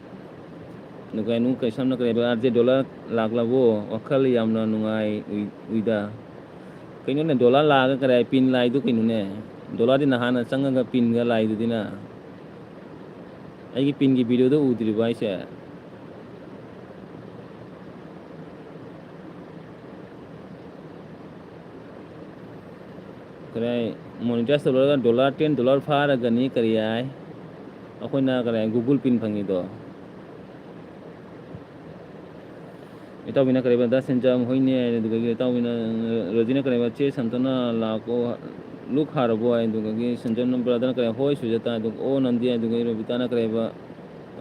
ꯑꯗꯨꯒ ꯑꯩ ꯅꯨꯡ ꯀꯩ ꯁꯝꯅ ꯀꯔꯤ ꯍꯥꯏꯕ, "ꯑꯥꯔ ꯖꯦ ꯗꯣꯂꯔ ꯂꯥꯛꯂꯕꯣ? ꯋꯥꯈꯜ ꯌꯥꯝꯅ ꯅꯨꯡꯉꯥꯏ ꯎꯏ-, ꯎꯏꯗ꯫" ꯀꯩꯅꯣꯅꯦ, ꯗꯣꯂꯔ ꯂꯥꯛꯑꯒ ꯀꯔꯤ ꯍꯥꯏ, ꯄꯤꯟ ꯂꯥꯛꯏꯗꯨ ꯀꯩꯅꯣꯅꯦ? ꯗꯣꯂꯔꯗꯤ ꯅꯍꯥꯟꯅ ꯆꯪꯉꯒ ꯄꯤꯟꯒ ꯂꯥꯛꯏꯗꯨꯗꯤꯅ꯫ ꯑꯩꯒꯤ ꯄꯤꯟꯒꯤ ꯚꯤꯗꯤꯑꯣꯗꯣ ꯎꯗ꯭ꯔꯤꯕ ꯍꯥꯏꯁꯦ? ꯀꯔꯤ ꯍꯥꯏ, ꯃꯣꯅꯤꯇꯥꯏꯖ ꯇꯧꯔꯒ ꯗꯣꯂꯔ, ꯇꯦꯟ ꯗꯣꯂꯔ ꯐꯥꯔꯒꯅꯤ ꯀꯔꯤ ꯍꯥꯏ, ꯑꯩꯈꯣꯏꯅ ꯀꯔꯤ ꯍꯥꯏ, ꯒꯨꯒꯜ ꯄꯤꯟ ꯐꯪꯉꯤꯗꯣ꯫ ꯏꯇꯥꯎꯕꯤꯅ ꯀꯔꯤꯕ, ꯗꯥ ꯁꯦꯟꯖꯥꯝ ꯍꯣꯏꯅꯦ, ꯑꯗꯨꯗꯒꯤ ꯏꯇꯥꯎꯕꯤꯅ, ꯔꯣꯖꯤꯅ ꯀꯔꯤꯕ, "ꯆꯦ ꯁꯟꯇꯣꯅ ꯂꯥꯛꯑꯣ, ꯂꯨꯛ ꯍꯥꯔꯕꯣ?" ꯍꯥꯏ, ꯑꯗꯨꯗꯒꯤ ꯁꯟꯖꯝ ꯕ꯭ꯔꯥꯗꯔꯅ ꯀꯔꯤ, "ꯍꯣꯏ ꯁꯨꯖꯥꯇꯥ", ꯑꯗꯨꯒ ꯑꯣ ꯅꯟꯗꯤ ꯍꯥꯏ, ꯑꯗꯨꯒ ꯔꯣꯕꯤꯇꯥꯅ ꯀꯔꯤꯕ,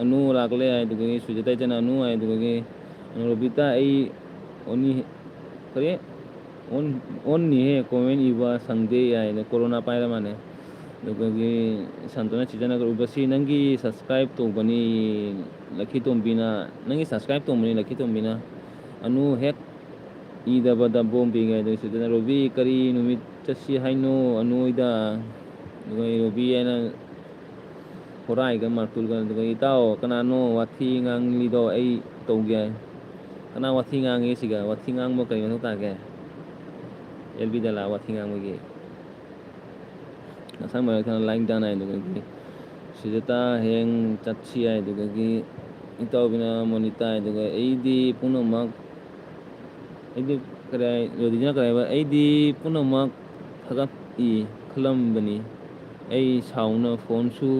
"ꯑꯅꯨ ꯂꯥꯛꯂꯦ" ꯍꯥꯏ, ꯑꯗꯨꯗꯒꯤ ꯁꯨꯖꯥꯇꯥ ꯏꯆꯟꯅ "ꯑꯅꯨ" ꯍꯥꯏ, ꯑꯗꯨꯗꯒꯤ ꯔꯣꯕꯤꯇꯥ, "ꯑꯩ ꯑꯣꯅꯤ", ꯀꯔꯤ? "ꯑꯣꯟ-, ꯑꯣꯟꯅꯤꯍꯦ, ꯀꯣꯃꯦꯟ ꯏꯕ ꯁꯪꯗꯦ" ꯍꯥꯏꯅ ꯀꯣꯔꯣꯅꯥ ꯄꯥꯏꯔ ꯃꯥꯅꯦ꯫ ꯑꯗꯨꯗꯒꯤ ꯁꯟꯇꯣꯅ ꯆꯤꯆꯟꯅꯒ ꯎꯕꯁꯤ ꯅꯪꯒꯤ ꯁꯕꯁꯀ꯭ꯔꯥꯏꯕ ꯇꯧꯕꯅꯤ ꯂꯛꯈꯤ ꯇꯣꯝꯕꯤꯅ, ꯅꯪꯒꯤ ꯁꯕꯁꯀ꯭ꯔꯥꯏꯕ ꯇꯧꯕꯅꯤ ꯂꯛꯈꯤ ꯇꯣꯝꯕꯤꯅ꯫ ꯑꯅꯨ ꯍꯦꯛ ꯏꯗꯕꯗ ꯕꯣꯝ ꯄꯤꯒꯦ꯫ ꯑꯗꯨ ꯁꯤꯗꯅ ꯔꯣꯕꯤ ꯀꯔꯤ ꯅꯨꯃꯤꯠ ꯆꯠꯁꯤ ꯍꯥꯏꯅꯣ ꯑꯅꯨ ꯍꯣꯏꯗ? ꯑꯗꯨꯒ ꯑꯩ ꯔꯣꯕꯤ ꯍꯥꯏꯅ ꯍꯣꯔꯥꯏꯒ ꯃꯥꯔꯇꯨꯜꯒ ꯑꯗꯨꯒ ꯏꯇꯥꯎ ꯀꯅꯥꯅꯣ ꯋꯥꯊꯤ ꯉꯥꯡꯂꯤꯗꯣ ꯑꯩ ꯇꯧꯒꯦ ꯍꯥꯏ꯫ ꯀꯅꯥ ꯋꯥꯊꯤ ꯉꯥꯡꯉꯤ ꯁꯤꯒ? ꯋꯥꯊꯤ ꯉꯥꯡꯕ ꯀꯔꯤ ꯃꯊꯧ ꯇꯥꯒꯦ? ꯑꯦꯜ ꯕꯤꯗ ꯂꯥꯛꯑ ꯋꯥꯊꯤ ꯉꯥꯡꯕꯒꯤ꯫ ꯉꯁꯥꯏ ꯃꯔꯛꯇꯅ ꯂꯥꯏꯛ ꯗꯟ ꯍꯥꯏꯗꯨꯒꯗꯤ ꯁꯨꯖꯥꯇꯥ ꯍꯌꯦꯡ ꯆꯠꯁꯤ ꯍꯥꯏꯗꯨꯗꯒꯤ ꯏꯇꯥꯎꯕꯤꯅ ꯃꯣꯅꯤꯇꯥ ꯍꯥꯏꯗꯨꯒ ꯑꯩꯗꯤ ꯄꯨꯝꯅꯃꯛ, ꯑꯩꯗꯤ ꯀꯔꯥꯏ, ꯔꯣꯗꯤꯅ ꯀꯔꯥꯏꯕ, "ꯑꯩꯗꯤ ꯄꯨꯝꯅꯃꯛ ꯊꯥꯒꯠꯏ ꯈꯜꯂꯝꯕꯅꯤ꯫ ꯑꯩ ꯁꯥꯎꯅ ꯐꯣꯟꯁꯨ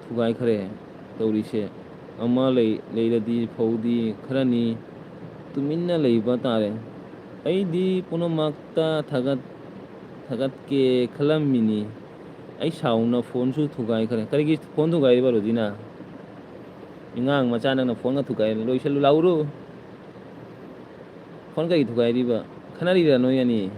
ꯊꯨꯒꯥꯏꯈ꯭ꯔꯦ꯫ ꯇꯧꯔꯤꯁꯦ ꯑꯃ ꯂꯩ-, ꯂꯩꯔꯗꯤ ꯐꯧꯗꯤ ꯈꯔꯅꯤ ꯇꯨꯃꯤꯟꯅ ꯂꯩꯕ ꯇꯥꯔꯦ꯫ ꯑꯩꯗꯤ ꯄꯨꯝꯅꯃꯛꯇ ꯊꯥꯒꯠ-, ꯊꯥꯒꯠꯀꯦ ꯈꯜꯂꯝꯃꯤꯅꯤ꯫ ꯑꯩ ꯁꯥꯎꯅ ꯐꯣꯟꯁꯨ ꯊꯨꯒꯥꯏꯈ꯭ꯔꯦ"꯫ ꯀꯔꯤꯒꯤ ꯐꯣꯟ ꯊꯨꯒꯥꯏꯔꯤꯕ, ꯔꯣꯖꯤꯅꯥ? ꯑꯉꯥꯡ ꯃꯆꯥ ꯅꯪꯅ ꯐꯣꯟꯒ ꯊꯨꯒꯥꯏ-, ꯂꯣꯏꯁꯜꯂꯨ ꯂꯥꯎꯔꯣ꯫ ꯐꯣꯟ ꯀꯔꯤ ꯊꯨꯒꯥꯏꯔꯤꯕ? ꯈꯠꯅꯔꯤꯔ ꯅꯣꯏ ꯑꯅꯤ?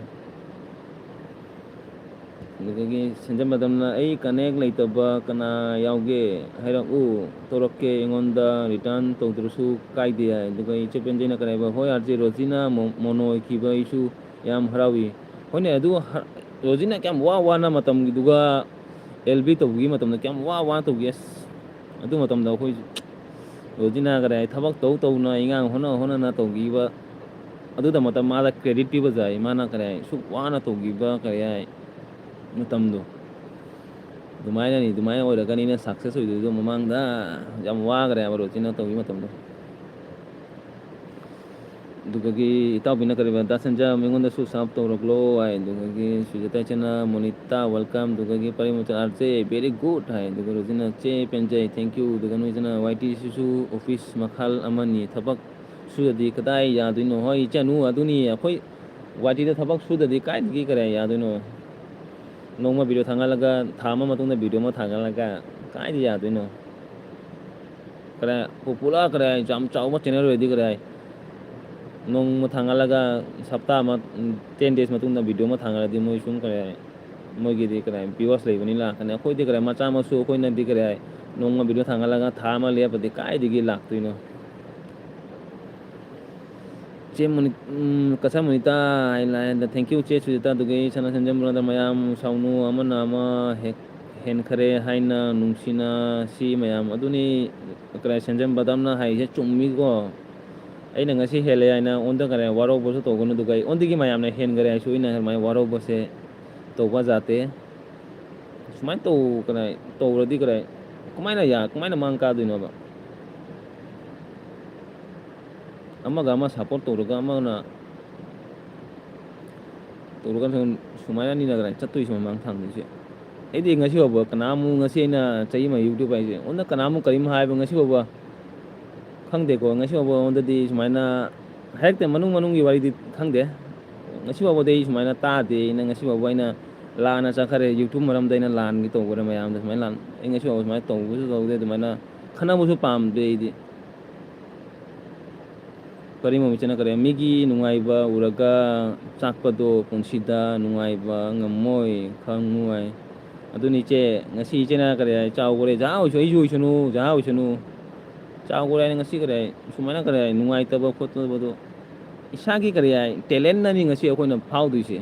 ꯑꯗꯨꯗꯒꯤ ꯁꯦꯟꯖꯝꯕꯗꯝꯅ, "ꯑꯩ ꯀꯅꯦꯛ ꯂꯩꯇꯕ ꯀꯅꯥ ꯌꯥꯎꯒꯦ? ꯍꯥꯏꯔꯛꯎ, ꯇꯧꯔꯛꯀꯦ, ꯑꯩꯉꯣꯟꯗ ꯔꯤꯇꯔꯟ ꯇꯧꯗ꯭ꯔꯁꯨ ꯀꯥꯏꯗꯦ" ꯍꯥꯏ꯫ ꯑꯗꯨꯒ ꯏꯆꯦ ꯄꯦꯟꯖꯩꯅ ꯀꯔꯤ ꯍꯥꯏꯕ? "ꯍꯣꯏ ꯑꯥꯔ ꯖꯦ ꯔꯣꯖꯤꯅ ꯃꯣ-, ꯃꯣꯅꯣ ꯑꯣꯏꯈꯤꯕ ꯑꯩꯁꯨ ꯌꯥꯝ ꯍꯔꯥꯎꯏ"꯫ ꯍꯣꯏꯅꯦ, ꯑꯗꯨ ꯍ-, ꯔꯣꯖꯤꯅ ꯀꯌꯥꯝ ꯋꯥ ꯋꯥꯅ ꯃꯇꯝꯒꯤꯗꯨꯒ ꯑꯦꯜ ꯕꯤ ꯇꯧꯕꯒꯤ ꯃꯇꯝꯗ ꯀꯌꯥꯝ ꯋꯥ ꯋꯥꯅ ꯇꯧꯒꯦ꯫ ꯑꯁ, ꯑꯗꯨ ꯃꯇꯝꯗ ꯑꯩꯈꯣꯏ ꯔꯣꯖꯤꯅ ꯀꯔꯤ ꯍꯥꯏ, ꯊꯕꯛ ꯇꯧ ꯇꯧꯅ, ꯏꯟꯈꯥꯡ ꯍꯣꯠꯅ ꯍꯣꯠꯅꯅ ꯇꯧꯈꯤꯕ, ꯑꯗꯨꯗ ꯃꯇꯝ ꯃꯥꯗ ꯀ꯭ꯔꯦꯗꯤꯠ ꯄꯤꯕ ꯌꯥꯏ꯫ ꯃꯥꯅ ꯀꯔꯤ ꯍꯥꯏ, ꯁꯨꯛ ꯋꯥꯅ ꯇꯧꯈꯤꯕ ꯀꯔꯤ ꯍꯥꯏ, ꯃꯇꯝꯗꯣ꯫ ꯑꯗꯨꯃꯥꯏꯅꯅꯤ, ꯑꯗꯨꯃꯥꯏꯅ ꯑꯣꯏꯔꯒꯅꯤꯅ ꯁꯛꯁꯦꯁ ꯑꯣꯏꯗꯣꯏꯗꯣ꯫ ꯃꯃꯥꯡꯗ ꯌꯥꯝ ꯋꯥꯈ꯭ꯔꯦ ꯍꯥꯏꯕ ꯔꯣꯖꯤꯅ ꯇꯧꯈꯤꯕ ꯃꯇꯝꯗꯣ꯫ ꯑꯗꯨꯗꯒꯤ ꯏꯇꯥꯎꯕꯤꯅ ꯀꯔꯤꯕ, "ꯗꯥ ꯁꯟꯖꯝ, ꯑꯩꯉꯣꯟꯗꯁꯨ ꯁꯥꯞ ꯇꯧꯔꯛꯂꯣ" ꯍꯥꯏ꯫ ꯑꯗꯨꯗꯒꯤ ꯁꯨꯖꯥꯇꯥ ꯏꯆꯟꯅ, "ꯃꯣꯅꯤꯇꯥ, welcome"꯫ ꯑꯗꯨꯗꯒꯤ ꯄꯔꯤꯃꯆꯟ, "ꯑꯥꯔ ꯖꯦ, very good" ꯍꯥꯏ꯫ ꯑꯗꯨꯒ ꯔꯣꯖꯤꯅ, "ꯆꯦ ꯄꯦꯟꯖꯩ, thank you"꯫ ꯑꯗꯨꯒ ꯅꯣꯏꯁꯤꯅ, "ꯋꯥꯏ ꯇꯤꯁꯤꯁꯨ ꯑꯣꯐꯤꯁ ꯃꯈꯜ ꯑꯃꯅꯤ, ꯊꯕꯛ ꯁꯨꯗꯗꯤ ꯀꯗꯥꯏ ꯌꯥꯗꯣꯏꯅꯣ?" ꯍꯣꯏ ꯏꯆꯟꯅꯨ, ꯑꯗꯨꯅꯤ, ꯑꯩꯈꯣꯏ ꯋꯥꯏ ꯇꯤꯗ ꯊꯕꯛ ꯁꯨꯗꯗꯤ ꯀꯥꯏꯗꯒꯤ ꯀꯔꯥꯏ ꯌꯥꯗꯣꯏꯅꯣ? ꯅꯣꯡꯃ ꯚꯤꯗꯤꯑꯣ ꯊꯥꯡꯒꯠꯂꯒ ꯊꯥ ꯑꯃ ꯃꯇꯨꯡꯗ ꯚꯤꯗꯤꯑꯣ ꯑꯃ ꯊꯥꯡꯒꯠꯂꯒ ꯀꯥꯏꯗ ꯌꯥꯗꯣꯏꯅꯣ? ꯀꯔꯥꯏ, ꯄꯣꯄꯨꯂꯔ ꯀꯔꯥꯏ, ꯌꯥꯝ ꯆꯥꯎꯕ ꯆꯦꯅꯦꯜ ꯑꯣꯏꯔꯗꯤ ꯀꯔꯥꯏ, ꯅꯣꯡꯃ ꯊꯥꯡꯒꯠꯂꯒ ꯍꯞꯇꯥ ꯑꯃ, ꯇꯦꯟ ꯗꯦꯖ ꯃꯇꯨꯡꯗ ꯚꯤꯗꯤꯑꯣ ꯑꯃ ꯊꯥꯡꯒꯠꯂꯗꯤ ꯃꯣꯏ ꯁꯨꯝ ꯀꯔꯥꯏ, ꯃꯣꯏꯒꯤꯗꯤ ꯀꯔꯥꯏ ꯚ꯭ꯌꯨꯋꯔꯁ ꯂꯩꯕꯅꯤ ꯂꯥꯛꯀꯅꯤ꯫ ꯑꯩꯈꯣꯏꯗꯤ ꯀꯔꯥꯏ ꯃꯆꯥ ꯃꯁꯨ ꯑꯩꯈꯣꯏꯅꯗꯤ ꯀꯔꯥꯏ ꯅꯣꯡꯃ ꯚꯤꯗꯤꯑꯣ ꯊꯥꯡꯒꯠꯂꯒ ꯊꯥ ꯑꯃ ꯂꯦꯞꯄꯗꯤ ꯀꯥꯏꯗꯒꯤ ꯂꯥꯛꯇꯣꯏꯅꯣ? ꯆꯦ ꯃꯣꯅꯤ-, ꯎꯝ, ꯀꯁꯥ ꯃꯣꯅꯤꯇꯥ ꯍꯥꯏꯅ ꯂꯥꯛꯑꯦ꯫ Thank you, ꯆꯦ ꯁꯨꯖꯤꯇꯥ꯫ ꯑꯗꯨꯒꯤ ꯁꯅꯥ ꯁꯦꯟꯖꯝ brother ꯃꯌꯥꯝ ꯁꯥꯎꯅꯨ, ꯑꯃꯅ ꯑꯃ ꯍꯦꯛ ꯍꯦꯟꯈꯔꯦ ꯍꯥꯏꯅ ꯅꯨꯡꯁꯤꯅ ꯁꯤ ꯃꯌꯥꯝ꯫ ꯑꯗꯨꯅꯤ ꯀꯔꯥꯏ ꯁꯦꯟꯖꯝ ꯕꯗꯝꯅ ꯍꯥꯏꯁꯦ ꯆꯨꯝꯃꯤꯀꯣ꯫ ꯑꯩꯅ ꯉꯁꯤ ꯍꯦꯜꯂꯦ ꯍꯥꯏꯅ ꯑꯣꯟꯗ ꯀꯔꯥꯏ ꯋꯥꯔꯧꯕꯁꯨ ꯇꯧꯒꯅꯨ꯫ ꯑꯗꯨꯒ ꯑꯩ ꯑꯣꯟꯗꯒꯤ ꯃꯌꯥꯝꯅ ꯍꯦꯟꯈꯔꯦ ꯍꯥꯏꯁꯨ ꯑꯩꯅ ꯑꯗꯨꯃꯥꯏꯅ ꯋꯥꯔꯧꯕꯁꯦ ꯇꯧꯕ ꯌꯥꯗꯦ꯫ ꯁꯨꯃꯥꯏꯅ ꯇꯧ, ꯀꯔꯥꯏ ꯇꯧꯔꯗꯤ ꯀꯔꯥꯏ ꯀꯃꯥꯏꯅ ꯌꯥ-, ꯀꯃꯥꯏꯅ ꯃꯥꯡ ꯀꯥꯗꯣꯏꯅꯣꯕ? ꯑꯃꯒ ꯑꯃ support ꯇꯧꯔꯒ, ꯑꯃꯅ ꯇꯧꯔꯒ ꯁꯨꯝ-, ꯁꯨꯃꯥꯏꯅ ꯑꯅꯤꯅ ꯀꯗꯥꯏ ꯆꯠꯇꯣꯏꯁꯦ ꯃꯃꯥꯡ ꯊꯥꯡꯗꯣꯏꯁꯦ? ꯑꯩꯗꯤ ꯉꯁꯤ ꯐꯥꯎꯕ ꯀꯅꯥꯃꯨꯛ, ꯉꯁꯤ ꯑꯩꯅ ꯆꯍꯤ ꯑꯃ YouTube ꯍꯥꯏꯁꯦ, ꯑꯣꯟꯅ ꯀꯅꯥꯃꯨꯛ ꯀꯔꯤꯝ ꯍꯥꯏꯕ ꯉꯁꯤ ꯐꯥꯎꯕ ꯈꯪꯗꯦꯀꯣ꯫ ꯉꯁꯤ ꯐꯥꯎꯕ ꯑꯩꯉꯣꯟꯗꯗꯤ ꯁꯨꯃꯥꯏꯅ ꯍꯥꯏꯔꯛꯇꯦ, ꯃꯅꯨꯡ ꯃꯅꯨꯡꯒꯤ ꯋꯥꯔꯤꯗꯤ ꯈꯪꯗꯦ꯫ ꯉꯁꯤ ꯐꯥꯎꯕꯗꯤ ꯑꯩ ꯁꯨꯃꯥꯏꯅ ꯇꯥꯗꯦ꯫ ꯑꯩꯅ ꯉꯁꯤ ꯐꯥꯎꯕ ꯑꯩꯅ ꯂꯥꯟꯅ ꯆꯠꯈ꯭ꯔꯦ, YouTube ꯃꯔꯝꯗ ꯑꯩꯅ ꯂꯥꯟꯒꯦ ꯇꯧꯕꯗ ꯃꯌꯥꯝꯗ ꯁꯨꯃꯥꯏꯅ ꯂꯥꯟ-, ꯑꯩ ꯉꯁꯤ ꯐꯥꯎꯕ ꯁꯨꯃꯥꯏꯅ ꯇꯧꯕꯁꯨ ꯇꯧꯗꯦ, ꯑꯗꯨꯃꯥꯏꯅ ꯈꯠꯅꯕꯁꯨ ꯄꯥꯝꯗꯦ ꯑꯩꯗꯤ꯫ ꯀꯔꯤ ꯃꯃꯤꯠꯁꯤꯅ ꯀꯔꯤ? ꯃꯤꯒꯤ ꯅꯨꯡꯉꯥꯏꯕ ꯎꯔꯒ ꯆꯥꯛꯄꯗꯣ ꯄꯨꯟꯁꯤꯗ ꯅꯨꯡꯉꯥꯏꯕ ꯉꯝꯃꯣꯏ, ꯈꯪꯉꯣꯏ꯫ ꯑꯗꯨꯅꯤ ꯏꯆꯦ, ꯉꯁꯤ ꯏꯆꯦꯅ ꯀꯔꯤ ꯍꯥꯏ? ꯆꯥꯎꯈꯔꯦ, ꯖꯍꯥ ꯑꯣꯏꯁꯨ, ꯑꯩꯁꯨ ꯑꯣꯏꯁꯅꯨ, ꯖꯍꯥ ꯑꯣꯏꯁꯅꯨ꯫ ꯆꯥꯎꯈꯔꯦ ꯍꯥꯏꯅ ꯉꯁꯤ ꯀꯔꯤ ꯍꯥꯏ? ꯁꯨꯃꯥꯏꯅ ꯀꯔꯤ ꯍꯥꯏ? ꯅꯨꯡꯉꯥꯏꯇꯕ ꯈꯣꯠꯇꯕꯗꯣ ꯏꯁꯥꯒꯤ ꯀꯔꯤ ꯍꯥꯏ? Talent ꯅꯅꯤ ꯉꯁꯤ ꯑꯩꯈꯣꯏꯅ ꯐꯥꯎꯗꯣꯏꯁꯦ꯫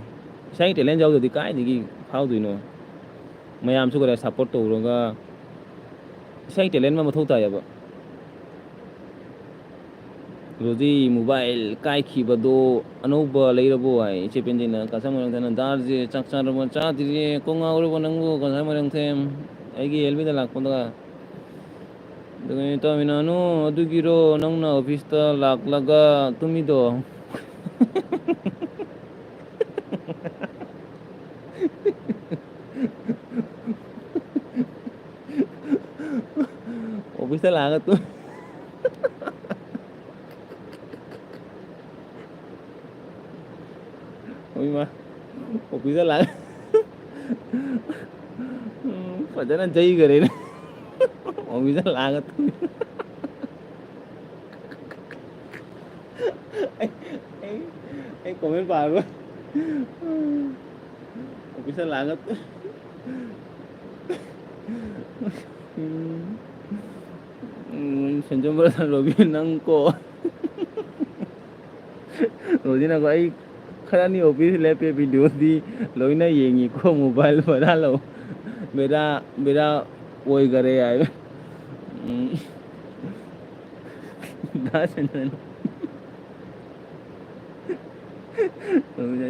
ꯏꯁꯥꯒꯤ talent ꯌꯥꯎꯗ꯭ꯔꯗꯤ ꯀꯥꯏꯗꯒꯤ ꯐꯥꯎꯗꯣꯏꯅꯣ? ꯃꯌꯥꯝꯁꯨ ꯀꯔꯤ ꯍꯥꯏ? Support ꯇꯧꯔꯒ ꯏꯁꯥꯒꯤ talent ꯑꯃ ꯃꯊꯧ ꯇꯥꯏꯌꯦꯕ꯫ ꯔꯣꯖꯤ, mobile ꯀꯥꯏꯈꯤꯕꯗꯣ ꯑꯅꯧꯕ ꯂꯩꯔꯕꯣ ꯍꯥꯏ꯫ ꯏꯆꯦ ꯄꯦꯟꯖꯤꯅ ꯀꯁꯝ ꯃꯔꯛꯇꯅ ꯗꯥꯔꯁꯦ ꯆꯥꯛ ꯆꯥꯔꯕ ꯆꯥꯗ꯭ꯔꯤꯌꯦ꯫ ꯀꯣꯡ ꯉꯥꯎꯔꯕꯣ ꯅꯪꯕꯨ ꯀꯁꯝ ꯃꯔꯛꯇꯦ? ꯑꯩꯒꯤ ꯑꯦꯜꯕꯤꯗ ꯂꯥꯛꯄꯗ꯫ ꯑꯗꯨꯒ ꯇꯥꯃꯤꯟꯅꯅꯨ, ꯑꯗꯨꯒꯤꯔꯣ ꯅꯪꯅ ꯑꯣꯐꯤꯁꯇ ꯂꯥꯛꯂꯒ ꯇꯨꯝꯃꯤꯗꯣ? ꯑꯣꯐꯤꯁꯇ ꯂꯥꯛꯑꯒ ꯇꯨꯝ-, ꯍꯣꯏ ꯃꯥ, ꯑꯣꯐꯤꯁꯇ ꯂꯥꯛꯑꯒ ꯎꯝ, ꯐꯖꯅ ꯆꯩꯈꯔꯦꯅꯦ꯫ ꯑꯣꯐꯤꯁꯇ ꯂꯥꯛꯑꯒ ꯇꯨꯝ-, ꯑꯩ, ꯑꯩ, ꯑꯩ comment ꯄꯥꯔꯣꯏ꯫ ꯑꯣꯐꯤꯁꯇ ꯂꯥꯛꯑꯒ ꯎꯝ, ꯎꯝ, ꯁꯦꯟꯖꯝ brother ꯔꯣꯕꯤ ꯅꯪ ꯀꯣ꯫ ꯔꯣꯖꯤꯅꯀꯣ, ꯑꯩ ꯈꯔꯅꯤ ꯑꯣꯐꯤꯁ ꯂꯦꯞꯄꯦ, videoꯗꯤ ꯂꯣꯏꯅ ꯌꯦꯡꯉꯤꯀꯣ, mobile ꯕꯦꯔꯥ ꯂꯧ-, ꯕꯦꯔꯥ, ꯕꯦꯔꯥ ꯑꯣꯏꯈꯔꯦ ꯍꯥꯏꯕ꯫ ꯎꯝ꯫ ꯗꯥ ꯁꯟꯖꯟ꯫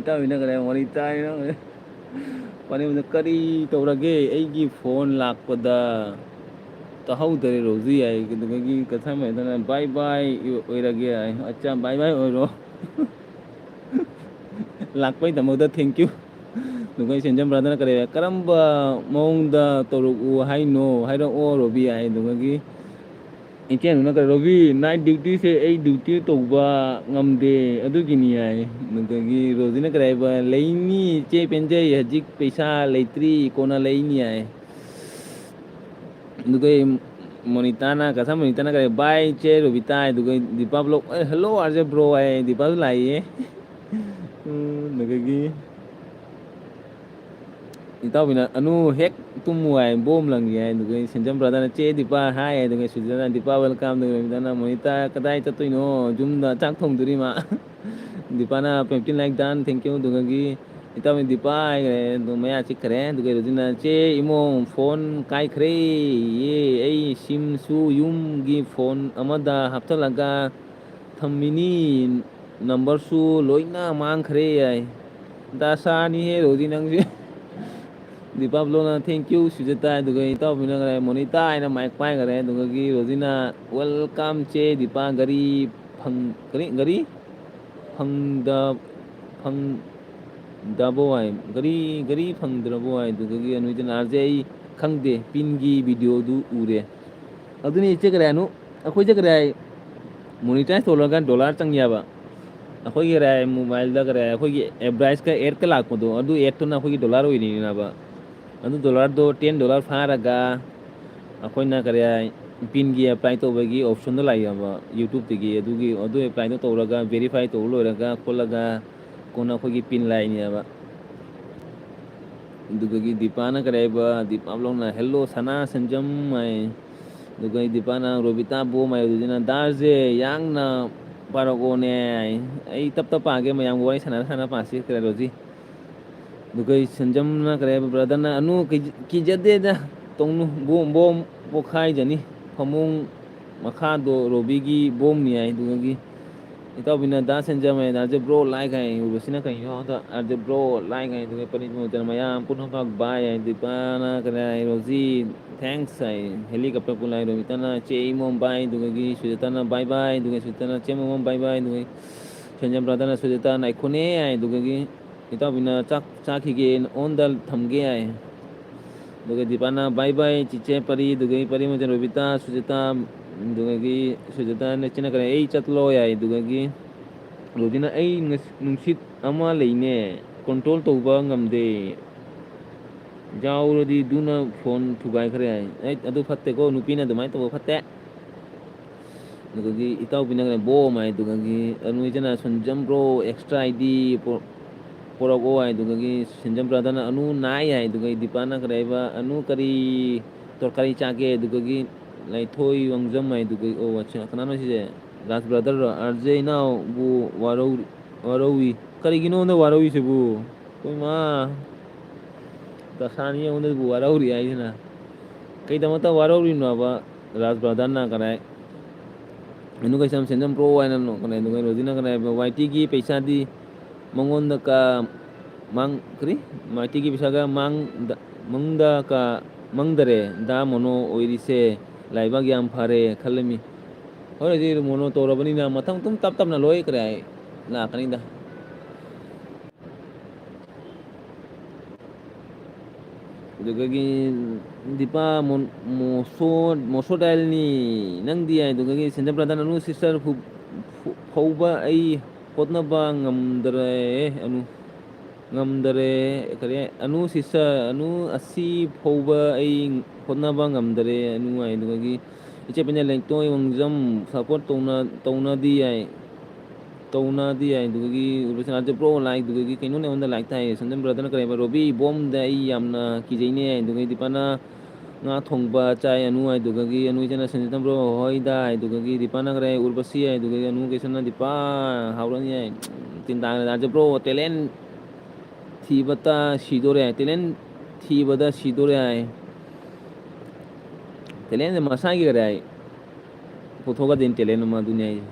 ꯏꯇꯥꯎꯕꯤꯅ ꯀꯔꯤ ꯋꯥꯔꯤ ꯇꯥꯏꯅꯣ? ꯋꯥꯔꯤ ꯑꯃꯗ ꯀꯔꯤ ꯇꯧꯔꯒꯦ? ꯑꯩꯒꯤ phone ꯂꯥꯛꯄꯗ ꯇꯥꯍꯧꯗꯔꯦ ꯔꯣꯖꯤ ꯍꯥꯏ꯫ ꯑꯗꯨꯗꯒꯤ ꯀꯁꯥꯃꯦꯗꯅ "ꯕꯥꯏ ꯕꯥꯏ ꯑꯣꯏꯔꯒꯦ" ꯍꯥꯏ꯫ "ꯑꯠꯆꯥ, ꯕꯥꯏ ꯕꯥꯏ ꯑꯣꯏꯔꯣ"꯫ ꯂꯥꯛꯄꯩꯗꯃꯛꯇ thank you꯫ ꯑꯗꯨꯒ ꯁꯦꯟꯖꯝ ꯕ꯭ꯔꯥꯗꯔꯅ ꯀꯔꯤ, "ꯀꯔꯝꯕ ꯃꯑꯣꯡꯗ ꯇꯧꯔꯛꯎ ꯍꯥꯏꯅꯣ? ꯍꯥꯏꯔꯛꯑꯣ ꯔꯣꯕꯤ" ꯍꯥꯏ꯫ ꯑꯗꯨꯗꯒꯤ ꯏꯆꯦꯅꯨꯅ ꯀꯔꯤ, "ꯔꯣꯕꯤ, night duty ꯁꯦ ꯑꯩ duty ꯇꯧꯕ ꯉꯝꯗꯦ, ꯑꯗꯨꯒꯤꯅꯤ" ꯍꯥꯏ꯫ ꯑꯗꯨꯗꯒꯤ ꯔꯣꯖꯤꯅ ꯀꯔꯤ ꯍꯥꯏꯕ, "ꯂꯩꯅꯤ ꯏꯆꯦ, ꯄꯦꯟꯖꯩ, ꯍꯧꯖꯤꯛ ꯄꯩꯁꯥ ꯂꯩꯇ꯭ꯔꯤ, ꯀꯣꯟꯅ ꯂꯩꯅꯤ" ꯍꯥꯏ꯫ ꯑꯗꯨꯒ ꯃꯣꯅꯤꯇꯥꯅ, ꯀꯁꯥ ꯃꯣꯅꯤꯇꯥꯅ ꯀꯔꯤ, "ꯕꯥꯏ ꯆꯦ ꯔꯣꯕꯤꯇꯥ" ꯍꯥꯏ꯫ ꯑꯗꯨꯒ ꯗꯤꯄꯥ ꯕ꯭ꯂꯣꯛ, "ꯑꯦ, ꯍꯜꯂꯣ ꯑꯥꯔ ꯖꯦ ꯕ꯭ꯔꯣ" ꯍꯥꯏ꯫ ꯗꯤꯄꯥꯁꯨ ꯂꯥꯛꯏꯌꯦ꯫ ꯎꯝ, ꯑꯗꯨꯗꯒꯤ ꯏꯇꯥꯎꯕꯤꯅ, "ꯑꯅꯨ ꯍꯦꯛ ꯇꯨꯝꯃꯨ" ꯍꯥꯏ, "ꯕꯣꯝ ꯂꯪꯒꯦ" ꯍꯥꯏ꯫ ꯑꯗꯨꯒ ꯁꯦꯟꯖꯝ ꯕ꯭ꯔꯥꯗꯔꯅ, "ꯆꯦ ꯗꯤꯄꯥ ꯍꯥꯏ", ꯑꯗꯨꯒ ꯁꯨꯖꯥꯇꯥꯅ, "ꯗꯤꯄꯥ welcome", ꯑꯗꯨꯒ ꯔꯣꯕꯤꯇꯥꯅ, "ꯃꯣꯅꯤꯇꯥ ꯀꯗꯥꯏ ꯆꯠꯇꯣꯏꯅꯣ? ꯌꯨꯝꯗ ꯆꯥꯛ ꯊꯣꯡꯗꯣꯔꯤ ꯃꯥ"꯫ ꯗꯤꯄꯥꯅ fifteen like done, thank you꯫ ꯑꯗꯨꯗꯒꯤ ꯏꯇꯥꯎꯕꯤ ꯗꯤꯄꯥ ꯍꯥꯏꯈ꯭ꯔꯦ, ꯑꯗꯨ ꯃꯌꯥ ꯆꯤꯛꯈ꯭ꯔꯦ꯫ ꯑꯗꯨꯒ ꯔꯣꯖꯤꯅ, "ꯆꯦ ꯏꯃꯣ ꯐꯣꯟ ꯀꯥꯏꯈ꯭ꯔꯦ, ꯌꯦ, ꯑꯩ ꯁꯤꯝꯁꯨ ꯌꯨꯝꯒꯤ ꯐꯣꯟ ꯑꯃꯗ ꯍꯥꯞꯆꯜꯂꯒ ꯊꯝꯃꯤꯅꯤ, ꯅꯝꯕꯔꯁꯨ ꯂꯣꯏꯅ ꯃꯥꯡꯈ꯭ꯔꯦ" ꯍꯥꯏ꯫ ꯗꯁꯥꯅꯤꯍꯦ ꯔꯣꯖꯤ ꯅꯪꯁꯦ꯫ ꯗꯤꯄꯥ ꯕ꯭ꯂꯣꯛꯅ, "Thank you ꯁꯨꯖꯥꯇꯥ", ꯑꯗꯨꯒ ꯏꯇꯥꯎꯕꯤꯅ ꯀꯔꯤ, "ꯃꯣꯅꯤꯇꯥ" ꯍꯥꯏꯅ mic ꯄꯥꯏꯈ꯭ꯔꯦ꯫ ꯑꯗꯨꯗꯒꯤ ꯔꯣꯖꯤꯅ, "Welcome ꯆꯦ ꯗꯤꯄꯥ, ꯒꯥꯔꯤ ꯐꯪ-, ꯀꯔꯤ, ꯒꯥꯔꯤ ꯐꯪꯗ-, ꯐꯪꯗꯕꯣ" ꯍꯥꯏ꯫ "ꯒꯥꯔꯤ, ꯒꯥꯔꯤ ꯐꯪꯗ꯭ꯔꯕꯣ" ꯍꯥꯏ꯫ ꯑꯗꯨꯗꯒꯤ ꯑꯅꯨꯏꯗꯅ, "ꯑꯥꯔ ꯖꯦ, ꯑꯩ ꯈꯪꯗꯦ, ꯄꯤꯟꯒꯤ ꯚꯤꯗꯤꯑꯣꯗꯨ ꯎꯔꯦ"꯫ ꯑꯗꯨꯅꯤ ꯏꯆꯦ ꯀꯔꯤ ꯍꯥꯏꯅꯣ, ꯑꯩꯈꯣꯏꯁꯦ ꯀꯔꯤ ꯍꯥꯏ, monetize ꯇꯧꯔꯒ dollar ꯆꯪꯉꯦꯕ꯫ ꯑꯩꯈꯣꯏꯒꯤ ꯀꯔꯤ ꯍꯥꯏ, mobileꯗ ꯀꯔꯤ ꯍꯥꯏ, ꯑꯩꯈꯣꯏꯒꯤ advertiseꯀ adꯀ ꯂꯥꯛꯄꯗꯣ, ꯑꯗꯨ adꯇꯨꯅ ꯑꯩꯈꯣꯏꯒꯤ dollar ꯑꯣꯏꯔꯤꯅꯦꯕ꯫ ꯑꯗꯨ dollarꯗꯣ ten dollar ꯐꯥꯔꯒ ꯑꯩꯈꯣꯏꯅ ꯀꯔꯤ ꯍꯥꯏ, ꯄꯤꯟꯒꯤ apply ꯇꯧꯕꯒꯤ optionꯗꯣ ꯂꯥꯛꯑꯦꯕ YouTubeꯇꯒꯤ꯫ ꯑꯗꯨꯒꯤ, ꯑꯗꯨ applyꯗꯣ ꯇꯧꯔꯒ verify ꯇꯧꯕ ꯂꯣꯏꯔꯒ ꯈꯣꯠꯂꯒ ꯀꯣꯟꯅ ꯑꯩꯈꯣꯏꯒꯤ ꯄꯤꯟ ꯂꯥꯛꯏꯅꯦꯕ꯫ ꯑꯗꯨꯗꯒꯤ ꯗꯤꯄꯥꯅ ꯀꯔꯤ ꯍꯥꯏꯕ, ꯗꯤꯄꯥ ꯕ꯭ꯂꯣꯛꯅ, "Hello ꯁꯅꯥ ꯁꯟꯖꯝ" ꯍꯥꯏ꯫ ꯑꯗꯨꯒ ꯗꯤꯄꯥꯅ, "ꯔꯣꯕꯤꯇꯥ ꯕꯣꯝ" ꯍꯥꯏ꯫ ꯑꯗꯨꯗꯨꯅ, "ꯗꯥꯔꯁꯦ ꯌꯥꯡꯅ ꯄꯥꯔꯛꯑꯣꯅꯦ" ꯍꯥꯏ꯫ ꯑꯩ ꯇꯞ ꯇꯞ ꯄꯥꯒꯦ, ꯃꯌꯥꯝꯒ ꯋꯥꯔꯤ ꯁꯥꯟꯅꯔ ꯁꯥꯟꯅꯔ ꯄꯥꯁꯤ ꯀꯔꯤ ꯔꯣꯖꯤ꯫ ꯑꯗꯨꯒ ꯑꯩ ꯁꯟꯖꯝꯅ ꯀꯔꯤ ꯍꯥꯏꯕ, ꯕ꯭ꯔꯗꯔꯅ, "ꯑꯅꯨ ꯀꯤꯖ-, ꯀꯤꯖꯗꯦꯗ, ꯇꯧꯅꯨ, ꯕꯣꯝ, ꯕꯣꯝ ꯄꯣꯈꯥꯏꯖꯅꯤ, ꯐꯃꯨꯡ ꯃꯈꯥꯗꯣ ꯔꯣꯕꯤꯒꯤ ꯕꯣꯝꯅꯤ" ꯍꯥꯏ꯫ ꯑꯗꯨꯗꯒꯤ ꯏꯇꯥꯎꯕꯤꯅ ꯗꯥ ꯁꯦꯟꯖꯝ ꯍꯥꯏ, ꯑꯥꯔ ꯖꯦ ꯕ꯭ꯔꯣ ꯂꯥꯏꯛ ꯍꯥꯏ, ꯎꯔꯨꯕꯁꯤꯅ ꯀꯩꯅꯣ ꯍꯥꯏꯗ, ꯑꯥꯔ ꯖꯦ ꯕ꯭ꯔꯣ ꯂꯥꯏꯛ ꯍꯥꯏ, ꯑꯗꯨꯒ ꯄꯅꯤꯄꯨꯔ ꯃꯌꯥꯝ ꯄꯨꯝꯅꯃꯛ ꯕꯥꯏ ꯍꯥꯏ, ꯗꯤꯄꯥꯅ ꯀꯔꯤ ꯍꯥꯏ, ꯔꯣꯖꯤ ꯊꯦꯡꯛꯁ ꯍꯥꯏ, ꯍꯦꯂꯤꯀꯣꯞꯇꯔ ꯄꯨꯂꯥꯏ, ꯔꯣꯃꯤꯇꯥꯅ ꯆꯦ ꯏꯃꯣꯝ ꯕꯥꯏ, ꯑꯗꯨꯒꯒꯤ ꯁꯨꯖꯥꯇꯥꯅ ꯕꯥꯏ ꯕꯥꯏ, ꯑꯗꯨꯒ ꯁꯨꯖꯥꯇꯥꯅ ꯆꯦ ꯃꯣꯃꯣꯝ ꯕꯥꯏ ꯕꯥꯏ, ꯑꯗꯨꯒ ꯁꯦꯟꯖꯝ ꯕ꯭ꯔꯥꯗꯔꯅ ꯁꯨꯖꯥꯇꯥ ꯅꯥꯏꯈꯣꯅꯦ ꯍꯥꯏ, ꯑꯗꯨꯒꯒꯤ ꯏꯇꯥꯎꯕꯤꯅ ꯆꯥꯛ ꯆꯥꯈꯤꯒꯦ, ꯑꯣꯟꯗ ꯊꯝꯒꯦ ꯍꯥꯏ꯫ ꯑꯗꯨꯒ ꯗꯤꯄꯥꯅ ꯕꯥꯏ ꯕꯥꯏ ꯆꯤꯆꯦ ꯄꯔꯤ, ꯑꯗꯨꯒꯒꯤ ꯄꯔꯤ ꯃꯆꯟ ꯔꯣꯕꯤꯇꯥ, ꯁꯨꯖꯥꯇꯥ, ꯑꯗꯨꯒꯒꯤ ꯁꯨꯖꯥꯇꯥꯅ ꯏꯆꯦꯅ ꯀꯔꯤ ꯑꯩ ꯆꯠꯂꯣ ꯌꯥꯏ, ꯑꯗꯨꯒꯒꯤ ꯔꯣꯖꯤꯅ ꯑꯩ ꯉꯁ-, ꯅꯨꯡꯁꯤꯠ ꯑꯃ ꯂꯩꯅꯦ, ꯀꯣꯟꯇ꯭ꯔꯣꯜ ꯇꯧꯕ ꯉꯝꯗꯦ, ꯌꯥꯎꯔꯗꯤ ꯗꯨꯅ ꯐꯣꯟ ꯊꯨꯒꯥꯏꯈ꯭ꯔꯦ ꯍꯥꯏ꯫ ꯑꯩ ꯑꯗꯨ ꯐꯠꯇꯦꯀꯣ, ꯅꯨꯄꯤꯅ ꯑꯗꯨꯃꯥꯏꯅ ꯇꯧꯕ ꯐꯠꯇꯦ꯫ ꯑꯗꯨꯗꯒꯤ ꯏꯇꯥꯎꯕꯤꯅ ꯀꯔꯤ ꯕꯣꯝ ꯍꯥꯏ, ꯑꯗꯨꯗꯒꯤ ꯑꯅꯨꯏꯗꯅ ꯁꯟꯖꯝ ꯕ꯭ꯔꯣ ꯑꯦꯛꯁꯇ꯭ꯔꯥ ꯑꯥꯏ ꯗꯤ ꯄꯨꯔꯛꯑꯣ ꯍꯥꯏ, ꯑꯗꯨꯗꯒꯤ ꯁꯟꯖꯝ ꯕ꯭ꯔꯥꯗꯔꯅ ꯑꯅꯨ ꯅꯥꯏ ꯍꯥꯏ, ꯑꯗꯨꯗꯒꯤ ꯗꯤꯄꯥꯅ ꯀꯔꯤ ꯍꯥꯏꯕ, ꯑꯅꯨ ꯀꯔꯤ ꯇꯣꯔꯀꯥꯔꯤ ꯆꯥꯒꯦ, ꯑꯗꯨꯗꯒꯤ ꯂꯩꯊꯣꯏ ꯋꯥꯡꯖꯝ ꯍꯥꯏ, ꯑꯗꯨꯗꯒꯤ ꯑꯣ ꯑꯠꯁꯥ, ꯀꯅꯥꯅꯣ ꯁꯤꯁꯦ? ꯔꯥꯖ ꯕ꯭ꯔꯥꯗꯔꯔꯣ? ꯑꯥꯔ ꯖꯦ ꯏꯅꯥꯎꯕꯨ ꯋꯥꯔꯧ-, ꯋꯥꯔꯧꯏ꯫ ꯀꯔꯤꯒꯤꯅꯣ ꯑꯩꯉꯣꯟꯗ ꯋꯥꯔꯧꯏꯁꯤꯕꯨ? ꯑꯩꯈꯣꯏ ꯃꯥ ꯗꯁꯥꯅꯤ ꯑꯩꯉꯣꯟꯗꯕꯨ ꯋꯥꯔꯧꯔꯤ ꯍꯥꯏꯁꯤꯅ꯫ ꯀꯩꯗꯃꯛꯇ ꯋꯥꯔꯧꯔꯤꯅꯣꯕ ꯔꯥꯖ ꯕ꯭ꯔꯥꯗꯔꯅ ꯀꯗꯥꯏ? ꯑꯅꯨ ꯀꯩꯁꯥꯝ ꯁꯦꯟꯖꯝ ꯄ꯭ꯔꯣ ꯍꯥꯏꯅ ꯅꯣꯛꯀꯅꯤ, ꯑꯗꯨꯒ ꯔꯣꯖꯤꯅ ꯀꯗꯥꯏ? ꯋꯥꯏ ꯇꯤꯒꯤ ꯄꯩꯁꯥꯗꯤ ꯃꯉꯣꯟꯗ ꯀ-, ꯃꯥꯡ-, ꯀꯔꯤ? ꯋꯥꯏ ꯇꯤꯒꯤ ꯄꯩꯁꯥꯒ ꯃꯥꯡꯗ-, ꯃꯪꯗ ꯀ-, ꯃꯪꯗꯔꯦ꯫ ꯗꯥ ꯃꯣꯅꯣ ꯑꯣꯏꯔꯤꯁꯦ ꯂꯥꯏꯕꯛ ꯌꯥꯝ ꯐꯔꯦ ꯈꯜꯂꯝꯃꯤ꯫ ꯍꯣꯏ, ꯍꯧꯖꯤꯛ ꯃꯣꯅꯣ ꯇꯧꯔꯕꯅꯤꯅ ꯃꯊꯪ ꯑꯗꯨꯝ ꯇꯞ ꯇꯞꯅ ꯂꯣꯏꯈ꯭ꯔꯦ ꯑꯩ ꯂꯥꯛꯀꯅꯤꯗ꯫ ꯑꯗꯨꯗꯒꯤ ꯗꯤꯄꯥ ꯃꯣꯟ-, ꯃꯣꯁꯣ-, ꯃꯣꯁꯣ ꯗꯥꯏꯜꯅꯤ ꯅꯪꯗꯤ ꯍꯥꯏ꯫ ꯑꯗꯨꯗꯒꯤ ꯁꯦꯟꯖꯝ ꯄ꯭ꯔꯙꯥꯟ ꯑꯅꯨ ꯁꯤꯁꯇꯔ ꯐꯨ-, ꯐꯨ-, ꯐꯧꯕ ꯑꯩ ꯍꯣꯠꯅꯕ ꯉꯝꯗꯔꯦ ꯑꯅꯨ꯫ ꯉꯝꯗꯔꯦ, ꯀꯔꯤ, ꯑꯅꯨ ꯁꯤꯁꯇꯔ, ꯑꯅꯨ ꯑꯁꯤ ꯐꯧꯕ ꯑꯩ ꯍꯣꯠꯅꯕ ꯉꯝꯗꯔꯦ ꯑꯅꯨ ꯍꯥꯏ꯫ ꯑꯗꯨꯗꯒꯤ ꯏꯆꯦ ꯄꯦꯅꯦꯜ ꯂꯩꯇꯣꯏ ꯋꯥꯡꯖꯝ ꯁꯞꯄꯣꯔꯠ ꯇꯧꯅ-, ꯇꯧꯅꯗꯤ ꯌꯥꯏ꯫ ꯇꯧꯅꯗꯤ ꯌꯥꯏ꯫ ꯑꯗꯨꯗꯒꯤ ꯎꯔꯕꯁꯤꯅ ꯕ꯭ꯔꯣ ꯂꯥꯏꯛ, ꯑꯗꯨꯗꯒꯤ ꯀꯩꯅꯣꯅꯦ ꯑꯩꯉꯣꯟꯗ ꯂꯥꯏꯛ ꯊꯥꯏ꯫ ꯁꯟꯗꯟ ꯕ꯭ꯔꯗꯔꯅ ꯀꯔꯤ ꯍꯥꯏꯕ? ꯔꯣꯕꯤ ꯕꯣꯝꯗ ꯑꯩ ꯌꯥꯝꯅ ꯀꯤꯖꯩꯅꯦ꯫ ꯑꯗꯨꯗꯒꯤ ꯗꯤꯄꯥꯅ ꯉꯥ ꯊꯣꯡꯕ ꯆꯥꯏ ꯑꯅꯨ ꯍꯥꯏ꯫ ꯑꯗꯨꯗꯒꯤ ꯑꯅꯨ ꯏꯆꯟꯅ ꯁꯟꯖꯤꯇꯟ ꯕ꯭ꯔꯣ ꯍꯣꯏꯗ ꯍꯥꯏ꯫ ꯑꯗꯨꯗꯒꯤ ꯗꯤꯄꯥꯅ ꯀꯔꯤ ꯍꯥꯏ? ꯎꯔꯕꯁꯤ ꯍꯥꯏ꯫ ꯑꯗꯨꯗꯒꯤ ꯑꯅꯨ ꯀꯩꯁꯟꯅ ꯗꯤꯄꯥ ꯍꯥꯎꯔꯅꯤ ꯍꯥꯏ꯫ ꯇꯤꯟ ꯇꯥꯡ ꯔꯥꯖ ꯕ꯭ꯔꯣ ꯇꯦꯂꯦꯟ ꯊꯤꯕꯇ ꯁꯤꯗꯣꯔꯦ ꯍꯥꯏ꯫ ꯇꯦꯂꯦꯟ ꯊꯤꯕꯗ ꯁꯤꯗꯣꯔꯦ ꯍꯥꯏ꯫ ꯇꯦꯂꯦꯟꯁꯦ ꯃꯁꯥꯒꯤ ꯀꯔꯤ ꯍꯥꯏ? ꯄꯨꯊꯣꯛꯀꯗꯣꯏꯅꯤ ꯇꯦꯂꯦꯟ ꯑꯃ, ꯑꯗꯨꯅꯤ ꯍꯥꯏꯁꯦ꯫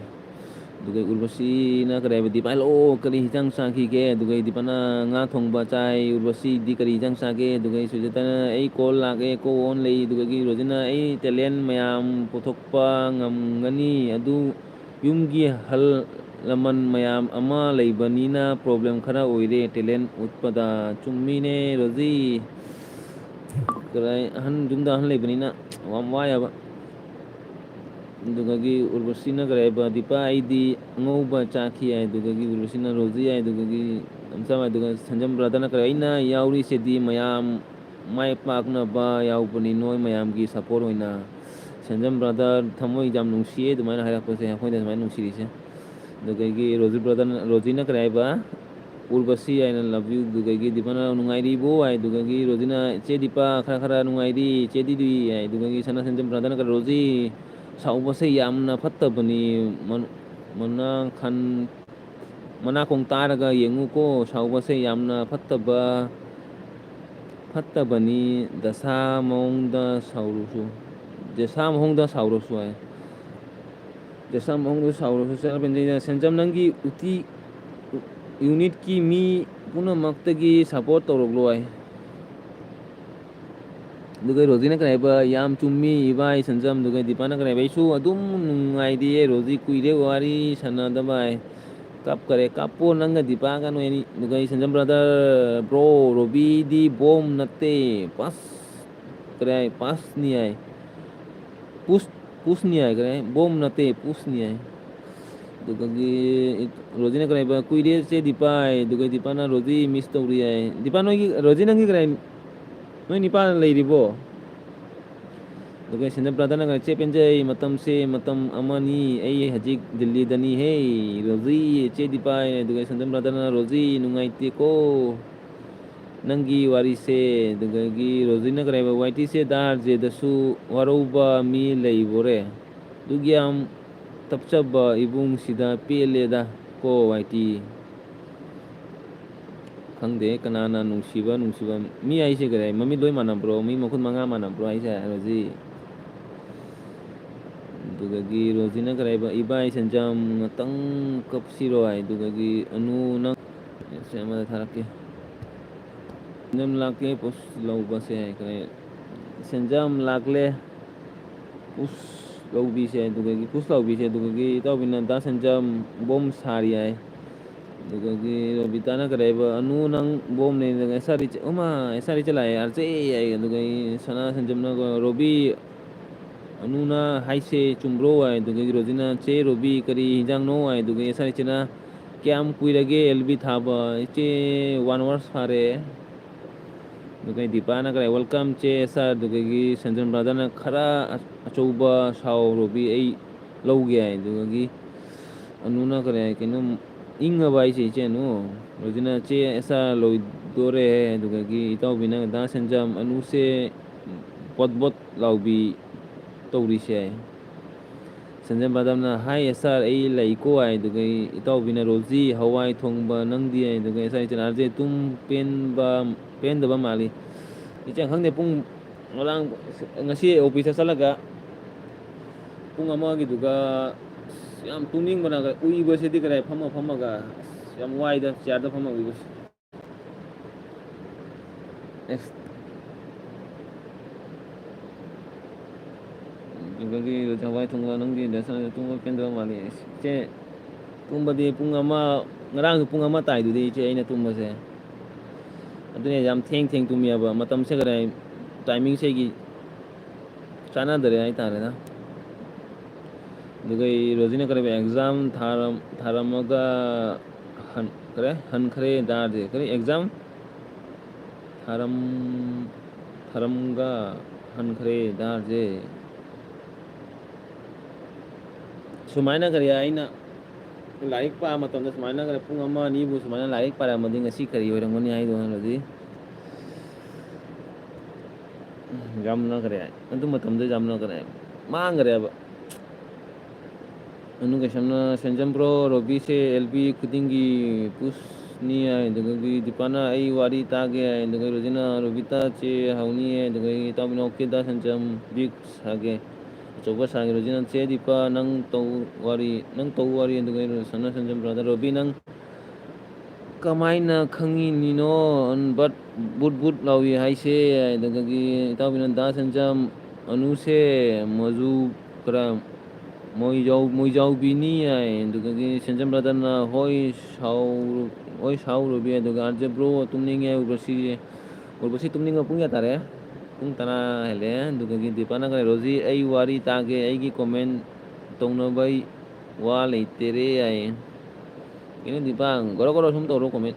ꯑꯗꯨꯒ ꯎꯔꯕꯁꯤꯅ ꯀꯔꯤ ꯍꯥꯏꯕ, "ꯗꯤꯄꯥ ꯂꯥꯛꯑꯣ, ꯀꯔꯤ ꯍꯤꯟꯖꯥꯡ ꯆꯥꯈꯤꯒꯦ?" ꯑꯗꯨꯒ ꯗꯤꯄꯥꯅ, "ꯉꯥ ꯊꯣꯡꯕ ꯆꯥꯏ꯫" ꯎꯔꯕꯁꯤꯗꯤ, "ꯀꯔꯤ ꯍꯤꯟꯖꯥꯡ ꯆꯥꯒꯦ?" ꯑꯗꯨꯒ ꯁꯨꯖꯥꯇꯥꯅ, "ꯑꯩ ꯀꯣꯜ ꯂꯥꯛꯑꯦ, ꯀꯣꯜ ꯑꯣꯟ ꯂꯩ꯫" ꯑꯗꯨꯒ ꯔꯣꯖꯤꯅ, "ꯑꯩ ꯇꯦꯂꯦꯟ ꯃꯌꯥꯝ ꯄꯨꯊꯣꯛꯄ ꯉꯝꯒꯅꯤ꯫ ꯑꯗꯨ ꯌꯨꯝꯒꯤ ꯑꯍꯜ ꯂꯃꯟ ꯃꯌꯥꯝ ꯑꯃ ꯂꯩꯕꯅꯤꯅ ꯄ꯭ꯔꯣꯕ꯭ꯂꯦꯝ ꯈꯔ ꯑꯣꯏꯔꯦ ꯇꯦꯂꯦꯟ ꯎꯠꯄꯗ꯫" ꯆꯨꯝꯃꯤꯅꯦ ꯔꯣꯖꯤ꯫ ꯀꯗꯥꯏ ꯑꯍꯟ, ꯌꯨꯝꯗ ꯑꯍꯟ ꯂꯩꯕꯅꯤꯅ ꯌꯥꯝ ꯋꯥꯏꯑꯕ꯫ ꯑꯗꯨꯗꯒꯤ ꯎꯔꯕꯁꯤꯅ ꯀꯔꯤ ꯍꯥꯏꯕ, "ꯗꯤꯄꯥ, ꯑꯩꯗꯤ ꯑꯉꯧꯕ ꯆꯥꯈꯤ" ꯍꯥꯏ꯫ ꯑꯗꯨꯗꯒꯤ ꯎꯔꯕꯁꯤꯅ ꯔꯣꯖꯤ ꯍꯥꯏ꯫ ꯑꯗꯨꯗꯒꯤ ꯂꯝꯆꯥꯝ ꯍꯥꯏ꯫ ꯑꯗꯨꯒ ꯁꯟꯖꯝ ꯕ꯭ꯔꯥꯗꯔꯅ ꯀꯔꯤ, "ꯑꯩꯅ ꯌꯥꯎꯔꯤꯁꯤꯗꯤ ꯃꯌꯥꯝ ꯃꯥꯏ ꯄꯥꯛꯅꯕ ꯌꯥꯎꯕꯅꯤ, ꯅꯣꯏ ꯃꯌꯥꯝꯒꯤ ꯁꯞꯄꯣꯔꯠ ꯑꯣꯏꯅ꯫" ꯁꯟꯖꯝ ꯕ꯭ꯔꯥꯗꯔ, ꯊꯃꯣꯏ ꯌꯥꯝ ꯅꯨꯡꯁꯤꯌꯦ ꯑꯗꯨꯃꯥꯏꯅ ꯍꯥꯏꯔꯛꯄꯁꯦ, ꯑꯩꯈꯣꯏꯅ ꯑꯗꯨꯃꯥꯏꯅ ꯅꯨꯡꯁꯤꯔꯤꯁꯦ꯫ ꯑꯗꯨꯗꯒꯤ ꯔꯣꯖꯤ ꯕ꯭ꯔꯥꯗꯔ, ꯔꯣꯖꯤꯅ ꯀꯔꯤ ꯍꯥꯏꯕ, "ꯎꯔꯕꯁꯤ, ꯑꯩꯅ ꯂꯚ ꯌꯨ꯫" ꯑꯗꯨꯗꯒꯤ ꯗꯤꯄꯥꯅ, "ꯅꯨꯡꯉꯥꯏꯔꯤꯕꯣ?" ꯍꯥꯏ꯫ ꯑꯗꯨꯗꯒꯤ ꯔꯣꯖꯤꯅ, "ꯏꯆꯦ ꯗꯤꯄꯥ, ꯈꯔ ꯈꯔ ꯅꯨꯡꯉꯥꯏꯔꯤ, ꯏꯆꯦꯗꯤ?" ꯍꯥꯏ꯫ ꯑꯗꯨꯗꯒꯤ ꯁꯅꯥ ꯁꯟꯖꯝ ꯕ꯭ꯔꯥꯗꯔꯅ ꯀꯔꯤ, "ꯔꯣꯖꯤ, ꯁꯥꯎꯕꯁꯦ ꯌꯥꯝꯅ ꯐꯠꯇꯕꯅꯤ, ꯃꯟ-, ꯃꯅꯥ ꯈꯟ-, ꯃꯅꯥꯀꯣꯡ ꯇꯥꯔꯒ ꯌꯦꯡꯉꯨꯀꯣ, ꯁꯥꯎꯕꯁꯦ ꯌꯥꯝꯅ ꯐꯠꯇꯕ, ꯐꯠꯇꯕꯅꯤ, ꯗꯁꯥ ꯃꯑꯣꯡꯗ ꯁꯥꯎꯔꯨꯁꯨ, ꯗꯁꯥ ꯃꯑꯣꯡꯗ ꯁꯥꯎꯔꯨꯁꯨ" ꯍꯥꯏ꯫ ꯗꯁꯥ ꯃꯑꯣꯡꯗ ꯁꯥꯎꯔꯨꯁꯨ꯫ ꯁꯅꯥ ꯁꯟꯖꯝ, "ꯅꯪꯒꯤ ꯎꯇꯤ ꯌꯨꯅꯤꯠꯀꯤ ꯃꯤ ꯄꯨꯝꯅꯃꯛꯇꯒꯤ ꯁꯞꯄꯣꯔꯠ ꯇꯧꯔꯛꯂꯣ" ꯍꯥꯏ꯫ ꯑꯗꯨꯒ ꯔꯣꯖꯤꯅ ꯀꯔꯤ ꯍꯥꯏꯕ, "ꯌꯥꯝ ꯆꯨꯝꯃꯤ ꯏꯕꯥꯏ ꯁꯟꯖꯝ꯫" ꯑꯗꯨꯒ ꯗꯤꯄꯥꯅ ꯀꯔꯤ ꯍꯥꯏꯕ, "ꯑꯩꯁꯨ ꯑꯗꯨꯝ ꯅꯨꯡꯉꯥꯏꯔꯤꯌꯦ ꯔꯣꯖꯤ, ꯀꯨꯏꯔꯦ ꯋꯥꯔꯤ ꯁꯥꯟꯅꯗꯕ" ꯍꯥꯏ꯫ "ꯀꯞꯈꯔꯦ, ꯀꯞꯄꯣ ꯅꯪꯒ ꯗꯤꯄꯥꯒ ꯅꯣꯏ ꯑꯅꯤ꯫" ꯑꯗꯨꯒ ꯑꯩ ꯁꯟꯖꯝ ꯕ꯭ꯔꯥꯗꯔ, "ꯕ꯭ꯔꯣ, ꯔꯣꯕꯤꯗꯤ ꯕꯣꯝ ꯅꯠꯇꯦ, ꯄꯥꯁ, ꯀꯔꯤ ꯍꯥꯏ, ꯄꯥꯁꯅꯤ" ꯍꯥꯏ꯫ "ꯄꯨꯁ, ꯄꯨꯁꯅꯤ" ꯍꯥꯏꯈꯔꯦ, "ꯕꯣꯝ ꯅꯠꯇꯦ, ꯄꯨꯁꯅꯤ" ꯍꯥꯏ꯫ ꯑꯗꯨꯗꯒꯤ ꯔꯣꯖꯤꯅ ꯀꯔꯤ ꯍꯥꯏꯕ, "ꯀꯨꯏꯔꯦ ꯆꯦ ꯗꯤꯄꯥ" ꯍꯥꯏ꯫ ꯑꯗꯨꯒ ꯗꯤꯄꯥꯅ, "ꯔꯣꯖꯤ, ꯃꯤꯁ ꯇꯧꯔꯤ" ꯍꯥꯏ꯫ ꯗꯤꯄꯥ, ꯅꯣꯏꯒꯤ, ꯔꯣꯖꯤ, ꯅꯪꯒꯤ ꯀꯔꯤ ꯍꯥꯏ? ꯅꯣꯏ ꯅꯤꯄꯥ ꯂꯩꯔꯤꯕꯣ? ꯑꯗꯨꯒ ꯁꯦꯟꯗ꯭ꯔ ꯕ꯭ꯔꯥꯗꯔꯅ, "ꯆꯦ ꯄꯦꯟꯖꯩ, ꯃꯇꯝꯁꯦ ꯃꯇꯝ ꯑꯃꯅꯤ, ꯑꯩ ꯍꯧꯖꯤꯛ ꯗꯤꯜꯂꯤꯗꯅꯤ ꯍꯦ, ꯔꯣꯖꯤ, ꯆꯦ ꯗꯤꯄꯥꯏ꯫" ꯑꯗꯨꯒ ꯁꯦꯟꯗ꯭ꯔ ꯕ꯭ꯔꯥꯗꯔꯅ, "ꯔꯣꯖꯤ, ꯅꯨꯡꯉꯥꯏꯇꯦꯀꯣ ꯅꯪꯒꯤ ꯋꯥꯔꯤꯁꯦ꯫" ꯑꯗꯨꯗꯒꯤ ꯔꯣꯖꯤꯅ ꯀꯔꯤ ꯍꯥꯏꯕ, "ꯋꯥꯏ ꯇꯤꯁꯦ ꯗꯥꯔ ꯖꯦꯗꯁꯨ ꯋꯥꯔꯧꯕ ꯃꯤ ꯂꯩꯕꯣꯔꯦ? ꯑꯗꯨꯛ ꯌꯥꯝ ꯇꯞꯆꯕ ꯏꯕꯨꯡꯁꯤꯗ ꯄꯦꯜꯂꯦꯗ ꯀꯣ ꯋꯥꯏ ꯇꯤ꯫" ꯈꯪꯗꯦ ꯀꯅꯥꯅ ꯅꯨꯡꯁꯤꯕ, ꯅꯨꯡꯁꯤꯕ꯫ ꯃꯤ ꯍꯥꯏꯁꯦ ꯀꯔꯤ? ꯃꯃꯤꯠ ꯂꯣꯏ ꯃꯥꯟꯅꯕ꯭ꯔꯣ? ꯃꯤ ꯃꯈꯨꯠ ꯃꯉꯥ ꯃꯥꯟꯅꯕ꯭ꯔꯣ ꯍꯥꯏꯁꯦ? ꯍꯧꯖꯤꯛ ꯑꯗꯨꯗꯒꯤ ꯔꯣꯖꯤꯅ ꯀꯔꯤ ꯍꯥꯏꯕ, "ꯏꯕꯥꯏ ꯁꯦꯟꯖꯝ ꯉꯥꯛꯇꯪ ꯀꯞꯁꯤꯔꯣ?" ꯍꯥꯏ꯫ ꯑꯗꯨꯗꯒꯤ ꯑꯅꯨ, "ꯅꯪ ꯁꯦ ꯑꯃꯗ ꯊꯥꯔꯛꯀꯦ꯫ ꯁꯦꯟꯖꯝ ꯂꯥꯛꯀꯦ ꯄꯣꯁ ꯂꯧꯕꯁꯦ" ꯍꯥꯏ꯫ ꯀꯔꯤ, "ꯁꯦꯟꯖꯝ ꯂꯥꯛꯂꯦ, ꯄꯨꯁ ꯂꯧꯕꯤꯁꯦ", ꯑꯗꯨꯗꯒꯤ ꯄꯨꯁ ꯂꯧꯕꯤꯁꯦ꯫ ꯑꯗꯨꯗꯒꯤ ꯏꯇꯥꯎꯕꯤꯅ "ꯗꯥ ꯁꯦꯟꯖꯝ ꯕꯣꯝ ꯁꯥꯔꯤ" ꯍꯥꯏ꯫ ꯑꯗꯨꯗꯒꯤ ꯔꯣꯕꯤꯇꯥꯅ ꯀꯔꯤ ꯍꯥꯏꯕ, "ꯑꯅꯨ ꯅꯪ ꯕꯣꯝꯅꯦ", ꯑꯗꯨꯒ "ꯑꯦꯁ ꯑꯥꯔ ꯔꯤꯆ-, ꯑꯃ ꯑꯦꯁ ꯑꯥꯔ ꯔꯤꯆ ꯂꯥꯛꯑꯦ, ꯑꯥꯔ ꯖꯦ" ꯍꯥꯏ꯫ ꯑꯗꯨꯗꯒꯤ ꯁꯅꯥ ꯁꯦꯟꯖꯝꯅ, "ꯔꯣꯕꯤ, ꯑꯅꯨꯅ ꯍꯥꯏꯁꯦ ꯆꯨꯝꯕ꯭ꯔꯣ?" ꯍꯥꯏ꯫ ꯑꯗꯨꯗꯒꯤ ꯔꯣꯖꯤꯅ, "ꯆꯦ ꯔꯣꯕꯤ, ꯀꯔꯤ ꯍꯤꯟꯖꯥꯡꯅꯣ?" ꯍꯥꯏ꯫ ꯑꯗꯨꯗꯒꯤ ꯑꯦꯁ ꯑꯥꯔ ꯔꯤꯆꯅ, "ꯀꯌꯥꯝ ꯀꯨꯏꯔꯒꯦ ꯑꯦꯜ ꯕꯤ ꯊꯥꯕ?" "ꯏꯆꯦ, ꯋꯥꯟ ꯑꯋꯥꯔꯁ ꯐꯥꯔꯦ"꯫ ꯑꯗꯨꯒ ꯗꯤꯄꯥꯅ ꯀꯔꯤ, "ꯋꯦꯜꯀꯝ ꯆꯦ ꯑꯦꯁ ꯑꯥꯔ"꯫ ꯑꯗꯨꯗꯒꯤ ꯁꯦꯟꯖꯝ ꯕ꯭ꯔꯥꯗꯔꯅ, "ꯈꯔ ꯑꯆꯧꯕ ꯁꯥꯎ ꯔꯣꯕꯤ, ꯑꯩ ꯂꯧꯒꯦ" ꯍꯥꯏ꯫ ꯑꯗꯨꯗꯒꯤ ꯑꯅꯨꯅ ꯀꯔꯤ ꯍꯥꯏ, "ꯀꯩꯅꯣ, ꯏꯪꯉꯕ ꯍꯥꯏꯁꯦ ꯏꯆꯦ ꯑꯅꯨ?" ꯔꯣꯖꯤꯅ, "ꯆꯦ ꯑꯦꯁ ꯑꯥꯔ ꯂꯣꯏꯗꯣꯔꯦ"꯫ ꯑꯗꯨꯗꯒꯤ ꯏꯇꯥꯎꯕꯤꯅ, "ꯗꯥ ꯁꯦꯟꯖꯝ, ꯑꯅꯨꯁꯦ ꯕꯣꯠ ꯕꯣꯠ ꯂꯥꯎꯕꯤ ꯇꯧꯔꯤꯁꯦ"꯫ ꯁꯦꯟꯖꯝ ꯕ꯭ꯔꯥꯗꯔꯅ, "ꯍꯥꯏ ꯑꯦꯁ ꯑꯥꯔ, ꯑꯩ ꯂꯩꯀꯣ" ꯍꯥꯏ꯫ ꯑꯗꯨꯗꯒꯤ ꯏꯇꯥꯎꯕꯤꯅ, "ꯔꯣꯖꯤ, ꯍꯋꯥꯏ ꯊꯣꯡꯕ ꯅꯪꯗꯤ?" ꯍꯥꯏ꯫ ꯑꯗꯨꯒ ꯑꯦꯁ ꯑꯥꯔ ꯏꯆꯦꯅ, "ꯑꯥꯔ ꯖꯦ, ꯇꯨꯝ ꯄꯦꯟꯕ, ꯄꯦꯟꯗꯕ ꯃꯥꯜꯂꯤ꯫ ꯏꯆꯦ, ꯈꯪꯗꯦ, ꯄꯨꯡ ꯉꯔꯥꯡ, ꯉꯁꯤ ꯑꯣꯐꯤꯁꯇ ꯆꯠꯂꯒ ꯄꯨꯡ ꯑꯃꯒꯤꯗꯨꯒ ꯑꯁ, ꯌꯥꯝ ꯇꯨꯝꯅꯤꯡꯕꯅ ꯎꯏꯕꯁꯤꯗꯤ ꯀꯗꯥꯏ ꯐꯝꯃ ꯐꯝꯃꯒ ꯑꯁ, ꯌꯥꯝ ꯋꯥꯏꯗ ꯆꯤꯌꯥꯔꯗ ꯐꯝꯃ ꯎꯏꯕꯁꯤ꯫ ꯑꯦꯁ꯫ ꯑꯗꯨꯗꯒꯤ ꯍꯋꯥꯏ ꯊꯣꯡꯕ ꯅꯪꯗꯤ ꯗꯁꯥꯅ ꯇꯨꯝꯕ ꯄꯦꯟꯗꯕ ꯃꯥꯜꯂꯤ꯫ ꯑꯁ, ꯏꯆꯦ, ꯇꯨꯝꯕꯗꯤ ꯄꯨꯡ ꯑꯃ, ꯉꯔꯥꯡꯁꯨ ꯄꯨꯡ ꯑꯃ ꯇꯥꯏꯗꯨꯗꯤ ꯏꯆꯦ ꯑꯩꯅ ꯇꯨꯝꯕꯁꯦ꯫ ꯑꯗꯨꯅꯦ ꯌꯥꯝ ꯊꯦꯡ ꯊꯦꯡ ꯇꯨꯝꯃꯦꯕ꯫ ꯃꯇꯝꯁꯦ ꯀꯗꯥꯏ, ꯇꯥꯏꯃꯤꯡꯁꯦ ꯑꯩꯒꯤ ꯆꯥꯟꯅꯗꯔꯦ ꯍꯥꯏꯇꯥꯔꯦꯗ꯫ ꯑꯗꯨꯒ ꯑꯩ ꯔꯣꯖꯤꯅ ꯀꯔꯤꯕ ꯑꯦꯛꯖꯥꯝ ꯊꯥꯔꯝ-, ꯊꯥꯔꯝꯃꯒ ꯍꯟ-, ꯀꯔꯤ? ꯍꯟꯈ꯭ꯔꯦ ꯗꯥꯔꯁꯦ꯫ ꯀꯔꯤ ꯑꯦꯛꯖꯥꯝ? ꯊꯥꯔꯝ-, ꯊꯥꯔꯝꯒ ꯍꯟꯈ꯭ꯔꯦ ꯗꯥꯔꯁꯦ꯫ ꯁꯨꯃꯥꯏꯅ ꯀꯔꯤ ꯑꯩꯅ ꯂꯥꯏꯔꯤꯛ ꯄꯥꯕ ꯃꯇꯝꯗ ꯁꯨꯃꯥꯏꯅ ꯀꯔꯤ ꯄꯨꯡ ꯑꯃ ꯑꯅꯤꯕꯨ ꯁꯨꯃꯥꯏꯅ ꯂꯥꯏꯔꯤꯛ ꯄꯥꯔꯝꯃꯗꯤ ꯉꯁꯤ ꯀꯔꯤ ꯑꯣꯏꯔꯝꯒꯅꯤ ꯍꯥꯏꯗꯣ ꯍꯥꯏꯔꯗꯤ ꯌꯥꯝꯅ ꯀꯔꯤ ꯍꯥꯏ, ꯑꯗꯨ ꯃꯇꯝꯗ ꯌꯥꯝꯅ ꯀꯔꯤ ꯍꯥꯏ, ꯃꯥꯡꯈ꯭ꯔꯦꯕ꯫ ꯑꯅꯨ ꯀꯩꯁꯝꯅ, "ꯁꯦꯟꯖꯝ ꯕ꯭ꯔꯣ, ꯔꯣꯕꯤꯁꯦ ꯑꯦꯜ ꯕꯤ ꯈꯨꯗꯤꯡꯒꯤ ꯄꯨꯁꯅꯤ" ꯍꯥꯏ꯫ ꯑꯗꯨꯗꯒꯤ ꯗꯤꯄꯥꯅ, "ꯑꯩ ꯋꯥꯔꯤ ꯇꯥꯒꯦ" ꯍꯥꯏ꯫ ꯑꯗꯨꯒ ꯔꯣꯖꯤꯅ, "ꯔꯣꯕꯤꯇꯥ ꯆꯦ ꯍꯧꯅꯤ" ꯍꯥꯏ꯫ ꯑꯗꯨꯒ ꯏꯇꯥꯎꯕꯤꯅ, "ꯑꯣꯀꯦꯗ ꯁꯦꯟꯖꯝ, ꯕꯤꯛ ꯁꯥꯒꯦ" ꯑꯆꯧꯕ ꯁꯥꯒꯦ ꯔꯣꯖꯤꯅ, "ꯆꯦ ꯗꯤꯄꯥ, ꯅꯪ ꯇꯧ ꯋꯥꯔꯤ, ꯅꯪ ꯇꯧ ꯋꯥꯔꯤ", ꯑꯗꯨꯒ ꯑꯩꯅ ꯁꯅꯥ ꯁꯟꯖꯝ brother, "ꯔꯣꯕꯤ, ꯅꯪ ꯀꯃꯥꯏꯅ ꯈꯪꯉꯤꯅꯤꯅꯣ? ꯕꯠ ꯕꯨꯠ ꯕꯨꯠ ꯂꯥꯎꯏ ꯍꯥꯏꯁꯦ?" ꯑꯗꯨꯗꯒꯤ ꯏꯇꯥꯎꯕꯤꯅ, "ꯗꯥ ꯁꯟꯖꯝ, ꯑꯅꯨꯁꯦ ꯃꯖꯨ ꯈꯔ ꯃꯣꯏꯖꯥꯎ-, ꯃꯣꯏꯖꯥꯎꯕꯤꯅꯤ" ꯍꯥꯏ꯫ ꯑꯗꯨꯗꯒꯤ ꯁꯟꯖꯝ brotherꯅ, "ꯍꯣꯏ ꯁꯥꯎ-, ꯍꯣꯏ ꯁꯥꯎ ꯔꯣꯕꯤ", ꯑꯗꯨꯒ, "ꯑꯥꯔ ꯖꯦ bro, ꯇꯨꯝꯅꯤꯡꯉꯦ", ꯎꯔꯕꯁꯤ, ꯎꯔꯕꯁꯤ ꯇꯨꯝꯅꯤꯡꯕ ꯄꯨꯡ ꯀꯌꯥ ꯇꯥꯔꯦ? ꯄꯨꯡ ꯇꯔꯥ ꯍꯦꯜꯂꯦ꯫ ꯑꯗꯨꯗꯒꯤ ꯗꯤꯄꯥꯅ ꯀꯔꯤ, "ꯔꯣꯖꯤ, ꯑꯩ ꯋꯥꯔꯤ ꯇꯥꯒꯦ, ꯑꯩꯒꯤ comment ꯇꯧꯅꯕ ꯋꯥ ꯂꯩꯇꯔꯦ" ꯍꯥꯏꯌꯦ꯫ ꯀꯩꯅꯣ ꯗꯤꯄꯥ, ꯒꯣꯔꯣ ꯒꯣꯔꯣ ꯁꯨꯝ ꯇꯧꯔꯣ comment꯫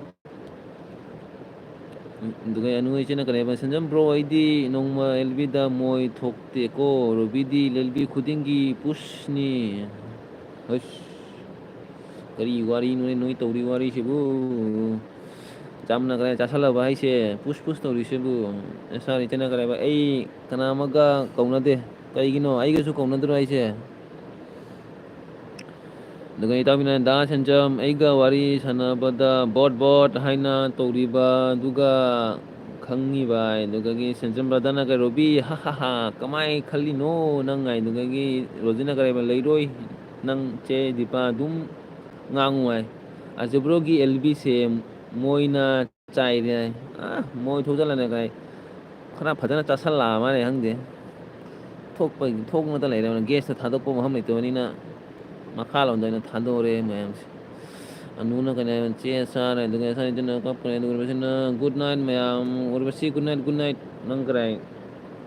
ꯑꯗꯨꯒ ꯑꯅꯨ ꯏꯆꯦꯅ ꯀꯔꯤ ꯍꯥꯏꯕ, "ꯁꯟꯖꯝ bro, ꯑꯩꯗꯤ ꯅꯣꯡꯃ ꯑꯦꯜ ꯕꯤꯗ ꯃꯣꯏ ꯊꯣꯛꯇꯦꯀꯣ, ꯔꯣꯕꯤꯗꯤ ꯑꯦꯜ ꯕꯤ ꯈꯨꯗꯤꯡꯒꯤ pushꯅꯤ"꯫ ꯍꯩꯁ, ꯀꯔꯤ ꯋꯥꯔꯤꯅꯣꯅꯦ ꯅꯣꯏ ꯇꯧꯔꯤ ꯋꯥꯔꯤꯁꯤꯕꯨ? ꯆꯥꯝꯅ ꯀꯔꯥꯏ ꯆꯥꯁꯜꯂꯕ ꯍꯥꯏꯁꯦ? Push push ꯇꯧꯔꯤꯁꯤꯕꯨ? ꯑꯦꯁ ꯑꯥꯔ ꯏꯆꯦꯅ ꯀꯔꯤ ꯍꯥꯏꯕ, "ꯑꯩ ꯀꯅꯥ ꯑꯃꯒ ꯀꯧꯅꯗꯦ"꯫ "ꯀꯩꯒꯤꯅꯣ? ꯑꯩꯒꯁꯨ ꯀꯧꯅꯗ꯭ꯔꯣ ꯍꯥꯏꯁꯦ?" ꯑꯗꯨꯒ ꯏꯇꯥꯎꯕꯤꯅ, "ꯗꯥ ꯁꯦꯟꯖꯝ, ꯑꯩꯒ ꯋꯥꯔꯤ ꯁꯥꯟꯅꯕꯗ ꯕꯣꯠ ꯕꯣꯠ ꯍꯥꯏꯅ ꯇꯧꯔꯤꯕ ꯑꯗꯨꯒ ꯈꯪꯉꯤꯕ?" ꯑꯗꯨꯗꯒꯤ ꯁꯦꯟꯖꯝ brotherꯅ ꯀꯩ, "ꯔꯣꯕꯤ, ꯍꯥ ꯍꯥ ꯍꯥ, ꯀꯃꯥꯏ ꯈꯜꯂꯤꯅꯣ ꯅꯪ?" ꯑꯗꯨꯗꯒꯤ ꯔꯣꯖꯤꯅ ꯀꯔꯤ ꯍꯥꯏꯕ, "ꯂꯩꯔꯣꯏ, ꯅꯪ ꯆꯦ ꯗꯤꯄꯥ ꯑꯗꯨꯝ ꯉꯥꯡꯉꯨ" ꯍꯥꯏ꯫ ꯑꯥꯔ ꯖꯦ broꯒꯤ ꯑꯦꯜ ꯕꯤꯁꯦ ꯃꯣꯏꯅ ꯆꯥꯏꯔꯦ ꯍꯥꯏ꯫ ꯑꯥ, ꯃꯣꯏ ꯊꯣꯛꯆꯜꯂꯅꯦ ꯀꯥꯏ꯫ ꯈꯔ ꯐꯖꯅ ꯆꯥꯁꯜꯂꯛꯑ ꯃꯥꯜꯂꯦ ꯈꯪꯗꯦ꯫ ꯊꯣꯛꯄ, ꯊꯣꯛꯄ ꯉꯥꯛꯇ ꯂꯩꯔꯦ꯫ ꯒꯦꯁꯇ ꯊꯥꯗꯣꯛꯄ ꯃꯐꯝ ꯂꯩꯇꯕꯅꯤꯅ ꯃꯈꯥꯂꯣꯝꯗ ꯑꯣꯏꯅ ꯊꯥꯗꯣꯛꯑꯦ ꯃꯌꯥꯝꯁꯦ꯫ ꯑꯅꯨꯅ ꯀꯩꯅꯣ ꯍꯥꯏꯕ, ꯆꯦ ꯆꯥꯔꯦ, ꯑꯗꯨꯒ ꯁꯥꯅꯤꯇꯅ ꯀꯞꯈ꯭ꯔꯦ, ꯑꯗꯨꯒ ꯎꯔꯕꯁꯤꯅ, "Good night ꯃꯌꯥꯝ, ꯎꯔꯕꯁꯤ, good night, good night, ꯅꯪ ꯀꯔꯥꯏ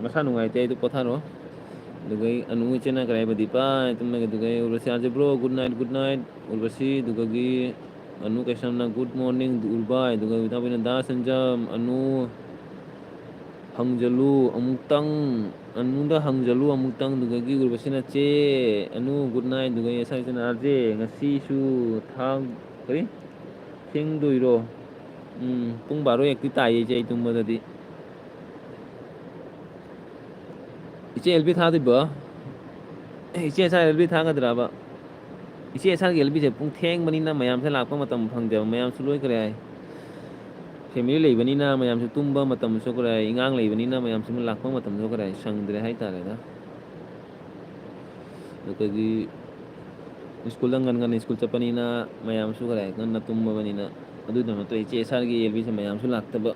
ꯃꯁꯥ ꯅꯨꯡꯉꯥꯏꯇꯦ, ꯑꯩꯗꯣ ꯄꯣꯊꯥꯔꯣ"꯫ ꯑꯗꯨꯒ ꯑꯩ ꯑꯅꯨ ꯏꯆꯦꯅ ꯀꯔꯥꯏꯕ ꯗꯤꯄꯥ ꯇꯨꯝꯃꯒ, ꯑꯗꯨꯒ ꯑꯩ Urbashi, "R J bro, good night, good night", Urbashi, ꯑꯗꯨꯗꯒꯤ ꯑꯅꯨ ꯀꯩꯁꯝꯅ, "Good morning ꯎꯔꯕꯥꯏ", ꯑꯗꯨꯒ ꯏꯇꯥꯎꯕꯤꯅ, "ꯗꯥ ꯁꯟꯖꯝ, ꯑꯅꯨ ꯍꯪꯖꯜꯂꯨ ꯑꯃꯨꯛꯇꯪ, ꯑꯅꯨꯗ ꯍꯪꯖꯜꯂꯨ ꯑꯃꯨꯛꯇꯪ", ꯑꯗꯨꯗꯒꯤ ꯎꯔꯕꯁꯤꯅ, "ꯆꯦ ꯑꯅꯨ, good night", ꯑꯗꯨꯒ ꯑꯦꯁ ꯑꯥꯔ ꯏꯆꯦꯅ, "ꯑꯥꯔ ꯖꯦ, ꯉꯁꯤꯁꯨ ꯊꯥꯡ-, ꯀꯔꯤ? ꯊꯦꯡꯗꯣꯏꯔꯣ?" ꯎꯝ, ꯄꯨꯡ ꯕꯥꯔꯣ ꯍꯦꯛꯇꯤ ꯇꯥꯏꯌꯦ ꯏꯆꯦ ꯑꯩ ꯇꯨꯝꯕꯗꯗꯤ꯫ ꯏꯆꯦ ꯑꯦꯜ ꯕꯤ ꯊꯥꯗꯣꯏꯕꯣ? ꯑꯦ, ꯏꯆꯦ ꯁꯥꯔ ꯑꯦꯜ ꯕꯤ ꯊꯥꯒꯗ꯭ꯔꯕ? ꯏꯆꯦ ꯁꯥꯔꯒꯤ ꯑꯦꯜ ꯕꯤꯁꯦ ꯄꯨꯡ ꯊꯦꯡꯕꯅꯤꯅ ꯃꯌꯥꯝꯁꯦ ꯂꯥꯛꯄ ꯃꯇꯝ ꯐꯪꯗꯦꯕ꯫ ꯃꯌꯥꯝꯁꯨ ꯂꯣꯏ ꯀꯔꯤ ꯍꯥꯏ? ꯐꯦꯃꯤꯂꯤ ꯂꯩꯕꯅꯤꯅ ꯃꯌꯥꯝꯁꯨ ꯇꯨꯝꯕ ꯃꯇꯝꯁꯨ ꯈꯔ ꯍꯥꯏ, ꯑꯉꯥꯡ ꯂꯩꯕꯅꯤꯅ ꯃꯌꯥꯝꯁꯨ ꯂꯥꯛꯄ ꯃꯇꯝꯁꯨ ꯈꯔ ꯍꯥꯏ, ꯁꯪꯗ꯭ꯔꯦ ꯍꯥꯏꯇꯥꯔꯦꯗ꯫ ꯑꯗꯨꯗꯒꯤ ꯁ꯭ꯀꯨꯜꯗ ꯉꯟ ꯉꯟꯅ ꯁ꯭ꯀꯨꯜ ꯆꯠꯄꯅꯤꯅ ꯃꯌꯥꯝꯁꯨ ꯈꯔ ꯉꯟꯅ ꯇꯨꯝꯃꯕꯅꯤꯅ, ꯑꯗꯨꯗ ꯅꯠꯇ꯭ꯔꯣ ꯏꯆꯦ ꯁꯥꯔꯒꯤ ꯑꯦꯜ ꯕꯤꯁꯦ ꯃꯌꯥꯝꯁꯨ ꯂꯥꯛꯇꯕ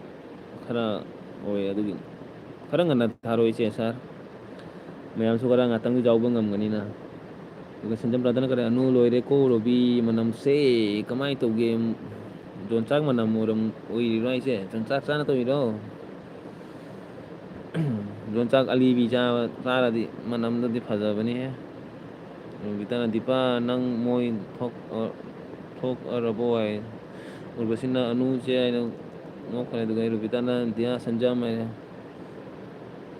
ꯈꯔ ꯑꯣꯏ꯫ ꯑꯗꯨꯒꯤ ꯈꯔ ꯉꯟꯅ ꯊꯥꯔꯣ ꯏꯆꯦ ꯁꯥꯔ, ꯃꯌꯥꯝꯁꯨ ꯈꯔ ꯉꯥꯛꯇꯪꯗꯤ ꯌꯥꯎꯕ ꯉꯝꯒꯅꯤꯅ꯫ ꯑꯗꯨꯒ ꯁꯦꯟꯖꯝ ꯕ꯭ꯔꯥꯗꯔꯅ ꯀꯔꯤ, "ꯑꯅꯨ, ꯂꯣꯏꯔꯦꯀꯣ ꯔꯣꯕꯤ, ꯃꯅꯝꯁꯦ ꯀꯃꯥꯏꯅ ꯇꯧꯒꯦ? ꯌꯣꯟꯆꯥꯛ ꯃꯅꯝ ꯑꯣꯏꯔꯝ-, ꯑꯣꯏꯔꯤꯔꯣ ꯍꯥꯏꯁꯦ? ꯌꯣꯟꯆꯥꯛ ꯆꯥꯅ ꯇꯧꯔꯤꯔꯣ?" ꯌꯣꯟꯆꯥꯛ ꯑꯂꯤꯕꯤ ꯆꯥꯕ, ꯆꯥꯔꯗꯤ ꯃꯅꯝꯗꯨꯗꯤ ꯐꯖꯕꯅꯤꯍꯦ꯫ ꯔꯣꯕꯤꯇꯥꯅ, "ꯗꯤꯄꯥ, ꯅꯪ ꯃꯣꯏ ꯊꯣꯛ-, ꯊꯣꯛꯑꯔꯕꯣ?" ꯍꯥꯏ꯫ ꯎꯔꯕꯁꯤꯅ, "ꯑꯅꯨꯁꯦ" ꯍꯥꯏꯅ ꯅꯣꯛꯈ꯭ꯔꯦ꯫ ꯑꯗꯨꯒ ꯔꯣꯕꯤꯇꯥꯅ, "ꯗꯤꯌꯥ ꯁꯟꯖꯝ" ꯍꯥꯏꯔꯦ꯫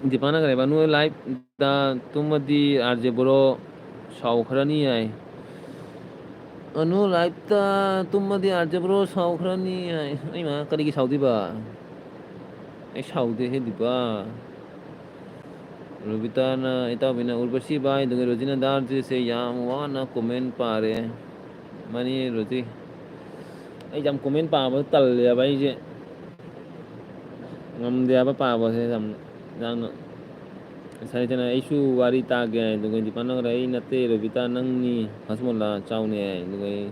ꯗꯤꯄꯥꯅ ꯀꯔꯤ ꯍꯥꯏꯕ? "ꯑꯅꯨ ꯂꯥꯏꯞꯇ ꯇꯨꯝꯃꯗꯤ ꯑꯥꯔ ꯖꯦ ꯕ꯭ꯔꯣ ꯁꯥꯎꯈ꯭ꯔꯅꯤ" ꯍꯥꯏ꯫ "ꯑꯅꯨ ꯂꯥꯏꯞꯇ ꯇꯨꯝꯃꯗꯤ ꯑꯥꯔ ꯖꯦ ꯕ꯭ꯔꯣ ꯁꯥꯎꯈ꯭ꯔꯅꯤ" ꯍꯥꯏ꯫ ꯑꯩ ꯃꯥ ꯀꯔꯤꯒꯤ ꯁꯥꯎꯗꯣꯏꯕ? ꯑꯩ ꯁꯥꯎꯗꯦꯍꯦ ꯗꯤꯄꯥ꯫ ꯔꯣꯕꯤꯇꯥꯅ, ꯏꯇꯥꯎꯕꯤꯅ, "ꯎꯔꯕꯁꯤ ꯚꯥꯏ", ꯑꯗꯨꯒ ꯔꯣꯖꯤꯅ, "ꯗꯥ ꯑꯥꯔ ꯖꯦꯁꯦ ꯌꯥꯝ ꯋꯥꯅ ꯀꯣꯃꯦꯟ ꯄꯥꯔꯦ"꯫ ꯃꯥꯅꯤ ꯔꯣꯖꯤ꯫ ꯑꯩ ꯌꯥꯝ ꯀꯣꯃꯦꯟ ꯄꯥꯕ ꯇꯜꯂꯦꯕ ꯑꯩꯁꯦ꯫ ꯉꯝꯗꯦ ꯍꯥꯏꯕ ꯄꯥꯕꯁꯦ ꯌꯥꯝ, ꯌꯥꯝꯅ꯫ ꯉꯁꯥꯏ ꯏꯆꯦꯅ, "ꯑꯩꯁꯨ ꯋꯥꯔꯤ ꯇꯥꯒꯦ" ꯍꯥꯏ꯫ ꯑꯗꯨꯒ ꯗꯤꯄꯥꯅ ꯈꯔ, "ꯑꯩ ꯅꯠꯇꯦ ꯔꯣꯕꯤꯇꯥ, ꯅꯪꯅꯤ ꯍꯁꯃꯨꯜꯂꯥ ꯆꯥꯎꯅꯦ" ꯍꯥꯏ꯫ ꯑꯗꯨꯒ ꯑꯩ,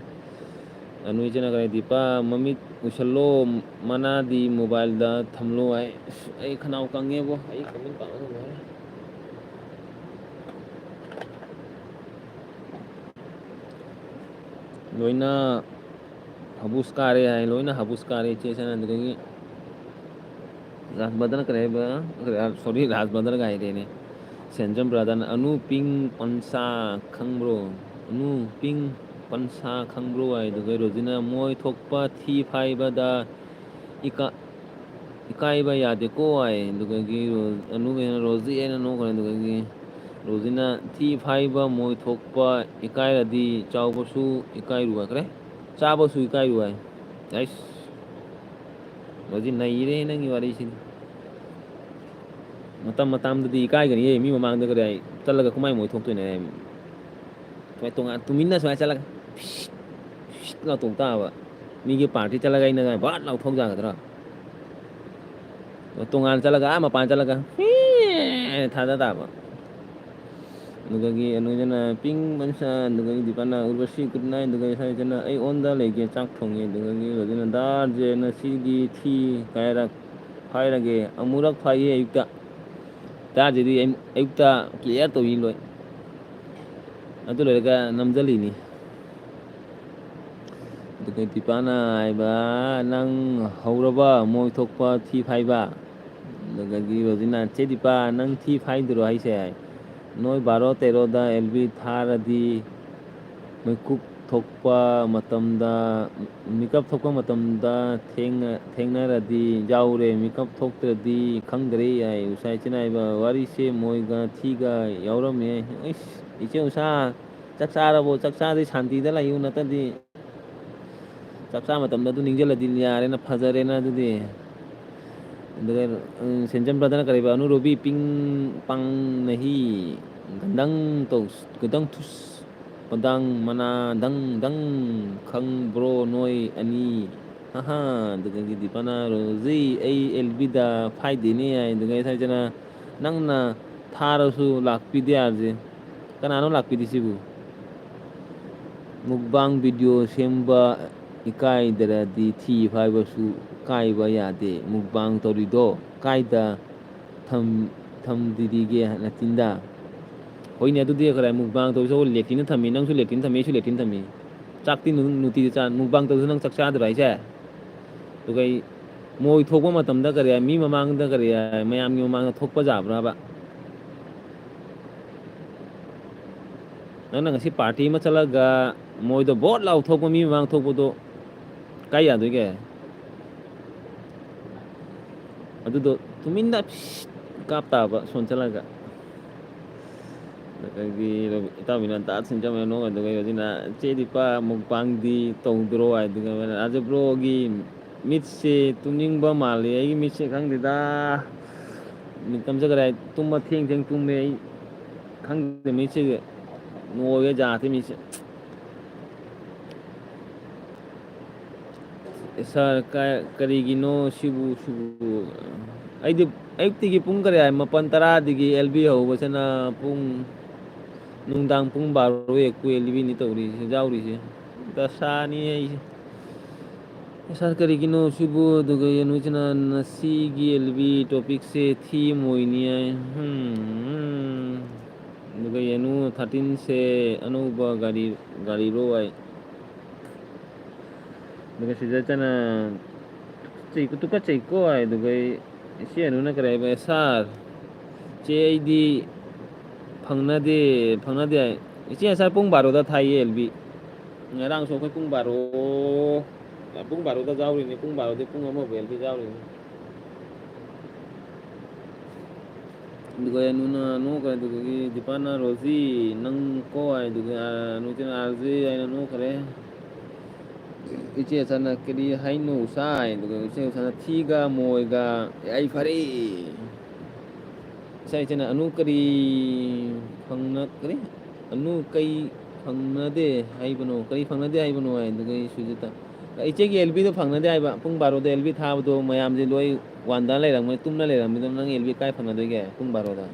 ꯑꯅꯨ ꯏꯆꯦꯅ ꯀꯔꯤ, "ꯗꯤꯄꯥ, ꯃꯃꯤꯠ ꯎꯏꯁꯜꯂꯣ, ꯃꯅꯥꯗꯤ ꯃꯣꯕꯥꯏꯜꯗ ꯊꯝꯂꯣ" ꯍꯥꯏ꯫ ꯑꯁ, ꯑꯩ ꯈꯅꯥꯎ ꯀꯪꯉꯦꯕꯣ, ꯑꯩ ꯀꯃꯥꯏꯅ ꯄꯥꯕ ꯉꯝꯃꯣꯏ꯫ ꯂꯣꯏꯅ ꯍꯕꯨꯁ ꯀꯥꯔꯦ ꯍꯥꯏ, ꯂꯣꯏꯅ ꯍꯕꯨꯁ ꯀꯥꯔꯦ ꯏꯆꯦ ꯁꯅꯥ꯫ ꯑꯗꯨꯗꯒꯤ ꯔꯥꯖ ꯕ꯭ꯔꯗꯔꯅ ꯀꯔꯤ ꯍꯥꯏꯕ? ꯁꯣꯔꯤ, ꯔꯥꯖ ꯕ꯭ꯔꯗꯔꯒ ꯍꯥꯏꯔꯦꯅꯦ꯫ ꯁꯦꯟꯖꯝ ꯕ꯭ꯔꯗꯔꯅ, "ꯑꯅꯨ ꯄꯤꯡ ꯄꯟꯁꯥ ꯈꯪꯕ꯭ꯔꯣ? ꯑꯅꯨ ꯄꯤꯡ ꯄꯟꯁꯥ ꯈꯪꯕ꯭ꯔꯣ?" ꯍꯥꯏ꯫ ꯑꯗꯨꯒ ꯔꯣꯖꯤꯅ, "ꯃꯣꯏ ꯊꯣꯛꯄ ꯊꯤ ꯐꯥꯏꯕꯗ ꯏꯀꯥ-, ꯏꯀꯥꯏꯕ ꯌꯥꯗꯦꯀꯣ" ꯍꯥꯏ꯫ ꯑꯗꯨꯗꯒꯤ ꯔꯣ-, ꯑꯅꯨꯒꯩꯅ, "ꯔꯣꯖꯤ" ꯍꯥꯏꯅ ꯅꯣꯛꯈ꯭ꯔꯦ꯫ ꯑꯗꯨꯗꯒꯤ ꯔꯣꯖꯤꯅ, "ꯊꯤ ꯐꯥꯏꯕ ꯃꯣꯏ ꯊꯣꯛꯄ ꯏꯀꯥꯏꯔꯗꯤ ꯆꯥꯎꯕꯁꯨ ꯏꯀꯥꯏꯔꯨ" ꯍꯥꯏꯈ꯭ꯔꯦ꯫ "ꯆꯥꯕꯁꯨ ꯏꯀꯥꯏꯔꯨ" ꯍꯥꯏ꯫ ꯑꯩꯁ, ꯔꯣꯖꯤ ꯅꯩꯔꯦ ꯅꯪꯒꯤ ꯋꯥꯔꯤꯁꯤꯗꯤ꯫ ꯃꯇꯝ ꯃꯇꯝꯗꯗꯤ ꯏꯀꯥꯏꯒꯅꯤꯌꯦ, ꯃꯤ ꯃꯃꯥꯡꯗ ꯀꯗꯥꯏ ꯆꯠꯂꯒ ꯀꯃꯥꯏ ꯃꯣꯏ ꯊꯣꯛꯇꯣꯏꯅꯣ ꯍꯥꯏ꯫ ꯁꯨꯃꯥꯏ ꯇꯣꯉꯥꯟ ꯇꯨꯃꯤꯟꯅ ꯁꯨꯃꯥꯏ ꯆꯠꯂꯒ ꯐꯤꯁ, ꯐꯤꯁ ꯂꯥꯎꯊꯣꯛ ꯇꯥꯕ꯫ ꯃꯤꯒꯤ ꯄꯥꯔꯇꯤ ꯆꯠꯂꯒ ꯑꯩꯅ ꯚꯠ ꯂꯥꯎꯊꯣꯛ ꯌꯥꯒꯗ꯭ꯔꯣ? ꯇꯣꯉꯥꯟ ꯆꯠꯂꯒ, ꯑꯥ ꯃꯄꯥꯟ ꯆꯠꯂꯒ ꯐꯤ ꯊꯥꯗ ꯇꯥꯕ꯫ ꯑꯗꯨꯗꯒꯤ ꯑꯅꯨꯖꯅ ꯄꯤꯡ ꯃꯟꯁ, ꯑꯗꯨꯗꯒꯤ ꯗꯤꯄꯥꯅ ꯎꯔꯕꯁꯤ ꯒꯨꯗ ꯅꯥꯏꯠ, ꯑꯗꯨꯗꯒꯤ ꯁꯥꯏꯁꯅ ꯑꯩ ꯑꯣꯟꯗ ꯂꯩꯒꯦ ꯆꯥꯛ ꯊꯣꯡꯉꯦ, ꯑꯗꯨꯗꯒꯤ ꯔꯣꯖꯤꯅ ꯗꯥꯔꯁꯦ ꯉꯁꯤꯗꯤ ꯊꯤ ꯀꯥꯏꯔꯛ ꯐꯥꯏꯔꯒꯦ, ꯑꯃꯨꯔꯛ ꯐꯥꯏꯌꯦ ꯑꯌꯨꯛꯇ꯫ ꯗꯥꯔꯁꯤꯗꯤ ꯑꯌꯨꯛꯇ ꯀ꯭ꯂꯤꯌꯥꯔ ꯇꯧꯏ ꯂꯣꯏ꯫ ꯑꯗꯨ ꯂꯣꯏꯔꯒ ꯅꯝꯁꯤꯜꯂꯤꯅꯤ꯫ ꯑꯗꯨꯒ ꯗꯤꯄꯥꯅ ꯍꯥꯏꯕ, "ꯅꯪ ꯍꯧꯔꯕ ꯃꯣꯏ ꯊꯣꯛꯄ ꯊꯤ ꯐꯥꯏꯕ?" ꯑꯗꯨꯗꯒꯤ ꯔꯣꯖꯤꯅ, "ꯆꯦ ꯗꯤꯄꯥ, ꯅꯪ ꯊꯤ ꯐꯥꯏꯗꯨꯔꯣ ꯍꯥꯏꯁꯦ? ꯅꯣꯏ ꯕꯥꯔꯣ ꯇꯦꯔꯣꯗ ꯑꯦꯜ ꯕꯤ ꯊꯥꯔꯗꯤ ꯃꯤꯀꯨꯞ ꯊꯣꯛꯄ ꯃꯇꯝꯗ, ꯃꯤꯀꯞ ꯊꯣꯛꯄ ꯃꯇꯝꯗ ꯊꯦꯡꯅ-, ꯊꯦꯡꯅꯔꯗꯤ ꯌꯥꯎꯔꯦ, ꯃꯤꯀꯞ ꯊꯣꯛꯇ꯭ꯔꯗꯤ ꯈꯪꯗ꯭ꯔꯦ" ꯍꯥꯏ꯫ ꯎꯁꯥ ꯏꯆꯤꯟ ꯍꯥꯏꯕ, "ꯋꯥꯔꯤꯁꯦ ꯃꯣꯏꯒ ꯊꯤꯒ ꯌꯥꯎꯔꯝꯃꯦ"꯫ ꯏꯁ, ꯏꯆꯦ ꯎꯁꯥ, ꯆꯥꯛ ꯆꯥꯔꯕꯣ? ꯆꯥꯛ ꯆꯥꯗꯤ ꯁꯥꯟꯇꯤꯗ ꯂꯩꯌꯨ, ꯅꯠꯇꯗꯤ ꯆꯥꯛ ꯆꯥ ꯃꯇꯝꯗ ꯑꯗꯨ ꯅꯤꯡꯁꯤꯡꯂꯗꯤ ꯌꯥꯔꯦꯅ, ꯐꯖꯔꯦꯅ ꯑꯗꯨꯗꯤ꯫ ꯑꯗꯨꯒ, ꯎꯝ, ꯁꯦꯟꯖꯝ ꯕ꯭ꯔꯗꯔꯅ ꯀꯔꯤꯕ, "ꯑꯅꯨ ꯔꯣꯕꯤ ꯄꯤꯡ ꯄꯥꯡ ꯅꯍꯤ ꯒꯟꯗꯪ ꯇꯧ, ꯒꯟꯗꯪ ꯊꯨꯁ, ꯄꯗꯪ ꯃꯅꯥ ꯗꯪ ꯗꯪ ꯈꯪꯕ꯭ꯔꯣ ꯅꯣꯏ ꯑꯅꯤ?" ꯍꯥꯍꯥ, ꯑꯗꯨꯗꯒꯤꯗꯤ ꯄꯅꯥ ꯔꯣꯖꯤ, "ꯑꯩ ꯑꯦꯜ ꯕꯤꯗ ꯐꯥꯏꯗꯦꯅꯦ" ꯍꯥꯏ꯫ ꯑꯗꯨꯒ ꯁꯥꯏꯁꯤꯅ, "ꯅꯪꯅ ꯊꯥꯔꯁꯨ ꯂꯥꯛꯄꯤꯗꯦ ꯍꯥꯏꯕꯁꯦ꯫ ꯀꯅꯥꯅꯣ ꯂꯥꯛꯄꯤꯗ꯭ꯔꯤꯁꯤꯕꯨ? ꯃꯨꯛꯕꯥꯡ ꯚꯤꯗꯤꯑꯣ ꯁꯦꯝꯕ ꯏꯀꯥꯏꯗ꯭ꯔꯗꯤ ꯊꯤ ꯐꯥꯏꯕꯁꯨ ꯀꯥꯏꯕ ꯌꯥꯗꯦ꯫ ꯃꯨꯛꯕꯥꯡ ꯇꯧꯔꯤꯗꯣ ꯀꯥꯏꯗ ꯊꯝ-, ꯊꯝꯗ꯭ꯔꯤꯒꯦ ꯅꯆꯤꯟꯗ?" ꯍꯣꯏꯅꯦ, ꯑꯗꯨꯗꯤ ꯈꯔ ꯃꯨꯛꯕꯥꯡ ꯇꯧꯔꯤꯁꯤ ꯂꯦꯇ꯭ꯔꯤꯟꯗ ꯊꯝꯃꯤ, ꯅꯪꯁꯨ ꯂꯦꯇ꯭ꯔꯤꯟ ꯊꯝꯃꯤ, ꯑꯩꯁꯨ ꯂꯦꯇ꯭ꯔꯤꯟ ꯊꯝꯃꯤ꯫ ꯆꯥꯛꯇꯤ ꯅꯨ-, ꯅꯨꯡꯇꯤꯒꯤ ꯆꯥ-, ꯃꯨꯛꯕꯥꯡ ꯇꯧꯔꯁꯨ ꯅꯪ ꯆꯥꯛ ꯆꯥꯗ꯭ꯔꯣ ꯍꯥꯏꯁꯦ? ꯑꯗꯨꯒ ꯑꯩ ꯃꯣꯏ ꯊꯣꯛꯄ ꯃꯇꯝꯗ ꯀꯔꯤ ꯍꯥꯏ, ꯃꯤ ꯃꯃꯥꯡꯗ ꯀꯔꯤ ꯍꯥꯏ, ꯃꯌꯥꯝꯒꯤ ꯃꯃꯥꯡꯗ ꯊꯣꯛꯄ ꯌꯥꯕ꯭ꯔꯕ? ꯅꯪꯅ ꯉꯁꯤ ꯄꯥꯔꯇꯤ ꯑꯃ ꯆꯠꯂꯒ ꯃꯣꯏꯗꯣ ꯕꯣꯠ ꯂꯥꯎ ꯊꯣꯛꯄ, ꯃꯤ ꯃꯃꯥꯡ ꯊꯣꯛꯄꯗꯣ ꯀꯥꯏ ꯌꯥꯗꯣꯏꯒꯦ? ꯑꯗꯨꯗꯣ ꯇꯨꯃꯤꯟꯅ ꯐꯤꯁ ꯀꯥꯞ ꯇꯥꯕ ꯁꯣꯟ ꯆꯠꯂꯒ꯫ ꯑꯗꯒꯤ ꯏꯇꯥꯎꯕꯤꯅ ꯇꯥ ꯁꯤꯟꯖꯝ ꯅꯣꯛ, ꯑꯗꯨꯒ ꯍꯧꯖꯤꯛꯅ "ꯆꯦ ꯗꯤꯄꯥ ꯃꯨꯛꯕꯥꯡꯗꯤ ꯇꯧꯗ꯭ꯔꯣ?" ꯍꯥꯏꯗꯨꯒ ꯑꯩꯅ, "ꯑꯗꯨ ꯕ꯭ꯔꯣꯒꯤ ꯃꯤꯠꯁꯦ ꯇꯨꯝꯅꯤꯡꯕ ꯃꯥꯜꯂꯤ, ꯑꯩꯒꯤ ꯃꯤꯠꯁꯦ ꯈꯪꯗꯦꯗ, ꯃꯤꯠ ꯇꯝꯖꯈ꯭ꯔꯦ, ꯇꯨꯝꯕ ꯊꯦꯡ ꯊꯦꯡ ꯇꯨꯝꯃꯦ ꯑꯩ, ꯈꯪꯗꯦ, ꯃꯤꯠꯁꯦ ꯅꯣꯏꯔꯦ ꯖꯥꯠꯇꯤ ꯃꯤꯠꯁꯦ"꯫ ꯁꯥꯔ, ꯀ-, ꯀꯔꯤꯒꯤꯅꯣ ꯁꯤꯕꯨ, ꯁꯤꯕꯨ? ꯑꯩꯗꯤ ꯑꯌꯨꯛꯇꯒꯤ ꯄꯨꯡ ꯀꯌꯥ? ꯃꯥꯄꯟ ꯇꯔꯥꯗꯒꯤ ꯑꯦꯜ ꯕꯤ ꯍꯧꯕꯁꯤꯅ ꯄꯨꯡ ꯅꯨꯡꯗꯥꯡ ꯄꯨꯡ ꯕꯥꯔꯣ ꯍꯦꯛ ꯀꯨꯏ ꯑꯦꯜ ꯕꯤꯅꯤ ꯇꯧꯔꯤꯁꯦ, ꯌꯥꯎꯔꯤꯁꯦ꯫ ꯗꯁꯥꯅꯤ ꯑꯩꯁꯦ꯫ ꯁꯥꯔ, ꯀꯔꯤꯒꯤꯅꯣ ꯁꯤꯕꯨ? ꯑꯗꯨꯒ ꯌꯦꯅꯨꯁꯤꯅ ꯉꯁꯤꯒꯤ ꯑꯦꯜ ꯕꯤ ꯇꯣꯄꯤꯛꯁꯦ ꯊꯤ ꯑꯃ ꯑꯣꯏꯅꯤ ꯍꯥꯏ꯫ ꯍꯝ, ꯍꯝ꯫ ꯑꯗꯨꯒ ꯌꯦꯅꯨ ꯊꯥꯔꯇꯤꯟꯁꯦ ꯑꯅꯧꯕ ꯒꯥꯔꯤ, ꯒꯥꯔꯤꯔꯣ ꯍꯥꯏ꯫ ꯑꯗꯨꯒ ꯁꯤꯗ ꯆꯠꯅ ꯇꯨꯀꯠꯆꯩꯀꯣ, ꯇꯨꯀꯠꯆꯩꯀꯣ ꯍꯥꯏ꯫ ꯑꯗꯨꯒ ꯑꯩ, ꯏꯆꯦ ꯑꯅꯨꯅ ꯀꯔꯤ ꯍꯥꯏꯕ? "ꯁꯥꯔ, ꯆꯦ ꯑꯩꯗꯤ ꯐꯪꯅꯗꯦ, ꯐꯪꯅꯗꯦ" ꯍꯥꯏ꯫ ꯏꯆꯦ ꯉꯁꯥꯏ ꯄꯨꯡ ꯕꯥꯔꯣꯗ ꯊꯥꯏꯌꯦ ꯑꯦꯜ ꯕꯤ꯫ ꯉꯔꯥꯡꯁꯨ ꯑꯩꯈꯣꯏ ꯄꯨꯡ ꯕꯥꯔꯣ, ꯄꯨꯡ ꯕꯥꯔꯣꯗ ꯌꯥꯎꯔꯤꯅꯤ, ꯄꯨꯡ ꯕꯥꯔꯣꯗꯩ ꯄꯨꯡ ꯑꯃꯐꯥꯎ ꯑꯦꯜ ꯕꯤ ꯌꯥꯎꯔꯤꯅꯤ꯫ ꯑꯗꯨꯒ ꯅꯨꯅ ꯅꯣꯛꯈ꯭ꯔꯦ, ꯑꯗꯨꯗꯒꯤ ꯗꯤꯄꯥꯅ "ꯔꯣꯖꯤ, ꯅꯪ ꯀꯣ?" ꯍꯥꯏ, ꯑꯗꯨꯒ ꯅꯨꯡꯊꯤꯜ "ꯑꯥꯔ ꯖꯦ" ꯍꯥꯏꯅ ꯅꯣꯛꯈ꯭ꯔꯦ꯫ ꯏꯆꯦ ꯁꯥꯅ "ꯀꯔꯤ ꯍꯥꯏꯅꯣ ꯁꯥꯏ?" ꯑꯗꯨꯒ ꯏꯆꯦ ꯁꯥꯅ "ꯊꯤꯒ ꯃꯣꯏꯒ ꯌꯥꯏ ꯐꯔꯦ"꯫ ꯏꯆꯥ ꯏꯆꯦꯅ "ꯑꯅꯨ ꯀꯔꯤ ꯐꯪꯅ-, ꯀꯔꯤ? ꯑꯅꯨ ꯀꯩ ꯐꯪꯅꯗꯦ ꯍꯥꯏꯕꯅꯣ? ꯀꯔꯤ ꯐꯪꯅꯗꯦ ꯍꯥꯏꯕꯅꯣ?" ꯍꯥꯏ꯫ ꯑꯗꯨꯒ ꯑꯩ ꯁꯨꯖꯇ, "ꯏꯆꯦꯒꯤ ꯑꯦꯜ ꯕꯤꯗꯣ ꯐꯪꯅꯗꯦ ꯍꯥꯏꯕ꯫ ꯄꯨꯡ ꯕꯥꯔꯣꯗ ꯑꯦꯜ ꯕꯤ ꯊꯥꯕꯗꯣ ꯃꯌꯥꯝꯁꯦ ꯂꯣꯏ ꯋꯥꯟꯗ ꯂꯩꯔꯝꯃꯦ, ꯇꯨꯝꯅ ꯂꯩꯔꯝꯃꯦ, ꯑꯗꯨ ꯅꯪ ꯑꯦꯜ ꯕꯤ ꯀꯥꯏ ꯐꯪꯅꯗꯣꯏꯒꯦ ꯄꯨꯡ ꯕꯥꯔꯣꯗ?"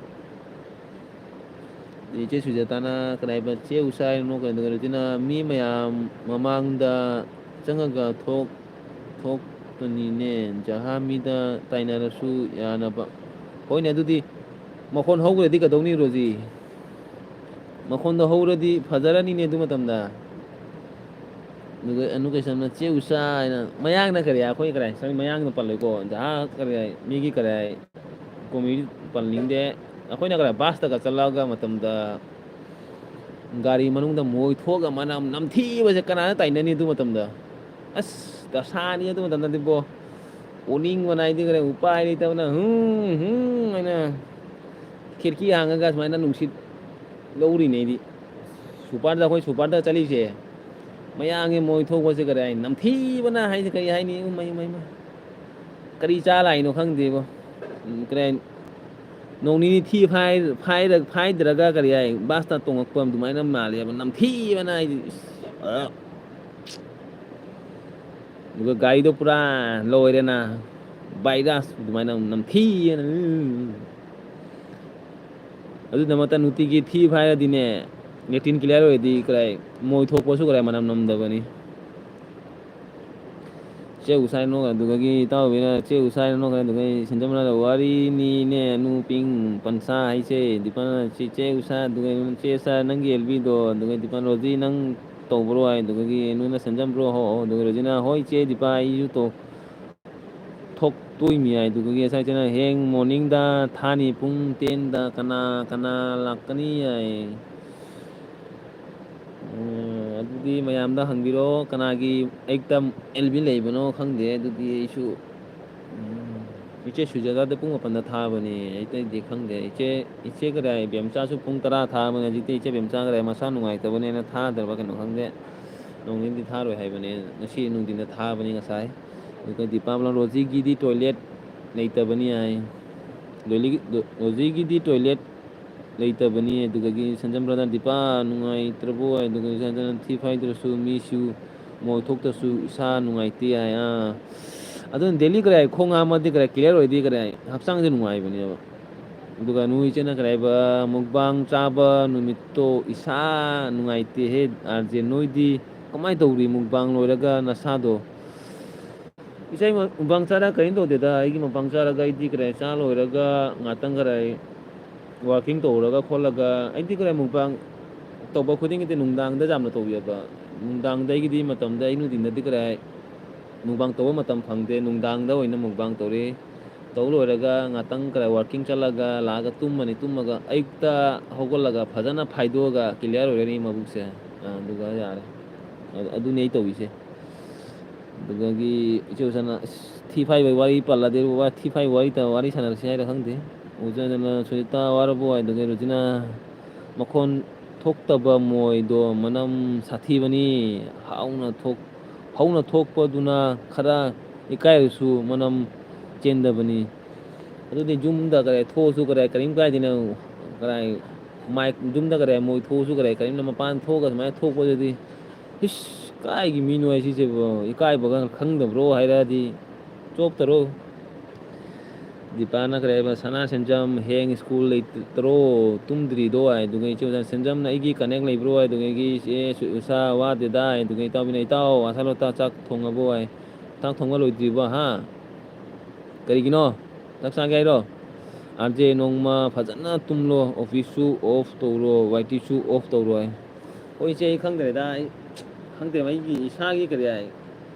ꯏꯆꯦ ꯁꯨꯖꯥꯇꯥꯅ ꯀꯔꯤ ꯍꯥꯏꯕ? "ꯆꯦ ꯎꯁꯥ ꯍꯥꯏꯅꯣ ꯀꯩꯅꯣ?" ꯀꯩꯅꯣ, ꯔꯣꯇꯤꯅ, "ꯃꯤ ꯃꯌꯥꯝ ꯃꯃꯥꯡꯗ ꯆꯪꯉꯒ ꯊꯣꯛ-, ꯊꯣꯛꯄꯅꯤꯅꯦ꯫ ꯖꯍꯥ ꯃꯤꯗ ꯇꯥꯏꯅꯔꯁꯨ ꯌꯥꯅꯕ꯫" ꯍꯣꯏꯅꯦ, ꯑꯗꯨꯗꯤ ꯃꯈꯣꯟ ꯍꯧꯈ꯭ꯔꯗꯤ ꯀꯩꯗꯧꯅꯤ, ꯔꯣꯖꯤ? ꯃꯈꯣꯟꯗꯣ ꯍꯧꯔꯗꯤ ꯐꯖꯔꯅꯤꯅꯦ ꯑꯗꯨ ꯃꯇꯝꯗ꯫ ꯑꯗꯨꯒ ꯑꯅꯨ ꯀꯩꯁꯝꯅ "ꯆꯦ ꯎꯁꯥ" ꯍꯥꯏꯅ, ꯃꯌꯥꯡꯅ ꯀꯔꯤ ꯍꯥꯏ? ꯑꯩꯈꯣꯏ ꯀꯔꯤ ꯍꯥꯏ? ꯁꯣꯔꯤ, ꯃꯌꯥꯡꯅ ꯄꯜꯂꯣꯏꯀꯣ꯫ ꯖꯍꯥ ꯀꯔꯤ ꯍꯥꯏ? ꯃꯤꯒꯤ ꯀꯔꯤ ꯍꯥꯏ? ꯀꯣꯃꯦꯗꯤ ꯄꯟꯅꯤꯡꯗꯦ꯫ ꯑꯩꯈꯣꯏꯅ ꯀꯗꯥꯏ ꯕꯁꯇꯒ ꯆꯠꯂꯛꯑꯒ ꯃꯇꯝꯗ ꯒꯥꯔꯤ ꯃꯅꯨꯡꯗ ꯃꯣꯏ ꯊꯣꯛꯑꯒ ꯃꯅꯝ ꯅꯝꯊꯤꯕꯁꯦ ꯀꯅꯥꯅ ꯇꯥꯏꯅꯅꯤ ꯑꯗꯨ ꯃꯇꯝꯗ? ꯑꯁ, ꯗꯁꯥꯅꯤ ꯑꯗꯨ ꯃꯇꯝꯗꯗꯤꯕꯣ꯫ ꯑꯣꯅꯤꯡꯕꯅ ꯍꯥꯏꯗꯤ ꯀꯔꯤ ꯎꯄꯥꯏ ꯂꯩꯇꯕꯅ, ꯍꯨꯝ, ꯍꯨꯝ ꯍꯥꯏꯅ ꯈꯤꯔꯀꯤ ꯍꯥꯡꯉꯒ ꯁꯨꯃꯥꯏꯅ ꯅꯨꯡꯁꯤꯠ ꯂꯧꯔꯤꯅꯦ ꯑꯩꯗꯤ꯫ ꯁꯨꯄꯔꯗ, ꯑꯩꯈꯣꯏ ꯁꯨꯄꯔꯗ ꯆꯠꯂꯤꯁꯦ꯫ ꯃꯌꯥꯡꯒꯤ ꯃꯣꯏ ꯊꯣꯛꯄꯁꯦ ꯀꯔꯤ ꯍꯥꯏ? ꯅꯝꯊꯤꯕꯅ ꯍꯥꯏꯁꯦ ꯀꯔꯤ ꯍꯥꯏꯅꯤ? ꯏꯃꯩ, ꯏꯃꯩ, ꯏꯃꯩ꯫ ꯀꯔꯤ ꯆꯥ ꯂꯥꯛꯏꯅꯣ ꯈꯪꯗꯦꯕꯣ꯫ ꯎꯝ, ꯀꯔꯤ ꯍꯥꯏꯅꯤ? ꯅꯣꯡ ꯅꯤꯅꯤ ꯊꯤ ꯐꯥꯏ-, ꯐꯥꯏꯔ-, ꯐꯥꯏꯗ꯭ꯔꯒ ꯀꯔꯤ ꯍꯥꯏ? ꯕꯁꯇ ꯇꯣꯡꯉꯛꯄ ꯑꯗꯨꯃꯥꯏꯅ ꯃꯥꯜꯂꯦꯕ꯫ ꯅꯝꯊꯤꯕꯅ ꯍꯥꯏꯗꯤ, ꯏꯁ, ꯑ꯫ ꯑꯗꯨꯒ ꯒꯥꯔꯤꯗꯣ ꯄꯨꯔꯥ ꯂꯣꯏꯔꯦꯅ꯫ ꯚꯥꯏꯔꯁ ꯑꯗꯨꯃꯥꯏꯅ ꯅꯝꯊꯤꯕꯅ꯫ ꯎꯝ꯫ ꯑꯗꯨꯗꯃꯛꯇ ꯅꯨꯡꯇꯤꯒꯤ ꯊꯤ ꯐꯥꯏꯔꯗꯤꯅꯦ, ꯂꯦꯇ꯭ꯔꯤꯟ ꯀ꯭ꯂꯤꯌꯥꯔ ꯑꯣꯏꯔꯗꯤ ꯀꯗꯥꯏ ꯃꯣꯏ ꯊꯣꯛꯄꯁꯨ ꯀꯗꯥꯏ ꯃꯅꯝ ꯅꯝꯗꯕꯅꯤ꯫ ꯆꯦ ꯎꯁꯥꯏ ꯅꯣꯛ ꯑꯗꯨꯗꯒꯤ ꯏꯇꯥꯎꯕꯤꯅ ꯆꯦ ꯎꯁꯥꯏ ꯅꯣꯛ ꯑꯗꯨꯗꯒꯤ ꯁꯦꯟꯖꯝꯅ ꯋꯥꯔꯤꯅꯤꯅꯦ ꯅꯨꯄꯤꯡ ꯄꯟꯁꯥ ꯍꯥꯏꯁꯦ꯫ ꯗꯤꯄꯥꯅ ꯆꯦ, ꯆꯦ ꯎꯁꯥ ꯑꯗꯨꯒ ꯆꯦ ꯁꯥ ꯅꯪꯒꯤ ꯑꯦꯜꯕꯤꯗꯣ ꯑꯗꯨꯒ ꯗꯤꯄꯥ ꯔꯣꯖꯤ ꯅꯪ ꯇꯧꯕ꯭ꯔꯣ ꯍꯥꯏ ꯑꯗꯨꯗꯒꯤ ꯅꯣꯏꯅ ꯁꯦꯟꯖꯝꯕ꯭ꯔꯣ ꯍꯣ ꯍꯣ ꯑꯗꯨꯒ ꯔꯣꯖꯤꯅ ꯍꯣꯏ ꯆꯦ ꯗꯤꯄꯥ ꯑꯩꯁꯨ ꯇꯧ ꯊꯣꯛꯇꯣꯏꯃꯤ ꯍꯥꯏ꯫ ꯑꯗꯨꯒꯤ ꯉꯁꯥꯏ ꯆꯦꯅ ꯍꯌꯦꯡ ꯃꯣꯔꯅꯤꯡꯗ ꯊꯥꯅꯤ ꯄꯨꯡ ꯇꯦꯟꯗ ꯀꯅꯥ ꯀꯅꯥ ꯂꯥꯛꯀꯅꯤ ꯍꯥꯏ꯫ ꯎꯝ, ꯑꯗꯨꯗꯤ ꯃꯌꯥꯝꯗ ꯍꯪꯕꯤꯔꯣ ꯀꯅꯥꯒꯤ ꯑꯌꯨꯛꯇ ꯑꯦꯜꯕꯤ ꯂꯩꯕꯅꯣ ꯈꯪꯗꯦ꯫ ꯑꯗꯨꯗꯤ ꯑꯩꯁꯨ, ꯎꯝ, ꯏꯆꯦ ꯁꯨꯖꯥꯇꯥꯗ ꯄꯨꯡ ꯃꯥꯄꯟꯗ ꯊꯥꯕꯅꯦ꯫ ꯑꯩꯇꯩꯗꯤ ꯈꯪꯗꯦ꯫ ꯏꯆꯦ, ꯏꯆꯦ ꯀꯗꯥꯏ ꯕꯦꯝꯆꯥꯁꯨ ꯄꯨꯡ ꯇꯔꯥ ꯊꯥꯕꯅꯦ꯫ ꯍꯧꯖꯤꯛꯇꯤ ꯏꯆꯦ ꯕꯦꯝꯆꯥ ꯀꯗꯥꯏ ꯃꯁꯥ ꯅꯨꯡꯉꯥꯏꯇꯕꯅꯦꯅ ꯊꯥꯗ꯭ꯔꯕ ꯀꯩꯅꯣ ꯈꯪꯗꯦ꯫ ꯅꯣꯡꯅꯤꯅꯤꯗꯤ ꯊꯥꯔꯣꯏ ꯍꯥꯏꯕꯅꯦ꯫ ꯉꯁꯤ ꯅꯨꯡꯊꯤꯟꯗ ꯊꯥꯕꯅꯤ ꯉꯁꯥꯏ꯫ ꯑꯗꯨꯒ ꯗꯤꯄꯥ ꯔꯣꯖꯤꯒꯤꯗꯤ ꯇꯣꯏꯂꯦꯠ ꯂꯩꯇꯕꯅꯤ ꯍꯥꯏ꯫ ꯂꯣꯂꯤ-, ꯂꯣ-, ꯔꯣꯖꯤꯒꯤꯗꯤ ꯇꯣꯏꯂꯦꯠ ꯂꯩꯇꯕꯅꯤ꯫ ꯑꯗꯨꯗꯒꯤ ꯁꯟꯖꯝ ꯕ꯭ꯔꯗꯔ ꯗꯤꯄꯥ ꯅꯨꯡꯉꯥꯏꯇ꯭ꯔꯕꯣ? ꯑꯗꯨꯒ ꯁꯟꯖꯝ ꯊꯤ ꯐꯥꯏꯗ꯭ꯔꯁꯨ ꯃꯤꯁꯨ ꯃꯣꯏ ꯊꯣꯛꯇ꯭ꯔꯁꯨ ꯏꯁꯥ ꯅꯨꯡꯉꯥꯏꯇꯦ ꯍꯥꯏ꯫ ꯑꯥ꯫ ꯑꯗꯨꯅ ꯗꯦꯂꯤ ꯀꯔꯥꯏ ꯈꯣꯡ ꯍꯥꯝꯃꯗꯤ ꯀꯔꯥꯏ ꯀ꯭ꯂꯤꯌꯥꯔ ꯑꯣꯏꯗꯤ ꯀꯔꯥꯏ ꯍꯛꯆꯥꯡꯁꯦ ꯅꯨꯡꯉꯥꯏꯕꯅꯦꯕ꯫ ꯑꯗꯨꯒ ꯅꯣꯏ ꯏꯆꯦꯅ ꯀꯔꯥꯏꯕ ꯃꯨꯛꯕꯥꯡ ꯆꯥꯕ ꯅꯨꯃꯤꯠꯇꯣ ꯏꯁꯥ ꯅꯨꯡꯉꯥꯏꯇꯦꯍꯦ꯫ ꯑꯥꯔ ꯖꯦ ꯅꯣꯏꯗꯤ ꯀꯃꯥꯏꯅ ꯇꯧꯔꯤ ꯃꯨꯛꯕꯥꯡ ꯂꯣꯏꯔꯒ ꯅꯁꯥꯗꯣ? ꯏꯆꯦ, ꯃ-, ꯃꯨꯛꯕꯥꯡ ꯆꯥꯔꯒ ꯀꯔꯤꯝ ꯇꯧꯗꯦꯗ꯫ ꯑꯩꯒꯤ ꯃꯨꯛꯕꯥꯡ ꯆꯥꯔꯒ ꯑꯩꯗꯤ ꯀꯔꯥꯏ ꯆꯥ ꯂꯣꯏꯔꯒ ꯉꯥꯛꯇꯪ ꯀꯔꯥꯏ ꯋꯥꯀꯤꯡ ꯇꯧꯔꯒ ꯈꯣꯠꯂꯒ ꯑꯩꯗꯤ ꯀꯔꯥꯏ ꯃꯨꯛꯕꯥꯡ ꯇꯧꯕ ꯈꯨꯗꯤꯡꯒꯤꯗꯤ ꯅꯨꯡꯗꯥꯡꯗ ꯌꯥꯝꯅ ꯇꯧꯋꯦꯕ꯫ ꯅꯨꯡꯗꯥꯡꯗ ꯑꯩꯒꯤꯗꯤ ꯃꯇꯝꯗ ꯑꯩ ꯅꯨꯡꯊꯤꯟꯗꯗꯤ ꯀꯔꯥꯏ ꯃꯨꯛꯕꯥꯡ ꯇꯧꯕ ꯃꯇꯝ ꯐꯪꯗꯦ꯫ ꯅꯨꯡꯗꯥꯡꯗ ꯑꯣꯏꯅ ꯃꯨꯛꯕꯥꯡ ꯇꯧꯔꯦ꯫ ꯇꯧ ꯂꯣꯏꯔꯒ ꯉꯥꯛꯇꯪ ꯀꯔꯥꯏ ꯋꯥꯀꯤꯡ ꯆꯠꯂꯒ ꯂꯥꯛꯑꯒ ꯇꯨꯝꯃꯅꯤ꯫ ꯇꯨꯝꯃꯒ ꯑꯌꯨꯛꯇ ꯍꯧꯒꯠꯂꯒ ꯐꯖꯅ ꯐꯥꯏꯗꯣꯛꯑꯒ ꯀ꯭ꯂꯤꯌꯥꯔ ꯑꯣꯏꯔꯅꯤ ꯃꯕꯨꯛꯁꯦ꯫ ꯑ, ꯑꯗꯨꯒ ꯌꯥꯔꯦ꯫ ꯑ-, ꯑꯗꯨꯅꯤ ꯑꯩ ꯇꯧꯔꯤꯁꯦ꯫ ꯑꯗꯨꯗꯒꯤ ꯏꯆꯦ ꯎꯁꯥꯅ, "ꯑꯁ, ꯊꯤ ꯐꯥꯏꯕꯩ ꯋꯥꯔꯤ ꯄꯜꯂꯗꯤ ꯋꯥ-, ꯊꯤ ꯐꯥꯏꯕ ꯋꯥꯔꯤ ꯇ-, ꯋꯥꯔꯤ ꯁꯥꯟꯅꯔꯁꯤ ꯍꯥꯏꯔ ꯈꯪꯗꯦ"꯫ ꯎꯆꯦꯅ, "ꯁꯨꯅꯤꯇꯥ ꯋꯥꯔꯕꯣ?" ꯍꯥꯏꯗꯨꯒꯤ ꯔꯨꯆꯤꯅ, "ꯃꯈꯣꯟ ꯊꯣꯛꯇꯕ ꯃꯣꯏꯗꯣ ꯃꯅꯝ ꯁꯥꯊꯤꯕꯅꯤ꯫ ꯍꯧꯅ ꯊꯣꯛ-, ꯍꯧꯅ ꯊꯣꯛꯄꯗꯨꯅ ꯈꯔ ꯏꯀꯥꯏꯔꯁꯨ ꯃꯅꯝ ꯆꯦꯟꯗꯕꯅꯤ"꯫ ꯑꯗꯨꯗꯤ ꯌꯨꯝꯗ ꯀꯗꯥꯏ ꯊꯣꯛꯑꯁꯨ ꯀꯗꯥꯏ ꯀꯔꯤꯝ ꯀꯥꯏꯗꯦꯅ, ꯀꯗꯥꯏ ꯃꯥꯏꯛ ꯌꯨꯝꯗ ꯀꯗꯥꯏ ꯃꯣꯏ ꯊꯣꯛꯑꯁꯨ ꯀꯗꯥꯏ ꯀꯔꯤꯝꯅ ꯃꯄꯥꯟ ꯊꯣꯛꯑꯒ ꯁꯨꯃꯥꯏꯅ ꯊꯣꯛꯄꯗꯨꯗꯤ ꯏꯁ, ꯀꯥꯏꯒꯤ ꯃꯤꯅꯣ ꯍꯥꯏ ꯁꯤꯁꯤꯕꯣ? ꯏꯀꯥꯏꯕꯒ ꯈꯪꯗꯕ꯭ꯔꯣ ꯍꯥꯏꯔꯛꯑꯗꯤ ꯆꯣꯞꯇꯔꯣ? ꯗꯤꯄꯥꯅ ꯀꯔꯤ ꯍꯥꯏꯕ? "ꯁꯅꯥ ꯁꯦꯟꯖꯝ, ꯍꯌꯦꯡ ꯁ꯭ꯀꯨꯜ ꯂꯩꯇ꯭ꯔꯣ, ꯇꯨꯝꯗ꯭ꯔꯤꯗꯣ?" ꯍꯥꯏ꯫ ꯑꯗꯨꯒ ꯏꯆꯦ ꯑꯣꯖꯥ ꯁꯦꯟꯖꯝꯅ, "ꯑꯩꯒꯤ ꯀꯅꯦꯛ ꯂꯩꯕ꯭ꯔꯣ?" ꯍꯥꯏ꯫ ꯑꯗꯨꯒ ꯑꯩꯒꯤ ꯏꯆꯦ ꯁꯨ-, ꯎꯁꯥ, "ꯋꯥꯗꯦꯗ" ꯍꯥꯏ꯫ ꯑꯗꯨꯒ ꯏꯇꯥꯎꯕꯤꯅ, "ꯏꯇꯥꯎ, ꯑꯁꯥ ꯂꯣꯇꯥ ꯆꯥꯛ ꯊꯣꯡꯉꯕꯣ?" ꯍꯥꯏ꯫ "ꯆꯥꯛ ꯊꯣꯡꯕ ꯂꯣꯏꯗ꯭ꯔꯤꯕꯣ, ꯍꯥ? ꯀꯔꯤꯒꯤꯅꯣ? ꯆꯥꯛ ꯆꯥꯒꯦ ꯍꯥꯏꯔꯣ? ꯑꯥꯔ ꯖꯦ, ꯅꯣꯡꯃ ꯐꯖꯅ ꯇꯨꯝꯂꯣ, ꯑꯣꯐꯤꯁꯁꯨ ꯑꯣꯐ ꯇꯧꯔꯣ, ꯋꯥꯏ ꯇꯤꯁꯨ ꯑꯣꯐ ꯇꯧꯔꯣ" ꯍꯥꯏ꯫ ꯍꯣꯏ, ꯏꯆꯦ, ꯑꯩ ꯈꯪꯗ꯭ꯔꯦꯗ꯫ ꯑꯩ ꯈꯪꯗꯦꯕ, ꯑꯩꯒꯤ ꯏꯁꯥꯒꯤ ꯀꯔꯤ ꯍꯥꯏ,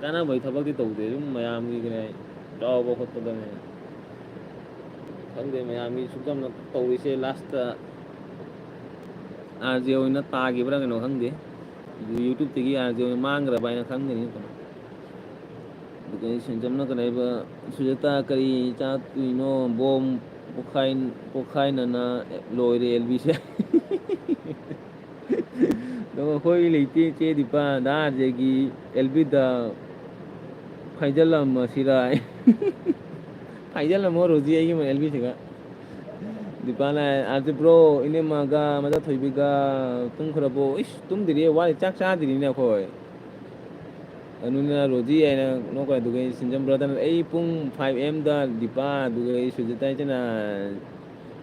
ꯀꯥꯟꯅꯕꯒꯤ ꯊꯕꯛꯇꯤ ꯇꯧꯗꯦ꯫ ꯑꯗꯨꯝ ꯃꯌꯥꯝꯒꯤ ꯀꯔꯤ ꯍꯥꯏ, ꯆꯥꯎꯕ ꯈꯣꯠꯄꯗꯅꯦ꯫ ꯈꯪꯗꯦ, ꯃꯌꯥꯝꯒꯤ ꯁꯨꯝ ꯇꯧꯔꯤꯁꯦ, ꯂꯥꯁꯇ ꯑꯥꯔ ꯖꯦ ꯑꯣꯏꯅ ꯇꯥꯈꯤꯕ꯭ꯔꯥ ꯀꯩꯅꯣ ꯈꯪꯗꯦ꯫ ꯌꯨꯇ꯭ꯌꯨꯕꯇꯒꯤ ꯑꯥꯔ ꯖꯦ ꯑꯣꯏꯅ ꯃꯥꯡꯈ꯭ꯔꯕ ꯍꯥꯏꯅ ꯈꯪꯒꯅꯤ꯫ ꯑꯗꯨꯒ ꯑꯩ ꯁꯦꯟꯖꯝꯅ ꯀꯔꯤ ꯍꯥꯏꯕ, "ꯁꯨꯖꯥꯇꯥ, ꯀꯔꯤ ꯆꯥꯗꯣꯏꯅꯣ? ꯕꯣꯝ ꯄꯣꯈꯥꯏ-, ꯄꯣꯈꯥꯏꯅꯅ ꯂꯣꯏꯔꯦ ꯑꯦꯜ ꯕꯤꯁꯦ"꯫ ꯑꯗꯣ ꯑꯩꯈꯣꯏ ꯂꯩꯇꯦ, ꯆꯦ ꯗꯤꯄꯥ, ꯗꯥ ꯑꯥꯔ ꯖꯦꯒꯤ ꯑꯦꯜ ꯕꯤꯗ ꯐꯥꯏꯖꯜꯂꯝꯃꯁꯤꯔꯥ? ꯐꯥꯏꯖꯜꯂꯝꯃꯣ ꯔꯣꯖꯤ, ꯑꯩꯒꯤ ꯑꯦꯜ ꯕꯤꯁꯤꯒ꯫ ꯗꯤꯄꯥꯅ, "ꯑꯥꯔ ꯖꯦ ꯕ꯭ꯔꯣ, ꯏꯅꯝꯃꯒ ꯃꯆꯥꯊꯣꯏꯕꯤꯒ ꯇꯨꯝꯈ꯭ꯔꯕꯣ?" ꯏꯁ, ꯇꯨꯝꯗ꯭ꯔꯤꯌꯦ, ꯋꯥꯠꯂꯤ, ꯆꯥꯛ ꯆꯥꯗ꯭ꯔꯤꯅꯦ ꯑꯩꯈꯣꯏ꯫ ꯑꯅꯨꯅ ꯔꯣꯖꯤ ꯍꯥꯏꯅ ꯅꯣꯛꯈ꯭ꯔꯦ, ꯑꯗꯨꯒ ꯑꯩ ꯁꯤꯟꯖꯝ ꯕ꯭ꯔꯗꯔꯅ, "ꯑꯩ ꯄꯨꯡ ꯐꯥꯏꯚ ꯑꯦꯝꯗ ꯗꯤꯄꯥ", ꯑꯗꯨꯒ ꯑꯩ ꯁꯨꯖꯤꯇꯥ ꯏꯆꯦꯅ,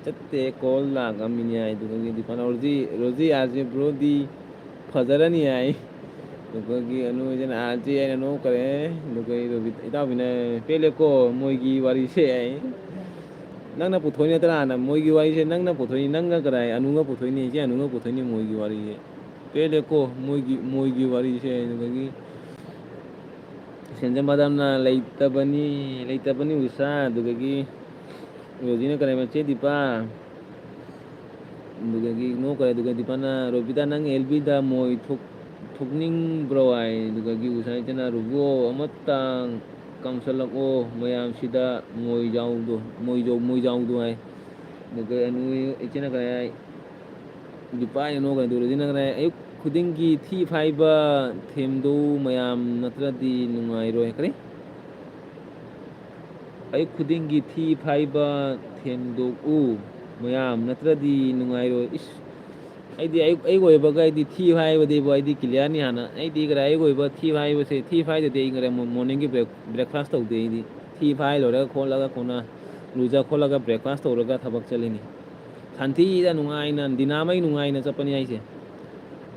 "ꯆꯠꯇꯦ, ꯀꯣꯜ ꯂꯥꯛꯑꯝꯃꯤꯅꯦ" ꯍꯥꯏ꯫ ꯑꯗꯨꯒ ꯗꯤꯄꯥꯅ, "ꯔꯣꯖꯤ, ꯔꯣꯖꯤ, ꯑꯥꯔ ꯖꯦ ꯕ꯭ꯔꯣꯗꯤ ꯐꯖꯔꯅꯤ" ꯍꯥꯏ꯫ ꯑꯗꯨꯒꯤ ꯑꯅꯨ ꯍꯣꯏꯁꯤꯅ "ꯑꯥꯔ ꯖꯦ" ꯍꯥꯏꯅ ꯅꯣꯛꯈ꯭ꯔꯦ꯫ ꯑꯗꯨꯒ ꯔꯣꯕꯤꯠ-, ꯏꯇꯥꯎꯕꯤꯅ, "ꯄꯦꯜꯂꯦꯀꯣ ꯃꯣꯏꯒꯤ ꯋꯥꯔꯤꯁꯦ" ꯍꯥꯏ꯫ "ꯅꯪꯅ ꯄꯨꯊꯣꯛꯏ ꯅꯠꯇ꯭ꯔꯥ ꯍꯥꯟꯅ ꯃꯣꯏꯒꯤ ꯋꯥꯔꯤꯁꯦ? ꯅꯪꯅ ꯄꯨꯊꯣꯛꯏ, ꯅꯪꯒ ꯀꯗꯥꯏ? ꯑꯅꯨꯒ ꯄꯨꯊꯣꯛꯏꯅꯦ, ꯏꯆꯦ ꯑꯅꯨꯒ ꯄꯨꯊꯣꯛꯏꯅꯦ ꯃꯣꯏꯒꯤ ꯋꯥꯔꯤꯁꯦ꯫ ꯄꯦꯜꯂꯦꯀꯣ ꯃꯣꯏꯒꯤ, ꯃꯣꯏꯒꯤ ꯋꯥꯔꯤꯁꯦ"꯫ ꯑꯗꯨꯗꯒꯤ ꯁꯦꯟꯖꯝ ꯃꯦꯗꯥꯝꯅ, "ꯂꯩꯇꯕꯅꯤ, ꯂꯩꯇꯕꯅꯤ ꯎꯁꯥ"꯫ ꯑꯗꯨꯗꯒꯤ ꯔꯣꯖꯤꯅ ꯀꯔꯤ ꯍꯥꯏꯕ? "ꯆꯦ ꯗꯤꯄꯥ"꯫ ꯑꯗꯨꯗꯒꯤ ꯅꯣꯛꯈ꯭ꯔꯦ꯫ ꯑꯗꯨꯒ ꯗꯤꯄꯥꯅ, "ꯔꯣꯕꯤꯇꯥ, ꯅꯪ ꯑꯦꯜ ꯕꯤꯗ ꯃꯣꯏ ꯊꯣꯛ-, ꯊꯣꯛꯅꯤꯡꯕ꯭ꯔꯣ?" ꯍꯥꯏ꯫ ꯑꯗꯨꯗꯒꯤ ꯎꯁꯥ ꯏꯆꯦꯅ, "ꯔꯣꯕꯣ, ꯑꯃꯇꯪ ꯀꯥꯝꯁꯜꯂꯛꯑꯣ ꯃꯌꯥꯝꯁꯤꯗ, ꯃꯣꯏ ꯌꯥꯎꯗꯣ, ꯃꯣꯏ ꯌꯥꯎ-, ꯃꯣꯏ ꯌꯥꯎꯗꯣ" ꯍꯥꯏ꯫ ꯑꯗꯨꯒ ꯑꯅꯨ ꯏꯆꯦꯅ ꯀꯔꯤ ꯍꯥꯏ? ꯗꯤꯄꯥ ꯍꯥꯏꯅ ꯅꯣꯛꯈ꯭ꯔꯦ꯫ ꯑꯗꯨꯒ ꯔꯣꯖꯤꯅ ꯀꯔꯤ ꯍꯥꯏ? "ꯑꯌꯨꯛ ꯈꯨꯗꯤꯡꯒꯤ ꯊꯤ ꯐꯥꯏꯕ ꯊꯦꯝꯗꯣꯛꯎ ꯃꯌꯥꯝ, ꯅꯠꯇ꯭ꯔꯗꯤ ꯅꯨꯡꯉꯥꯏꯔꯣꯏ"꯫ ꯀꯔꯤ? "ꯑꯌꯨꯛ ꯈꯨꯗꯤꯡꯒꯤ ꯊꯤ ꯐꯥꯏꯕ ꯊꯦꯝꯗꯣꯛꯎ ꯃꯌꯥꯝ, ꯅꯠꯇ꯭ꯔꯗꯤ ꯅꯨꯡꯉꯥꯏꯔꯣꯏ"꯫ ꯏꯁ! ꯑꯩꯗꯤ ꯑꯌꯨꯛ, ꯑꯌꯨꯛ ꯑꯣꯏꯕꯒ ꯑꯩꯗꯤ ꯊꯤ ꯐꯥꯏꯕꯗꯤꯕꯨ ꯑꯩꯗꯤ ꯀ꯭ꯂꯤꯌꯥꯔꯅꯤ ꯍꯥꯟꯅ꯫ ꯑꯩꯗꯤ ꯀꯗꯥꯏ ꯑꯌꯨꯛ ꯑꯣꯏꯕ ꯊꯤ ꯐꯥꯏꯕꯁꯦ, ꯊꯤ ꯐꯥꯏꯗꯗꯤ ꯑꯩ ꯀꯗꯥꯏ ꯃꯣ-, ꯃꯣꯔꯅꯤꯡꯒꯤ ꯕ꯭ꯔꯦꯛ-, ꯕ꯭ꯔꯦꯛꯐꯥꯁ ꯇꯧꯗꯦ ꯑꯩꯗꯤ꯫ ꯊꯤ ꯐꯥꯏ ꯂꯣꯏꯔꯒ ꯈꯣꯠꯂꯒ ꯀꯣꯟꯅ ꯂꯨꯖ ꯈꯣꯠꯂꯒ breakfast ꯇꯧꯔꯒ ꯊꯕꯛ ꯆꯠꯂꯤꯅꯤ꯫ ꯁꯥꯟꯇꯤꯗ ꯅꯨꯡꯉꯥꯏꯅ ꯗꯤꯅꯥꯃꯩ ꯅꯨꯡꯉꯥꯏꯅ ꯆꯠꯄꯅꯤ ꯍꯥꯏꯁꯦ꯫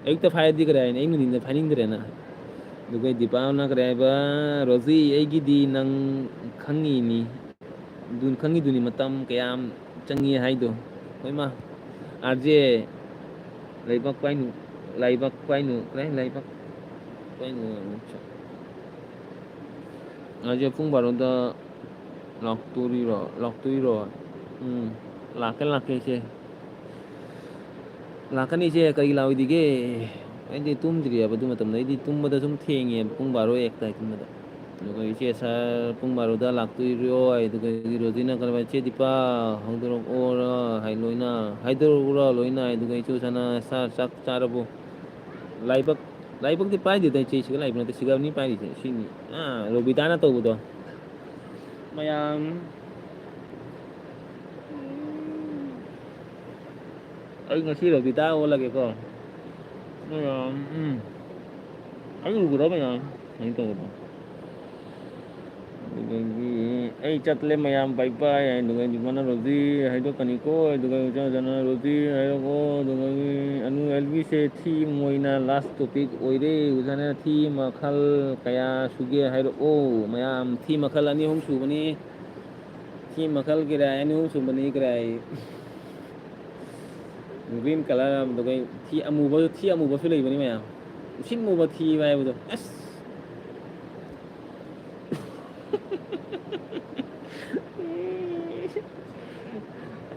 ꯑꯌꯨꯛꯇ ꯐꯥꯏꯔꯗꯤ ꯀꯔꯤ ꯍꯥꯏꯅꯤ, ꯑꯌꯨꯛ ꯅꯨꯡꯊꯤꯟꯗ ꯐꯥꯏꯅꯤꯡꯗ꯭ꯔꯦꯅ꯫ ꯑꯗꯨꯒ ꯗꯤꯄꯥꯅ ꯀꯔꯤ ꯍꯥꯏꯕ, "ꯔꯣꯖꯤ, ꯑꯩꯒꯤꯗꯤ ꯅꯪ ꯈꯪꯉꯤꯅꯤ, ꯑꯗꯨ ꯈꯪꯉꯤꯗꯨꯅꯤ ꯃꯇꯝ ꯀꯌꯥꯝ ꯆꯪꯉꯤ ꯍꯥꯏꯗꯣ꯫ ꯍꯣꯏ ꯃꯥ, ꯑꯥꯔ ꯖꯦ, ꯂꯩꯕꯥꯛ ꯄꯥꯏꯅꯨ, ꯂꯩꯕꯥꯛ ꯄꯥꯏꯅꯨ, ꯀꯔꯤ ꯂꯩꯕꯥꯛ ꯄꯥꯏꯅꯨ, ꯑꯥꯔ ꯖꯦ ꯄꯨꯡ ꯕꯥꯔꯣꯗ ꯂꯥꯛꯇꯣꯔꯤꯔꯣ? ꯂꯥꯛꯇꯣꯔꯤꯔꯣ? ꯎꯝ, ꯂꯥꯛꯀꯦ, ꯂꯥꯛꯀꯦ, ꯏꯆꯦ꯫ ꯂꯥꯛꯀꯅꯤ, ꯏꯆꯦ, ꯀꯔꯤꯒꯤ ꯂꯥꯛꯑꯣꯏꯗꯤꯒꯦ? ꯑꯩꯗꯤ ꯇꯨꯝꯗ꯭ꯔꯤꯑꯕ ꯑꯗꯨ ꯃꯇꯝꯗ꯫ ꯑꯩꯗꯤ ꯇꯨꯝꯕꯗ ꯁꯨꯝ ꯊꯦꯡꯉꯦꯕ, ꯄꯨꯡ ꯕꯥꯔꯣ ꯍꯦꯛ ꯇꯥꯏ ꯇꯨꯝꯕꯗ꯫ ꯑꯗꯨꯒ ꯏꯆꯦ ꯁꯥꯔ ꯄꯨꯡ ꯕꯥꯔꯣꯗ ꯂꯥꯛꯇꯣꯏꯔꯣ? ꯑꯗꯨꯒ ꯔꯣꯖꯤꯅ ꯀꯔꯝꯕ, "ꯏꯆꯦ ꯗꯤꯄꯥ, ꯍꯧꯗꯣꯔꯛꯑꯣꯔ ꯍꯥꯏ ꯂꯣꯏꯅ, ꯍꯥꯏꯗꯣꯔꯛꯎꯔ ꯂꯣꯏꯅ?" ꯑꯗꯨꯒ ꯏꯆꯦ ꯁꯥꯔꯅ, "ꯁꯥꯔ, ꯆꯥꯛ ꯆꯥꯔꯕꯣ?" ꯂꯥꯏꯕꯛ, ꯂꯥꯏꯕꯛꯇꯤ ꯄꯥꯏꯗꯦꯗ ꯏꯆꯦ, ꯁꯤꯒ ꯂꯥꯏꯕꯛ ꯅꯠꯇꯦ, ꯁꯤꯒ ꯑꯅꯤ ꯄꯥꯏꯔꯤꯁꯦ, ꯁꯤꯅꯤ꯫ ꯑꯥ, ꯔꯣꯕꯤꯇꯥꯅ ꯇꯧꯕꯗꯣ꯫ ꯃꯌꯥꯝ, ꯑꯩ ꯉꯁꯤ ꯔꯣꯕꯤꯇꯥ ꯑꯣꯜꯂꯒꯦꯀꯣ꯫ ꯃꯌꯥꯝ, ꯎꯝ꯫ ꯑꯩ ꯎꯕ꯭ꯔꯣ ꯃꯌꯥꯝ? ꯁꯨꯃꯥꯏꯅ ꯇꯧꯕꯗꯣ꯫ ꯑꯗꯨꯗꯒꯤ ꯑꯩ ꯆꯠꯂꯦ ꯃꯌꯥꯝ, bye bye꯫ ꯑꯗꯨꯒ ꯏꯃꯥꯅ ꯔꯣꯖꯤ ꯍꯥꯏꯗꯣꯛꯀꯅꯤꯀꯣ꯫ ꯑꯗꯨꯒ ꯏꯆꯥ ꯏꯆꯥꯅ ꯔꯣꯖꯤ ꯍꯥꯏꯔꯛꯑꯣ꯫ ꯑꯗꯨꯒ ꯑꯅꯨ ꯑꯦꯜꯕꯤꯁꯦ ꯊꯤ ꯃꯣꯏꯅ last topic ꯑꯣꯏꯔꯦ꯫ ꯑꯣꯖꯥꯅ ꯊꯤ ꯃꯈꯜ ꯀꯌꯥ ꯁꯨꯒꯦ ꯍꯥꯏꯔꯛꯑꯣ꯫ ꯃꯌꯥꯝ ꯊꯤ ꯃꯈꯜ ꯑꯅꯤ ꯑꯍꯨꯝ ꯁꯨꯕꯅꯤ꯫ ꯊꯤ ꯃꯈꯜ ꯀꯔꯥꯏ ꯑꯅꯤ ꯑꯍꯨꯝ ꯁꯨꯕꯅꯤ ꯀꯔꯥꯏ꯫ Green colour ꯑꯃꯗꯨꯒ ꯊꯤ ꯑꯃꯨꯕ, ꯊꯤ ꯑꯃꯨꯕꯁꯨ ꯂꯩꯕꯅꯤ ꯃꯌꯥꯝ꯫ ꯎꯁꯤꯠ ꯃꯨꯕ ꯊꯤ ꯍꯥꯏꯕꯗꯣ꯫ ꯑꯁ!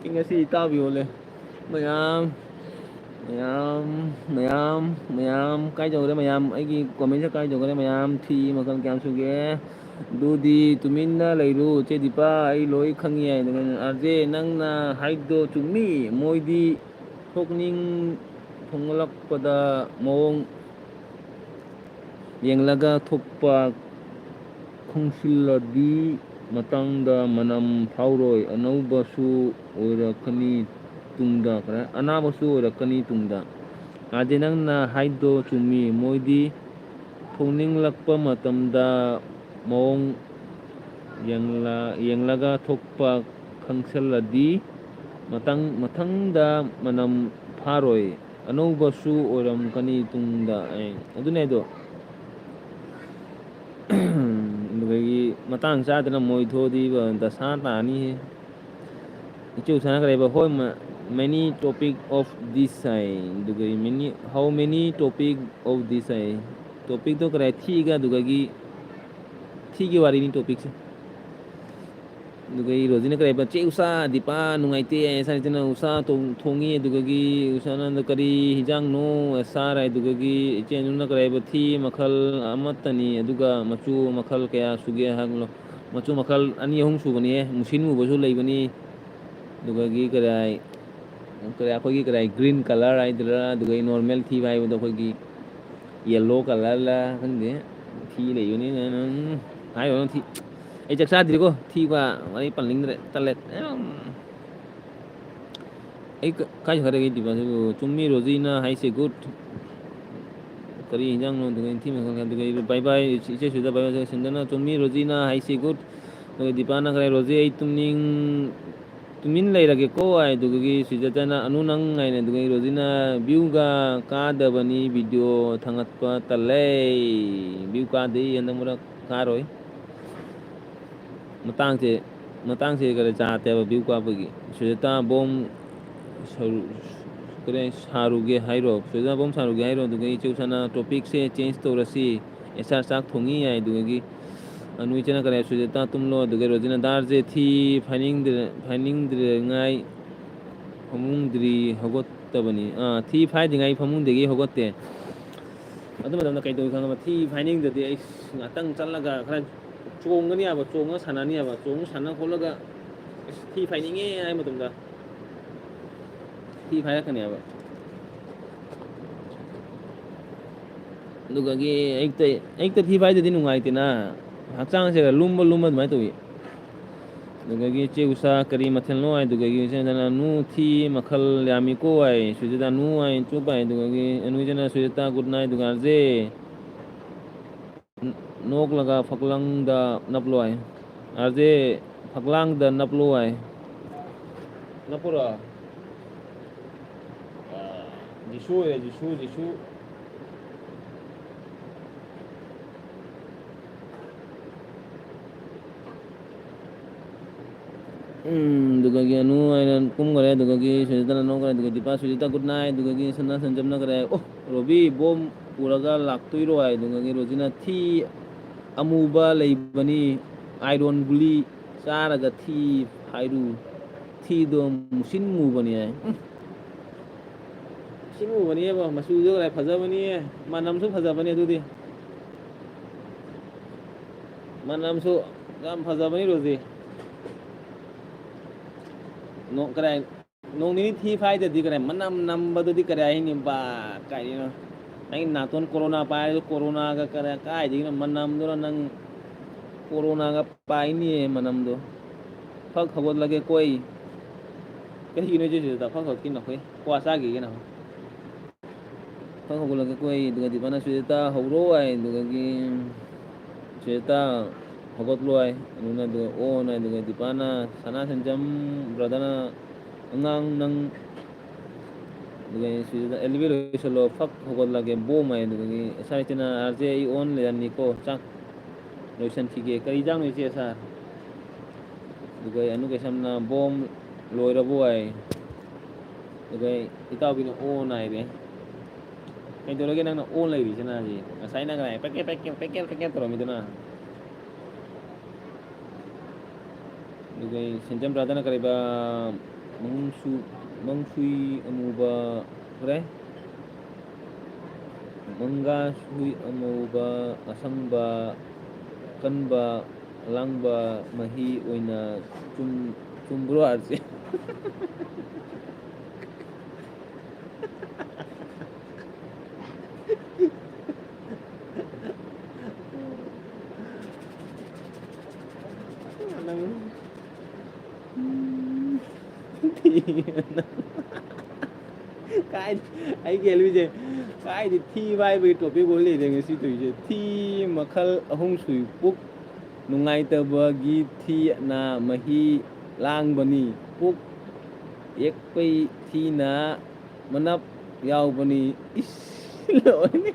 ꯑꯩ ꯉꯁꯤ ꯏꯇꯥꯎꯕꯤ ꯑꯣꯜꯂꯦ꯫ ꯃꯌꯥꯝ, ꯃꯌꯥꯝ, ꯃꯌꯥꯝ, ꯃꯌꯥꯝ, ꯀꯥꯏ ꯌꯧꯈ꯭ꯔꯦ ꯃꯌꯥꯝ? ꯑꯩꯒꯤ comment ꯁꯦ ꯀꯥꯏ ꯌꯧꯈ꯭ꯔꯦ ꯃꯌꯥꯝ? ꯊꯤ ꯃꯈꯜ ꯀꯌꯥꯝ ꯁꯨꯒꯦ? ꯑꯗꯨꯗꯤ ꯇꯨꯃꯤꯟꯅ ꯂꯩꯔꯨ, ꯆꯦ ꯗꯤꯄꯥ, ꯑꯩ ꯂꯣꯏ ꯈꯪꯉꯤ ꯍꯥꯏꯗꯅ꯫ ꯑꯥꯔ ꯖꯦ, ꯅꯪꯅ ꯍꯥꯏꯗꯣ ꯆꯨꯝꯃꯤ, ꯃꯣꯏꯗꯤ ꯊꯣꯛꯅꯤꯡ ꯊꯣꯛꯂꯛꯄꯗ ꯃꯑꯣꯡ ꯌꯦꯡꯂꯒ ꯊꯣꯛꯄ ꯈꯣꯡꯁꯤꯜꯂꯗꯤ ꯃꯇꯥꯡꯗ ꯃꯅꯝ ꯐꯥꯎꯔꯣꯏ, ꯑꯅꯧꯕꯁꯨ ꯑꯣꯏꯔꯛꯀꯅꯤ ꯇꯨꯡꯗ, ꯑꯅꯥꯕꯁꯨ ꯑꯣꯏꯔꯛꯀꯅꯤ ꯇꯨꯡꯗ꯫ ꯑꯥꯔ ꯖꯦ, ꯅꯪꯅ ꯍꯥꯏꯗꯣ ꯆꯨꯝꯃꯤ, ꯃꯣꯏꯗꯤ ꯊꯣꯛꯅꯤꯡꯂꯛꯄ ꯃꯇꯝꯗ ꯃꯑꯣꯡ ꯌꯦꯡꯂ-, ꯌꯦꯡꯂꯒ ꯊꯣꯛꯄ ꯈꯪꯁꯜꯂꯗꯤ ꯃꯊꯪ, ꯃꯊꯪꯗ ꯃꯅꯝ ꯐꯥꯔꯣꯏ꯫ ꯑꯅꯧꯕꯁꯨ ꯑꯣꯏꯔꯝꯒꯅꯤ ꯇꯨꯡꯗ꯫ ꯑꯦ, ꯑꯗꯨꯅꯦ ꯑꯗꯣ꯫ ꯑꯗꯨꯗꯒꯤ ꯃꯇꯥꯡ ꯆꯥꯗꯅ ꯃꯣꯏ ꯊꯣꯛꯑꯗꯤ ꯗꯁꯥ ꯇꯥꯅꯤꯍꯦ꯫ ꯏꯆꯦ ꯎꯁꯥꯅ ꯀꯔꯤ ꯍꯥꯏꯕ? ꯍꯣꯏ, ma-, many topic of this ꯍꯥꯏ꯫ ꯑꯗꯨꯒ many, how many topic of this ꯍꯥꯏ꯫ Topicꯇꯣ ꯀꯔꯤ ꯍꯥꯏ? ꯊꯤꯒ ꯑꯗꯨꯒꯒꯤ, ꯊꯤꯒꯤ ꯋꯥꯔꯤꯅꯤ topicꯁꯦ꯫ ꯑꯗꯨꯒ ꯑꯩ ꯔꯣꯖꯤꯅ ꯀꯔꯤ ꯍꯥꯏꯕ? "ꯆꯦ ꯎꯁꯥ, ꯗꯤꯄꯥ ꯅꯨꯡꯉꯥꯏꯇꯦ" ꯍꯥꯏ꯫ ꯁꯥꯏꯁꯤꯅ ꯎꯁꯥ ꯊꯣꯡ-, ꯊꯣꯡꯉꯤ꯫ ꯑꯗꯨꯒꯒꯤ ꯎꯁꯥꯅ "ꯀꯔꯤ ꯍꯤꯟꯖꯥꯡꯅꯣ?" ꯆꯥꯔꯦ꯫ ꯑꯗꯨꯒꯒꯤ ꯏꯆꯦ ꯑꯅꯨꯅ ꯀꯔꯤ ꯍꯥꯏꯕ? "ꯊꯤ ꯃꯈꯜ ꯑꯃꯠꯇꯅꯤ, ꯑꯗꯨꯒ ꯃꯆꯨ ꯃꯈꯜ ꯀꯌꯥ ꯁꯨꯒꯦ ꯍꯥꯏꯕꯅꯣ?" ꯃꯆꯨ ꯃꯈꯜ ꯑꯅꯤ ꯑꯍꯨꯝ ꯁꯨꯕꯅꯤꯍꯦ꯫ ꯃꯨꯁꯤꯟ ꯃꯨꯕꯁꯨ ꯂꯩꯕꯅꯤ꯫ ꯑꯗꯨꯒꯒꯤ ꯀꯔꯤ ꯍꯥꯏ? ꯀꯔꯤ, ꯑꯩꯈꯣꯏꯒꯤ ꯀꯔꯤ ꯍꯥꯏ? Green colour ꯍꯥꯏꯗꯣꯏꯔꯥ? ꯑꯗꯨꯒ normal ꯊꯤꯕ ꯍꯥꯏꯕꯗꯣ ꯑꯩꯈꯣꯏꯒꯤ yellow colourꯂ ꯈꯪꯗꯦ꯫ ꯊꯤ ꯂꯩꯕꯅꯤꯅ ꯅꯪ ꯍꯥꯏꯔꯨꯔꯅꯨ ꯊꯤ꯫ ꯑꯩ ꯆꯥꯛ ꯆꯥꯗ꯭ꯔꯤꯀꯣ꯫ ꯊꯤꯕ ꯋꯥꯔꯤ ꯄꯟꯅꯤꯡꯗ꯭ꯔꯦ꯫ ꯇꯜꯂꯦ꯫ ꯑꯩ ꯀ-, ꯀꯥꯏ ꯆꯠꯈ꯭ꯔꯒꯦ ꯗꯤꯄꯥꯁꯤꯕꯨ? ꯆꯨꯝꯃꯤ ꯔꯣꯖꯤꯅ ꯍꯥꯏꯁꯦ good꯫ ꯀꯔꯤ ꯍꯤꯟꯖꯥꯡꯅꯣ? ꯑꯗꯨꯒ ꯅꯤꯡꯊꯤ ꯃꯈꯜ ꯀꯌꯥ? ꯑꯗꯨꯒ ꯕꯥꯏ ꯕꯥꯏ ꯏꯆꯦ ꯁꯨꯖꯥ, ꯕꯥꯏ ꯕꯥꯏ ꯁꯟꯗꯅ꯫ ꯆꯨꯝꯃꯤ ꯔꯣꯖꯤꯅ ꯍꯥꯏꯁꯤ good꯫ ꯑꯗꯨꯒ ꯗꯤꯄꯥꯅ ꯀꯔꯤ? ꯔꯣꯖꯤ ꯑꯩ ꯇꯨꯝꯅꯤꯡ-, ꯇꯨꯃꯤꯟ ꯂꯩꯔꯒꯦꯀꯣ ꯍꯥꯏ꯫ ꯑꯗꯨꯒꯤ ꯁꯨꯖꯥꯇꯥꯅ ꯑꯅꯨ ꯅꯪ ꯍꯥꯏꯅ꯫ ꯑꯗꯨꯒ ꯔꯣꯖꯤꯅ view ꯒ ꯀꯥꯗꯕꯅꯤ video ꯊꯥꯡꯒꯠꯄ ꯇꯜꯂꯦ꯫ View ꯀꯥꯗꯦ ꯍꯟꯗꯛ ꯃꯔꯛ ꯀꯥꯔꯣꯏ꯫ ꯃꯇꯥꯡꯁꯦ, ꯃꯇꯥꯡꯁꯦ ꯈꯔ ꯆꯥꯗꯦꯕ view ꯀꯥꯞꯄꯒꯤ꯫ ꯁꯨꯖꯥꯇꯥ ꯕꯣꯝ ꯁꯔꯨ-, ꯀꯔꯤ ꯁꯥꯔꯨꯒꯦ ꯍꯥꯏꯔꯣ? ꯁꯨꯖꯥꯇꯥ ꯕꯣꯝ ꯁꯥꯔꯨꯒꯦ ꯍꯥꯏꯔꯣ? ꯑꯗꯨꯒ ꯏꯆꯦ ꯎꯁꯥꯅ topicꯁꯦ change ꯇꯧꯔꯁꯤ꯫ ꯑꯦꯁ ꯑꯥꯔ ꯆꯥꯛ ꯊꯣꯡꯉꯤ ꯍꯥꯏ꯫ ꯑꯗꯨꯗꯒꯤ ꯑꯅꯨ ꯏꯆꯦꯅ ꯀꯔꯤ ꯍꯥꯏ? ꯁꯨꯖꯥꯇꯥ ꯇꯨꯝꯂꯣ꯫ ꯑꯗꯨꯒ ꯔꯣꯖꯤꯅ ꯗꯥꯔꯁꯦ ꯊꯤ ꯐꯥꯏꯅꯤꯡꯗ꯭ꯔ-, ꯐꯥꯏꯅꯤꯡꯗ꯭ꯔꯤꯉꯥꯏ ꯐꯃꯨꯡꯗ꯭ꯔꯤ ꯍꯧꯒꯠꯇꯕꯅꯤ꯫ ꯑꯥ, ꯊꯤ ꯐꯥꯏꯗ꯭ꯔꯤꯉꯥꯏ ꯐꯃꯨꯡꯗꯒꯤ ꯍꯧꯒꯠꯇꯦ꯫ ꯑꯗꯨ ꯃꯇꯝꯗ ꯀꯩꯗꯧꯏ ꯈꯪꯉꯕ? ꯊꯤ ꯐꯥꯏꯅꯤꯡꯗ꯭ꯔꯗꯤ ꯑꯩ ꯉꯥꯛꯇꯪ ꯆꯠꯂꯒ ꯈꯔ ꯆꯣꯡꯒꯅꯤ ꯍꯥꯏꯕ, ꯆꯣꯡꯉ ꯁꯥꯟꯅꯅꯤ ꯍꯥꯏꯕ, ꯆꯣꯡꯉ ꯁꯥꯟꯅ ꯈꯣꯠꯂꯒ ꯑꯁ ꯊꯤ ꯐꯥꯏꯅꯤꯡꯉꯦ ꯍꯥꯏ ꯃꯇꯝꯗ ꯊꯤ ꯐꯥꯏꯔꯛꯀꯅꯦꯕ꯫ ꯑꯗꯨꯒꯒꯤ ꯑꯌꯨꯛꯇ, ꯑꯌꯨꯛꯇ ꯊꯤ ꯐꯥꯏꯗꯗꯤ ꯅꯨꯡꯉꯥꯏꯇꯦꯅ, ꯍꯛꯆꯥꯡꯁꯦ ꯈꯔ ꯂꯨꯝꯕ ꯂꯨꯝꯕ ꯑꯗꯨꯃꯥꯏꯅ ꯇꯧꯏ꯫ ꯑꯗꯨꯗꯒꯤ ꯏꯆꯦ ꯎꯁꯥ ꯀꯔꯤ ꯃꯊꯦꯜꯅꯣ ꯍꯥꯏꯗꯨꯒꯒꯤ ꯏꯆꯦ ꯎꯁꯥꯅ ꯅꯨ ꯊꯤ ꯃꯈꯜ ꯌꯥꯝꯃꯤꯀꯣ ꯍꯥꯏ꯫ ꯁꯨꯖꯤꯇꯥ ꯅꯨ ꯍꯥꯏ ꯆꯨꯞ ꯍꯥꯏ꯫ ꯑꯗꯨꯗꯒꯤ ꯑꯅꯨ ꯏꯆꯦꯅ ꯁꯨꯖꯤꯇꯥ good night ꯑꯗꯨꯒ ꯑꯥꯔꯖꯦ ꯅꯣꯛꯂꯒ ꯐꯛꯂꯪꯗ ꯅꯞꯂꯣ ꯍꯥꯏ꯫ ꯑꯥꯔ ꯖꯦ ꯐꯛꯂꯥꯡꯗ ꯅꯞꯂꯣ ꯍꯥꯏ꯫ ꯅꯞꯄꯨꯔꯣ? ꯑꯥ, ꯖꯤꯁꯨ ꯑꯣꯏꯔꯦ, ꯖꯤꯁꯨ, ꯖꯤꯁꯨ꯫ ꯎꯝ, ꯑꯗꯨꯒꯒꯤ ꯑꯅꯨ ꯍꯥꯏꯅ ꯀꯨꯝꯈꯔꯦ, ꯑꯗꯨꯒꯒꯤ ꯁꯨꯖꯤꯇꯥꯅ ꯅꯣꯛꯈ꯭ꯔꯦ, ꯑꯗꯨꯒ ꯗꯤꯄꯥ, ꯁꯨꯖꯤꯇꯥ good night, ꯑꯗꯨꯒꯒꯤ ꯁꯅꯥ ꯁꯟꯖꯝꯅ ꯈꯔꯦ, "ꯑꯣ, ꯔꯣꯕꯤ, ꯕꯣꯝ ꯄꯨꯔꯒ ꯂꯥꯛꯇꯣꯏꯔꯣ?" ꯍꯥꯏ, ꯑꯗꯨꯒꯒꯤ ꯔꯣꯖꯤꯅ, "ꯊꯤ ꯑꯃꯨꯕ ꯂꯩꯕꯅꯤ, iron ꯒꯨꯂꯤ ꯆꯥꯔꯒ ꯊꯤ ꯍꯥꯏꯔꯨ, ꯊꯤꯗꯣ ꯃꯨꯁꯤꯟ ꯃꯨꯕꯅꯤ" ꯍꯥꯏ꯫ ꯎꯝ꯫ ꯃꯨꯁꯤꯟ ꯃꯨꯕꯅꯦꯕ, ꯃꯆꯨꯗꯣ ꯀꯗꯥꯏ ꯐꯖꯕꯅꯤ, ꯃꯅꯝꯁꯨ ꯐꯖꯕꯅꯤ ꯑꯗꯨꯗꯤ꯫ ꯃꯅꯝꯁꯨ ꯌꯥꯝ ꯐꯖꯕꯅꯤ ꯔꯣꯖꯤ꯫ ꯅꯣ-, ꯀꯗꯥꯏ, ꯅꯣꯡ ꯅꯤꯅꯤ ꯊꯤ ꯐꯥꯏꯗꯗꯤ ꯀꯗꯥꯏ, ꯃꯅꯝ ꯅꯝꯕꯗꯨꯗꯤ ꯀꯗꯥꯏ ꯍꯥꯏꯅꯤ ꯕꯥ, ꯀꯥꯏꯗꯩꯅꯣ? ꯅꯪꯒꯤ ꯅꯥꯇꯣꯟ ꯀꯣꯔꯣꯅꯥ ꯄꯥꯏꯔꯁꯨ ꯀꯣꯔꯣꯅꯥꯒ ꯀꯗꯥꯏ, ꯀꯥꯏꯗꯒꯤꯅꯣ ꯃꯅꯝꯗꯨꯅ ꯅꯪ ꯀꯣꯔꯣꯅꯥꯒ ꯄꯥꯏꯅꯤꯌꯦ ꯃꯅꯝꯗꯣ꯫ ꯐꯛ ꯍꯧꯒꯠꯂꯒꯦ ꯀꯣꯏ꯫ ꯀꯩꯒꯤꯅꯣ ꯏꯆꯦ ꯁꯤꯗ ꯐꯛ ꯍꯧꯒꯠꯈꯤꯅꯣ ꯑꯩꯈꯣꯏ? ꯀ꯭ꯋꯥ ꯆꯥꯈꯤꯒꯦ ꯅꯪ꯫ ꯐꯛ ꯍꯧꯒꯠꯂꯒ ꯀꯣꯏ, ꯑꯗꯨꯒ ꯗꯤꯄꯥꯅ ꯁꯨꯖꯥꯇꯥ ꯍꯧꯔꯣ ꯍꯥꯏ, ꯑꯗꯨꯗꯒꯤ ꯁꯨꯖꯥꯇꯥ ꯍꯧꯒꯠꯂꯣ ꯍꯥꯏ, ꯑꯗꯨꯅ ꯑꯗꯨꯒ ꯑꯣꯟ ꯍꯥꯏ, ꯑꯗꯨꯒ ꯗꯤꯄꯥꯅ ꯁꯅꯥ ꯁꯦꯟꯖꯝ ꯕ꯭ꯔꯗꯔꯅ ꯑꯉꯥꯡ ꯅꯪ, ꯑꯗꯨꯒ ꯁꯨꯖꯥꯇꯥ ꯑꯦꯂꯤꯚꯦꯠ ꯂꯣꯏꯁꯜꯂꯣ, ꯐꯛ ꯍꯧꯒꯠꯂꯒꯦ ꯕꯣꯝ ꯍꯥꯏ, ꯑꯗꯨꯗꯒꯤ ꯑꯦꯁ ꯑꯥꯔ ꯑꯩꯆꯅ ꯑꯥꯔ ꯖꯦ ꯑꯩ ꯑꯣꯟ ꯂꯩꯔꯝꯅꯤꯀꯣ, ꯆꯥꯛ ꯂꯣꯏꯁꯟꯈꯤꯒꯦ꯫ ꯀꯔꯤ ꯏꯟꯖꯥꯡꯅꯣ ꯏꯆꯦ ꯁꯥꯔ? ꯑꯗꯨꯒ ꯑꯅꯨ ꯀꯩꯁꯝꯅ ꯕꯣꯝ ꯂꯣꯏꯔꯕꯣ ꯍꯥꯏ꯫ ꯑꯗꯨꯒ ꯏꯇꯥꯎꯕꯤꯅ ꯑꯣꯟ ꯍꯥꯏꯔꯦ꯫ ꯀꯩꯗꯧꯔꯒꯦ ꯅꯪꯅ ꯑꯣꯟ ꯂꯩꯔꯤꯁꯤꯅ ꯍꯥꯏꯁꯦ? ꯉꯁꯥꯏ ꯅꯪ ꯀꯗꯥꯏ ꯄꯦꯀꯦꯠ, ꯄꯦꯀꯦꯠ, ꯄꯦꯀꯦꯠ, ꯄꯦꯀꯦꯠ ꯇꯧꯔꯝꯃꯤꯗꯨꯅ? ꯑꯗꯨꯒ ꯁꯦꯟꯖꯝ ꯕ꯭ꯔꯥꯗꯔꯅ ꯀꯔꯤꯕ ꯃꯪꯁꯨ-, ꯃꯪꯁꯨꯏ ꯑꯃꯨꯕ ꯈꯔꯦ? ꯃꯪꯒꯥ ꯁꯨꯏ ꯑꯃꯨꯕ, ꯑꯁꯪꯕ, ꯑꯀꯟꯕ, ꯑꯂꯥꯡꯕ ꯃꯍꯤ ꯑꯣꯏꯅ ꯆꯨꯝ-, ꯆꯨꯝꯕ꯭ꯔꯣ ꯑꯥꯔꯁꯦ? ꯅꯪ ꯀꯥꯏ, ꯑꯩ ꯀꯩ ꯍꯥꯏꯔꯨꯏꯁꯦ? ꯀꯥꯏꯗꯤ ꯊꯤ ꯐꯥꯏꯕꯒꯤ ꯇꯣꯄꯤꯛ ꯑꯣꯏ ꯂꯩꯔꯦ ꯉꯁꯤ ꯇꯧꯔꯤꯁꯦ꯫ ꯊꯤ ꯃꯈꯜ ꯑꯍꯨꯝ ꯁꯨꯏ: ꯄꯨꯛ, ꯅꯨꯡꯉꯥꯏꯇꯕꯒꯤ ꯊꯤꯅ ꯃꯍꯤ ꯂꯥꯡꯕꯅꯤ꯫ ꯄꯨꯛ ꯌꯦꯛꯄꯩ ꯊꯤꯅ ꯃꯅꯞ ꯌꯥꯎꯕꯅꯤ꯫ ꯏꯁ, ꯂꯣꯏꯔꯦ꯫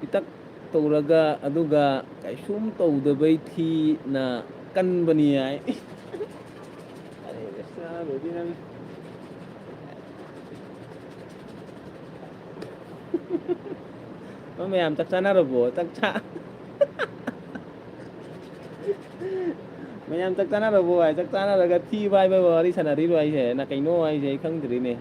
ꯄꯤꯇꯛ ꯇꯧꯔꯒ ꯑꯗꯨꯒ ꯀꯩꯁꯨꯝ ꯇꯧꯗꯕꯩ ꯊꯤꯅ ꯀꯟꯕꯅꯤ ꯍꯥꯏ꯫ ꯑꯔꯦ ꯀ꯭ꯔꯤꯁꯅ, ꯔꯣꯕꯤ ꯅꯪ꯫ ꯃꯣꯏ ꯃꯌꯥꯝ ꯆꯥꯛ ꯆꯥꯅꯔꯕꯣ? ꯆꯥꯛ ꯆꯥ-, ꯃꯌꯥꯝ ꯆꯥꯛ ꯆꯥꯅꯔꯕꯣ ꯍꯥꯏ? ꯆꯥꯛ ꯆꯥꯅꯔꯒ ꯊꯤ ꯐꯥꯏꯕ ꯋꯥꯔꯤ ꯁꯥꯟꯅꯔꯤꯔꯣ ꯍꯥꯏꯁꯦ? ꯅ ꯀꯩꯅꯣ ꯍꯥꯏꯁꯦ? ꯑꯩ ꯈꯪꯗ꯭ꯔꯤꯅꯦ꯫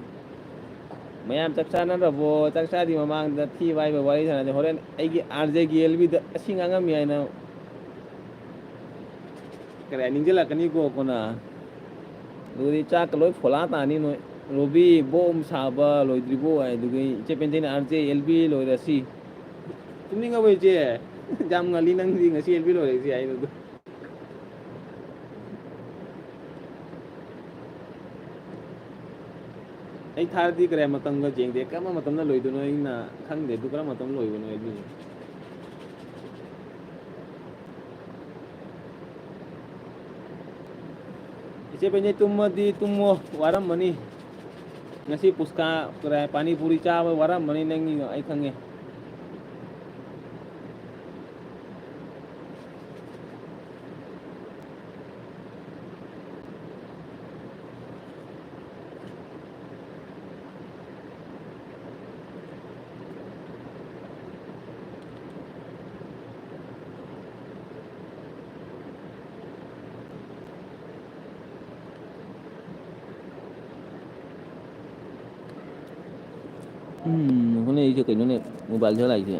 ꯃꯌꯥꯝ ꯆꯥꯛ ꯆꯥꯅꯔꯕꯣ? ꯆꯥꯛ ꯆꯥꯗ꯭ꯔꯤ ꯃꯃꯥꯡꯗ ꯊꯤ ꯐꯥꯏꯕ ꯋꯥꯔꯤ ꯁꯥꯟꯅꯁꯦ꯫ ꯍꯣꯔꯦꯟ ꯑꯩꯒꯤ ꯑꯥꯔ ꯖꯦꯒꯤ ꯑꯦꯜ ꯕꯤꯗ ꯑꯁꯤ ꯉꯥꯡꯉꯝꯃꯤ ꯍꯥꯏꯅ ꯀꯔꯤ ꯅꯤꯡꯁꯤꯜꯂꯛꯀꯅꯤꯀꯣ ꯀꯣꯟꯅ꯫ ꯑꯗꯨꯗꯤ ꯆꯥꯛꯀ ꯂꯣꯏ ꯐꯣꯂꯥ ꯇꯥꯅꯤ ꯅꯣꯏ꯫ ꯔꯣꯕꯤ, ꯕꯣꯝ ꯁꯥꯕ ꯂꯣꯏꯗ꯭ꯔꯤꯕꯣ ꯍꯥꯏ꯫ ꯑꯗꯨꯒꯤ ꯏꯆꯦ ꯄꯦꯟꯖꯩꯅ, "ꯑꯥꯔ ꯖꯦ ꯑꯦꯜ ꯕꯤ ꯂꯣꯏꯔꯁꯤ"꯫ ꯇꯨꯝꯅꯤꯡꯉꯕꯣ ꯏꯆꯦ? ꯌꯥꯝ ꯉꯜꯂꯤ ꯅꯪꯗꯤ ꯉꯁꯤ ꯑꯦꯜ ꯕꯤ ꯂꯣꯏꯔꯛꯏꯁꯦ ꯍꯥꯏꯗꯨꯗ꯫ ꯑꯩ ꯊꯥꯔꯗꯤ ꯀꯔꯤ ꯃꯇꯝꯒ ꯌꯦꯡꯗꯦ, ꯀꯔꯝꯕ ꯃꯇꯝꯗ ꯂꯣꯏꯗꯣꯏꯅꯣ ꯑꯩꯅ ꯈꯪꯗꯦ, ꯑꯗꯨ ꯀꯔꯝꯕ ꯃꯇꯝꯗ ꯂꯣꯏꯕꯅꯣ ꯑꯩꯗꯤ꯫ ꯏꯆꯦ ꯄꯦꯟꯖꯩ, ꯇꯨꯝꯃꯗꯤ ꯇꯨꯝꯃꯣ, ꯋꯥꯔꯝꯃꯅꯤ꯫ ꯉꯁꯤ ꯄꯨꯁꯀꯥ, ꯀꯔꯤ, ꯄꯥꯅꯤ ꯄꯨꯔꯤ ꯆꯥꯕ ꯋꯥꯔꯝꯃꯅꯤ ꯅꯪꯒꯤ, ꯑꯩ ꯈꯪꯉꯦ꯫ ꯎꯝ, ꯍꯣꯠꯅꯔꯤꯁꯦ ꯀꯩꯅꯣꯅꯦ, mobile ꯁꯦ ꯂꯥꯛꯏꯁꯦ꯫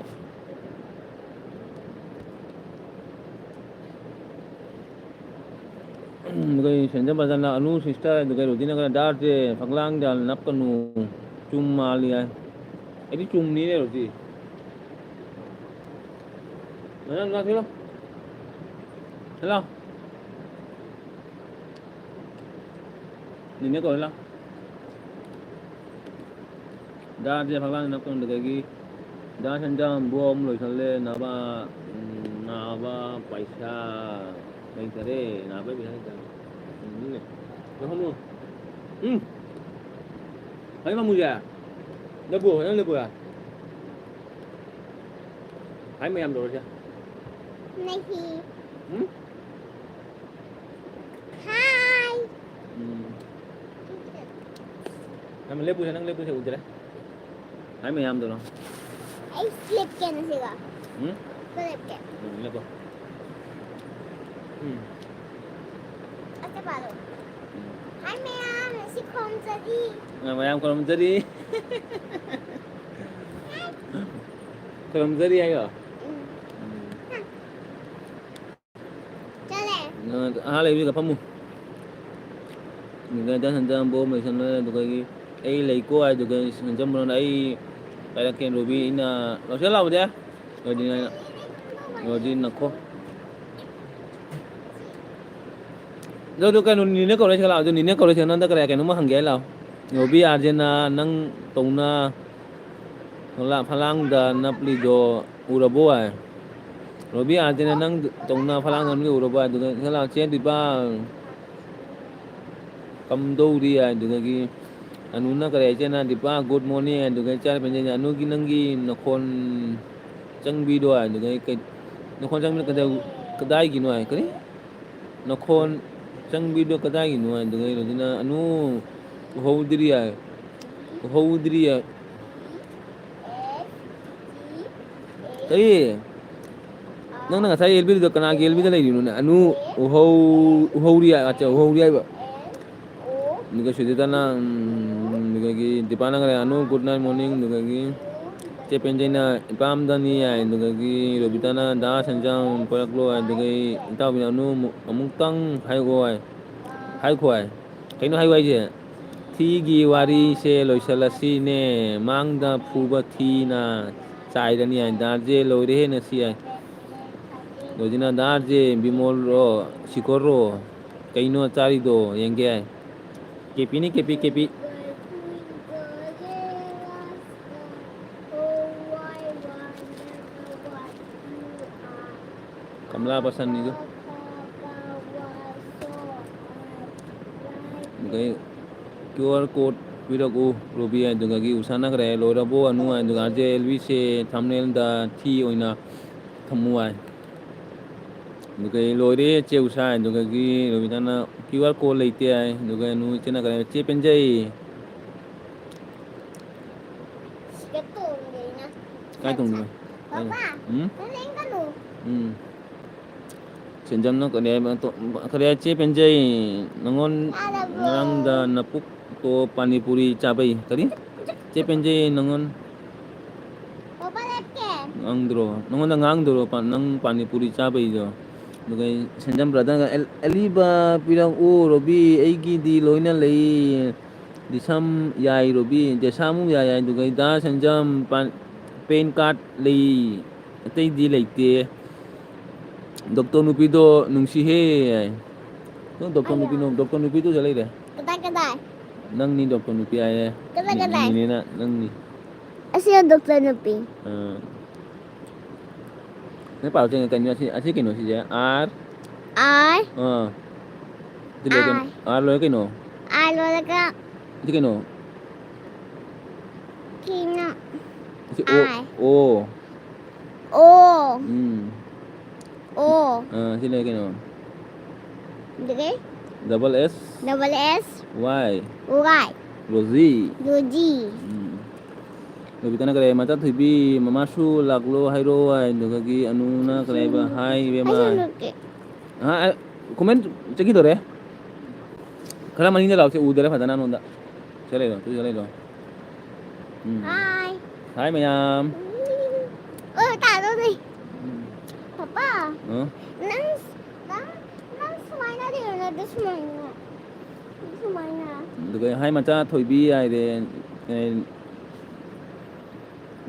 ꯎꯝ, ꯑꯗꯨꯒ ꯁꯦꯟꯖꯝ ꯕꯖꯥꯔꯅ ꯑꯅꯨ sister, ꯑꯗꯨꯒ ꯔꯣꯖꯤꯅꯒ ꯗꯥꯔꯁꯦ ꯐꯛꯂꯥꯡꯗ ꯅꯞꯀꯅꯨ, ꯆꯨꯝ ꯃꯥꯜꯂꯤ ꯍꯥꯏ꯫ ꯑꯩꯗꯤ ꯆꯨꯝꯅꯤꯅꯦ ꯔꯣꯖꯤ꯫ ꯅꯪ ꯂꯥꯛꯁꯤꯔꯣ? ꯍꯜꯂꯣ꯫ ꯅꯤꯅꯦ ꯀꯧꯔꯦ ꯂꯥꯎ꯫ ꯗꯥꯁꯦ ꯐꯛꯂꯥꯡ ꯅꯞꯄꯝꯕꯗꯒꯤ ꯗꯥ ꯁꯟꯖꯥꯝ ꯕꯣꯝ ꯂꯣꯏꯁꯜꯂꯦ ꯅꯥꯕ꯫ ꯎꯝ, ꯅꯥꯕ ꯄꯩꯁꯥ ꯂꯩꯇꯔꯦ, ꯅꯥꯕꯩ ꯄꯩꯁꯥ ꯂꯩꯇꯔꯦ꯫ ꯎꯝ, ꯂꯧꯍꯜꯂꯨ꯫ ꯎꯝ꯫ ꯍꯩ ꯃꯃꯨꯁꯦ꯫ ꯂꯦꯞꯄꯨ, ꯅꯪ ꯂꯦꯞꯄꯨ ꯌꯥ꯫ ꯍꯥꯏ ꯃꯌꯥꯝ ꯇꯧꯔꯁꯦ꯫ ꯅꯍꯤ꯫ ꯎꯝ? ꯍꯥꯏ꯫ ꯎꯝ꯫ ꯅꯪ ꯂꯦꯞꯄꯨꯁꯦ, ꯅꯪ ꯂꯦꯞꯄꯨꯁꯦ, ꯎꯗ꯭ꯔꯦ꯫ ꯍꯥꯏ ꯃꯌꯥꯝꯗꯨꯅꯣ꯫ ꯑꯩ ꯂꯦꯞꯀꯦ ꯅꯁꯤꯒ꯫ ꯎꯝ? ꯂꯦꯞꯀꯦ꯫ ꯎꯝ, ꯂꯦꯞꯄꯣ꯫ ꯎꯝ꯫ ꯑꯁꯦ ꯄꯥꯔꯣ꯫ ꯎꯝ꯫ ꯍꯥꯏ ꯃꯌꯥꯝ, ꯉꯁꯤ ꯈꯣꯝꯖꯔꯤ꯫ ꯑ, ꯃꯌꯥꯝ ꯈꯨꯔꯨꯝꯖꯔꯤ꯫ ꯈꯨꯔꯨꯝꯖꯔꯤ ꯍꯥꯏꯌꯣ꯫ ꯎꯝ꯫ ꯎꯝ꯫ ꯆꯠꯂꯦ꯫ ꯑ, ꯑꯍꯥ ꯂꯩꯕꯤꯒ ꯐꯝꯃꯨ꯫ ꯑꯗꯨꯒ ꯗꯥ ꯁꯟꯖꯥꯝꯕꯨ ꯑꯃ ꯂꯣꯏꯁꯟꯅꯔꯦ, ꯑꯗꯨꯗꯒꯤ ꯑꯩ ꯂꯩꯀꯣ ꯍꯥꯏꯗꯨꯒ ꯁꯟꯖꯝꯕꯅ ꯑꯩ ꯄꯥꯏꯔꯛꯀꯦ, ꯔꯣꯕꯤꯅ ꯂꯧꯁꯤꯜ ꯂꯥꯎꯕꯗꯤ꯫ ꯔꯣꯗꯤꯅ, ꯔꯣꯗꯤ ꯅꯈꯣ꯫ ꯑꯗꯨ, ꯑꯗꯨ ꯀꯩꯅꯣ, ꯅꯤꯅꯦ ꯀꯧꯔꯛꯏꯁꯦ ꯂꯥꯛꯑꯣ, ꯑꯗꯨ ꯅꯤꯅꯦ ꯀꯧꯔꯛꯏꯁꯦ ꯅꯉꯣꯟꯗ ꯀꯔꯤ ꯀꯩꯅꯣꯝꯃ ꯍꯪꯒꯦ ꯍꯥꯏ ꯂꯥꯛꯑꯣ꯫ ꯔꯣꯕꯤ ꯑꯥꯔꯖꯦꯅ ꯅꯪ ꯇꯧꯅ ꯐꯂꯥ-, ꯐꯂꯥꯡꯗ ꯅꯞꯂꯤꯗꯣ ꯎꯔꯕꯣ ꯍꯥꯏ꯫ ꯔꯣꯕꯤ ꯑꯥꯔꯖꯦꯅ ꯅꯪ ꯇꯧꯅ ꯐꯂꯥꯡꯗ ꯅꯞꯂꯤꯗꯣ ꯎꯔꯕꯣ ꯍꯥꯏ꯫ ꯑꯗꯨꯒ ꯁꯤ ꯂꯥꯛꯑꯣ, ꯆꯦ ꯗꯤꯄꯥ ꯀꯝꯗꯧꯔꯤ ꯍꯥꯏ꯫ ꯑꯗꯨꯗꯒꯤ ꯑꯅꯨꯅ ꯀꯔꯤ ꯍꯥꯏ, ꯏꯆꯦꯅ ꯗꯤꯄꯥ good morning ꯍꯥꯏ꯫ ꯑꯗꯨꯒ ꯏꯆꯥ ꯄꯦꯟꯖꯩꯅ ꯑꯅꯨꯒꯤ ꯅꯪꯒꯤ ꯅꯈꯣꯟ ꯆꯪꯕꯤꯗꯣ ꯍꯥꯏ꯫ ꯑꯗꯨꯒ ꯀꯩ-, ꯅꯈꯣꯟ ꯆꯪꯕꯤꯗꯣ ꯀꯗꯥꯏ-, ꯀꯗꯥꯏꯒꯤꯅꯣ ꯍꯥꯏ꯫ ꯀꯔꯤ? ꯅꯈꯣꯟ ꯆꯪꯕꯤꯗꯣ ꯀꯗꯥꯏꯒꯤꯅꯣ ꯍꯥꯏ꯫ ꯑꯗꯨꯒ ꯑꯩꯅ ꯑꯗꯨꯅ ꯑꯅꯨ ꯎꯍꯧꯗ꯭ꯔꯤ ꯍꯥꯏ꯫ ꯎꯍꯧꯗ꯭ꯔꯤ ꯍꯥꯏ꯫ ꯀꯔꯤ? ꯅꯪꯅ ꯉꯁꯥꯏ ꯑꯦꯜꯕꯤꯗꯨꯗ ꯀꯅꯥꯒꯤ ꯑꯦꯜꯕꯤꯗ ꯂꯩꯔꯤꯅꯣꯅꯦ? ꯑꯅꯨ ꯎꯍꯧ-, ꯎꯍꯧꯔꯤ ꯍꯥꯏ-, ꯑꯠꯆꯥ, ꯎꯍꯧꯔꯤ ꯍꯥꯏꯕ꯫ ꯑꯗꯨꯒ ꯁꯨꯖꯤꯇꯥꯅ, ꯎꯝ, ꯑꯗꯨꯗꯒꯤ ꯗꯤꯄꯥꯅ ꯀꯔꯤ, ꯑꯅꯨ good night morning, ꯑꯗꯨꯗꯒꯤ ꯆꯦ ꯄꯦꯟꯖꯩꯅ ꯏꯄꯥꯝꯗꯅꯤ ꯍꯥꯏ, ꯑꯗꯨꯗꯒꯤ ꯔꯣꯕꯤꯇꯥꯅ ꯗꯥ ꯁꯦꯟꯖꯥꯡ ꯄꯣꯔꯛꯂꯣ ꯍꯥꯏ, ꯑꯗꯨꯗꯒꯤ ꯏꯇꯥꯎꯕꯤꯅ ꯑꯅꯨ ꯑꯃꯨꯛ-, ꯑꯃꯨꯛꯇꯪ ꯍꯥꯏꯈꯣ ꯍꯥꯏ, ꯍꯥꯏꯈꯣ ꯍꯥꯏ꯫ ꯀꯩꯅꯣ ꯍꯥꯏꯌꯨ ꯍꯥꯏꯁꯦ? ꯊꯤꯒꯤ ꯋꯥꯔꯤꯁꯦ ꯂꯣꯏꯁꯤꯜꯂꯁꯤꯅꯦ꯫ ꯃꯥꯡꯗ ꯐꯨꯕ ꯊꯤꯅ ꯆꯥꯏꯔꯅꯤ ꯍꯥꯏ꯫ ꯗꯥꯔꯖꯦ ꯂꯣꯏꯔꯦꯍꯦ ꯉꯁꯤ ꯍꯥꯏ꯫ ꯂꯣꯏꯗꯅ ꯗꯥꯔꯖꯦ ꯕꯤꯃꯣꯜꯔꯣ, ꯁꯤꯀꯣꯔꯔꯣ? ꯀꯩꯅꯣ ꯆꯥꯔꯤꯗꯣ? ꯌꯦꯡꯒꯦ ꯍꯥꯏ꯫ ꯀꯦꯄꯤꯅꯤ, ꯀꯦꯄꯤ, ꯀꯦꯄꯤ꯫ ꯂꯥ ꯄꯁꯟꯅꯤꯗꯨ꯫ ꯑꯗꯨꯗꯩ QR code ꯄꯤꯔꯛꯎ, ꯔꯣꯕꯤ ꯍꯥꯏꯗꯨꯒꯒꯤ ꯎꯁꯥꯅ ꯀꯔꯤ ꯍꯥꯏ? ꯂꯣꯏꯔꯕꯣ ꯑꯅꯨ ꯍꯥꯏꯗꯨꯒ ꯑꯥꯔ ꯖꯦ ꯑꯦꯜ ꯕꯤ ꯁꯦ ꯊꯝꯅꯦꯜꯗ ꯊꯤ ꯑꯣꯏꯅ ꯊꯝꯃꯨ ꯍꯥꯏ꯫ ꯑꯗꯨꯒ ꯂꯣꯏꯔꯦ ꯆꯦ ꯎꯁꯥ ꯍꯥꯏꯗꯨꯒꯒꯤ ꯔꯣꯕꯤꯇꯥꯅ QR code ꯂꯩꯇꯦ ꯍꯥꯏ꯫ ꯑꯗꯨꯒ ꯑꯅꯨ ꯏꯆꯦꯅ ꯀꯔꯤ ꯍꯥꯏ? ꯆꯦ ꯄꯦꯟꯖꯩ꯫ ꯁꯤꯗ ꯇꯣꯡꯒꯦ ꯑꯩꯅ꯫ ꯀꯥꯏ ꯇꯣꯡꯗꯣꯏꯅꯣ? ꯄꯥꯄꯥ, ꯎꯝ? ꯅꯪ ꯂꯦꯡꯒꯅꯨ꯫ ꯎꯝ꯫ ꯁꯦꯟꯖꯝꯅ ꯀꯔꯤ ꯍꯥꯏꯕ? ꯇꯣ-, ꯀꯔꯤ ꯍꯥꯏ? ꯆꯦ ꯄꯦꯟꯖꯩ, ꯅꯪꯉꯣꯟ ꯇꯥꯔꯕꯣ? ꯉꯔꯥꯡꯗ ꯅꯄꯨꯛꯇꯣ ꯄꯥꯅꯤꯄꯨꯔꯤ ꯆꯥꯕꯩ꯫ ꯀꯔꯤ? ꯆꯦ ꯄꯦꯟꯖꯩ, ꯅꯪꯉꯣꯟ ꯄꯥꯄꯥ ꯂꯦꯞꯀꯦ꯫ ꯉꯥꯡꯗ꯭ꯔꯣ? ꯅꯪꯉꯣꯟꯗ ꯉꯥꯡꯗ꯭ꯔꯣ? ꯄꯥ-, ꯅꯪ ꯄꯥꯅꯤꯄꯨꯔꯤ ꯆꯥꯕꯩꯗꯣ? ꯑꯗꯨꯒ ꯑꯩ ꯁꯦꯟꯖꯝ ꯕ꯭ꯔꯗꯔꯒ, "ꯑꯦꯜ-, ꯑꯂꯤꯕ ꯄꯤꯔꯛꯎ, ꯔꯣꯕꯤ, ꯑꯩꯒꯤꯗꯤ ꯂꯣꯏꯅ ꯂꯩ꯫ ꯗꯤꯁꯝ ꯌꯥꯏ, ꯔꯣꯕꯤ, ꯗꯦꯁꯥꯃꯨ ꯌꯥꯏ" ꯍꯥꯏ꯫ ꯑꯗꯨꯒ ꯑꯩ, "ꯗꯥ ꯁꯦꯟꯖꯝ, ꯄꯥꯟ-, ꯄꯦꯟ ꯀꯥꯔꯗ ꯂꯩ, ꯑꯇꯩꯗꯤ ꯂꯩꯇꯦ"꯫ "ꯗꯣꯛꯇꯔ ꯅꯨꯄꯤꯗꯣ ꯅꯨꯡꯁꯤꯍꯦ" ꯍꯥꯏ꯫ ꯅꯪ ꯗꯣꯛꯇꯔ ꯅꯨꯄꯤ, ꯑꯌꯥ꯫ ꯅꯪ ꯗꯣꯛꯇꯔ ꯅꯨꯄꯤꯗꯨ ꯆꯠ ꯂꯩꯔꯦ꯫ ꯀꯗꯥꯏ, ꯀꯗꯥꯏ? ꯅꯪꯅꯤ ꯗꯣꯛꯇꯔ ꯅꯨꯄꯤ ꯍꯥꯏꯌꯦ꯫ ꯀꯗꯥꯏ, ꯀꯗꯥꯏ? ꯅꯤꯅꯦꯅ ꯅꯪꯅꯤ꯫ ꯑꯁꯤ ꯗꯣꯛꯇꯔ ꯅꯨꯄꯤ꯫ ꯑꯥ꯫ ꯅꯪ ꯄꯥꯎ ꯆꯦ ꯀꯩꯅꯣ ꯑꯁꯤ, ꯑꯁꯤ ꯀꯩꯅꯣ ꯁꯤꯁꯦ? ꯑꯥꯔ? ꯑꯥꯔ꯫ ꯑꯥ꯫ ꯁꯤ ꯂꯣꯏꯔ ꯀꯩꯅꯣ? ꯑꯥꯏ꯫ ꯑꯥꯔ ꯂꯣꯏꯔ ꯀꯩꯅꯣ? ꯑꯥꯔ ꯂꯣꯏꯔꯒ ꯁꯤ ꯀꯩꯅꯣ? ꯀꯩꯅꯣ? ꯁꯤ ꯑꯣ, ꯑꯥꯏ꯫ ꯑꯣ꯫ ꯑꯣ꯫ ꯎꯝ꯫ ꯑꯣ꯫ ꯑꯥ, ꯁꯤ ꯂꯩ ꯀꯩꯅꯣ? ꯑꯗꯨꯗꯒꯤ? ꯗꯕꯜ ꯑꯦꯁ꯫ ꯗꯕꯜ ꯑꯦꯁ꯫ ꯋꯥꯏ꯫ ꯋꯥꯏ꯫ ꯔꯣꯖꯤ꯫ ꯔꯣꯖꯤ꯫ ꯎꯝ꯫ ꯔꯣꯕꯤꯇꯥꯅ ꯀꯔꯤ ꯍꯥꯏ? "ꯃꯆꯥ ꯊꯣꯏꯕꯤ, ꯃꯃꯥꯁꯨ ꯂꯥꯛꯂꯣ ꯍꯥꯏꯔꯣ" ꯍꯥꯏ꯫ ꯑꯗꯨꯗꯒꯤ ꯑꯅꯨꯅ ꯀꯔꯤ ꯍꯥꯏꯕ? "ꯍꯥꯏ, ꯏꯕꯦꯝꯃ"꯫ ꯑꯩꯁꯨ ꯅꯣꯛꯀꯦ꯫ ꯑꯍꯥ, ꯑ, ꯀꯣꯃꯦꯟ ꯆꯠꯈꯤꯗꯣꯔꯦ꯫ ꯈꯔ ꯃꯅꯤꯡꯗ ꯂꯥꯛꯑꯣꯁꯦ, ꯎꯗꯔꯦ ꯐꯖꯅ ꯅꯉꯣꯟꯗ꯫ ꯁꯤ ꯂꯩꯔꯣ, ꯁꯤ ꯂꯩꯔꯣ꯫ ꯎꯝ꯫ ꯍꯥꯏ꯫ ꯍꯥꯏ ꯃꯌꯥꯝ꯫ ꯑꯣ, ꯇꯥꯗꯧꯔꯤ꯫ ꯎꯝ꯫ ꯄꯄꯥ, ꯑ? ꯅꯪ, ꯅꯪ, ꯅꯪ ꯁꯨꯃꯥꯏꯅ ꯂꯩꯔꯣ, ꯑꯗꯨ ꯁꯨꯃꯥꯏꯅ꯫ ꯑꯗꯨ ꯁꯨꯃꯥꯏꯅ꯫ ꯑꯗꯨꯒ ꯍꯥꯏ ꯃꯆꯥ ꯊꯣꯏꯕꯤ ꯍꯥꯏꯔꯦ꯫ ꯑꯦ,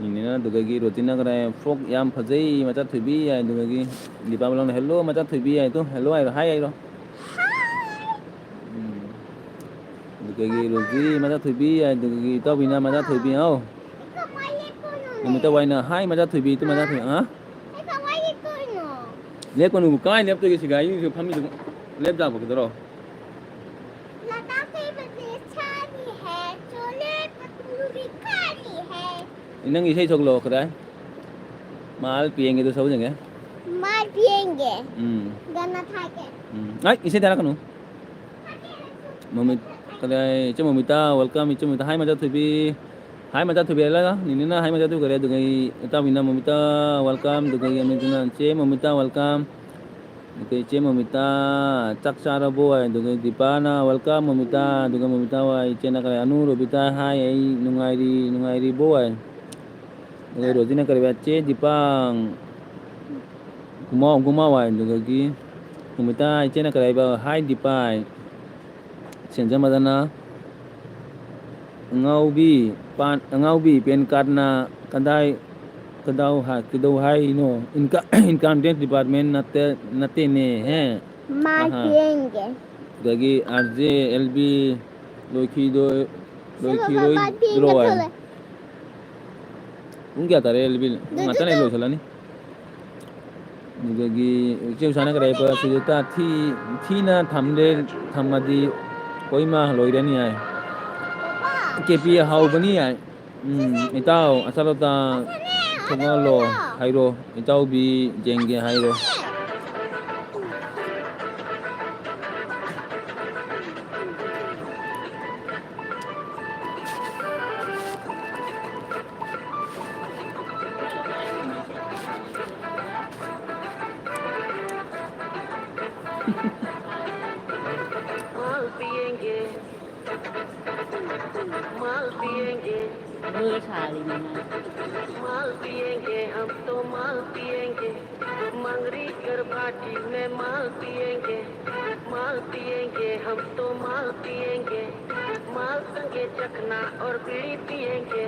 ꯅꯤꯅꯦꯅ ꯑꯗꯨꯗꯒꯤ ꯔꯣꯇꯤꯅ ꯀꯗꯥꯏ, "ꯐ꯭ꯔꯣꯛ ꯌꯥꯝ ꯐꯖꯩ ꯃꯆꯥ ꯊꯣꯏꯕꯤ" ꯍꯥꯏ꯫ ꯑꯗꯨꯗꯒꯤ ꯗꯤꯄꯥ ꯕꯂꯥꯅ, "ꯍꯦꯜꯂꯣ ꯃꯆꯥ ꯊꯣꯏꯕꯤ" ꯍꯥꯏꯗꯣ, "ꯍꯦꯜꯂꯣ" ꯍꯥꯏꯔꯣ, ꯍꯥꯏ ꯍꯥꯏꯔꯣ꯫ ꯎꯝ꯫ ꯑꯗꯨꯗꯒꯤ ꯔꯣꯖꯤ ꯃꯆꯥ ꯊꯣꯏꯕꯤ ꯍꯥꯏ꯫ ꯑꯗꯨꯗꯒꯤ ꯏꯇꯥꯎꯕꯤꯅ ꯃꯆꯥ ꯊꯣꯏꯕꯤ ꯍꯥꯎ꯫ ꯀꯃꯥꯏ ꯂꯦꯞꯇꯣꯏꯅꯣꯅꯦ? ꯅꯨꯃꯤꯠꯇ ꯋꯥꯏꯅ, "ꯍꯥꯏ ꯃꯆꯥ ꯊꯣꯏꯕꯤ" ꯇꯨ ꯃꯆꯥ ꯊꯣꯏꯕꯤ, ꯍꯥ? ꯑꯩ ꯀꯃꯥꯏ ꯂꯦꯞꯇꯣꯏꯅꯣ? ꯂꯦꯞꯀꯅꯨ, ꯀꯥꯏ ꯂꯦꯞꯇꯣꯏꯒꯦ? ꯁꯤꯒ ꯑꯩꯁꯨ ꯐꯝꯃꯤꯗꯨ ꯂꯦꯞ ꯌꯥꯕ ꯀꯩꯗꯧꯔꯣ? लद्दाख में बदले छानी है, चोले पतलू भी काली है। ꯅꯪ ꯏꯁꯩ ꯁꯛꯂꯣ ꯈꯔ꯫ ꯃꯥꯜ ꯄꯤꯌꯦꯡꯒꯦꯗꯣ ꯁꯛꯎ ꯌꯦꯡꯒꯦ꯫ मार पिएंगे। ꯎꯝ꯫ गाना था क्या? ꯎꯝ꯫ ꯑꯩ ꯏꯁꯩ ꯊꯥꯔꯛꯀꯅꯨ꯫ ꯃꯣꯃꯤꯠ-, ꯀꯗꯥꯏ, ꯏꯆꯦ ꯃꯣꯃꯤꯇꯥ, welcome, ꯏꯆꯦ ꯃꯣꯃꯤꯇꯥ꯫ ꯍꯥꯏ ꯃꯆꯥ ꯊꯣꯏꯕꯤ꯫ ꯍꯥꯏ ꯃꯆꯥ ꯊꯣꯏꯕꯤ ꯍꯥꯏꯔꯒ ꯅꯤꯅꯤꯅ ꯍꯥꯏ ꯃꯆꯥ ꯊꯣꯏꯈꯔꯦ, ꯑꯗꯨꯒ ꯑꯩ ꯏꯇꯥꯎꯕꯤꯅ ꯃꯣꯃꯤꯇꯥ, welcome, ꯑꯗꯨꯒ ꯑꯩ ꯑꯃꯤꯇꯨꯅ ꯆꯦ ꯃꯣꯃꯤꯇꯥ, welcome꯫ ꯑꯗꯨꯒ ꯏꯆꯦ ꯃꯣꯃꯤꯇꯥ, ꯆꯥꯛ ꯆꯥꯔꯕꯣ ꯍꯥꯏ, ꯑꯗꯨꯒ ꯗꯤꯄꯥꯅ, welcome ꯃꯣꯃꯤꯇꯥ, ꯑꯗꯨꯒ ꯃꯣꯃꯤꯇꯥ ꯍꯣꯏ, ꯏꯆꯦꯅ ꯀꯔꯦ, ꯑꯅꯨ ꯔꯣꯕꯤꯇꯥ, ꯍꯥꯏ, ꯑꯩ ꯅꯨꯡꯉꯥꯏꯔꯤ, ꯅꯨꯡꯉꯥꯏꯔꯤꯕꯣ ꯍꯥꯏ꯫ ꯑꯗꯨꯒ ꯔꯣꯖꯤꯅ ꯀꯔꯤꯕ, ꯆꯦ ꯗꯤꯄꯥꯡ, ꯒꯨꯃꯥꯎ, ꯒꯨꯃꯥꯎ ꯍꯥꯏ꯫ ꯑꯗꯨꯗꯒꯤ ꯅꯨꯃꯤꯇꯥ ꯏꯆꯦꯅ ꯀꯔꯤ ꯍꯥꯏꯕ, ꯍꯥꯏ ꯗꯤꯄꯥꯏ꯫ ꯁꯦꯟꯖꯃꯗꯅ ꯑꯉꯥꯎꯕꯤ, ꯄꯥꯟ, ꯑꯉꯥꯎꯕꯤ, ꯄꯦꯟ ꯀꯥꯔꯗꯅ ꯀꯗꯥꯏ, ꯀꯗꯥꯎ ꯍꯥꯏ, ꯀꯩꯗꯧ ꯍꯥꯏꯅꯣ? ꯏꯟꯀ-, ꯏꯟꯀꯝ ꯇꯦꯛꯁ ꯗꯤꯄꯥꯔꯠꯃꯦꯟ ꯅꯠꯇꯦ, ꯅꯠꯇꯦꯅꯦ, ꯍꯦ꯫ मार ꯑꯍꯥ꯫ पिएंगे। ꯑꯗꯒꯤ ꯑꯥꯔ ꯖꯦ ꯑꯦꯜ ꯕꯤ ꯂꯣꯏꯈꯤꯗꯣꯏ-, ꯂꯣꯏꯈꯤꯔꯣꯏꯗ꯭ꯔꯣ ꯍꯥꯏ? ꯄꯨꯡ ꯀꯌꯥ ꯇꯥꯔꯦ, ꯑꯦꯜ ꯕꯤ? ꯉꯥꯛꯇꯪ ꯂꯩꯔ ꯂꯣꯏꯁꯤꯜꯂꯅꯤ꯫ ꯑꯗꯨꯗꯒꯤ ꯏꯆꯦ ꯎꯁꯥꯅ ꯀꯔꯤ ꯍꯥꯏꯕ? ꯁꯨꯖꯤꯇꯥ, ꯊꯤ-, ꯊꯤꯅ ꯊꯝꯗꯦ, ꯊꯝꯃꯗꯤ ꯀꯣꯏꯃ ꯂꯣꯏꯔꯅꯤ ꯍꯥꯏ꯫ ꯀꯦ ꯄꯤ ꯍꯥꯎꯕꯅꯤ ꯍꯥꯏ꯫ ꯎꯝ, ꯏꯇꯥꯎ, ꯑꯆꯥ ꯂꯣꯇꯥ ꯊꯣꯛꯍꯜꯂꯣ ꯍꯥꯏꯔꯣ꯫ ꯏꯇꯥꯎꯕꯤ ꯖꯦꯡꯒꯦ ꯍꯥꯏꯔꯣ꯫ माल पिएंगे, माल पिएंगे, माल पिएंगे, हम तो माल पिएंगे। मंगरी कर भाटी में माल पिएंगे, माल पिएंगे, हम तो माल पिएंगे। माल संगे चखना और बीड़ी पिएंगे।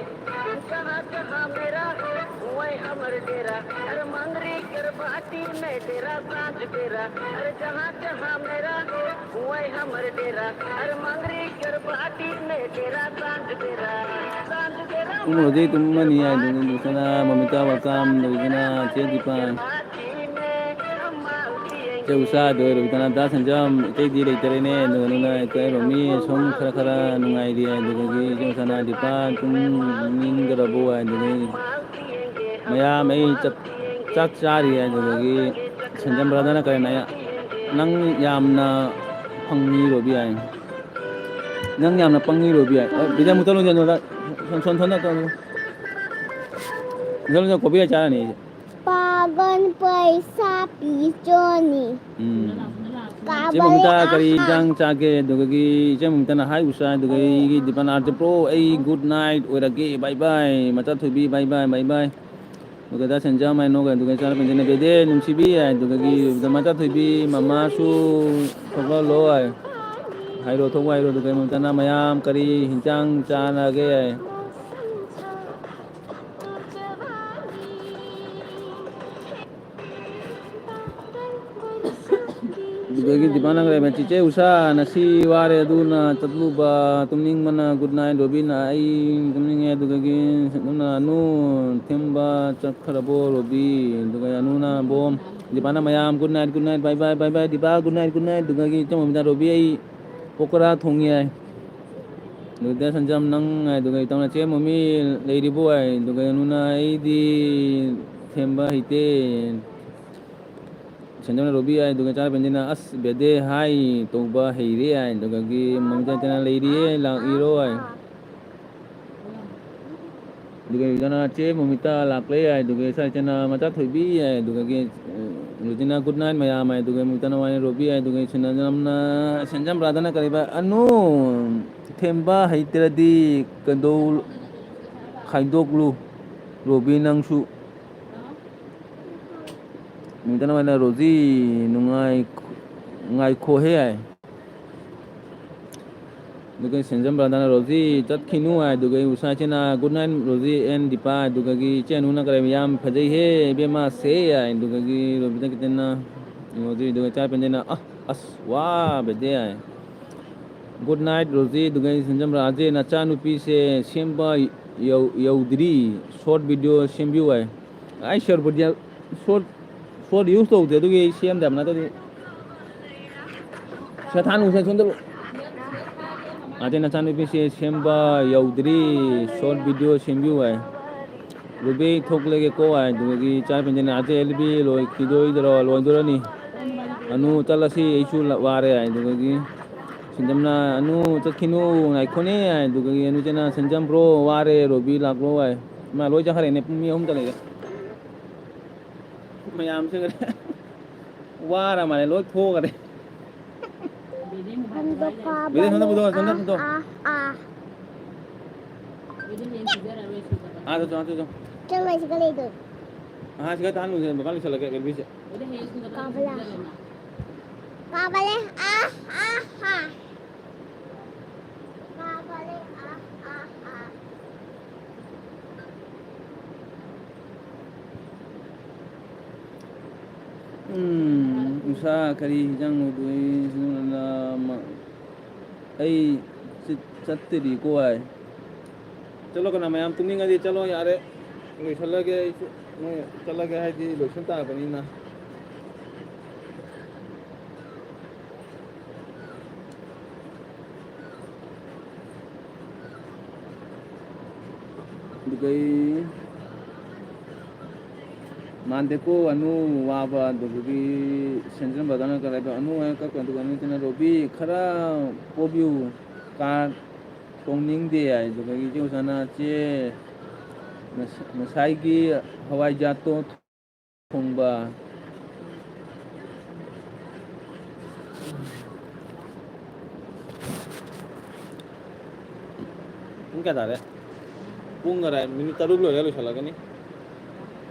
जहाँ जहाँ मेरा हो, वहीं हमर डेरा। अरे मंगरी कर भाटी में डेरा सांझ बेरा। अरे जहाँ जहाँ मेरा हो, वहीं हमर डेरा। अरे मंगरी कर भाटी में डेरा सांझ बेरा। सांझ बेरा। ꯎꯃ ꯍꯧꯖꯤꯛ ꯇꯨꯝꯃꯅꯤ ꯍꯥꯏꯗꯨꯅ ꯗꯨꯁꯅ ꯃꯃꯤꯇꯥ welcome ꯇꯧꯗꯅ ꯆꯦ ꯗꯤꯄꯥꯟ꯫ भाटी में हम ꯏꯆꯦ ꯎꯁꯥ, ꯑꯗꯨꯒ ꯔꯣꯕꯤꯇꯥꯅ ꯗꯥ ꯁꯟꯖꯝ, ꯏꯇꯩꯗꯤ ꯂꯩꯇꯔꯦꯅꯦ, ꯑꯗꯨꯒ ꯅꯨꯡꯉꯥꯏ ꯀꯩ ꯔꯣꯃꯤ, ꯁꯨꯝ ꯈꯔ ꯈꯔ ꯅꯨꯡꯉꯥꯏꯔꯤ, ꯑꯗꯨꯗꯒꯤ ꯏꯆꯦ ꯎꯁꯥꯅ ꯗꯤꯄꯥ ꯇꯨꯝꯅꯤꯡꯗ꯭ꯔꯕꯣ ꯍꯥꯏ, ꯑꯗꯨꯗꯒꯤ ꯃꯌꯥꯝ ꯑꯩ ꯆꯥꯛ, ꯆꯥꯛ ꯆꯥꯔꯤ ꯍꯥꯏ, ꯑꯗꯨꯗꯒꯤ ꯁꯟꯖꯝ ꯕ꯭ꯔꯥꯗꯔꯅ ꯀꯔꯤꯅꯣ ꯍꯥꯏ, ꯅꯪ ꯌꯥꯝꯅ ꯐꯪꯉꯤ ꯔꯣꯕꯤ ꯍꯥꯏ, ꯅꯪ ꯌꯥꯝꯅ ꯄꯪꯉꯤ ꯔꯣꯕꯤ ꯍꯥꯏ꯫ ꯑ, ꯕꯤꯗ꯭ꯌꯥ ꯃꯨꯊꯠꯂꯨ, ꯁꯣꯝ, ꯁꯣꯝ, ꯁꯣꯝꯗ ꯇꯧꯔꯣ꯫ ꯃꯨꯊꯠꯂꯨ, ꯀꯣꯐꯤ ꯆꯥꯔꯅꯤ꯫ ꯄꯥꯒꯟ ꯄꯩꯁꯥ ꯄꯤꯆꯣꯅꯤ꯫ ꯎꯝ꯫ ꯏꯆꯦ ꯀꯥꯕꯔꯦ ꯃꯃꯤꯇꯥ, ꯀꯔꯤ ꯑꯍꯥ꯫ ꯏꯟꯖꯥꯡ ꯆꯥꯒꯦ? ꯑꯗꯨꯗꯒꯤ ꯏꯆꯦ ꯃꯃꯤꯇꯥꯅ, "Hi ꯎꯁꯥ", ꯑꯗꯨꯗꯒꯤ ꯗꯤꯄꯥꯟ, "ꯑꯥꯔꯇꯤ ꯄ꯭ꯔꯣ, ꯑꯩ good night ꯑꯣꯏꯔꯒꯦ, bye bye, ꯃꯆꯥ ꯊꯣꯏꯕꯤ, bye bye, bye bye"꯫ ꯑꯗꯨꯒ ꯗꯥ ꯁꯦꯟꯖꯥꯝ ꯍꯥꯏ ꯅꯣꯛꯑꯦ, ꯑꯗꯨꯒ ꯏꯆꯥꯅ ꯄꯦꯟꯖꯅ, "ꯕꯦꯗꯦ ꯅꯨꯡꯁꯤꯕꯤ" ꯍꯥꯏ, ꯑꯗꯨꯗꯒꯤ ꯃꯆꯥ ꯊꯣꯏꯕꯤ, "ꯃꯃꯥꯁꯨ ꯊꯣꯛꯂꯛꯂꯣ" ꯍꯥꯏ, "ꯍꯥꯏꯔꯣ, ꯊꯣꯛꯄ ꯍꯥꯏꯔꯣ", ꯑꯗꯨꯒ ꯃꯃꯤꯇꯥꯅ, "ꯃꯌꯥꯝ ꯀꯔꯤ ꯏꯟꯖꯥꯡ ꯆꯥꯅꯒꯦ?" ꯍꯥꯏ꯫ ꯑꯗꯨꯗꯒꯤ ꯗꯤꯄꯥꯟꯅ ꯀꯔꯤ ꯍꯥꯏꯕ? "ꯆꯤꯆꯦ ꯎꯁꯥ, ꯉꯁꯤ ꯋꯥꯔꯦ, ꯑꯗꯨꯅ ꯆꯠꯂꯨꯕ, ꯇꯨꯝꯅꯤꯡꯕꯅ good night, ꯔꯣꯕꯤꯅ ꯑꯩ ꯇꯨꯝꯅꯤꯡꯉꯦ", ꯑꯗꯨꯗꯒꯤ ꯑꯗꯨꯅ ꯑꯅꯨ ꯊꯦꯝꯕ ꯆꯠꯈ꯭ꯔꯕꯣ ꯔꯣꯕꯤ? ꯑꯗꯨꯒ ꯑꯅꯨꯅ ꯕꯣꯝ, ꯗꯤꯄꯥꯟꯅ ꯃꯌꯥꯝ good night, good night, bye bye, bye bye, Deepa good night, good night, ꯑꯗꯨꯗꯒꯤ ꯏꯆꯝ ꯑꯃꯗ ꯔꯣꯕꯤ ꯑꯩ ꯄꯀꯣꯔꯥ ꯊꯣꯡꯉꯤ ꯍꯥꯏ꯫ ꯑꯗꯨꯗ ꯁꯟꯖꯝ ꯅꯪ ꯍꯥꯏꯗꯨꯒ ꯏꯇꯥꯎꯅ ꯆꯦ ꯃꯃꯤ ꯂꯩꯔꯤꯕꯣ ꯍꯥꯏ, ꯑꯗꯨꯒ ꯑꯅꯨꯅ ꯑꯩꯗꯤ ꯊꯦꯝꯕ ꯍꯩꯇꯦ꯫ ꯁꯟꯖꯝꯅ ꯔꯣꯕꯤ ꯍꯥꯏ, ꯑꯗꯨꯒ ꯆꯥꯔꯄꯦꯟꯁꯤꯅ ꯑꯁ ꯕꯦꯗꯦ ꯍꯥꯏ ꯇꯧꯕ ꯍꯩꯔꯦ ꯍꯥꯏ, ꯑꯗꯨꯗꯒꯤ ꯃꯃꯤꯇꯅ ꯂꯩꯔꯤꯌꯦ ꯂꯥꯛꯏꯔꯣ ꯍꯥꯏ꯫ ꯑꯗꯨꯒ ꯔꯣꯕꯤꯇꯥꯅ ꯆꯦ ꯃꯣꯃꯤꯇꯥ ꯂꯥꯛꯂꯦ ꯍꯥꯏ, ꯑꯗꯨꯒ ꯏꯆꯥ ꯏꯆꯦꯅ ꯃꯆꯥ ꯊꯣꯏꯕꯤ ꯍꯥꯏ, ꯑꯗꯨꯒ ꯔꯣꯕꯤꯇꯥꯅ good night ꯃꯌꯥꯝ ꯍꯥꯏ, ꯑꯗꯨꯒ ꯃꯣꯃꯤꯇꯥꯅ ꯋꯥꯅꯤ ꯔꯣꯕꯤ ꯍꯥꯏ, ꯑꯗꯨꯒ ꯁꯟꯖꯝꯅ, ꯁꯟꯖꯝ ꯕ꯭ꯔꯥꯗꯔꯅ ꯀꯔꯤꯕ ꯑꯅꯨ ꯊꯦꯝꯕ ꯍꯩꯇ꯭ꯔꯗꯤ ꯀꯩꯗꯧ ꯈꯥꯏꯗꯣꯛꯂꯨ ꯔꯣꯕꯤ ꯅꯪꯁꯨ꯫ ꯃꯤꯇꯅ ꯋꯥꯏꯅ ꯔꯣꯖꯤ ꯅꯨꯡꯉꯥꯏ ꯉꯥꯏꯈꯣꯍꯦ ꯍꯥꯏ꯫ ꯑꯗꯨꯒ ꯁꯦꯟꯖꯝ ꯕ꯭ꯔꯥꯗꯔꯅ ꯔꯣꯖꯤ ꯆꯠꯈꯤꯅꯨ ꯍꯥꯏ꯫ ꯑꯗꯨꯒ ꯎꯁꯥ ꯏꯆꯦꯅ good night Roji and Dipa. ꯑꯗꯨꯒꯒꯤ ꯏꯆꯦ ꯑꯅꯨꯅ ꯀꯔꯤ ꯌꯥꯝ ꯐꯖꯩꯍꯦ ꯏꯕꯦꯝꯃ ꯁꯦ ꯍꯥꯏ꯫ ꯑꯗꯨꯒꯒꯤ ꯔꯣꯕꯤꯅ ꯀꯤꯇꯟꯅ ꯔꯣꯖꯤ ꯑꯗꯨꯒ ꯏꯆꯥ ꯄꯦꯟꯖꯅ ꯑ ꯑꯁ ꯋꯥ ꯕꯦꯗꯦ ꯍꯥꯏ꯫ Good night Rosie. ꯑꯗꯨꯒ ꯁꯦꯟꯖꯝ ꯕ꯭ꯔꯥ ꯑꯖꯦ ꯅꯆꯥꯅꯨꯄꯤꯁꯦ ꯁꯦꯝꯕ ꯌꯧ-, ꯌꯧꯗ꯭ꯔꯤ꯫ Short video ꯁꯦꯝꯕꯤꯌꯨ ꯍꯥꯏ꯫ ꯑꯩ short video, short, phone use ꯇꯧꯗꯦ, ꯑꯗꯨꯒꯤ ꯑꯩ ꯁꯦꯝꯗꯕ ꯅꯠꯇ꯭ꯔꯗꯤ꯫ ꯁꯦ, ꯊꯥꯅꯨꯁꯦ, ꯁꯣꯝꯗ ꯂꯥꯛꯑꯣ꯫ ꯑꯗꯩ ꯅꯆꯥꯅꯨꯄꯤꯁꯦ ꯁꯦꯝꯕ ꯌꯧꯗ꯭ꯔꯤ, ꯁꯣꯔꯠ ꯚꯤꯗꯤꯑꯣ ꯁꯦꯝꯕꯤꯌꯨ ꯍꯥꯏ꯫ ꯔꯨꯕꯤ ꯊꯣꯛꯂꯒꯦꯀꯣ ꯍꯥꯏ, ꯑꯗꯨꯗꯒꯤ ꯏꯆꯥ ꯄꯦꯟꯖꯅ ꯑꯥꯔ ꯖꯦ ꯑꯦꯜ ꯕꯤ ꯂꯣꯏꯈꯤꯗꯣꯏꯗ꯭ꯔꯣ, ꯂꯣꯏꯗꯣꯔꯅꯤ꯫ ꯑꯅꯨ ꯆꯠꯂꯁꯤ, ꯑꯩꯁꯨ ꯂ-, ꯋꯥꯔꯦ ꯍꯥꯏ, ꯑꯗꯨꯗꯒꯤ ꯁꯦꯟꯖꯝꯅ ꯑꯅꯨ ꯆꯠꯈꯤꯅꯨ, ꯉꯥꯏꯈꯣꯅꯦ ꯍꯥꯏ, ꯑꯗꯨꯗꯒꯤ ꯑꯅꯨꯆꯦꯅ ꯁꯦꯟꯖꯝ ꯕ꯭ꯔꯣ ꯋꯥꯔꯦ, ꯔꯣꯕꯤ ꯂꯥꯛꯂꯣ ꯍꯥꯏ꯫ ꯏꯃꯥ ꯂꯣꯏ ꯆꯠꯈ꯭ꯔꯦꯅꯦ, ꯄꯨꯡ ꯃꯤ ꯑꯍꯨꯝꯇ ꯂꯩꯔꯦ꯫ ꯃꯌꯥꯝꯁꯤꯡ ꯋꯥꯔ ꯃꯥꯜꯂꯦ, ꯂꯣꯏ ꯊꯣꯛꯈ꯭ꯔꯦ꯫ ꯕꯤꯗꯤꯡ ꯁꯣꯝꯗ ꯄꯨꯊꯣꯛꯑꯣ, ꯁꯣꯝꯗ ꯄꯨꯊꯣꯛꯑꯣ꯫ ꯑꯥ, ꯑꯥ꯫ ꯑꯥꯗ ꯆꯣ, ꯑꯥꯗ ꯆꯣ꯫ ꯆꯪꯉꯁꯤ ꯀꯔꯤꯗꯣ? ꯑꯥ, ꯁꯤꯒ ꯇꯥꯍꯟꯂꯨꯁꯦ, ꯕꯕꯥ ꯂꯣꯏꯁꯤꯜꯂꯒꯦ, ꯑꯦꯜꯕꯤꯁꯦ꯫ ꯀꯥꯕꯂꯥ꯫ ꯀꯥꯕꯂꯦ꯫ ꯑꯥ, ꯑꯥ, ꯑꯥ꯫ ꯀꯥꯕꯂꯦ꯫ ꯑꯥ, ꯑꯥ, ꯑꯥ꯫ ꯎꯝ, ꯎꯁꯥ ꯀꯔꯤ ꯍꯤꯟꯖꯥꯡ ꯑꯣꯏꯗꯣꯏ? ꯑꯩ ꯆꯠ-, ꯆꯠꯇ꯭ꯔꯤꯀꯣ ꯍꯥꯏ꯫ ꯆꯠꯂꯣ ꯀꯅꯥ ꯃꯌꯥꯝ ꯇꯨꯝꯅꯤꯡꯉꯗꯤ ꯆꯠꯂꯣ ꯌꯥꯔꯦ꯫ ꯂꯣꯏꯁꯜꯂꯒꯦ ꯑꯩꯁꯨ꯫ ꯅꯣꯏ ꯆꯠꯂꯒꯦ ꯍꯥꯏꯗꯤ ꯂꯣꯏꯁꯟ ꯇꯥꯕꯅꯤꯅ꯫ ꯑꯗꯨꯒꯩ ꯃꯥꯟꯗꯦꯀꯣ ꯑꯅꯨ ꯋꯥꯕ꯫ ꯑꯗꯨꯗꯒꯤ ꯁꯦꯟꯖꯝ ꯕ꯭ꯔꯗꯔꯅ ꯀꯔꯤ ꯍꯥꯏꯕ? ꯑꯅꯨ ꯍꯥꯏꯅ ꯀꯛꯄ꯫ ꯑꯗꯨꯒ ꯑꯅꯨꯁꯤꯅ ꯔꯣꯕꯤ ꯈꯔ ꯄꯣꯕꯤꯌꯨ, ꯀꯥꯔ ꯇꯣꯡꯅꯤꯡꯗꯦ ꯍꯥꯏ꯫ ꯑꯗꯨꯗꯒꯤ ꯏꯆꯦ ꯑꯣꯖꯥꯅ ꯆꯦ ꯉꯁ-, ꯉꯁꯥꯏꯒꯤ ꯍꯋꯥꯏꯖꯥꯔꯇꯣ ꯊꯣꯡꯕ꯫ ꯄꯨꯡ ꯀꯌꯥ ꯇꯥꯔꯦ? ꯄꯨꯡ ꯀꯗꯥꯏ? ꯃꯤꯅꯤꯠ ꯇꯔꯨꯛ ꯂꯣꯏꯔꯒ ꯂꯣꯏꯁꯤꯜꯂꯒꯅꯤ꯫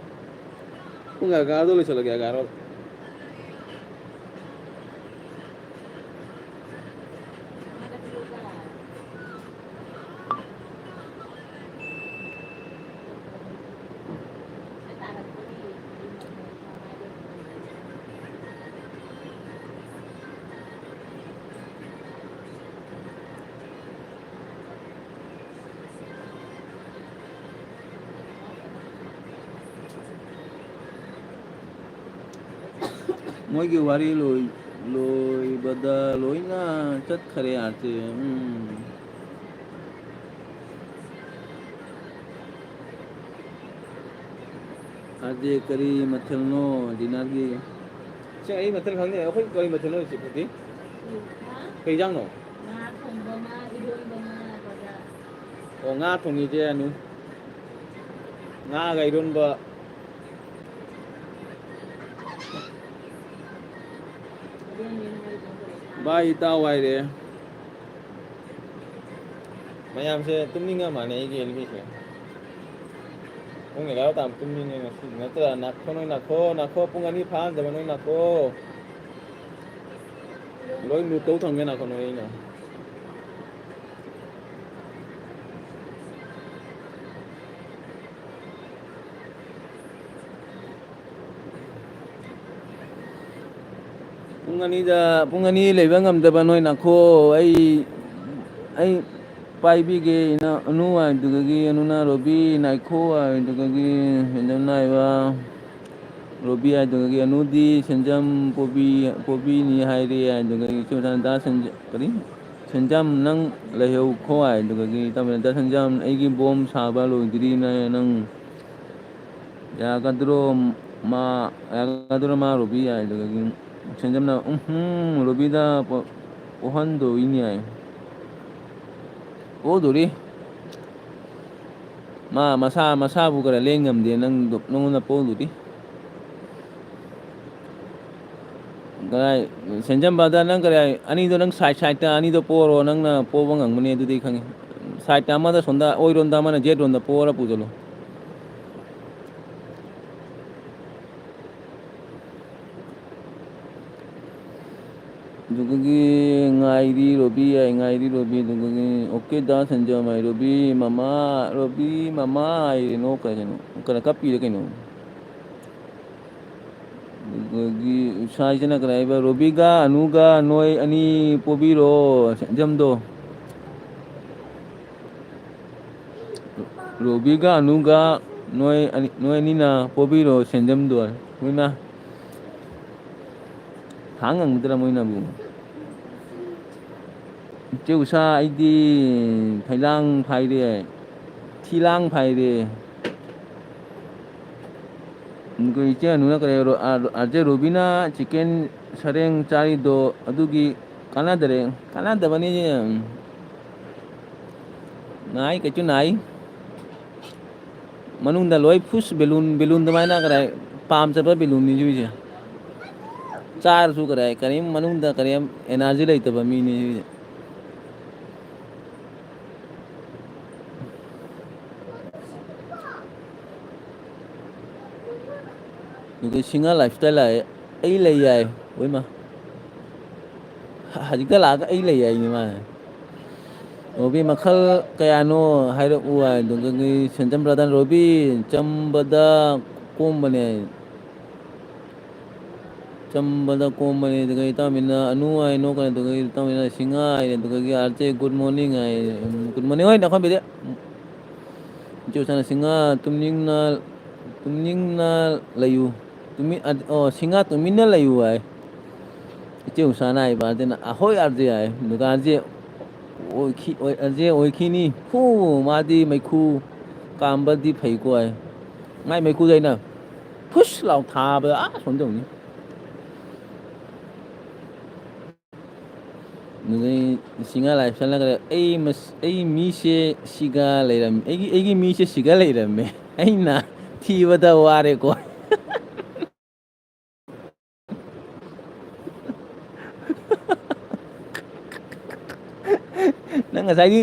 ꯄꯨꯡ ꯑꯦꯒꯥꯔꯣꯗ ꯂꯣꯏꯁꯤꯜꯂꯒꯦ, ꯑꯦꯒꯥꯔꯣꯗ꯫ ꯃꯣꯏꯒꯤ ꯋꯥꯔꯤ ꯂꯣꯏ-, ꯂꯣꯏꯕꯗ ꯂꯣꯏꯅ ꯆꯠꯈꯔꯦ ꯑꯥꯔꯁꯦ꯫ ꯎꯝ꯫ ꯑꯥꯔꯁꯦ, ꯀꯔꯤ ꯃꯊꯦꯜꯅꯣ dinner ꯒꯤ? ꯁꯤ ꯑꯩ ꯃꯊꯦꯜ ꯈꯪꯗꯦ꯫ ꯑꯩꯈꯣꯏ ꯀꯔꯤ ꯃꯊꯦꯜꯅꯣ ꯍꯧꯖꯤꯛ, ꯐꯨꯇꯤ? ꯀꯩ ꯏꯟꯖꯥꯡꯅꯣ? ꯉꯥ ꯊꯣꯡꯕ ꯑꯃ, ꯏꯔꯣꯟꯕ ꯑꯃ, ꯕꯗꯥꯝ꯫ ꯑꯣ, ꯉꯥ ꯊꯣꯡꯉꯤꯁꯦ ꯑꯅꯨ꯫ ꯉꯥꯒ ꯏꯔꯣꯟꯕ꯫ ꯚꯥꯏ, ꯏꯇꯥꯎ ꯍꯥꯏꯔꯦ꯫ ꯃꯌꯥꯝꯁꯦ ꯇꯨꯝꯅꯤꯡꯉ ꯃꯥꯜꯂꯦ ꯑꯩꯒꯤ ꯑꯦꯜꯕꯤꯁꯦ꯫ ꯄꯨꯡ ꯑꯦꯒꯥꯔꯣ ꯇꯥꯔ ꯇꯨꯝꯅꯤꯡꯉꯦ ꯉꯁꯤ꯫ ꯅꯠꯇ꯭ꯔ ꯅꯥꯈꯣ ꯅꯣꯏ ꯅꯥꯈꯣ, ꯅꯥꯈꯣ, ꯄꯨꯡ ꯑꯅꯤ ꯐꯥꯍꯟꯗꯕ ꯅꯣꯏ ꯅꯥꯈꯣ꯫ ꯂꯣꯏ mute ꯇꯧ ꯊꯝꯒꯦ ꯅꯥꯈꯣ ꯅꯣꯏ ꯑꯩꯅ꯫ ꯄꯨꯡ ꯑꯅꯤꯗ, ꯄꯨꯡ ꯑꯅꯤ ꯂꯩꯕ ꯉꯝꯗꯕ ꯅꯣꯏ ꯅꯥꯈꯣ꯫ ꯑꯩ, ꯑꯩ ꯄꯥꯏꯕꯤꯒꯦ, ꯏꯅꯥ-, ꯑꯅꯨ ꯍꯥꯏꯗꯨꯗꯒꯤ, ꯑꯅꯨꯅ ꯔꯣꯕꯤ, ꯅꯥꯏꯈꯣ ꯍꯥꯏꯗꯨꯗꯒꯤ, ꯁꯦꯟꯖꯝ ꯅꯥꯏꯕ, ꯔꯣꯕꯤ ꯍꯥꯏꯗꯨꯗꯒꯤ, ꯑꯅꯨꯗꯤ ꯁꯦꯟꯖꯝ ꯄꯣꯕꯤ, ꯄꯣꯕꯤꯅꯤ ꯍꯥꯏꯔꯦ ꯍꯥꯏꯗꯨꯗꯒꯤ, ꯁꯤꯃꯇꯥꯟꯗ ꯁꯦꯟꯖ-, ꯀꯔꯤ? ꯁꯦꯟꯖꯝ, ꯅꯪ ꯂꯩꯍꯧꯈꯣ ꯍꯥꯏꯗꯨꯗꯒꯤ, ꯇꯝꯕꯅꯤꯗ ꯁꯦꯟꯖꯝ, ꯑꯩꯒꯤ ꯕꯣꯝ ꯁꯥꯕ ꯂꯣꯏꯗ꯭ꯔꯤꯅ ꯅꯪ ꯌꯥꯒꯗ꯭ꯔꯣ ꯃꯥ, ꯌꯥꯒꯗ꯭ꯔꯣ ꯃꯥ ꯔꯣꯕꯤ ꯍꯥꯏꯗꯨꯗꯒꯤ ꯁꯦꯟꯖꯝꯅ, "ꯎꯝꯍꯨꯝ, ꯔꯣꯕꯤꯗ ꯄꯣ-, ꯄꯣꯍꯟꯗꯣꯏꯅꯤ" ꯍꯥꯏ꯫ ꯄꯣꯗꯣꯔꯤ꯫ ꯃꯥ ꯃꯁꯥ, ꯃꯁꯥꯕꯨ ꯈꯔ ꯂꯦꯡ ꯉꯝꯗꯦ, ꯅꯪꯗꯣ, ꯅꯉꯣꯟꯗ ꯄꯣꯗꯣꯔꯤ꯫ ꯀꯗꯥꯏ, ꯁꯦꯟꯖꯝꯕꯗ ꯅꯪ ꯀꯗꯥꯏ, ꯑꯅꯤꯗꯣ ꯅꯪ side sideꯇ ꯑꯅꯤꯗꯣ ꯄꯣꯔꯣ, ꯅꯪꯅ ꯄꯣꯕ ꯉꯝꯒꯅꯤ ꯑꯗꯨꯗꯤ ꯑꯩ ꯈꯪꯉꯦ꯫ Sideꯇ ꯑꯃꯗ ꯁꯣꯝꯗ ꯑꯣꯏꯔꯣꯝꯗ ꯑꯃꯅ ꯌꯦꯠꯔꯣꯝꯗ ꯄꯣꯔ ꯄꯨꯁꯤꯜꯂꯣ꯫ ꯑꯗꯨꯗꯒꯤ ꯉꯥꯏꯔꯤ ꯔꯣꯕꯤ ꯍꯥꯏ, ꯉꯥꯏꯔꯤ ꯔꯣꯕꯤ, ꯑꯗꯨꯗꯒꯤ okay ꯗꯥ ꯁꯟꯖꯝ ꯍꯥꯏ, ꯔꯣꯕꯤ ꯃꯃꯥ, ꯔꯣꯕꯤ ꯃꯃꯥ ꯍꯥꯏꯔꯦ, ꯅꯣꯛꯈ꯭ꯔꯦ ꯀꯩꯅꯣ, ꯀꯩꯅꯣ, ꯀꯞꯄꯤꯔ ꯀꯩꯅꯣ꯫ ꯑꯗꯨꯗꯒꯤ ꯁꯥꯏꯁꯤꯅ ꯀꯔꯤ ꯍꯥꯏꯕ? ꯔꯣꯕꯤꯒ ꯑꯅꯨꯒ ꯅꯣꯏ ꯑꯅꯤ ꯄꯣꯕꯤꯔꯣ ꯁꯦꯟꯖꯝꯗꯣ꯫ ꯔꯣꯕꯤꯒ ꯑꯅꯨꯒ ꯅꯣꯏ ꯑꯅꯤ, ꯅꯣꯏ ꯑꯅꯤꯅ ꯄꯣꯕꯤꯔꯣ ꯁꯦꯟꯖꯝꯗꯣ꯫ ꯏꯃꯥ꯫ ꯊꯥꯡ ꯉꯝꯒꯗ꯭ꯔꯥ ꯃꯣꯏꯅꯕꯨ? ꯏꯆꯦ ꯎꯁꯥ, ꯑꯩꯗꯤ ꯊꯩꯂꯥꯡ ꯐꯥꯏꯔꯦ, ꯊꯤꯂꯥꯡ ꯐꯥꯏꯔꯦ꯫ ꯑꯗꯨꯒ ꯏꯆꯦ ꯑꯅꯨꯅ ꯀꯔꯤ, ꯔꯣ-, ꯑꯥ, ꯑꯥꯔ ꯖꯦ ꯔꯣꯕꯤꯅ ꯆꯤꯀꯦꯟ ꯁꯔꯦꯡ ꯆꯥꯔꯤꯗꯣ ꯑꯗꯨꯒꯤ ꯀꯥꯟꯅꯗꯔꯦ꯫ ꯀꯥꯟꯅꯗꯕꯅꯤ꯫ ꯅꯥꯏ, ꯀꯩꯁꯨ ꯅꯥꯏ꯫ ꯃꯅꯨꯡꯗ ꯂꯣꯏ ꯐꯨꯁ ꯕꯦꯂꯨꯟ, ꯕꯦꯂꯨꯟ ꯑꯗꯨꯃꯥꯏꯅ ꯀꯗꯥꯏ ꯄꯥꯝ ꯆꯠꯄ ꯕꯦꯂꯨꯟꯅꯤ ꯁꯤꯁꯦ꯫ ꯆꯥꯔꯁꯨ ꯀꯗꯥꯏ ꯀꯔꯤꯝ ꯃꯅꯨꯡꯗ ꯀꯔꯤꯝ ꯑꯦꯅꯔꯖꯤ ꯂꯩꯇꯕ ꯃꯤꯅꯤ ꯁꯤꯁꯦ꯫ ꯑꯗꯨꯒ ꯁꯤꯡꯍꯥ ꯂꯥꯏꯐ ꯁ꯭ꯇꯥꯏꯜ ꯂꯥꯛꯑꯦ꯫ ꯑꯩ ꯂꯩ ꯌꯥꯏ꯫ ꯍꯣꯏꯃ꯫ ꯍ-, ꯍꯧꯖꯤꯛꯇ ꯂꯥꯛꯑꯒ ꯑꯩ ꯂꯩ ꯍꯥꯏꯅꯤ ꯃꯥꯅ꯫ ꯔꯣꯕꯤ ꯃꯈꯜ ꯀꯌꯥꯅꯣ ꯍꯥꯏꯔꯛꯎ ꯍꯥꯏ꯫ ꯑꯗꯨꯗꯒꯤ ꯁꯦꯟꯖꯝ ꯕ꯭ꯔꯗꯔ ꯔꯣꯕꯤ ꯆꯝꯕꯗ ꯀꯣꯝꯕꯅꯦ꯫ ꯆꯝꯕꯗ ꯀꯣꯝꯕꯅꯦ꯫ ꯑꯗꯨꯒ ꯏꯇꯥꯎꯕꯤꯅ ꯑꯅꯨ ꯍꯥꯏ ꯅꯣꯛꯀꯅꯤ꯫ ꯑꯗꯨꯒ ꯏꯇꯥꯎꯕꯤꯅ ꯁꯤꯡꯍꯥ ꯍꯥꯏ꯫ ꯑꯗꯨꯗꯒꯤ ꯑꯥꯔ ꯖꯦ ꯒꯨꯗ ꯃꯣꯔꯅꯤꯡ ꯍꯥꯏ꯫ ꯎꯝ, ꯒꯨꯗ ꯃꯣꯔꯅꯤꯡ ꯍꯣꯏ ꯅꯈꯣꯏꯕꯤꯗꯤ꯫ ꯏꯆꯦ ꯎꯁꯥꯅ ꯁꯤꯡꯍꯥ ꯇꯨꯝꯅꯤꯡꯅ, ꯇꯨꯝꯅꯤꯡꯅ ꯂꯩꯌꯨ꯫ ꯇꯨꯃꯤ-, ꯑ, ꯑꯣ, ꯁꯤꯡꯍꯥ ꯇꯨꯃꯤꯟꯅ ꯂꯩꯌꯨ ꯍꯥꯏ꯫ ꯏꯆꯦ ꯎꯁꯥꯅ ꯍꯥꯏꯕ, ꯑꯗꯨꯅ, "ꯑꯍꯣꯏ ꯑꯥꯔ ꯖꯦ" ꯍꯥꯏ꯫ ꯑꯗꯨꯒ ꯑꯥꯔ ꯖꯦ ꯑꯣꯏꯈꯤ-, ꯑꯣꯏ-, ꯑꯥꯔ ꯖꯦ ꯑꯣꯏꯈꯤꯅꯤ꯫ ꯐꯨ, ꯃꯥꯗꯤ ꯃꯩꯈꯨ ꯀꯥꯝꯕꯗꯤ ꯐꯩꯀꯣ ꯍꯥꯏ꯫ ꯃꯥꯏ ꯃꯩꯈꯨꯗꯣ ꯑꯩꯅ ꯐꯨꯁ ꯂꯥꯎ ꯊꯥꯕꯗ ꯑꯥ ꯁꯣꯝꯗ ꯌꯧꯅꯤ꯫ ꯑꯗꯨꯗꯩ ꯁꯤꯡꯍꯥ ꯂꯥꯏꯐ ꯆꯠꯂꯒ, "ꯑꯩ ꯃꯁ-, ꯑꯩ ꯃꯤꯁꯦ ꯁꯤꯒ ꯂꯩꯔꯝ-, ꯑꯩꯒꯤ, ꯑꯩꯒꯤ ꯃꯤꯁꯦ ꯁꯤꯒ ꯂꯩꯔꯝꯃꯦ꯫ ꯑꯩꯅ ꯊꯤꯕꯗ ꯋꯥꯔꯦꯀꯣ"꯫ ꯅꯪ ꯉꯁꯥꯏꯗꯤ,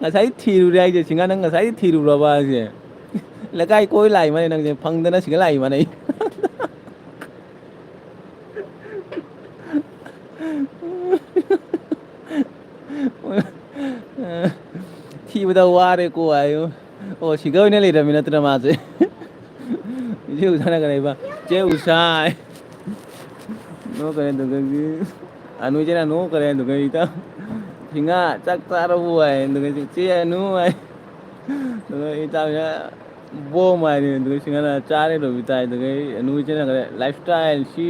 ꯉꯁꯥꯏ ꯊꯤꯔꯨꯔꯦ ꯍꯥꯏꯁꯦ, ꯁꯤꯡꯍꯥ, ꯅꯪ ꯉꯁꯥꯏꯗꯤ ꯊꯤꯔꯨꯔꯕ ꯍꯥꯏꯁꯦ? ꯂꯩꯀꯥꯏ ꯀꯣꯏ ꯂꯥꯛꯏ ꯃꯥꯅꯦ ꯅꯪꯁꯦ, ꯐꯪꯗꯅ ꯁꯤꯒ ꯂꯥꯛꯏ ꯃꯥꯅꯦ꯫ ꯊꯤꯕꯗ ꯋꯥꯔꯦꯀꯣ ꯍꯥꯏꯌꯨ꯫ ꯑꯣ, ꯁꯤꯒ ꯑꯣꯏꯅ ꯂꯩꯔꯝꯃꯤ ꯅꯠꯇ꯭ꯔ ꯃꯥꯁꯦ? ꯏꯆꯦ ꯎꯁꯥꯅ ꯀꯔꯤ ꯍꯥꯏꯕ? "ꯆꯦ ꯎꯁꯥ" ꯍꯥꯏ꯫ ꯅꯣꯛꯈ꯭ꯔꯦ ꯑꯗꯨꯗꯒꯤ꯫ ꯑꯅꯨ ꯏꯆꯦꯅ ꯅꯣꯛꯈ꯭ꯔꯦ ꯑꯗꯨꯒ ꯏꯇꯥꯎ꯫ "ꯁꯤꯡꯍꯥ, ꯆꯥꯛ ꯆꯥꯔꯕꯣ?" ꯍꯥꯏ꯫ ꯑꯗꯨꯒ "ꯆꯦ ꯑꯅꯨ" ꯍꯥꯏ꯫ ꯑꯗꯨꯒ ꯏꯇꯥꯎꯁꯤꯅ "ꯕꯣꯝ" ꯍꯥꯏꯔꯦ꯫ ꯑꯗꯨꯒ ꯁꯤꯡꯍꯥꯅ "ꯆꯥꯔꯦ ꯂꯣꯕꯤꯇꯥ" ꯍꯥꯏ꯫ ꯑꯗꯨꯒ ꯑꯅꯨ ꯏꯆꯦꯅ ꯀꯔꯤ ꯂꯥꯏꯐ ꯁ꯭ꯇꯥꯏꯜ ꯁꯤ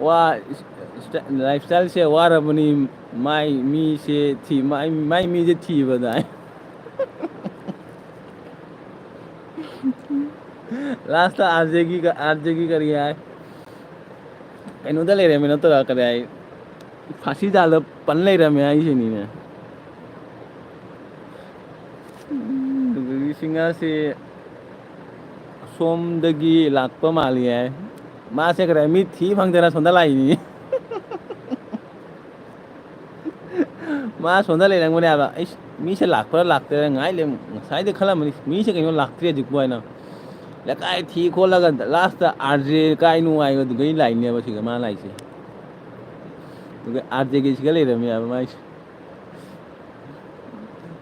ꯋꯥ ꯂꯥꯏꯐ ꯁ꯭ꯇꯥꯏꯜꯁꯦ ꯋꯥꯔꯕꯅꯤ꯫ ꯃꯥꯏ ꯃꯤꯁꯦ ꯊꯤ ꯃꯥꯏ ꯃꯥꯏ ꯃꯤꯁꯦ ꯊꯤꯕꯗ꯫ ꯂꯥꯁꯇ ꯑꯥꯔꯖꯦꯒꯤ ꯑꯥꯔꯖꯦꯒꯤ ꯀꯔꯤ ꯍꯥꯏ? ꯀꯩꯅꯣꯗ ꯂꯩꯔꯝꯃꯦ ꯅꯠꯇ꯭ꯔꯥ? ꯀꯔꯤ ꯍꯥꯏ? ꯐꯥꯁꯤ ꯖꯥꯜꯗ ꯄꯟ ꯂꯩꯔꯝꯃꯦ ꯍꯥꯏꯁꯤꯅꯤꯅꯦ꯫ ꯑꯗꯨꯗꯒꯤ ꯁꯤꯡꯍꯥꯁꯤ ꯑꯁꯣꯝꯗꯒꯤ ꯂꯥꯛꯄ ꯃꯥꯜꯂꯤ ꯍꯥꯏ꯫ ꯃꯥꯁꯦ ꯀꯔꯤ ꯍꯥꯏ? ꯃꯤ ꯊꯤ ꯐꯪꯗꯅ ꯁꯣꯝꯗ ꯂꯥꯛꯏꯅꯤ꯫ ꯃꯥ ꯁꯣꯝꯗ ꯂꯩꯔꯝꯒꯅꯦ ꯍꯥꯏꯕ꯫ ꯑꯩꯁ, ꯃꯤꯁꯦ ꯂꯥꯛꯄ꯭ꯔꯥ ꯂꯥꯛꯇ꯭ꯔꯥ ꯉꯥꯏ ꯂꯩ-, ꯉꯁꯥꯏꯗꯩ ꯈꯜꯂꯝꯕꯅꯤ, ꯃꯤꯁꯦ ꯀꯩꯅꯣ ꯂꯥꯛꯇ꯭ꯔꯦ ꯍꯧꯖꯤꯛꯄꯨ ꯍꯥꯏꯅ꯫ ꯂꯩꯀꯥꯏ ꯊꯤ ꯈꯣꯠꯂꯒ ꯂꯥꯁꯇ ꯑꯥꯔ ꯖꯦ ꯀꯥꯏꯅꯣ ꯍꯥꯏꯕꯗꯨꯗꯩ ꯂꯥꯛꯏꯅꯦꯕ ꯁꯤꯗ ꯃꯥ ꯂꯥꯛꯏꯁꯦ꯫ ꯑꯗꯨꯒ ꯑꯥꯔ ꯖꯦꯒꯤꯁꯤꯒ ꯂꯩꯔꯝꯃꯦ ꯍꯥꯏꯕ ꯃꯥꯏꯁꯦ꯫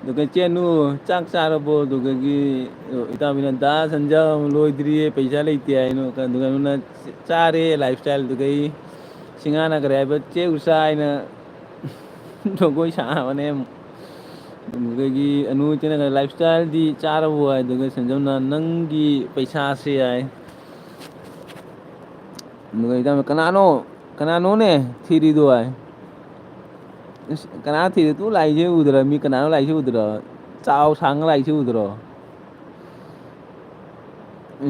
ꯑꯗꯨꯒ ꯆꯦꯅꯨ, ꯆꯥꯛ ꯆꯥꯔꯕꯣ? ꯑꯗꯨꯒꯒꯤ ꯏꯇꯥꯎꯕꯤꯅ, "ꯗꯥ ꯁꯟꯖꯝ, ꯂꯣꯏꯗ꯭ꯔꯤꯌꯦ, ꯄꯩꯁꯥ ꯂꯩꯇꯦ" ꯍꯥꯏꯅꯣ꯫ ꯑꯗꯨꯒ ꯅꯨꯅ ꯆꯥꯔꯦ ꯂꯥꯏꯐ ꯁ꯭ꯇꯥꯏꯜꯗꯨꯒꯩ꯫ ꯁꯤꯡꯍꯥꯅ ꯀꯔꯤ ꯍꯥꯏꯕ? "ꯆꯦ ꯎꯁꯥ" ꯍꯥꯏꯅ ꯖꯒꯣꯏ ꯁꯥꯕꯅꯦ꯫ ꯑꯗꯨꯗꯒꯤ ꯑꯅꯨ ꯆꯦꯅ ꯂꯥꯏꯐ ꯁ꯭ꯇꯥꯏꯜꯗꯤ ꯆꯥꯔꯕꯣ ꯍꯥꯏꯗꯨꯒ ꯁꯟꯖꯝꯅ, "ꯅꯪꯒꯤ ꯄꯩꯁꯥꯁꯦ" ꯍꯥꯏ꯫ ꯑꯗꯨꯒ ꯏꯇꯥꯎꯅ, "ꯀꯅꯥꯅꯣ? ꯀꯅꯥꯅꯣꯅꯦ ꯊꯤꯔꯤꯗꯣ?" ꯍꯥꯏ꯫ "ꯑꯁ, ꯀꯅꯥ ꯊꯤꯔꯤ? ꯇꯨ ꯂꯥꯛꯏꯁꯦ ꯎꯗ꯭ꯔꯣ? ꯃꯤ ꯀꯅꯥꯅꯣ ꯂꯥꯛꯏꯁꯦ ꯎꯗ꯭ꯔꯣ? ꯆꯥꯎ ꯁꯥꯡꯉ ꯂꯥꯛꯏꯁꯦ ꯎꯗ꯭ꯔꯣ?"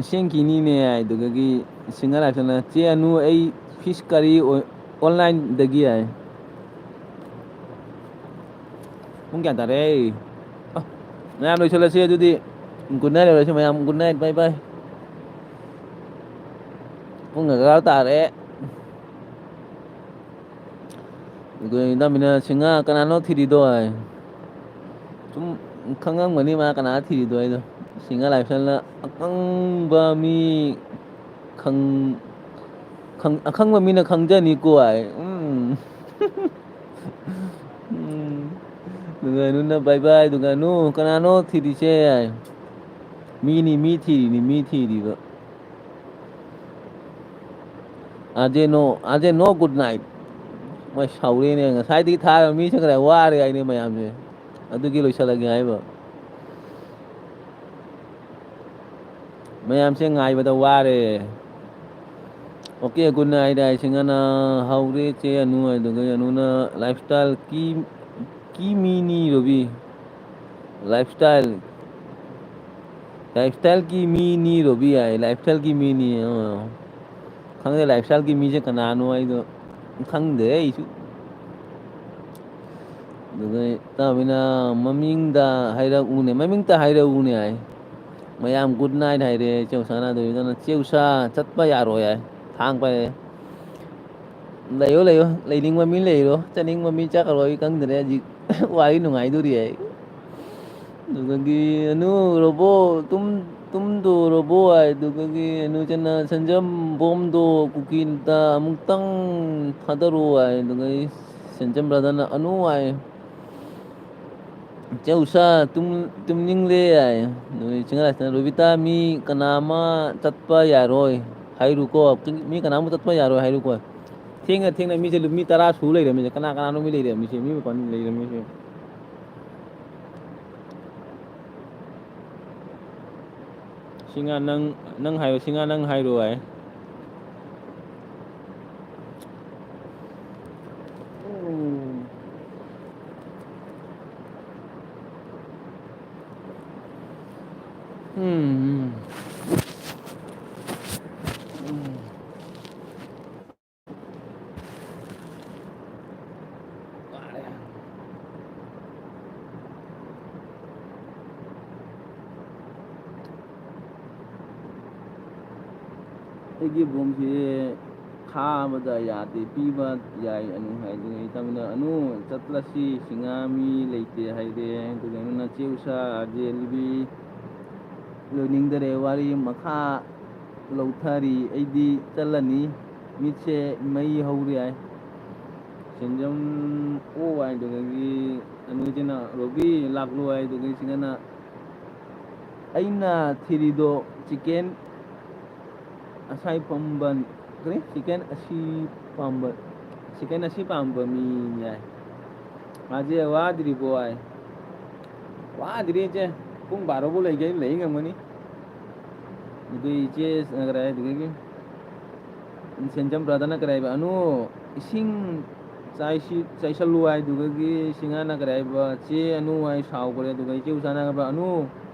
ꯁꯦꯡꯀꯤꯅꯤꯅꯦ ꯍꯥꯏꯗꯨꯒꯒꯤ ꯁꯤꯡꯍ ꯂꯥꯏꯐꯅ, "ꯆꯦ ꯑꯅꯨ, ꯑꯩ ꯐꯤꯁ ꯀꯔꯤ ꯑꯣꯏ-, ꯑꯣꯟꯂꯥꯏꯟꯗꯒꯤ" ꯍꯥꯏ꯫ ꯄꯨꯡ ꯀꯌꯥ ꯇꯥꯔꯦ? ꯑ, ꯃꯌꯥꯝ ꯂꯣꯏꯁꯤꯜꯂꯁꯤ ꯑꯗꯨꯗꯤ꯫ ꯒꯨꯗ ꯅꯥꯏꯠ ꯑꯣꯏꯔꯁꯤ ꯃꯌꯥꯝ, ꯒꯨꯗ ꯅꯥꯏꯠ, ꯕꯥꯏ ꯕꯥꯏ꯫ ꯄꯨꯡ ꯑꯦꯒꯥꯔꯣ ꯇꯥꯔꯦ꯫ ꯑꯗꯨ ꯏꯅꯝꯃꯅ, "ꯁꯤꯡꯍꯥ, ꯀꯅꯥꯅꯣ ꯊꯤꯔꯤꯗꯣ?" ꯍꯥꯏ꯫ ꯁꯨꯝ ꯈꯪꯉꯝꯒꯅꯤ ꯃꯥ ꯀꯅꯥ ꯊꯤꯔꯤꯗꯣ ꯍꯥꯏꯗꯣ꯫ ꯁꯤꯡꯍ ꯂꯥꯏꯐꯁ꯭ꯇꯥꯏꯜꯅ, "ꯑꯈꯪꯕ ꯃꯤ ꯈꯪ-, ꯈꯪ-, ꯑꯈꯪꯕ ꯃꯤꯅ ꯈꯪꯖꯅꯤꯀꯣ" ꯍꯥꯏ꯫ ꯎꯝ꯫ ꯎꯝ꯫ ꯑꯗꯨꯒ ꯅꯨꯅ, "ꯕꯥꯏ ꯕꯥꯏ", ꯑꯗꯨꯒ, "ꯅꯨ, ꯀꯅꯥꯅꯣ ꯊꯤꯔꯤꯁꯦ?" ꯍꯥꯏ꯫ "ꯃꯤꯅꯤ, ꯃꯤ ꯊꯤꯔꯤꯅꯤ, ꯃꯤ ꯊꯤꯔꯤꯕ"꯫ ꯑꯥꯔ ꯖꯦ ꯅꯣ, ꯑꯥꯔ ꯖꯦ ꯅꯣ ꯒꯨꯗ ꯅꯥꯏꯠ꯫ ꯃꯣꯏ ꯁꯥꯎꯔꯦꯅꯦ꯫ ꯉꯁꯥꯏꯗꯒꯤ ꯊꯥꯔꯒ ꯃꯤ ꯆꯠꯈ꯭ꯔꯦ, ꯋꯥꯔꯦ ꯍꯥꯏꯅꯦ ꯃꯌꯥꯝꯁꯦ꯫ ꯑꯗꯨꯒꯤ ꯂꯣꯏꯁꯤꯜꯂꯒꯦ ꯍꯥꯏꯕ꯫ ꯃꯌꯥꯝꯁꯦ ꯉꯥꯏꯕꯗ ꯋꯥꯔꯦ꯫ ꯑꯣꯀꯦ, ꯒꯨꯗ ꯅꯥꯏꯠ ꯍꯥꯏ ꯁꯤꯡꯉꯅ ꯍꯧꯔꯦ ꯆꯦ ꯑꯅꯨ ꯍꯥꯏꯗꯨꯒ ꯑꯅꯨꯅ ꯂꯥꯏꯐ ꯁ꯭ꯇꯥꯏꯜ ꯀꯤ, ꯀꯤ ꯃꯤꯅꯤ ꯔꯣꯕꯤ꯫ ꯂꯥꯏꯐ ꯁ꯭ꯇꯥꯏꯜ, ꯂꯥꯏꯐ ꯁ꯭ꯇꯥꯏꯜꯒꯤ ꯃꯤꯅꯤ ꯔꯣꯕꯤ ꯍꯥꯏ, ꯂꯥꯏꯐ ꯁ꯭ꯇꯥꯏꯜꯒꯤ ꯃꯤꯅꯤ꯫ ꯑꯣ꯫ ꯈꯪꯗꯦ, ꯂꯥꯏꯐ ꯁ꯭ꯇꯥꯏꯜꯒꯤ ꯃꯤꯁꯦ ꯀꯅꯥꯅꯣ ꯑꯩꯗꯣ ꯈꯪꯗꯦ ꯑꯩꯁꯨ꯫ ꯑꯗꯨꯒ ꯏꯇꯥꯎꯕꯤꯅ ꯃꯃꯤꯡꯗ ꯍꯥꯏꯔꯛꯎꯅꯦ, ꯃꯃꯤꯡꯇ ꯍꯥꯏꯔꯛꯎꯅꯦ ꯍꯥꯏ꯫ ꯃꯌꯥꯝ ꯒꯨꯗ ꯅꯥꯏꯠ ꯍꯥꯏꯔꯦ, ꯏꯆꯦ ꯎꯁꯥꯅ꯫ ꯑꯗꯨꯒꯤꯗꯅ ꯏꯆꯦ ꯎꯁꯥ ꯆꯠꯄ ꯌꯥꯔꯣꯏ ꯍꯥꯏ, ꯊꯥꯡ ꯄꯥꯏꯔꯛꯑꯦ꯫ ꯂꯩꯌꯣ, ꯂꯩꯌꯣ, ꯂꯩꯅꯤꯡꯕ ꯃꯤ ꯂꯩꯔꯣ, ꯆꯠꯅꯤꯡꯕ ꯃꯤ ꯆꯠꯈ꯭ꯔꯣ, ꯑꯩ ꯈꯪꯗ꯭ꯔꯦ ꯍꯧꯖꯤꯛ꯫ ꯋꯥꯔꯤ ꯅꯨꯡꯉꯥꯏꯗꯣꯔꯤ ꯑꯩ꯫ ꯑꯗꯨꯗꯒꯤ ꯑꯅꯨ ꯔꯣꯕꯣ, ꯇꯨꯝ, ꯇꯨꯝꯗꯣ ꯔꯣꯕꯣ ꯍꯥꯏ꯫ ꯑꯗꯨꯗꯒꯤ ꯑꯅꯨ ꯆꯟꯅ ꯁꯟꯖꯝ ꯕꯣꯝꯗꯣ ꯀꯨꯀꯤꯗ ꯑꯃꯨꯛꯇꯪ ꯊꯥꯗꯔꯣ ꯍꯥꯏ꯫ ꯑꯗꯨꯗꯒꯤ ꯁꯟꯖꯝ ꯕ꯭ꯔꯗꯔꯅ ꯑꯅꯨ ꯍꯥꯏ꯫ ꯆꯦ ꯎꯁꯥ, ꯇꯨꯝ-, ꯇꯨꯝꯅꯤꯡꯂꯦ ꯍꯥꯏ꯫ ꯅꯨꯃꯤꯠ ꯆꯤꯡꯉꯥꯏꯁꯤꯅ, "ꯔꯣꯕꯤꯇꯥ, ꯃꯤ ꯀꯅꯥ ꯑꯃ ꯆꯠꯄ ꯌꯥꯔꯣꯏ ꯍꯥꯏꯔꯨꯀꯣ꯫ ꯃꯤ ꯀꯅꯥ ꯑꯃ ꯆꯠꯄ ꯌꯥꯔꯣꯏ ꯍꯥꯏꯔꯨꯀꯣ꯫ ꯊꯦꯡꯅ, ꯊꯦꯡꯅ ꯃꯤꯁꯦ ꯂꯨ-, ꯃꯤ ꯇꯔꯥ ꯁꯨ ꯂꯩꯔꯝꯃꯤꯁꯦ꯫ ꯀꯅꯥ ꯀꯅꯥꯅꯣ ꯃꯤ ꯂꯩꯔꯝꯃꯤꯁꯦ? ꯃꯤ ꯃꯄꯥꯟ ꯂꯩꯔꯝꯃꯤꯁꯦ?" ꯁꯤꯡꯉꯥ ꯅꯪ, ꯅꯪ ꯍꯥꯏꯔꯣ, ꯁꯤꯡꯉꯥ ꯅꯪ ꯍꯥꯏꯔꯣ ꯍꯥꯏ꯫ ꯎꯝ꯫ ꯎꯝ꯫ ꯑꯩꯒꯤ ꯕꯣꯝꯁꯦ ꯊꯥꯕꯗ ꯌꯥꯗꯦ, ꯄꯤꯕ ꯌꯥꯏ ꯑꯅꯨ ꯍꯥꯏ꯫ ꯑꯗꯨꯅ ꯑꯩ ꯇꯝꯃꯤꯟꯅ ꯑꯅꯨ ꯆꯠꯂꯁꯤ, ꯁꯤꯡꯉꯥ ꯃꯤ ꯂꯩꯇꯦ ꯍꯥꯏꯔꯦ꯫ ꯑꯗꯨꯒ ꯑꯩꯅ ꯆꯦ ꯎꯁꯥ, ꯑꯥꯔ ꯖꯦ ꯑꯦꯜ ꯕꯤ ꯂꯣꯏꯅꯤꯡꯗꯔꯦ, ꯋꯥꯔꯤ ꯃꯈꯥ ꯂꯧꯊꯔꯤ, ꯑꯩꯗꯤ ꯆꯠꯂꯅꯤ, ꯃꯤꯠꯁꯦ ꯃꯩ ꯍꯧꯔꯦ ꯍꯥꯏ꯫ ꯁꯦꯟꯖꯝ ꯑꯣ ꯍꯥꯏꯗꯨꯗꯒꯤ ꯑꯅꯨꯁꯤꯅ ꯔꯣꯕꯤ ꯂꯥꯛꯂꯣ ꯍꯥꯏꯗꯨꯗꯒꯤ ꯁꯤꯡꯉꯥꯅ ꯑꯩꯅ ꯊꯤꯔꯤꯗꯣ ꯆꯤꯀꯦꯟ ꯑꯁꯥꯏ ꯄꯥꯝꯕ, ꯀꯔꯤ? ꯆꯤꯀꯦꯟ ꯑꯁꯤ ꯄꯥꯝꯕ, ꯆꯤꯀꯦꯟ ꯑꯁꯤ ꯄꯥꯝꯕ ꯃꯤꯅꯤ ꯍꯥꯏ꯫ ꯃꯥꯁꯦ ꯋꯥꯗ꯭ꯔꯤꯕꯣ ꯍꯥꯏ꯫ ꯋꯥꯗ꯭ꯔꯤ ꯏꯆꯦ, ꯄꯨꯡ ꯕꯥꯔꯣꯕꯨ ꯂꯩꯒꯦ ꯂꯩ ꯉꯝꯒꯅꯤ꯫ ꯑꯗꯨ ꯏꯆꯦ ꯁꯥꯟꯅꯈ꯭ꯔꯦ ꯑꯗꯨꯗꯒꯤ ꯁꯦꯟꯖꯝ ꯕ꯭ꯔꯥꯗꯔꯅ ꯀꯔꯤ ꯍꯥꯏꯕ? "ꯑꯅꯨ, ꯏꯁꯤꯡ ꯆꯥꯏꯁꯤ-, ꯆꯥꯏꯁꯜꯂꯨ" ꯍꯥꯏꯗꯨꯒꯒꯤ ꯁꯤꯡꯍꯥꯅ ꯀꯔꯤ ꯍꯥꯏꯕ? "ꯆꯦ ꯑꯅꯨ" ꯍꯥꯏ ꯁꯥꯎꯈ꯭ꯔꯦ꯫ ꯑꯗꯨꯒ ꯏꯆꯦ ꯎꯁꯥꯅ ꯍꯥꯏꯕ, "ꯑꯅꯨ,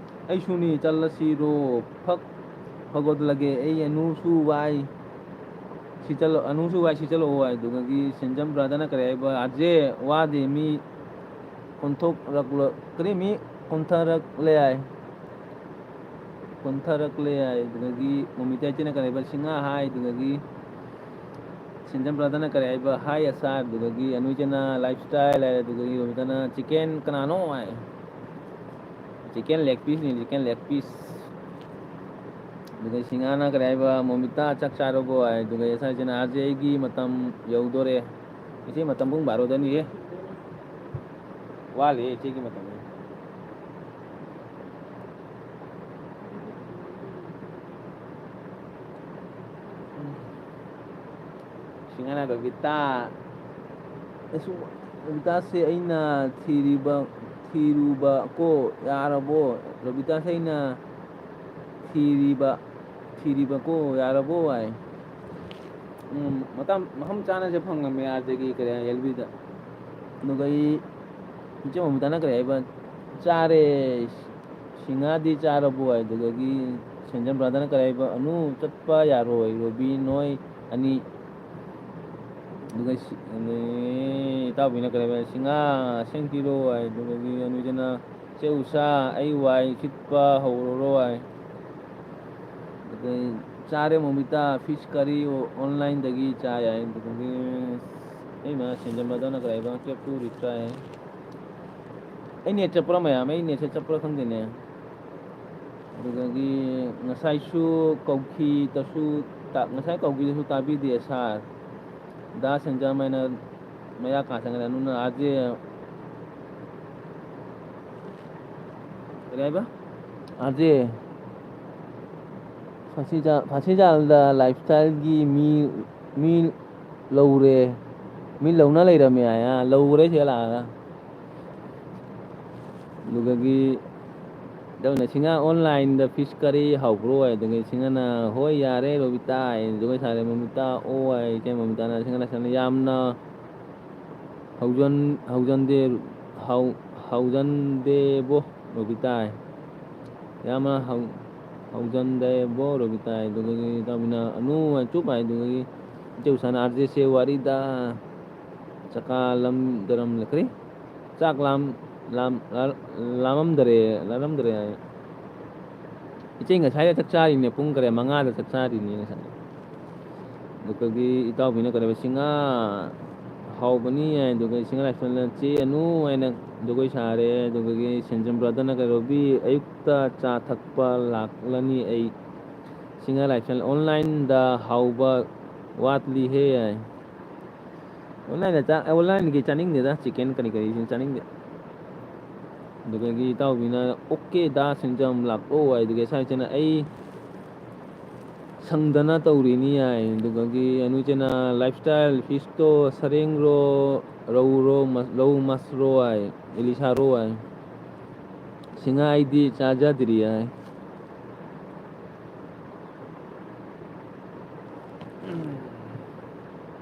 ꯑꯩꯁꯨꯅꯤ, ꯆꯠꯂꯁꯤꯔꯣ? ꯐꯛ ꯐꯒꯣꯠꯂꯒꯦ, ꯑꯩ ꯑꯅꯨꯁꯨ ꯋꯥꯏ, ꯁꯤ ꯆꯠꯂꯣ, ꯑꯅꯨꯁꯨ ꯋꯥꯏ, ꯁꯤ ꯆꯠꯂꯛꯑꯣ" ꯍꯥꯏ꯫ ꯑꯗꯨꯒꯒꯤ ꯁꯦꯟꯖꯝ ꯕ꯭ꯔꯥꯗꯔꯅ ꯀꯔꯤ ꯍꯥꯏꯕ? "ꯑꯥꯔꯖꯦ, ꯋꯥꯗꯦ, ꯃꯤ ꯀꯣꯟꯊꯣꯛꯂꯛꯂ-, ꯀꯔꯤ, ꯃꯤ ꯀꯣꯟꯊꯔꯛꯂꯦ" ꯍꯥꯏ꯫ ꯀꯣꯟꯊꯔꯛꯂꯦ ꯍꯥꯏ꯫ ꯑꯗꯨꯗꯒꯤ ꯃꯣꯃꯤꯇꯥ ꯏꯆꯦꯅ ꯀꯔꯤ ꯍꯥꯏꯕ? "ꯁꯤꯡꯍꯥ" ꯍꯥꯏ꯫ ꯑꯗꯨꯗꯒꯤ ꯁꯦꯟꯖꯝ ꯕ꯭ꯔꯥꯗꯔꯅ ꯀꯔꯤ ꯍꯥꯏꯕ? "ꯍꯥꯏ ꯑꯁꯥ" ꯍꯥꯏꯕꯗꯨꯗꯒꯤ ꯑꯅꯨ ꯏꯆꯦꯅ "ꯂꯥꯏꯐ ꯁ꯭ꯇꯥꯏꯜ" ꯍꯥꯏ꯫ ꯑꯗꯨꯗꯒꯤ ꯔꯣꯃꯤꯇꯥꯅ "ꯆꯤꯀꯦꯟ ꯀꯅꯥꯅꯣ?" ꯍꯥꯏ꯫ ꯆꯤꯀꯦꯟ ꯂꯦꯒ ꯄꯤꯁꯅꯤ, ꯆꯤꯀꯦꯟ ꯂꯦꯒ ꯄꯤꯁ꯫ ꯑꯗꯨꯒ ꯁꯤꯡꯍꯥꯅ ꯀꯔꯤ ꯍꯥꯏꯕ? "ꯃꯣꯃꯤꯇꯥ, ꯆꯥꯛ ꯆꯥꯔꯕꯣ?" ꯍꯥꯏ꯫ ꯑꯗꯨꯒ ꯑꯦꯁ ꯑꯥꯏ ꯏꯆꯦꯅ, "ꯑꯥꯔꯖꯦ, ꯑꯩꯒꯤ ꯃꯇꯝ ꯌꯧꯗꯣꯔꯦ꯫ ꯏꯆꯦ, ꯃꯇꯝ ꯄꯨꯡ ꯕꯥꯔꯣꯗꯅꯤꯍꯦ꯫ ꯋꯥꯠꯂꯤ ꯏꯆꯦꯒꯤ ꯃꯇꯝ꯫" ꯁꯤꯡꯍꯥꯅ, "ꯔꯣꯕꯤꯇꯥ, ꯑꯩꯁꯨ, ꯔꯣꯕꯤꯇꯥꯁꯦ ꯑꯩꯅ ꯊꯤꯔꯤꯕ, ꯊꯤꯔꯨꯕ ꯀꯣ ꯌꯥꯔꯕꯣ? ꯔꯣꯕꯤꯇꯥꯁꯦ ꯑꯩꯅ ꯊꯤꯔꯤꯕ, ꯊꯤꯔꯤꯕ ꯀꯣ ꯌꯥꯔꯕꯣ?" ꯍꯥꯏ꯫ ꯎꯝ, ꯃꯇꯝ, ꯃꯐꯝ ꯆꯥꯅꯁꯦ ꯐꯪꯉꯝꯃꯦ ꯑꯥꯔꯖꯦꯒꯤ ꯀꯔꯤ, ꯑꯦꯜ ꯕꯤꯗ꯫ ꯑꯗꯨꯒ ꯑꯩ, ꯏꯆꯦ ꯃꯣꯃꯤꯇꯥꯅ ꯀꯔꯤ ꯍꯥꯏꯕ? "ꯆꯥꯔꯦ꯫ ꯁꯤꯡꯍꯥꯗꯤ ꯆꯥꯔꯕꯣ?" ꯍꯥꯏ꯫ ꯑꯗꯨꯗꯒꯤ ꯁꯦꯟꯖꯝ ꯕ꯭ꯔꯥꯗꯔꯅ ꯀꯔꯤ ꯍꯥꯏꯕ? "ꯑꯅꯨ, ꯆꯠꯄ ꯌꯥꯔꯣꯏ, ꯔꯣꯕꯤ, ꯅꯣꯏ ꯑꯅꯤ"꯫ ꯑꯗꯨꯒ ꯁꯤ-, ꯑꯗꯒꯤ ꯏꯇꯥꯎꯕꯤꯅ ꯀꯔꯤ ꯍꯥꯏꯕ? "ꯁꯤꯡꯍꯥ, ꯑꯁꯦꯡ ꯄꯤꯔꯣ" ꯍꯥꯏ꯫ ꯑꯗꯨꯗꯒꯤ ꯑꯅꯨ ꯏꯆꯦꯅ, "ꯆꯦ ꯎꯁꯥ, ꯑꯩ ꯋꯥꯏ ꯁꯤꯠꯄ ꯍꯧꯔꯔꯣ" ꯍꯥꯏ꯫ ꯑꯗꯩ ꯆꯥꯔꯦ ꯃꯣꯃꯤꯇꯥ, ꯐꯤꯁ ꯀꯔꯤ ꯑꯣꯟꯂꯥꯏꯟꯗꯒꯤ ꯆꯥ ꯌꯥꯏ꯫ ꯑꯗꯨꯗꯒꯤ ꯑꯩ ꯃꯥ ꯁꯦꯟꯖꯝ ꯕ꯭ꯔꯥꯗꯔꯅ ꯀꯔꯤ ꯍꯥꯏꯕ? "ꯀꯦꯞ ꯇꯨ ꯔꯤꯇ꯭ꯔꯥꯏ"꯫ ꯑꯩ ꯅꯦꯠ ꯆꯠꯄ꯭ꯔꯥ ꯃꯌꯥꯝ? ꯑꯩ ꯅꯦꯠꯁꯦ ꯆꯠꯄ꯭ꯔꯥ ꯈꯪꯗꯦꯅꯦ꯫ ꯑꯗꯨꯗꯒꯤ ꯉꯁꯥꯏꯁꯨ ꯀꯧꯈꯤꯗꯁꯨ ꯇꯥ-, ꯉꯁꯥꯏ ꯀꯧꯈꯤꯗꯁꯨ ꯇꯥꯕꯤꯗꯦ ꯁꯥꯔ꯫ ꯗꯥ ꯁꯦꯟꯖꯝ ꯍꯥꯏꯅ ꯃꯌꯥ ꯀꯥ ꯆꯪꯉꯦ꯫ ꯑꯅꯨꯅ ꯑꯥꯔꯖꯦ, ꯀꯔꯤ ꯍꯥꯏꯕ? "ꯑꯥꯔꯖꯦ, ꯐꯥꯁꯤꯖꯥ-, ꯐꯥꯁꯤꯖꯥꯜꯗ ꯂꯥꯏꯐ ꯁ꯭ꯇꯥꯏꯜꯒꯤ ꯃꯤ, ꯃꯤ ꯂꯧꯔꯦ, ꯃꯤ ꯂꯧꯅ ꯂꯩꯔꯝꯃꯦ" ꯍꯥꯏ꯫ ꯑꯥ, ꯂꯧꯔꯦ ꯁꯤꯗ ꯂꯥꯛꯑꯒ꯫ ꯑꯗꯨꯗꯒꯤ ꯑꯗꯨꯅ ꯁꯤꯡꯍꯥ online-ꯗ fish curry ꯍꯥꯎꯕ꯭ꯔꯣ ꯍꯥꯏ, ꯑꯗꯨꯒ ꯁꯤꯡꯍꯥꯅ "ꯍꯣꯏ ꯌꯥꯔꯦ ꯔꯣꯕꯤꯇꯥ" ꯍꯥꯏ, ꯑꯗꯨꯒ ꯁꯥꯔꯦ ꯃꯣꯃꯤꯇꯥ ꯑꯣ ꯍꯥꯏ, ꯏꯆꯦ ꯃꯣꯃꯤꯇꯥꯅ ꯁꯤꯡꯍꯥ ꯂꯥꯏꯁ꯭ꯔꯝꯗ "ꯌꯥꯝꯅ ꯍꯧꯖꯟ-, ꯍꯧꯖꯟꯗꯦ, ꯍꯧ-, ꯍꯧꯖꯟꯗꯦꯕꯣ ꯔꯣꯕꯤꯇꯥ" ꯍꯥꯏ, "ꯌꯥꯝꯅ ꯍꯧ-, ꯍꯧꯖꯟꯗꯦꯕꯣ ꯔꯣꯕꯤꯇꯥ" ꯍꯥꯏ, ꯑꯗꯨꯗꯒꯤ ꯏꯇꯥꯎꯕꯤꯅ "ꯑꯅꯨ" ꯍꯥꯏ ꯆꯨꯞ ꯍꯥꯏ, ꯑꯗꯨꯗꯒꯤ ꯏꯆꯦ ꯎꯁꯥꯅ "ꯑꯥꯔ ꯖꯦ ꯁꯦ ꯋꯥꯔꯤꯗ ꯆꯀꯥ ꯂꯝꯗꯔꯝ ꯀꯔꯤ?" ꯆꯥꯛ ꯂꯥꯝ-, ꯂꯥꯝ-, ꯂꯥ-, ꯂꯥꯝꯃꯝꯗꯔꯦ, ꯂꯥꯝꯃꯝꯗꯔꯦ ꯍꯥꯏ꯫ ꯏꯆꯦ, ꯉꯁꯥꯏꯗ ꯆꯥꯛ ꯆꯥꯔꯤꯅꯦ, ꯄꯨꯡ ꯀꯔꯤ, ꯃꯉꯥꯗ ꯆꯥꯛ ꯆꯥꯔꯤꯅꯦ ꯉꯁꯥꯏ꯫ ꯑꯗꯨꯗꯒꯤ ꯏꯇꯥꯎꯕꯤꯅ ꯀꯔꯤ ꯍꯥꯏꯕ, "ꯁꯤꯡꯍꯥ ꯍꯥꯎꯕꯅꯤ" ꯍꯥꯏ, ꯑꯗꯨꯒ ꯁꯤꯡꯍꯥ ꯂꯥꯏꯁ꯭ꯔꯝꯅ "ꯆꯦ ꯑꯅꯨ" ꯍꯥꯏꯅ ꯖꯒꯣꯏ ꯁꯥꯔꯦ꯫ ꯑꯗꯨꯗꯒꯤ ꯁꯦꯟꯖꯝ brother-ꯅ ꯀꯔꯤ, "ꯔꯣꯕꯤ, ꯑꯌꯨꯛꯇ ꯆꯥ ꯊꯛꯄ ꯂꯥꯛꯂꯅꯤ ꯑꯩ ꯁꯤꯡꯍꯥ ꯂꯥꯏꯁ꯭ꯔꯝ online-ꯗ ꯍꯥꯎꯕ ꯋꯥꯠꯂꯤꯍꯦ" ꯍꯥꯏ꯫ Online-ꯗ ꯆꯥ-, online-ꯒꯤ ꯆꯥꯅꯤꯡꯗꯦꯗ, chicken ꯀꯔꯤ ꯀꯔꯤꯁꯤ ꯆꯥꯅꯤꯡꯗꯦ꯫ ꯑꯗꯨꯗꯒꯤ ꯏꯇꯥꯎꯕꯤꯅ "ꯑꯣꯀꯦ ꯗꯥ ꯁꯦꯟꯖꯝ ꯂꯥꯛꯂꯣ" ꯍꯥꯏ, ꯑꯗꯨꯒ ꯁꯥꯏ ꯏꯆꯦꯅ "ꯑꯩ ꯁꯪꯗꯅ ꯇꯧꯔꯤꯅꯤ" ꯍꯥꯏ꯫ ꯑꯗꯨꯗꯒꯤ ꯑꯅꯨ ꯏꯆꯦꯅ "lifestyle fish-ꯇꯣ ꯁꯔꯦꯡꯔꯣ, ꯔꯧꯔꯣ, ꯃ-, ꯔꯧ ꯃꯁꯔꯣ" ꯍꯥꯏ, "ꯏꯂꯤꯁꯥꯔꯣ" ꯍꯥꯏ꯫ "ꯁꯤꯡꯍꯥ ꯑꯩꯗꯤ ꯆꯥꯖꯗ꯭ꯔꯤ" ꯍꯥꯏ꯫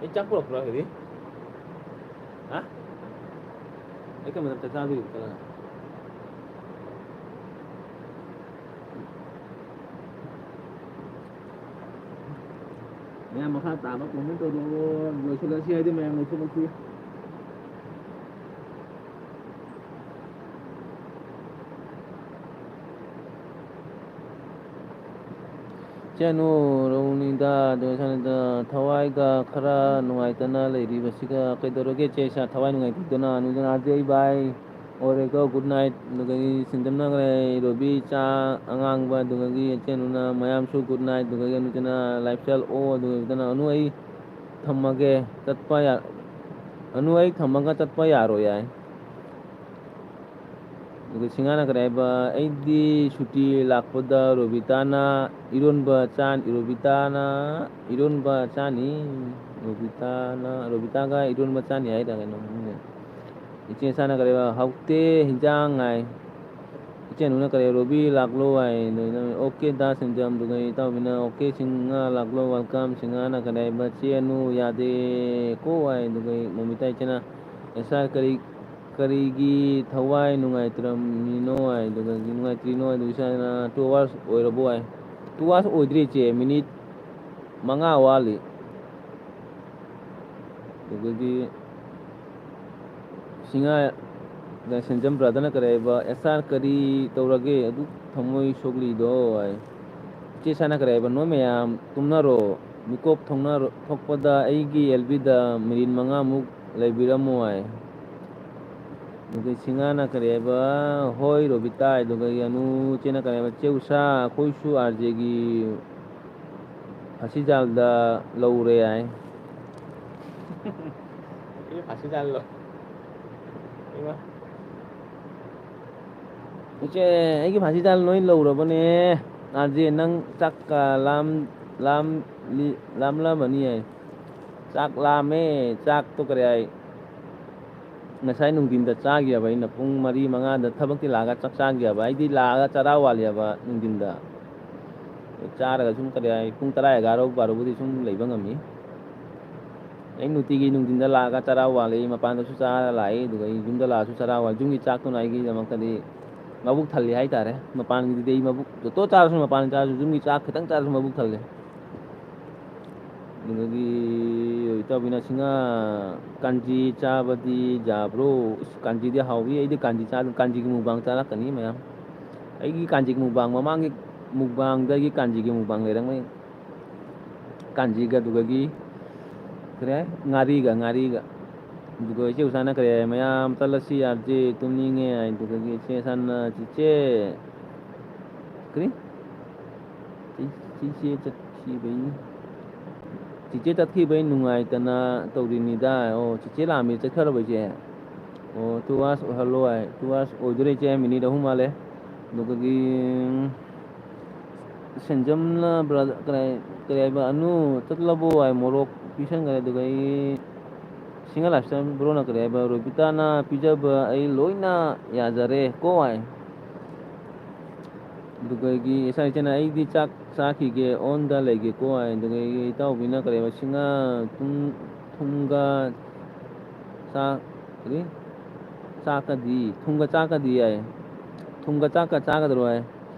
ꯑꯩ ꯆꯥꯛ ꯄꯨꯔꯛꯄ꯭ꯔꯥ ꯍꯧꯖꯤꯛ? ꯍꯥ? ꯑꯩ ꯀꯩ ꯃꯇꯝ ꯆꯥꯛ ꯆꯥꯗꯣꯏꯕ ꯆꯠꯂꯒ? ꯃꯌꯥꯝ ꯃꯈꯥ ꯇꯥꯕ comment ꯇꯧꯔꯛꯑꯣ꯫ ꯂꯣꯏꯁꯤꯜꯂꯁꯤ ꯍꯥꯏꯗꯤ ꯃꯌꯥꯝ ꯂꯣꯏꯁꯤꯜꯂꯁꯤ꯫ ꯆꯦꯅꯨ ꯔꯧꯅꯤꯗꯥ, ꯑꯗꯨꯒ ꯁꯥꯟꯅꯗ ꯊꯋꯥꯏꯒ ꯈꯔ ꯅꯨꯡꯉꯥꯏꯇꯅ ꯂꯩꯔꯤꯕꯁꯤꯒ ꯀꯩꯗꯧꯔꯒꯦ ꯆꯦ ꯏꯁꯥ ꯊꯋꯥꯏ ꯅꯨꯡꯉꯥꯏꯇꯗꯅ? ꯑꯅꯨꯗꯅ ꯑꯥꯔ ꯖꯦ ꯕꯥꯏ ꯑꯣꯏꯔꯦꯀꯣ, good night꯫ ꯑꯗꯨꯗꯒꯤ ꯁꯤꯟꯗꯝꯅ ꯀꯔꯤ, ꯔꯣꯕꯤ ꯆꯥ ꯑꯉꯥꯡꯕ, ꯑꯗꯨꯗꯒꯤ ꯆꯦꯅꯨꯅ ꯃꯌꯥꯝꯁꯨ good night꯫ ꯑꯗꯨꯗꯒꯤ ꯑꯅꯨꯗꯅ lifestyle ꯑꯣ, ꯑꯗꯨꯗꯅ ꯑꯅꯨ ꯑꯩ ꯊꯝꯃꯒꯦ, ꯆꯠꯄ ꯌꯥ-, ꯑꯅꯨ ꯑꯩ ꯊꯝꯃꯒ ꯆꯠꯄ ꯌꯥꯔꯣꯏ ꯍꯥꯏ꯫ ꯑꯗꯨꯒ ꯁꯤꯡꯍꯥꯅ ꯀꯔꯤ ꯍꯥꯏꯕ? "ꯑꯩꯗꯤ ꯁꯨꯇꯤ ꯂꯥꯛꯄꯗ ꯔꯣꯕꯤꯇꯥꯅ ꯏꯔꯣꯟꯕ ꯆꯥ-, ꯔꯣꯕꯤꯇꯥꯅ ꯏꯔꯣꯟꯕ ꯆꯥꯅꯤ꯫ ꯔꯣꯕꯤꯇꯥꯅ, ꯔꯣꯕꯤꯇꯥꯒ ꯏꯔꯣꯟꯕ ꯆꯥꯅꯤ" ꯍꯥꯏꯔ ꯀꯩꯅꯣ ꯈꯪꯗꯦ꯫ ꯏꯆꯦ ꯁꯥꯅ ꯀꯔꯤ ꯍꯥꯏꯕ? "ꯍꯥꯎꯇꯦ ꯍꯤꯟꯖꯥꯡ" ꯍꯥꯏ꯫ ꯏꯆꯦ ꯑꯅꯨꯅ ꯀꯔꯤ, "ꯔꯣꯕꯤ ꯂꯥꯛꯂꯣ" ꯍꯥꯏ, ꯑꯗꯨꯅ, "ꯑꯣꯀꯦ ꯗꯥ ꯁꯦꯟꯖꯝ", ꯑꯗꯨꯒ ꯏꯇꯥꯎꯕꯤꯅ, "ꯑꯣꯀꯦ ꯁꯤꯡꯍꯥ ꯂꯥꯛꯂꯣ, welcome ꯁꯤꯡꯍꯥꯅ ꯀꯔꯤ ꯍꯥꯏꯕ, ꯆꯦ ꯑꯅꯨ ꯌꯥꯗꯦ ꯀꯣ" ꯍꯥꯏ, ꯑꯗꯨꯒ ꯃꯣꯃꯤꯇꯥ ꯏꯆꯦꯅ, "ꯑꯦꯁ ꯑꯥꯔ ꯀꯔꯤ, ꯀꯔꯤꯒꯤ ꯊꯋꯥꯏ ꯅꯨꯡꯉꯥꯏꯇ꯭ꯔꯝꯃꯤꯅꯣ?" ꯍꯥꯏ, ꯑꯗꯨꯒ "ꯅꯨꯡꯉꯥꯏꯇ꯭ꯔꯤꯅꯣ?" ꯍꯥꯏ, ꯑꯗꯨ ꯏꯆꯥꯅ, "ꯇꯨ ꯑꯋꯥꯔꯁ ꯑꯣꯏꯔꯕꯣ?" ꯍꯥꯏ, "ꯇꯨ ꯑꯋꯥꯔꯁ ꯑꯣꯏꯗ꯭ꯔꯤ ꯏꯆꯦ, ꯃꯤꯅꯤꯠ ꯃꯉꯥ ꯋꯥꯠꯂꯤ"꯫ ꯑꯗꯨꯗꯒꯤ ꯁꯤꯡꯍꯥ ꯁꯦꯟꯖꯝ ꯕ꯭ꯔꯗꯔꯅ ꯀꯔꯤ ꯍꯥꯏꯕ, "ꯑꯦꯁ ꯑꯥꯔ ꯀꯔꯤ ꯇꯧꯔꯒꯦ ꯑꯗꯨꯛ ꯊꯃꯣꯏ ꯁꯣꯛꯂꯤꯗꯣ?" ꯍꯥꯏ꯫ ꯏꯆꯦ ꯁꯥꯅ ꯀꯔꯤ ꯍꯥꯏꯕ, "ꯅꯣꯏ ꯃꯌꯥꯝ ꯇꯨꯝꯅꯔꯣ, ꯃꯤꯀꯣꯞ ꯊꯣꯛꯅꯔꯣ-, ꯊꯣꯛꯄꯗ ꯑꯩꯒꯤ ꯑꯦꯜ ꯕꯤꯗ ꯃꯤꯅꯤꯠ ꯃꯉꯥꯃꯨꯛ ꯂꯩꯕꯤꯔꯝꯃꯣ" ꯍꯥꯏ꯫ ꯑꯗꯨꯒ ꯁꯤꯡꯍꯥꯅ ꯀꯔꯤ ꯍꯥꯏꯕ, "ꯍꯣꯏ ꯔꯣꯕꯤꯇꯥ", ꯑꯗꯨꯒ ꯑꯅꯨ ꯏꯆꯦꯅ ꯀꯔꯤ ꯍꯥꯏꯕ, "ꯆꯦ ꯎꯁꯥ, ꯑꯩꯈꯣꯏꯁꯨ ꯑꯥꯔ ꯖꯦꯒꯤ ꯐꯥꯁꯤꯖꯥꯜꯗ ꯂꯧꯔꯦ" ꯍꯥꯏ꯫ ꯑꯩ ꯐꯥꯁꯤꯖꯥꯜꯂꯣ? ꯏꯃꯥ꯫ "ꯏꯆꯦ, ꯑꯩꯒꯤ ꯐꯥꯁꯤꯖꯥꯜ ꯂꯣꯏ ꯂꯧꯔꯕꯅꯦ꯫ ꯑꯥꯔ ꯖꯦ, ꯅꯪ ꯆꯥꯛꯀ ꯂꯥꯝ-, ꯂꯥꯝ-, ꯂꯤ-, ꯂꯥꯝꯂꯝꯃꯅꯤ" ꯍꯥꯏ꯫ "ꯆꯥꯛ ꯂꯥꯝꯃꯦ, ꯆꯥꯛꯇꯣ ꯀꯔꯤ ꯍꯥꯏ, ꯉꯁꯥꯏ ꯅꯨꯡꯊꯤꯟꯗ ꯆꯥꯈꯤꯑꯕ ꯑꯩꯅ ꯄꯨꯡ ꯃꯔꯤ ꯃꯉꯥꯗ ꯊꯕꯛꯇꯤ ꯂꯥꯛꯑꯒ ꯆꯥꯛ ꯆꯥꯈꯤꯑꯕ꯫ ꯑꯩꯗꯤ ꯂꯥꯛꯑꯒ ꯆꯔꯥ ꯋꯥꯠꯂꯦꯕ ꯅꯨꯡꯊꯤꯟꯗ꯫ ꯆꯥꯔꯒ ꯁꯨꯝ ꯀꯔꯤ ꯍꯥꯏ, ꯄꯨꯡ ꯇꯔꯥ, ꯑꯦꯒꯥꯔꯣ, ꯕꯥꯔꯣꯕꯨꯗꯤ ꯁꯨꯝ ꯂꯩꯕ ꯉꯝꯃꯤ꯫ ꯑꯩ ꯅꯨꯡꯇꯤꯒꯤ ꯅꯨꯡꯊꯤꯟꯗ ꯂꯥꯛꯑꯒ ꯆꯔꯥ ꯋꯥꯠꯂꯦ, ꯑꯩ ꯃꯄꯥꯟꯗꯁꯨ ꯆꯥꯔ ꯂꯥꯛꯏ, ꯑꯗꯨꯒ ꯑꯩ ꯌꯨꯝꯗ ꯂꯥꯛꯑꯁꯨ ꯆꯔꯥ ꯋꯥꯠꯂꯦ꯫ ꯌꯨꯝꯒꯤ ꯆꯥꯛꯇꯨꯅ ꯑꯩꯒꯤꯗꯃꯛꯇꯗꯤ ꯃꯕꯨꯛ ꯊꯜꯂꯤ ꯍꯥꯏꯇꯥꯔꯦ꯫ ꯃꯄꯥꯟꯒꯤꯗꯨꯗꯤ ꯑꯩ ꯃꯕꯨꯛ, ꯖꯣꯇꯣ ꯆꯥꯔꯁꯨ, ꯃꯄꯥꯟ ꯆꯥꯔꯁꯨ, ꯌꯨꯝꯒꯤ ꯆꯥꯛ ꯈꯤꯇꯪ ꯆꯥꯔꯁꯨ ꯃꯕꯨꯛ ꯊꯜꯂꯦ꯫ ꯑꯗꯨꯗꯒꯤ ꯏꯇꯥꯎꯕꯤꯅ ꯁꯤꯡꯍꯥ ꯀꯥꯟꯆꯤ ꯆꯥꯕꯗꯤ ꯌꯥꯕ꯭ꯔꯣ? ꯑꯁ, ꯀꯥꯟꯆꯤꯗꯤ ꯍꯥꯎꯏ꯫ ꯑꯩꯗꯤ ꯀꯥꯟꯆꯤ ꯆꯥ-, ꯀꯥꯟꯆꯤꯒꯤ ꯃꯨꯛꯕꯥꯡ ꯆꯥꯔꯛꯀꯅꯤ ꯃꯌꯥꯝ꯫ ꯑꯩꯒꯤ ꯀꯥꯟꯆꯤꯒꯤ ꯃꯨꯛꯕꯥꯡ, ꯃꯃꯥꯡꯒꯤ ꯃꯨꯛꯕꯥꯡꯗꯒꯤ ꯀꯥꯟꯆꯤꯒꯤ ꯃꯨꯛꯕꯥꯡ ꯂꯩꯔꯝꯒꯅꯤ꯫ ꯀꯥꯟꯆꯤꯒ ꯑꯗꯨꯗꯒꯤ ꯀꯔꯤ ꯍꯥꯏ? ꯉꯥꯔꯤꯒ, ꯉꯥꯔꯤꯒ꯫ ꯑꯗꯨꯒ ꯏꯆꯦ ꯎꯁꯥꯅ ꯀꯔꯤ ꯍꯥꯏ? "ꯃꯌꯥꯝ ꯆꯠꯂꯁꯤ ꯌꯥꯗꯦ, ꯇꯨꯝꯅꯤꯡꯉꯦ" ꯍꯥꯏ꯫ ꯑꯗꯨꯗꯒꯤ ꯏꯆꯦ ꯎꯁꯥꯅ, "ꯆꯤꯆꯦ", ꯀꯔꯤ? ꯆꯤ-, ꯆꯤꯆꯦ ꯆꯠꯈꯤꯕꯩ, ꯆꯤꯆꯦ ꯆꯠꯈꯤꯕꯩ ꯅꯨꯡꯉꯥꯏꯇꯅ ꯇꯧꯔꯤꯅꯤꯗ꯫ ꯑꯣ, ꯆꯤꯆꯦ ꯂꯥꯛꯑꯝꯃꯤ, ꯆꯠꯈ꯭ꯔꯕ ꯏꯆꯦ? ꯑꯣ, ꯇꯨ ꯑꯥꯋꯥꯔꯁ ꯑꯣꯏꯍꯜꯂꯣ ꯍꯥꯏ꯫ ꯇꯨ ꯑꯥꯋꯥꯔꯁ ꯑꯣꯏꯗꯣꯔꯦ ꯏꯆꯦ, ꯃꯤꯅꯤꯠ ꯑꯍꯨꯝ ꯋꯥꯠꯂꯦ꯫ ꯑꯗꯨꯒꯗꯤ, ꯁꯦꯟꯖꯝꯅ ꯕ꯭ꯔꯗꯔ, ꯀꯔꯤ, ꯀꯔꯤ ꯍꯥꯏꯕ, "ꯑꯅꯨ ꯆꯠꯂꯕꯣ?" ꯍꯥꯏ, ꯃꯣꯔꯣꯛ ꯄꯤꯁꯟꯈ꯭ꯔꯦ꯫ ꯑꯗꯨꯒ ꯑꯩ, ꯁꯤꯡꯍꯥ ꯂꯥꯏꯐꯁ꯭ꯇꯥꯏꯜ ꯕ꯭ꯔꯣꯅ ꯀꯔꯤ ꯍꯥꯏꯕ, "ꯔꯣꯕꯤꯇꯥꯅ ꯄꯤꯖꯕ ꯑꯩ ꯂꯣꯏꯅ ꯌꯥꯖꯔꯦ ꯀꯣ" ꯍꯥꯏ꯫ ꯑꯗꯨꯒꯒꯤ ꯉꯁꯥꯏ ꯏꯆꯦꯅ "ꯑꯩꯗꯤ ꯆꯥꯛ ꯆꯥꯈꯤꯒꯦ, ꯑꯣꯟꯗ ꯂꯩꯒꯦꯀꯣ" ꯍꯥꯏ꯫ ꯑꯗꯨꯒ ꯏꯇꯥꯎꯕꯤꯅ ꯀꯔꯤ ꯍꯥꯏꯕ, "ꯁꯤꯡꯉꯥ ꯊꯨꯝ-, ꯊꯨꯝꯒ ꯆꯥ-, ꯀꯔꯤ? ꯆꯥꯛꯀꯗꯤ, ꯊꯨꯝꯒ ꯆꯥꯛꯀꯗꯤ" ꯍꯥꯏ꯫ "ꯊꯨꯝꯒ ꯆꯥꯛꯀ ꯆꯥꯒꯗ꯭ꯔꯣ?" ꯍꯥꯏ꯫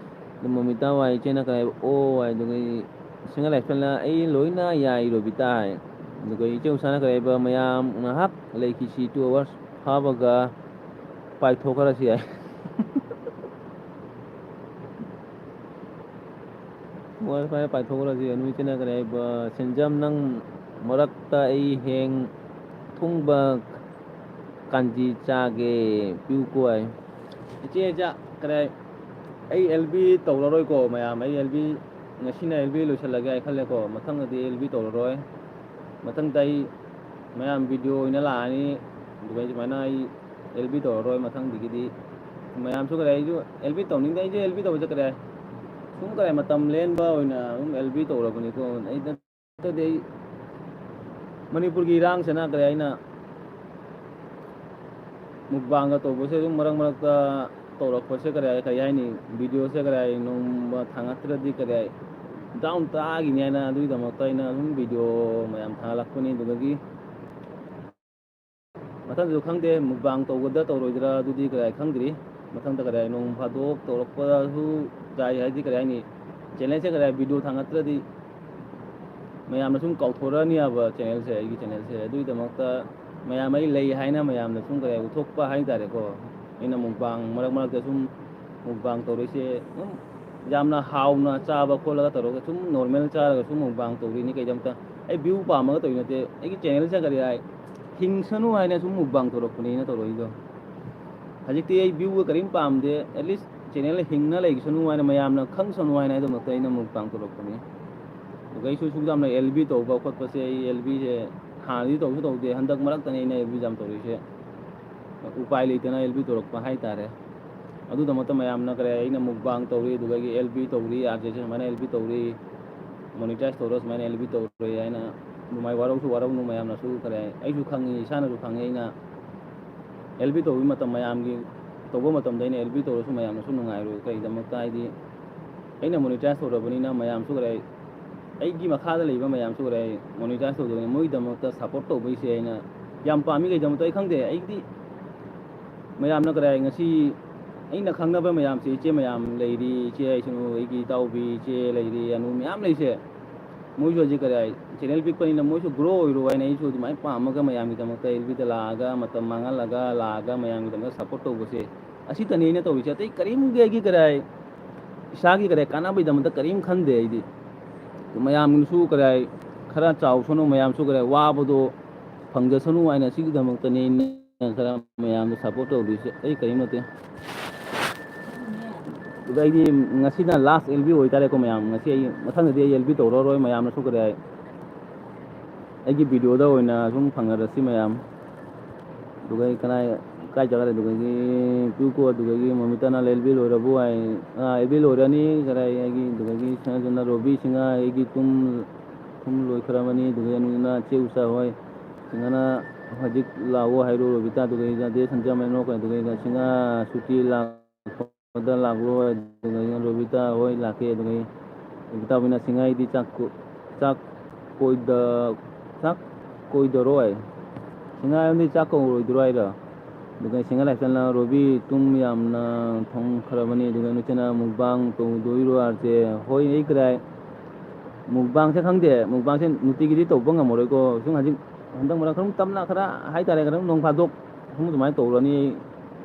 ꯑꯗꯨ ꯃꯣꯃꯤꯇꯥ ꯍꯥꯏ, ꯏꯆꯦꯅ ꯀꯔꯤ ꯍꯥꯏꯕ, "ꯑꯣ" ꯍꯥꯏ꯫ ꯑꯗꯨꯒ ꯁꯤꯡꯉꯥ ꯂꯥꯏꯐꯦꯜꯅ "ꯑꯩ ꯂꯣꯏꯅ ꯌꯥꯏ ꯔꯣꯕꯤꯇꯥ" ꯍꯥꯏ꯫ ꯑꯗꯨꯒ ꯏꯆꯦ ꯎꯁꯥꯅ ꯀꯔꯤ ꯍꯥꯏꯕ, "ꯃꯌꯥꯝ ꯉꯥꯏꯍꯥꯛ ꯂꯩꯈꯤꯁꯤ, two hours ꯐꯥꯕꯒ ꯄꯥꯏꯊꯣꯛꯈ꯭ꯔꯁꯤ" ꯍꯥꯏ꯫ ꯋꯥꯏ ꯐꯥꯏ ꯄꯥꯏꯊꯣꯛꯈ꯭ꯔꯁꯤ꯫ ꯑꯅꯨ ꯏꯆꯦꯅ ꯀꯔꯤ ꯍꯥꯏꯕ, "ꯁꯦꯟꯖꯝ, ꯅꯪ ꯃꯔꯛꯇ ꯑꯩ ꯍꯦꯡ ꯊꯨꯡꯕ ꯀꯥꯟꯖꯤ ꯆꯥꯒꯦ, ꯄꯤꯌꯨꯀꯣ" ꯍꯥꯏ꯫ ꯏꯆꯦ, ꯏꯆꯥ, ꯀꯔꯤ ꯍꯥꯏ, ꯑꯩ ꯑꯦꯜ ꯕꯤ ꯇꯧꯔꯔꯣꯏꯀꯣ ꯃꯌꯥꯝ꯫ ꯑꯩ ꯑꯦꯜ ꯕꯤ, ꯉꯁꯤꯅ ꯑꯦꯜ ꯕꯤ ꯂꯣꯏꯁꯤꯜꯂꯒꯦ ꯍꯥꯏ ꯈꯜꯂꯦꯀꯣ꯫ ꯃꯊꯪꯗꯗꯤ ꯑꯦꯜ ꯕꯤ ꯇꯧꯔꯔꯣꯏ꯫ ꯃꯊꯪꯗ ꯑꯩ ꯃꯌꯥꯝ ꯚꯤꯗꯤꯑꯣ ꯑꯣꯏꯅ ꯂꯥꯛꯑꯅꯤ꯫ ꯑꯗꯨꯒ ꯑꯩ ꯁꯨꯃꯥꯏꯅ ꯑꯩ ꯑꯦꯜ ꯕꯤ ꯇꯧꯔꯔꯣꯏ ꯃꯊꯪꯗꯒꯤꯗꯤ꯫ ꯃꯌꯥꯝꯁꯨ ꯀꯔꯤ ꯍꯥꯏ, ꯑꯩꯁꯨ ꯑꯦꯜ ꯕꯤ ꯇꯧꯅꯤꯡꯗꯦ, ꯑꯩꯁꯨ ꯑꯦꯜ ꯕꯤ ꯇꯧꯕꯁꯦ ꯀꯔꯤ ꯍꯥꯏ, ꯁꯨꯝ ꯀꯔꯤ ꯍꯥꯏ, ꯃꯇꯝ ꯂꯦꯟꯕ ꯑꯣꯏꯅ ꯑꯗꯨꯝ ꯑꯦꯜ ꯕꯤ ꯇꯧꯔꯕꯅꯤꯀꯣ꯫ ꯑꯩ ꯅꯠꯇ꯭ꯔꯗꯤ ꯑꯩ ꯃꯅꯤꯄꯨꯔꯒꯤ ꯏꯔꯥꯡꯁꯤꯅ ꯀꯔꯤ ꯍꯥꯏꯅ ꯃꯨꯛꯕꯥꯡꯒ ꯇꯧꯕꯁꯦ ꯑꯗꯨꯝ ꯃꯔꯛ ꯃꯔꯛꯇ ꯇꯧꯔꯛꯄꯁꯦ ꯀꯔꯤ ꯍꯥꯏ, ꯀꯔꯤ ꯍꯥꯏꯅꯤ, ꯚꯤꯗꯤꯑꯣꯁꯦ ꯀꯔꯤ ꯍꯥꯏ, ꯅꯣꯡꯃ ꯊꯥꯡꯒꯠꯇ꯭ꯔꯗꯤ ꯀꯔꯤ ꯍꯥꯏ, ꯗꯥꯎꯟ ꯇꯥꯈꯤꯅꯤ ꯍꯥꯏꯅ ꯑꯗꯨꯒꯤꯗꯃꯛꯇ ꯑꯩꯅ ꯑꯗꯨꯝ ꯚꯤꯗꯤꯑꯣ ꯃꯌꯥꯝ ꯊꯥꯒꯠꯂꯛꯄꯅꯤ꯫ ꯑꯗꯨꯗꯒꯤ ꯃꯊꯪꯁꯨ ꯈꯪꯗꯦ, ꯃꯨꯛꯕꯥꯡ ꯇꯧꯒꯗ꯭ꯔꯥ ꯇꯧꯔꯣꯏꯗ꯭ꯔꯥ, ꯑꯗꯨꯗꯤ ꯀꯔꯤ ꯍꯥꯏ ꯈꯪꯗ꯭ꯔꯤ꯫ ꯃꯊꯪꯗ ꯀꯔꯤ ꯍꯥꯏ, ꯅꯣꯡ ꯐꯥꯗꯣꯛ ꯇꯧꯔꯛꯄꯗꯁꯨ ꯌꯥꯏ, ꯍꯥꯏꯗꯤ ꯀꯔꯤ ꯍꯥꯏꯅꯤ, ꯆꯦꯅꯦꯜꯁꯦ ꯀꯔꯤ ꯍꯥꯏ, ꯚꯤꯗꯤꯑꯣ ꯊꯥꯡꯒꯠꯇ꯭ꯔꯗꯤ ꯃꯌꯥꯝꯅ ꯁꯨꯝ ꯀꯥꯎꯊꯣꯔꯛꯑꯅꯤ ꯍꯥꯏꯕ ꯆꯦꯅꯦꯜꯁꯦ, ꯑꯩꯒꯤ ꯆꯦꯅꯦꯜꯁꯦ꯫ ꯑꯗꯨꯒꯤꯗꯃꯛꯇ ꯃꯌꯥꯝ ꯑꯩ ꯂꯩ ꯍꯥꯏꯅ ꯃꯌꯥꯝꯅ ꯁꯨꯝ ꯀꯔꯤ ꯍꯥꯏ, ꯎꯠꯊꯣꯛꯄ ꯍꯥꯏ ꯇꯥꯔꯦꯀꯣ꯫ ꯑꯩꯅ ꯃꯨꯛꯕꯥꯡ, ꯃꯔꯛ ꯃꯔꯛꯇ ꯁꯨꯝ ꯃꯨꯛꯕꯥꯡ ꯇꯧꯔꯤꯁꯦ ꯑꯗꯨꯝ ꯌꯥꯝꯅ ꯍꯥꯎꯅ ꯆꯥꯕ ꯈꯣꯠꯂꯒ ꯇꯧꯔꯒ ꯁꯨꯝ ꯅꯣꯔꯃꯦꯜ ꯆꯥꯔꯒ ꯁꯨꯝ ꯃꯨꯛꯕꯥꯡ ꯇꯧꯔꯤꯅꯤ꯫ ꯀꯩꯗꯝꯇ ꯑꯩ ꯚ꯭ꯌꯨ ꯄꯥꯝꯃꯒ ꯇꯧꯔꯤ ꯅꯠꯇꯦ, ꯑꯩꯒꯤ ꯆꯦꯅꯦꯜꯁꯦ ꯀꯔꯤ ꯍꯥꯏ, ꯍꯤꯡꯁꯅꯨ ꯍꯥꯏꯅ ꯁꯨꯝ ꯃꯨꯛꯕꯥꯡ ꯇꯧꯔꯛꯄꯅꯦꯅ ꯇꯧꯔꯛꯏꯗꯣ꯫ ꯍꯧꯖꯤꯛꯇꯤ ꯑꯩ ꯚ꯭ꯌꯨꯒ ꯀꯔꯤꯝ ꯄꯥꯝꯗꯦ, ꯑꯦꯠꯂꯤꯁ ꯆꯦꯅꯦꯜ ꯍꯤꯡꯅ ꯂꯩꯁꯅꯨ ꯍꯥꯏꯅ, ꯃꯌꯥꯝꯅ ꯈꯪꯁꯅꯨ ꯍꯥꯏꯅ ꯑꯩꯗꯃꯛꯇ ꯑꯩꯅ ꯃꯨꯛꯕꯥꯡ ꯇꯧꯔꯛꯄꯅꯤ꯫ ꯑꯗꯨꯒ ꯑꯩꯁꯨ ꯁꯨꯛ ꯌꯥꯝꯅ ꯑꯦꯜ ꯕꯤ ꯇꯧꯕ ꯈꯣꯠꯄꯁꯦ, ꯑꯩ ꯑꯦꯜ ꯕꯤꯁꯦ ꯍꯥꯟꯅꯗꯤ ꯇꯧꯁꯨ ꯇꯧꯗꯦ, ꯍꯟꯗꯛ ꯃꯔꯛꯇꯅꯤ ꯑꯩꯅ ꯑꯦꯜ ꯕꯤ ꯌꯥꯝ ꯇꯧꯔꯤꯁꯦ꯫ ꯎꯄꯥꯏ ꯂꯩꯇꯅ ꯑꯦꯜ ꯕꯤ ꯇꯧꯔꯛꯄ ꯍꯥꯏꯇꯥꯔꯦ꯫ ꯑꯗꯨꯗꯃꯛꯇ ꯃꯌꯥꯝꯅ ꯀꯔꯤ, ꯑꯩꯅ ꯃꯨꯛꯕꯥꯡ ꯇꯧꯔꯤ, ꯑꯗꯨꯗꯒꯤ ꯑꯦꯜ ꯕꯤ ꯇꯧꯔꯤ, ꯑꯥꯔ ꯖꯦꯁꯦ ꯁꯨꯃꯥꯏꯅ ꯑꯦꯜ ꯕꯤ ꯇꯧꯔꯤ, ꯃꯣꯅꯤꯇꯥꯏꯁ ꯇꯧꯔ ꯁꯨꯃꯥꯏꯅ ꯑꯦꯜ ꯕꯤ ꯇꯧꯔꯤ ꯍꯥꯏꯅ ꯑꯗꯨꯃꯥꯏꯅ ꯋꯥꯔꯧꯁꯨ ꯋꯥꯔꯧꯅꯨ, ꯃꯌꯥꯝꯅꯁꯨ ꯀꯔꯤ, ꯑꯩꯁꯨ ꯈꯪꯉꯤ, ꯏꯁꯥꯅꯁꯨ ꯈꯪꯉꯤ꯫ ꯑꯩꯅ ꯑꯦꯜ ꯕꯤ ꯇꯧꯕ ꯃꯇꯝ, ꯃꯌꯥꯝꯒꯤ ꯇꯧꯕ ꯃꯇꯝꯗ ꯑꯩꯅ ꯑꯦꯜ ꯕꯤ ꯇꯧꯔꯁꯨ ꯃꯌꯥꯝꯅꯁꯨ ꯅꯨꯡꯉꯥꯏꯔꯣꯏ꯫ ꯀꯔꯤꯒꯤꯗꯃꯛꯇ ꯍꯥꯏꯗꯤ ꯑꯩꯅ ꯃꯣꯅꯤꯇꯥꯏꯁ ꯇꯧꯔꯕꯅꯤꯅ ꯃꯌꯥꯝꯁꯨ ꯀꯔꯤ ꯍꯥꯏ, ꯑꯩꯒꯤ ꯃꯈꯥꯗ ꯂꯩꯕ ꯃꯌꯥꯝꯁꯨ ꯀꯔꯤ ꯍꯥꯏ, ꯃꯣꯅꯤꯇꯥꯏꯁ ꯇꯧꯗꯕꯅꯤ, ꯃꯣꯏꯒꯤꯗꯃꯛꯇ ꯁꯞꯄꯣꯔꯠ ꯇꯧꯕꯩꯁꯦ ꯑꯩꯅ ꯌꯥꯝ ꯄꯥꯝꯃꯤ꯫ ꯀꯩꯗꯃꯛꯇ ꯑꯩ ꯈꯪꯗꯦ, ꯑꯩꯗꯤ ꯃꯌꯥꯝꯅ ꯀꯔꯤ ꯍꯥꯏ, ꯉꯁꯤ ꯑꯩꯅ ꯈꯪꯅꯕ ꯃꯌꯥꯝꯁꯦ, ꯏꯆꯦ ꯃꯌꯥꯝ ꯂꯩꯔꯤ, ꯏꯆꯦ ꯍꯥꯏꯁꯅꯨ, ꯑꯩꯒꯤ ꯏꯇꯥꯎꯕꯤ ꯏꯆꯦ ꯂꯩꯔꯤ, ꯑꯅꯨ ꯃꯌꯥꯝ ꯂꯩꯁꯦ, ꯃꯣꯏꯁꯨ ꯍꯧꯖꯤꯛ ꯀꯔꯤ ꯍꯥꯏ, ꯆꯦꯅꯦꯜ ꯄꯤꯛꯄꯅꯤꯅ ꯃꯣꯏꯁꯨ ꯒ꯭ꯔꯣ ꯑꯣꯏꯔꯣ ꯍꯥꯏꯅ ꯑꯩꯁꯨ ꯑꯗꯨꯃꯥꯏꯅ ꯄꯥꯝꯃꯒ ꯃꯌꯥꯝꯒꯤꯗꯃꯛꯇ ꯑꯦꯜ ꯕꯤꯗ ꯂꯥꯛꯑꯒ ꯃꯇꯝ ꯃꯥꯡꯍꯜꯂꯒ ꯂꯥꯛꯑꯒ ꯃꯌꯥꯝꯒꯤꯗꯃꯛꯇ ꯁꯞꯄꯣꯔꯠ ꯇꯧꯕꯁꯦ, ꯑꯁꯤꯇꯅꯤ ꯑꯩꯅ ꯇꯧꯔꯤꯁꯦ꯫ ꯑꯇꯩ ꯀꯔꯤꯝꯒꯤ ꯑꯩꯒꯤ ꯀꯔꯤ ꯍꯥꯏ, ꯏꯁꯥꯒꯤ ꯀꯔꯤ ꯍꯥꯏ, ꯀꯥꯟꯅꯕꯒꯤꯗꯃꯛꯇ ꯀꯔꯤꯝ ꯈꯟꯗꯦ ꯑꯩꯗꯤ꯫ ꯃꯌꯥꯝꯅꯁꯨ ꯀꯔꯤ ꯍꯥꯏ, ꯈꯔ ꯆꯥꯎꯁꯅꯨ, ꯃꯌꯥꯝꯁꯨ ꯀꯔꯤ ꯍꯥꯏ, ꯋꯥꯕꯗꯣ ꯐꯪꯖꯁꯅꯨ ꯍꯥꯏꯅ ꯁꯤꯒꯤꯗꯃꯛꯇꯅꯤ ꯑꯩꯅ ꯈꯔ ꯃꯌꯥꯝꯗ ꯁꯞꯄꯣꯔꯠ ꯇꯧꯗꯣꯏꯁꯦ, ꯑꯩ ꯀꯔꯤꯝ ꯅꯠꯇꯦ꯫ ꯑꯗꯨꯗ ꯑꯩꯗꯤ ꯉꯁꯤꯅ ꯂꯥꯁ ꯑꯦꯜ ꯕꯤ ꯑꯣꯏꯇꯥꯔꯦꯀꯣ ꯃꯌꯥꯝ, ꯉꯁꯤ ꯑꯩ ꯃꯊꯪꯗꯗꯤ ꯑꯩ ꯑꯦꯜ ꯕꯤ ꯇꯧꯔꯔꯣꯏ꯫ ꯃꯌꯥꯝꯅꯁꯨ ꯀꯔꯤ ꯍꯥꯏ, ꯑꯩꯒꯤ ꯚꯤꯗꯤꯑꯣꯗ ꯑꯣꯏꯅ ꯁꯨꯝ ꯐꯪꯅꯔꯁꯤ ꯃꯌꯥꯝ꯫ ꯑꯗꯨꯒ ꯑꯩ ꯀꯅꯥꯏ, ꯀꯥꯏ ꯆꯠꯈ꯭ꯔꯦ? ꯑꯗꯨꯗꯒꯤ ꯇꯨꯀꯣ, ꯑꯗꯨꯗꯒꯤ ꯃꯃꯤꯇꯥꯅ ꯑꯦꯜ ꯕꯤ ꯂꯣꯏꯔꯕꯣ ꯍꯥꯏ꯫ ꯑꯥ, ꯑꯦꯜ ꯕꯤ ꯂꯣꯏꯔꯅꯤ, ꯀꯔꯤ ꯍꯥꯏ, ꯑꯩꯒꯤ, ꯑꯗꯨꯗꯒꯤ ꯁꯅꯥꯖꯅ ꯔꯣꯕꯤ ꯁꯤꯡꯍ, ꯑꯩꯒꯤ ꯇꯨꯝ, ꯇꯨꯝ ꯂꯣꯏꯈ꯭ꯔꯕꯅꯤ꯫ ꯑꯗꯨꯗꯒꯤ ꯑꯅꯨꯅ ꯆꯦ ꯎꯁꯥ ꯍꯣꯏ꯫ ꯁꯤꯡꯍꯅ ꯍꯧꯖꯤꯛ ꯂꯥꯛꯑꯣ ꯍꯥꯏꯔꯣ ꯔꯣꯕꯤꯇꯥ, ꯑꯗꯨꯗꯒꯤ ꯑꯗꯩ ꯁꯟꯖꯌꯥ ꯃꯦꯅꯣ ꯀꯣꯏ, ꯑꯗꯨꯗꯒꯤ ꯁꯤꯡꯍ ꯁꯨꯇꯤ ꯂꯥꯛ-, ꯗ ꯂꯥꯛꯂꯣꯏ꯫ ꯑꯗꯨꯒ ꯔꯣꯕꯤꯇꯥ ꯍꯣꯏ ꯂꯥꯛꯀꯦ꯫ ꯑꯗꯨꯒ ꯔꯣꯕꯤꯇꯥ ꯍꯣꯏꯅ ꯁꯤꯡꯍꯥꯏꯗꯤ ꯆꯥꯛ ꯀꯣ-, ꯆꯥꯛ ꯀꯣꯏꯗ-, ꯆꯥꯛ ꯀꯣꯏꯗꯔꯣꯏ? ꯁꯤꯡꯍꯥꯏꯗꯤ ꯆꯥꯛ ꯀꯧꯔꯣꯏꯗꯔꯣ ꯍꯥꯏꯔꯣ? ꯑꯗꯨꯒ ꯁꯤꯡꯍ ꯂꯥꯏꯁ꯭ꯔꯝꯅ ꯔꯣꯕꯤ ꯇꯨꯝ ꯌꯥꯝꯅ ꯊꯣꯡꯈ꯭ꯔꯕꯅꯤ꯫ ꯑꯗꯨꯒ ꯅꯨꯆꯤꯅ ꯃꯨꯛꯕꯥꯡ ꯇꯧꯗꯣꯏꯔꯣ ꯍꯥꯏꯔꯁꯦ? ꯍꯣꯏ, ꯑꯩ ꯀꯗꯥꯏ ꯃꯨꯛꯕꯥꯡꯁꯦ ꯈꯪꯗꯦ꯫ ꯃꯨꯛꯕꯥꯡꯁꯦ ꯅꯨꯡꯇꯤꯒꯤꯗꯤ ꯇꯧꯕ ꯉꯝꯃꯔꯣꯏꯀꯣ꯫ ꯁꯨꯝ ꯍꯧꯖꯤꯛ ꯍꯟꯗꯛ ꯃꯔꯛ ꯈꯔ ꯇꯞꯅ ꯈꯔ ꯍꯥꯏꯇꯥꯔꯦ, ꯈꯔ ꯅꯣꯡ ꯐꯥꯗꯣꯛ ꯁꯨꯝ ꯑꯗꯨꯃꯥꯏꯅ ꯇꯧꯔꯅꯤ꯫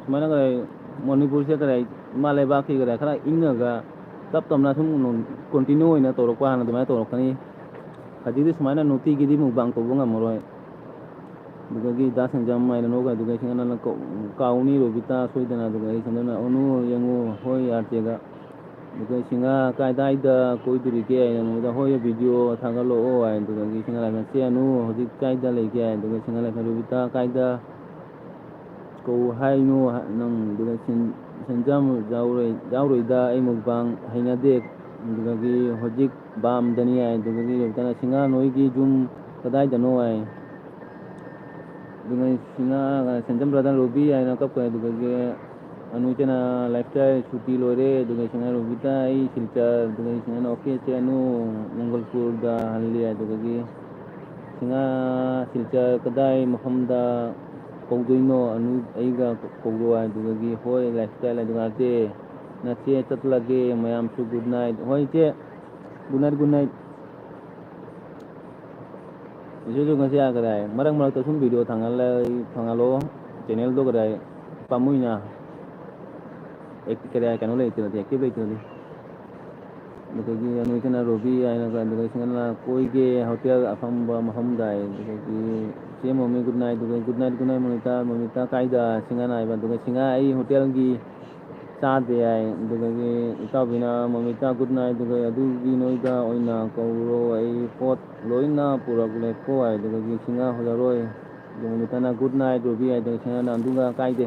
ꯁꯨꯃꯥꯏꯅ ꯀꯔꯤ, ꯃꯅꯤꯄꯨꯔꯁꯦ ꯀꯔꯤ, ꯏꯃꯥ ꯂꯩꯕꯥꯛꯀꯤ ꯀꯔꯤ, ꯈꯔ ꯏꯪꯉꯒ ꯇꯞ ꯇꯞꯅ ꯁꯨꯝ ꯀꯣꯟꯇꯤꯅ꯭ꯌꯨ ꯑꯣꯏꯅ ꯇꯧꯔꯛꯄ ꯍꯥꯟꯅ ꯑꯗꯨꯃꯥꯏꯅ ꯇꯧꯔꯛꯀꯅꯤ꯫ ꯍꯧꯖꯤꯛꯇꯤ ꯁꯨꯃꯥꯏꯅ ꯅꯨꯡꯇꯤꯒꯤꯗꯤ ꯃꯨꯛꯕꯥꯡ ꯇꯧꯕ ꯉꯝꯃꯔꯣꯏ꯫ ꯑꯗꯨꯗꯒꯤ ꯗꯥ ꯁꯦꯡꯖꯝ ꯍꯥꯏꯅ ꯅꯣꯛꯑꯒ, ꯑꯗꯨꯒ ꯁꯤꯡꯍꯅ ꯀꯧ-, ꯀꯥꯎꯅꯤ ꯔꯣꯕꯤꯇꯥ ꯁꯣꯏꯗꯅ, ꯑꯗꯨꯒ ꯑꯩ ꯁꯤꯡꯍꯅ, "ꯑꯣꯅꯨ ꯌꯦꯡꯉꯨ, ꯍꯣꯏ" ꯑꯥꯔꯇꯦꯒ꯫ ꯑꯗꯨꯒ ꯁꯤꯡꯍ ꯀꯥꯏꯗꯥꯏꯗ ꯀꯣꯏꯗꯣꯔꯤꯒꯦ ꯍꯥꯏꯅ ꯅꯣꯛꯑꯒ, "ꯍꯣꯏ ꯚꯤꯗꯤꯑꯣ ꯊꯥꯒꯠꯂꯛꯑꯣ" ꯍꯥꯏ꯫ ꯑꯗꯨꯗꯒꯤ ꯁꯤꯡꯍ ꯂꯥꯏꯐꯅ, "ꯁꯦ ꯑꯅꯨ ꯍꯧꯖꯤꯛ ꯀꯥꯏꯗ ꯂꯩꯒꯦ?" ꯍꯥꯏ꯫ ꯑꯗꯨꯒ ꯁꯤꯡꯍ ꯂꯥꯏꯐꯅ, "ꯔꯣꯕꯤꯇꯥ ꯀꯥꯏꯗ ꯀꯧ ꯍꯥꯏꯅꯣ ꯅꯪ?" ꯑꯗꯨꯒ ꯁꯦꯟ-, ꯁꯦꯟꯖꯥꯝ ꯌꯥꯎꯔꯣꯏ-, ꯌꯥꯎꯔꯣꯏꯗ, ꯑꯩ ꯃꯨꯛꯕꯥꯡ ꯍꯩꯅꯗꯦ꯫ ꯑꯗꯨꯗꯒꯤ ꯍꯧꯖꯤꯛ ꯕꯥꯝꯗꯅꯤ ꯍꯥꯏ꯫ ꯑꯗꯨꯗꯒꯤ ꯔꯣꯕꯤꯇꯥꯅ, "ꯁꯤꯡꯍ ꯅꯣꯏꯒꯤ ꯌꯨꯝ ꯀꯗꯥꯏꯗꯅꯣ?" ꯍꯥꯏ꯫ ꯑꯗꯨꯒ ꯁꯤꯡꯍ, ꯁꯦꯟꯖꯝ ꯕ꯭ꯔꯗꯔ ꯔꯣꯕꯤ ꯍꯥꯏꯅ ꯀꯞꯈ꯭ꯔꯦ꯫ ꯑꯗꯨꯗꯒꯤ ꯑꯅꯨ ꯏꯆꯦꯅ ꯂꯥꯏꯐ ꯁ꯭ꯇꯥꯏꯜ ꯁꯨꯇꯤ ꯂꯣꯏꯔꯦ, ꯑꯗꯨꯒ ꯏꯆꯦꯅ ꯔꯣꯕꯤꯇꯥ ꯑꯩ ꯁꯤꯜꯆꯔ, ꯑꯗꯨꯒ ꯏꯆꯦꯅ ꯑꯣꯀꯦ ꯏꯆꯦ ꯑꯅꯨ ꯃꯪꯒꯜꯄꯨꯔꯗ ꯍꯜꯂꯦ, ꯑꯗꯨꯗꯒꯤ ꯁꯤꯡꯍꯥ ꯁꯤꯜꯆꯔ ꯀꯗꯥꯏ ꯃꯐꯝꯗ ꯀꯧꯗꯣꯏꯅꯣ? ꯑꯅꯨ ꯑꯩꯒ ꯀꯧꯔꯣ ꯍꯥꯏꯗꯨꯗꯒꯤ ꯍꯣꯏ ꯂꯥꯏꯐ ꯁ꯭ꯇꯥꯏꯜ ꯍꯥꯏꯗꯨꯒ ꯅꯠꯇꯦ, ꯅꯆꯦ ꯆꯠꯂꯒꯦ, ꯃꯌꯥꯝꯁꯨ ꯒꯨꯗ ꯅꯥꯏꯠ꯫ ꯍꯣꯏ ꯏꯆꯦ, ꯒꯨꯗ ꯅꯥꯏꯠ, ꯒꯨꯗ ꯅꯥꯏꯠ꯫ ꯏꯆꯦꯁꯨ ꯉꯁꯤ ꯀꯗꯥꯏ ꯃꯔꯛ ꯃꯔꯛꯇ ꯁꯨꯝ ꯚꯤꯗꯤꯑꯣ ꯊꯥꯡꯒꯠꯂ-, ꯊꯥꯡꯒꯠꯂꯛꯑꯣ, ꯆꯦꯅꯦꯜꯗꯣ ꯀꯗꯥꯏ ꯄꯥꯝꯃꯨꯏꯅ꯫ ꯑꯦꯛ-, ꯀꯗꯥꯏ ꯀꯩꯅꯣ ꯂꯩꯇ꯭ꯔꯗꯤ, ꯑꯦꯛꯇꯤꯚ ꯂꯩꯇ꯭ꯔꯗꯤ꯫ ꯑꯗꯨꯗꯒꯤ ꯑꯅꯨꯏꯁꯤꯅ ꯔꯣꯕꯤ ꯍꯥꯏꯅ, ꯑꯗꯨꯗꯒꯤ ꯁꯤꯡꯍꯅ ꯀꯣꯏꯒꯦ ꯍꯣꯇꯦꯜ ꯑꯐꯝꯕ ꯃꯐꯝꯗ ꯍꯥꯏ꯫ ꯑꯗꯨꯗꯒꯤ ꯆꯦ ꯃꯣꯃꯤ ꯒꯨꯗ ꯅꯥꯏꯠ, ꯑꯗꯨꯒ ꯒꯨꯗ ꯅꯥꯏꯠ, ꯒꯨꯗ ꯅꯥꯏꯠ ꯃꯣꯃꯤꯇꯥ, ꯃꯣꯃꯤꯇꯥ ꯀꯥꯏꯗ ꯁꯤꯡꯍꯅ ꯍꯥꯏꯕ, ꯑꯗꯨꯒ ꯁꯤꯡꯍ ꯑꯩ ꯍꯣꯇꯦꯜꯒꯤ ꯆꯥꯗꯦ ꯍꯥꯏ꯫ ꯑꯗꯨꯗꯒꯤ ꯏꯇꯥꯎꯕꯤꯅ ꯃꯣꯃꯤꯇꯥ ꯒꯨꯗ ꯅꯥꯏꯠ, ꯑꯗꯨꯒ ꯑꯗꯨꯒꯤ ꯅꯣꯏꯗ ꯑꯣꯏꯅ ꯀꯧꯔꯣ, ꯑꯩ ꯄꯣꯠ ꯂꯣꯏꯅ ꯄꯨꯔꯛꯂꯦꯀꯣ ꯍꯥꯏ꯫ ꯑꯗꯨꯗꯒꯤ ꯁꯤꯡꯍ ꯍꯨꯜꯂꯔꯣꯏ꯫ ꯑꯗꯨ ꯃꯣꯃꯤꯇꯥꯅ ꯒꯨꯗ ꯅꯥꯏꯠ ꯔꯣꯕꯤ ꯍꯥꯏ꯫ ꯑꯗꯨꯒ ꯁꯤꯡꯍꯅ ꯑꯗꯨꯒ ꯀꯥꯏꯗꯦ꯫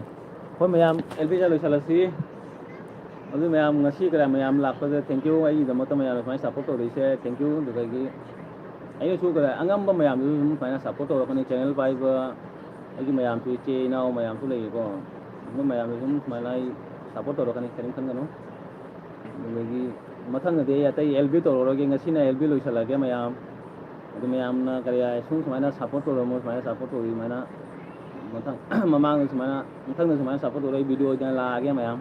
ꯍꯣꯏ ꯃꯌꯥꯝ, ꯑꯦꯜ ꯄꯤ ꯂꯣꯏꯁꯤꯜꯂꯁꯤ꯫ ꯑꯗꯨ ꯃꯌꯥꯝ ꯉꯁꯤ ꯀꯔꯥꯏ ꯃꯌꯥꯝ ꯂꯥꯛꯄꯗ thank you, ꯑꯩꯒꯤꯗꯃꯛꯇ ꯃꯌꯥꯝꯅ ꯁꯨꯃꯥꯏꯅ support ꯇꯧꯔꯤꯁꯦ thank you꯫ ꯑꯗꯨꯗꯒꯤ ꯑꯩꯅꯁꯨ ꯀꯔꯥꯏ ꯑꯉꯝꯕ ꯃꯌꯥꯝꯗꯨꯁꯨ ꯑꯗꯨꯝ ꯁꯨꯃꯥꯏꯅ support ꯇꯧꯔꯛꯀꯅꯤ꯫ Channel ꯄꯥꯏꯕ ꯑꯩꯒꯤ ꯃꯌꯥꯝꯁꯨ, ꯏꯆꯦ ꯏꯅꯥꯎ ꯃꯌꯥꯝꯁꯨ ꯂꯩꯌꯦꯀꯣ, ꯑꯗꯨ ꯃꯌꯥꯝꯗꯨ ꯑꯗꯨꯝ ꯁꯨꯃꯥꯏꯅ ꯑꯩ support ꯇꯧꯔꯛꯀꯅꯤ, ꯀꯔꯤꯝ ꯈꯟꯒꯅꯨ꯫ ꯑꯗꯨꯗꯒꯤ ꯃꯊꯪꯗꯗꯤ ꯑꯩ ꯑꯇꯩ ꯑꯦꯜ ꯕꯤ ꯇꯧꯔꯔꯣꯏꯒꯦ, ꯉꯁꯤꯅ ꯑꯦꯜ ꯕꯤ ꯂꯣꯏꯁꯤꯜꯂꯒꯦ ꯃꯌꯥꯝ꯫ ꯑꯗꯨ ꯃꯌꯥꯝꯅ ꯀꯔꯤ ꯍꯥꯏ, ꯁꯨꯝ ꯁꯨꯃꯥꯏꯅ support ꯇꯧꯔꯝꯃꯣ, ꯁꯨꯃꯥꯏꯅ support ꯇꯧꯔꯤ, ꯁꯨꯃꯥꯏꯅ ꯃꯊꯪ, ꯃꯃꯥꯡꯗ ꯁꯨꯃꯥꯏꯅ, ꯃꯊꯪꯗ ꯁꯨꯃꯥꯏꯅ support ꯇꯧꯔ ꯑꯩ video ꯑꯣꯏꯅ ꯂꯥꯛꯑꯒꯦ ꯃꯌꯥꯝ꯫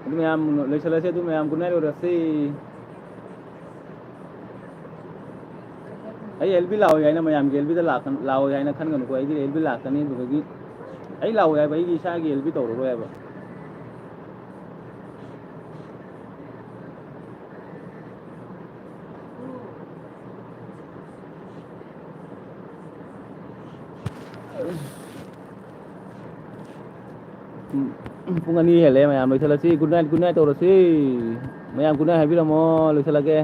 ꯑꯗꯨ ꯃꯌꯥꯝ ꯂꯣꯏꯁꯤꯜꯂꯁꯤ, ꯑꯗꯨ ꯃꯌꯥꯝ good night ꯑꯣꯏꯔꯁꯤ꯫ ꯑꯩ ꯑꯦꯜ ꯕꯤ ꯂꯥꯛꯑꯣꯏ ꯍꯥꯏꯅ ꯃꯌꯥꯝꯒꯤ ꯑꯦꯜ ꯕꯤꯗ ꯂꯥꯛꯀ-, ꯂꯥꯛꯑꯣꯏ ꯍꯥꯏꯅ ꯈꯟꯒꯅꯨꯀꯣ, ꯑꯩꯗꯤ ꯑꯦꯜ ꯕꯤ ꯂꯥꯛꯀꯅꯤ꯫ ꯑꯗꯨꯗꯒꯤ ꯑꯩ ꯂꯥꯛꯑꯣꯏ ꯍꯥꯏꯕ, ꯑꯩꯒꯤ ꯏꯁꯥꯒꯤ ꯑꯦꯜ ꯕꯤ ꯇꯧꯔꯔꯣꯏ ꯍꯥꯏꯕ꯫ ꯎꯝ, ꯄꯨꯡ ꯑꯅꯤ ꯍꯦꯜꯂꯦ ꯃꯌꯥꯝ, ꯂꯣꯏꯁꯤꯜꯂꯁꯤ꯫ Good night, good night ꯇꯧꯔꯁꯤ꯫ ꯃꯌꯥꯝ good night ꯍꯥꯏꯕꯤꯔꯝꯃꯣ, ꯂꯣꯏꯁꯤꯜꯂꯒꯦ꯫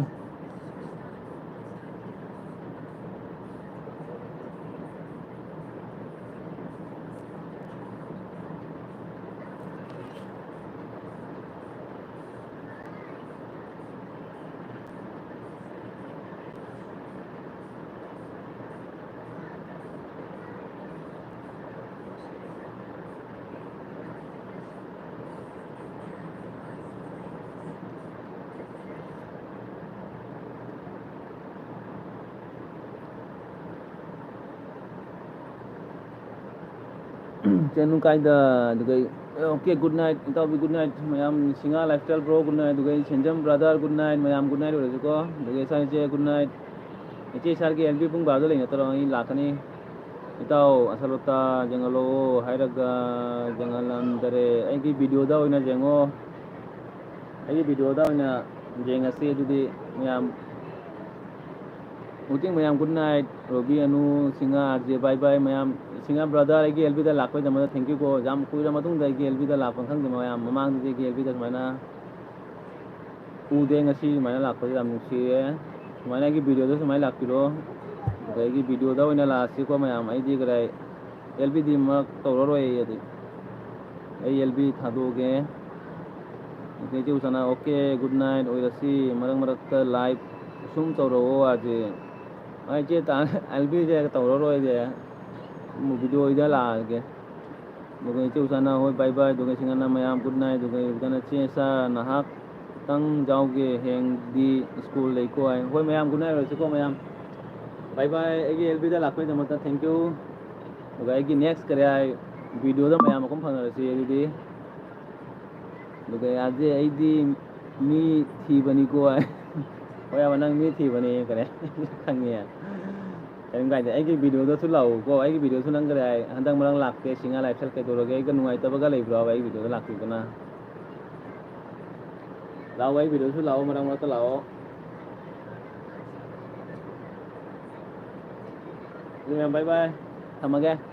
ꯆꯦꯅꯨ ꯀꯥꯏꯗ? ꯑꯗꯨꯒ ꯑꯣꯀꯦ, ꯒꯨꯗ ꯅꯥꯏꯠ ꯏꯇꯥꯎꯕꯤ, ꯒꯨꯗ ꯅꯥꯏꯠ ꯃꯌꯥꯝ꯫ Singha lifestyle bro, good night. ꯑꯗꯨꯒ ꯁꯦꯟꯖꯝ ꯕ꯭ꯔꯥꯗꯔ, ꯒꯨꯗ ꯅꯥꯏꯠ ꯃꯌꯥꯝ, ꯒꯨꯗ ꯅꯥꯏꯠ ꯑꯣꯏꯔꯁꯤꯀꯣ꯫ ꯑꯗꯨꯒ ꯏꯆꯥ ꯏꯆꯦ, ꯒꯨꯗ ꯅꯥꯏꯠ꯫ ꯏꯆꯦ ꯁꯥꯔꯒꯤ ꯑꯦꯜ ꯕꯤ ꯄꯨꯡ ꯕꯥꯔꯣꯗ ꯂꯩ ꯅꯠꯇ꯭ꯔꯣ? ꯑꯩ ꯂꯥꯛꯀꯅꯤ꯫ ꯏꯇꯥꯎ ꯑꯁꯂꯣꯇꯥ ꯌꯦꯡꯍꯜꯂꯛꯑꯣ ꯍꯥꯏꯔꯒ ꯌꯦꯡꯍꯜꯂꯝꯗꯔꯦ꯫ ꯑꯩꯒꯤ ꯚꯤꯗꯤꯑꯣꯗ ꯑꯣꯏꯅ ꯌꯦꯡꯉꯣ, ꯑꯩꯒꯤ ꯚꯤꯗꯤꯑꯣꯗ ꯑꯣꯏꯅ ꯌꯦꯡꯉꯁꯤ ꯑꯗꯨꯗꯤ ꯃꯌꯥꯝ꯫ ꯋꯦꯇꯤꯡ ꯃꯌꯥꯝ, good night. Robi, Anu, Singha, R J, bye bye ꯃꯌꯥꯝ꯫ ꯁꯤꯡꯍꯥ ꯕ꯭ꯔꯥꯗꯔ, ꯑꯩꯒꯤ ꯑꯦꯜ ꯕꯤꯗ ꯂꯥꯛꯄꯒꯤꯗꯃꯛꯇ ꯊꯦꯡꯀ꯭ꯌꯨ ꯀꯣ꯫ ꯌꯥꯝ ꯀꯨꯏꯔ ꯃꯇꯨꯡꯗ ꯑꯩꯒꯤ ꯑꯦꯜ ꯕꯤꯗ ꯂꯥꯛꯄ ꯈꯪꯗꯦ ꯃꯌꯥꯝ꯫ ꯃꯃꯥꯡꯗꯗꯤ ꯑꯩꯒꯤ ꯑꯦꯜ ꯕꯤꯗ ꯁꯨꯃꯥꯏꯅ ꯎꯗꯦ, ꯉꯁꯤ ꯁꯨꯃꯥꯏꯅ ꯂꯥꯛꯄꯁꯦ ꯌꯥꯝ ꯅꯨꯡꯁꯤꯌꯦ꯫ ꯁꯨꯃꯥꯏꯅ ꯑꯩꯒꯤ ꯚꯤꯗꯤꯑꯣꯗ ꯁꯨꯃꯥꯏꯅ ꯂꯥꯛꯄꯤꯔꯣ꯫ ꯑꯗ ꯑꯩꯒꯤ ꯚꯤꯗꯤꯑꯣꯗ ꯑꯣꯏꯅ ꯂꯥꯛꯑꯁꯤꯀꯣ ꯃꯌꯥꯝ꯫ ꯑꯩꯗꯤ ꯀꯗꯥꯏ ꯑꯦꯜ ꯕꯤꯗꯤ ꯃꯔꯛ ꯇꯧꯔꯔꯣꯏ ꯑꯩꯗꯤ꯫ ꯑꯩ ꯑꯦꯜ ꯕꯤ ꯊꯥꯗꯣꯛꯑꯒꯦ꯫ ꯑꯗꯩ ꯏꯆꯦ ꯎꯁꯥꯅ, "ꯑꯣꯀꯦ, ꯒꯨꯗ ꯅꯥꯏꯠ ꯑꯣꯏꯔꯁꯤ, ꯃꯔꯛ ꯃꯔꯛꯇ ꯂꯥꯏꯚ ꯁꯨꯝ ꯇꯧꯔꯛꯑꯣ ꯑꯥꯔ ꯖꯦ"꯫ ꯑꯩ ꯏꯆꯦ ꯇꯥ-, ꯑꯦꯜ ꯕꯤꯁꯦ ꯇꯧꯔꯔꯣꯏꯁꯦ, ꯚꯤꯗꯤꯑꯣꯗ ꯂꯥꯛꯑꯒꯦ꯫ ꯑꯗꯨꯒ ꯏꯆꯦ ꯎꯁꯥꯅ, "ꯍꯣꯏ, ꯕꯥꯏ ꯕꯥꯏ"꯫ ꯑꯗꯨꯒ ꯁꯤꯡꯍꯥꯅ, "ꯃꯌꯥꯝ ꯒꯨꯗ ꯅꯥꯏꯠ"꯫ ꯑꯗꯨꯒ ꯏꯕꯨꯗꯅ, "ꯆꯦ ꯁꯥꯔ, ꯅꯍꯥꯛꯇꯪ ꯌꯥꯎꯒꯦ, ꯍꯌꯦꯡꯗꯤ ꯁ꯭ꯀꯨꯜ ꯂꯩꯀꯣ" ꯍꯥꯏ꯫ ꯍꯣꯏ ꯃꯌꯥꯝ, ꯒꯨꯗ ꯅꯥꯏꯠ ꯑꯣꯏꯔꯁꯤꯀꯣ ꯃꯌꯥꯝ꯫ ꯕꯥꯏ ꯕꯥꯏ꯫ ꯑꯩꯒꯤ ꯑꯦꯜ ꯕꯤꯗ ꯂꯥꯛꯄꯒꯤꯗꯃꯛꯇ ꯊꯦꯡꯀ꯭ꯌꯨ꯫ ꯑꯗꯨꯒ ꯑꯩꯒꯤ ꯅꯦꯛꯁ ꯀꯔꯤ ꯍꯥꯏ ꯚꯤꯗꯤꯑꯣꯗ ꯃꯌꯥꯝ ꯃꯄꯨꯡ ꯐꯪꯅꯔꯁꯤ ꯑꯗꯨꯗꯤ꯫ ꯑꯗꯨꯒ ꯌꯥꯗꯦ, ꯑꯩꯗꯤ ꯃꯤ ꯊꯤꯕꯅꯤꯀꯣ ꯍꯥꯏ꯫ ꯍꯣꯏ, ꯌꯥꯕ, ꯅꯪ ꯃꯤ ꯊꯤꯕꯅꯤ ꯀꯔꯦ꯫ ꯈꯪꯉꯦ꯫ ꯀꯔꯤꯝ ꯀꯥꯏꯗꯦ꯫ ꯑꯩꯒꯤ ꯚꯤꯗꯤꯑꯣꯗꯁꯨ ꯂꯥꯛꯎꯀꯣ꯫ ꯑꯩꯒꯤ ꯚꯤꯗꯤꯑꯣꯁꯨ ꯅꯪ ꯀꯔꯤ ꯍꯥꯏ, ꯍꯟꯗꯛ ꯃꯔꯛ ꯂꯥꯛꯇꯦ꯫ ꯁꯤꯡꯍꯥ ꯂꯥꯏꯐ ꯁ꯭ꯇꯥꯏꯜ ꯀꯩꯗꯧꯔꯒꯦ? ꯑꯩꯒ ꯅꯨꯡꯉꯥꯏꯇꯕꯒ ꯂꯩꯕ꯭ꯔꯣ? ꯑꯩꯒꯤ ꯚꯤꯗꯤꯑꯣꯗ ꯂꯥꯛꯄꯤꯗꯅ꯫ ꯂꯥꯛꯑꯣ, ꯑꯩ ꯚꯤꯗꯤꯑꯣꯁꯨ ꯂꯥꯛꯑꯣ, ꯃꯔꯛ ꯃꯔꯛꯇ ꯂꯥꯛꯑꯣ꯫ ꯑꯗꯨ ꯃꯌꯥꯝ, ꯕꯥꯏ ꯕꯥꯏ꯫ ꯊꯝꯃꯒꯦ꯫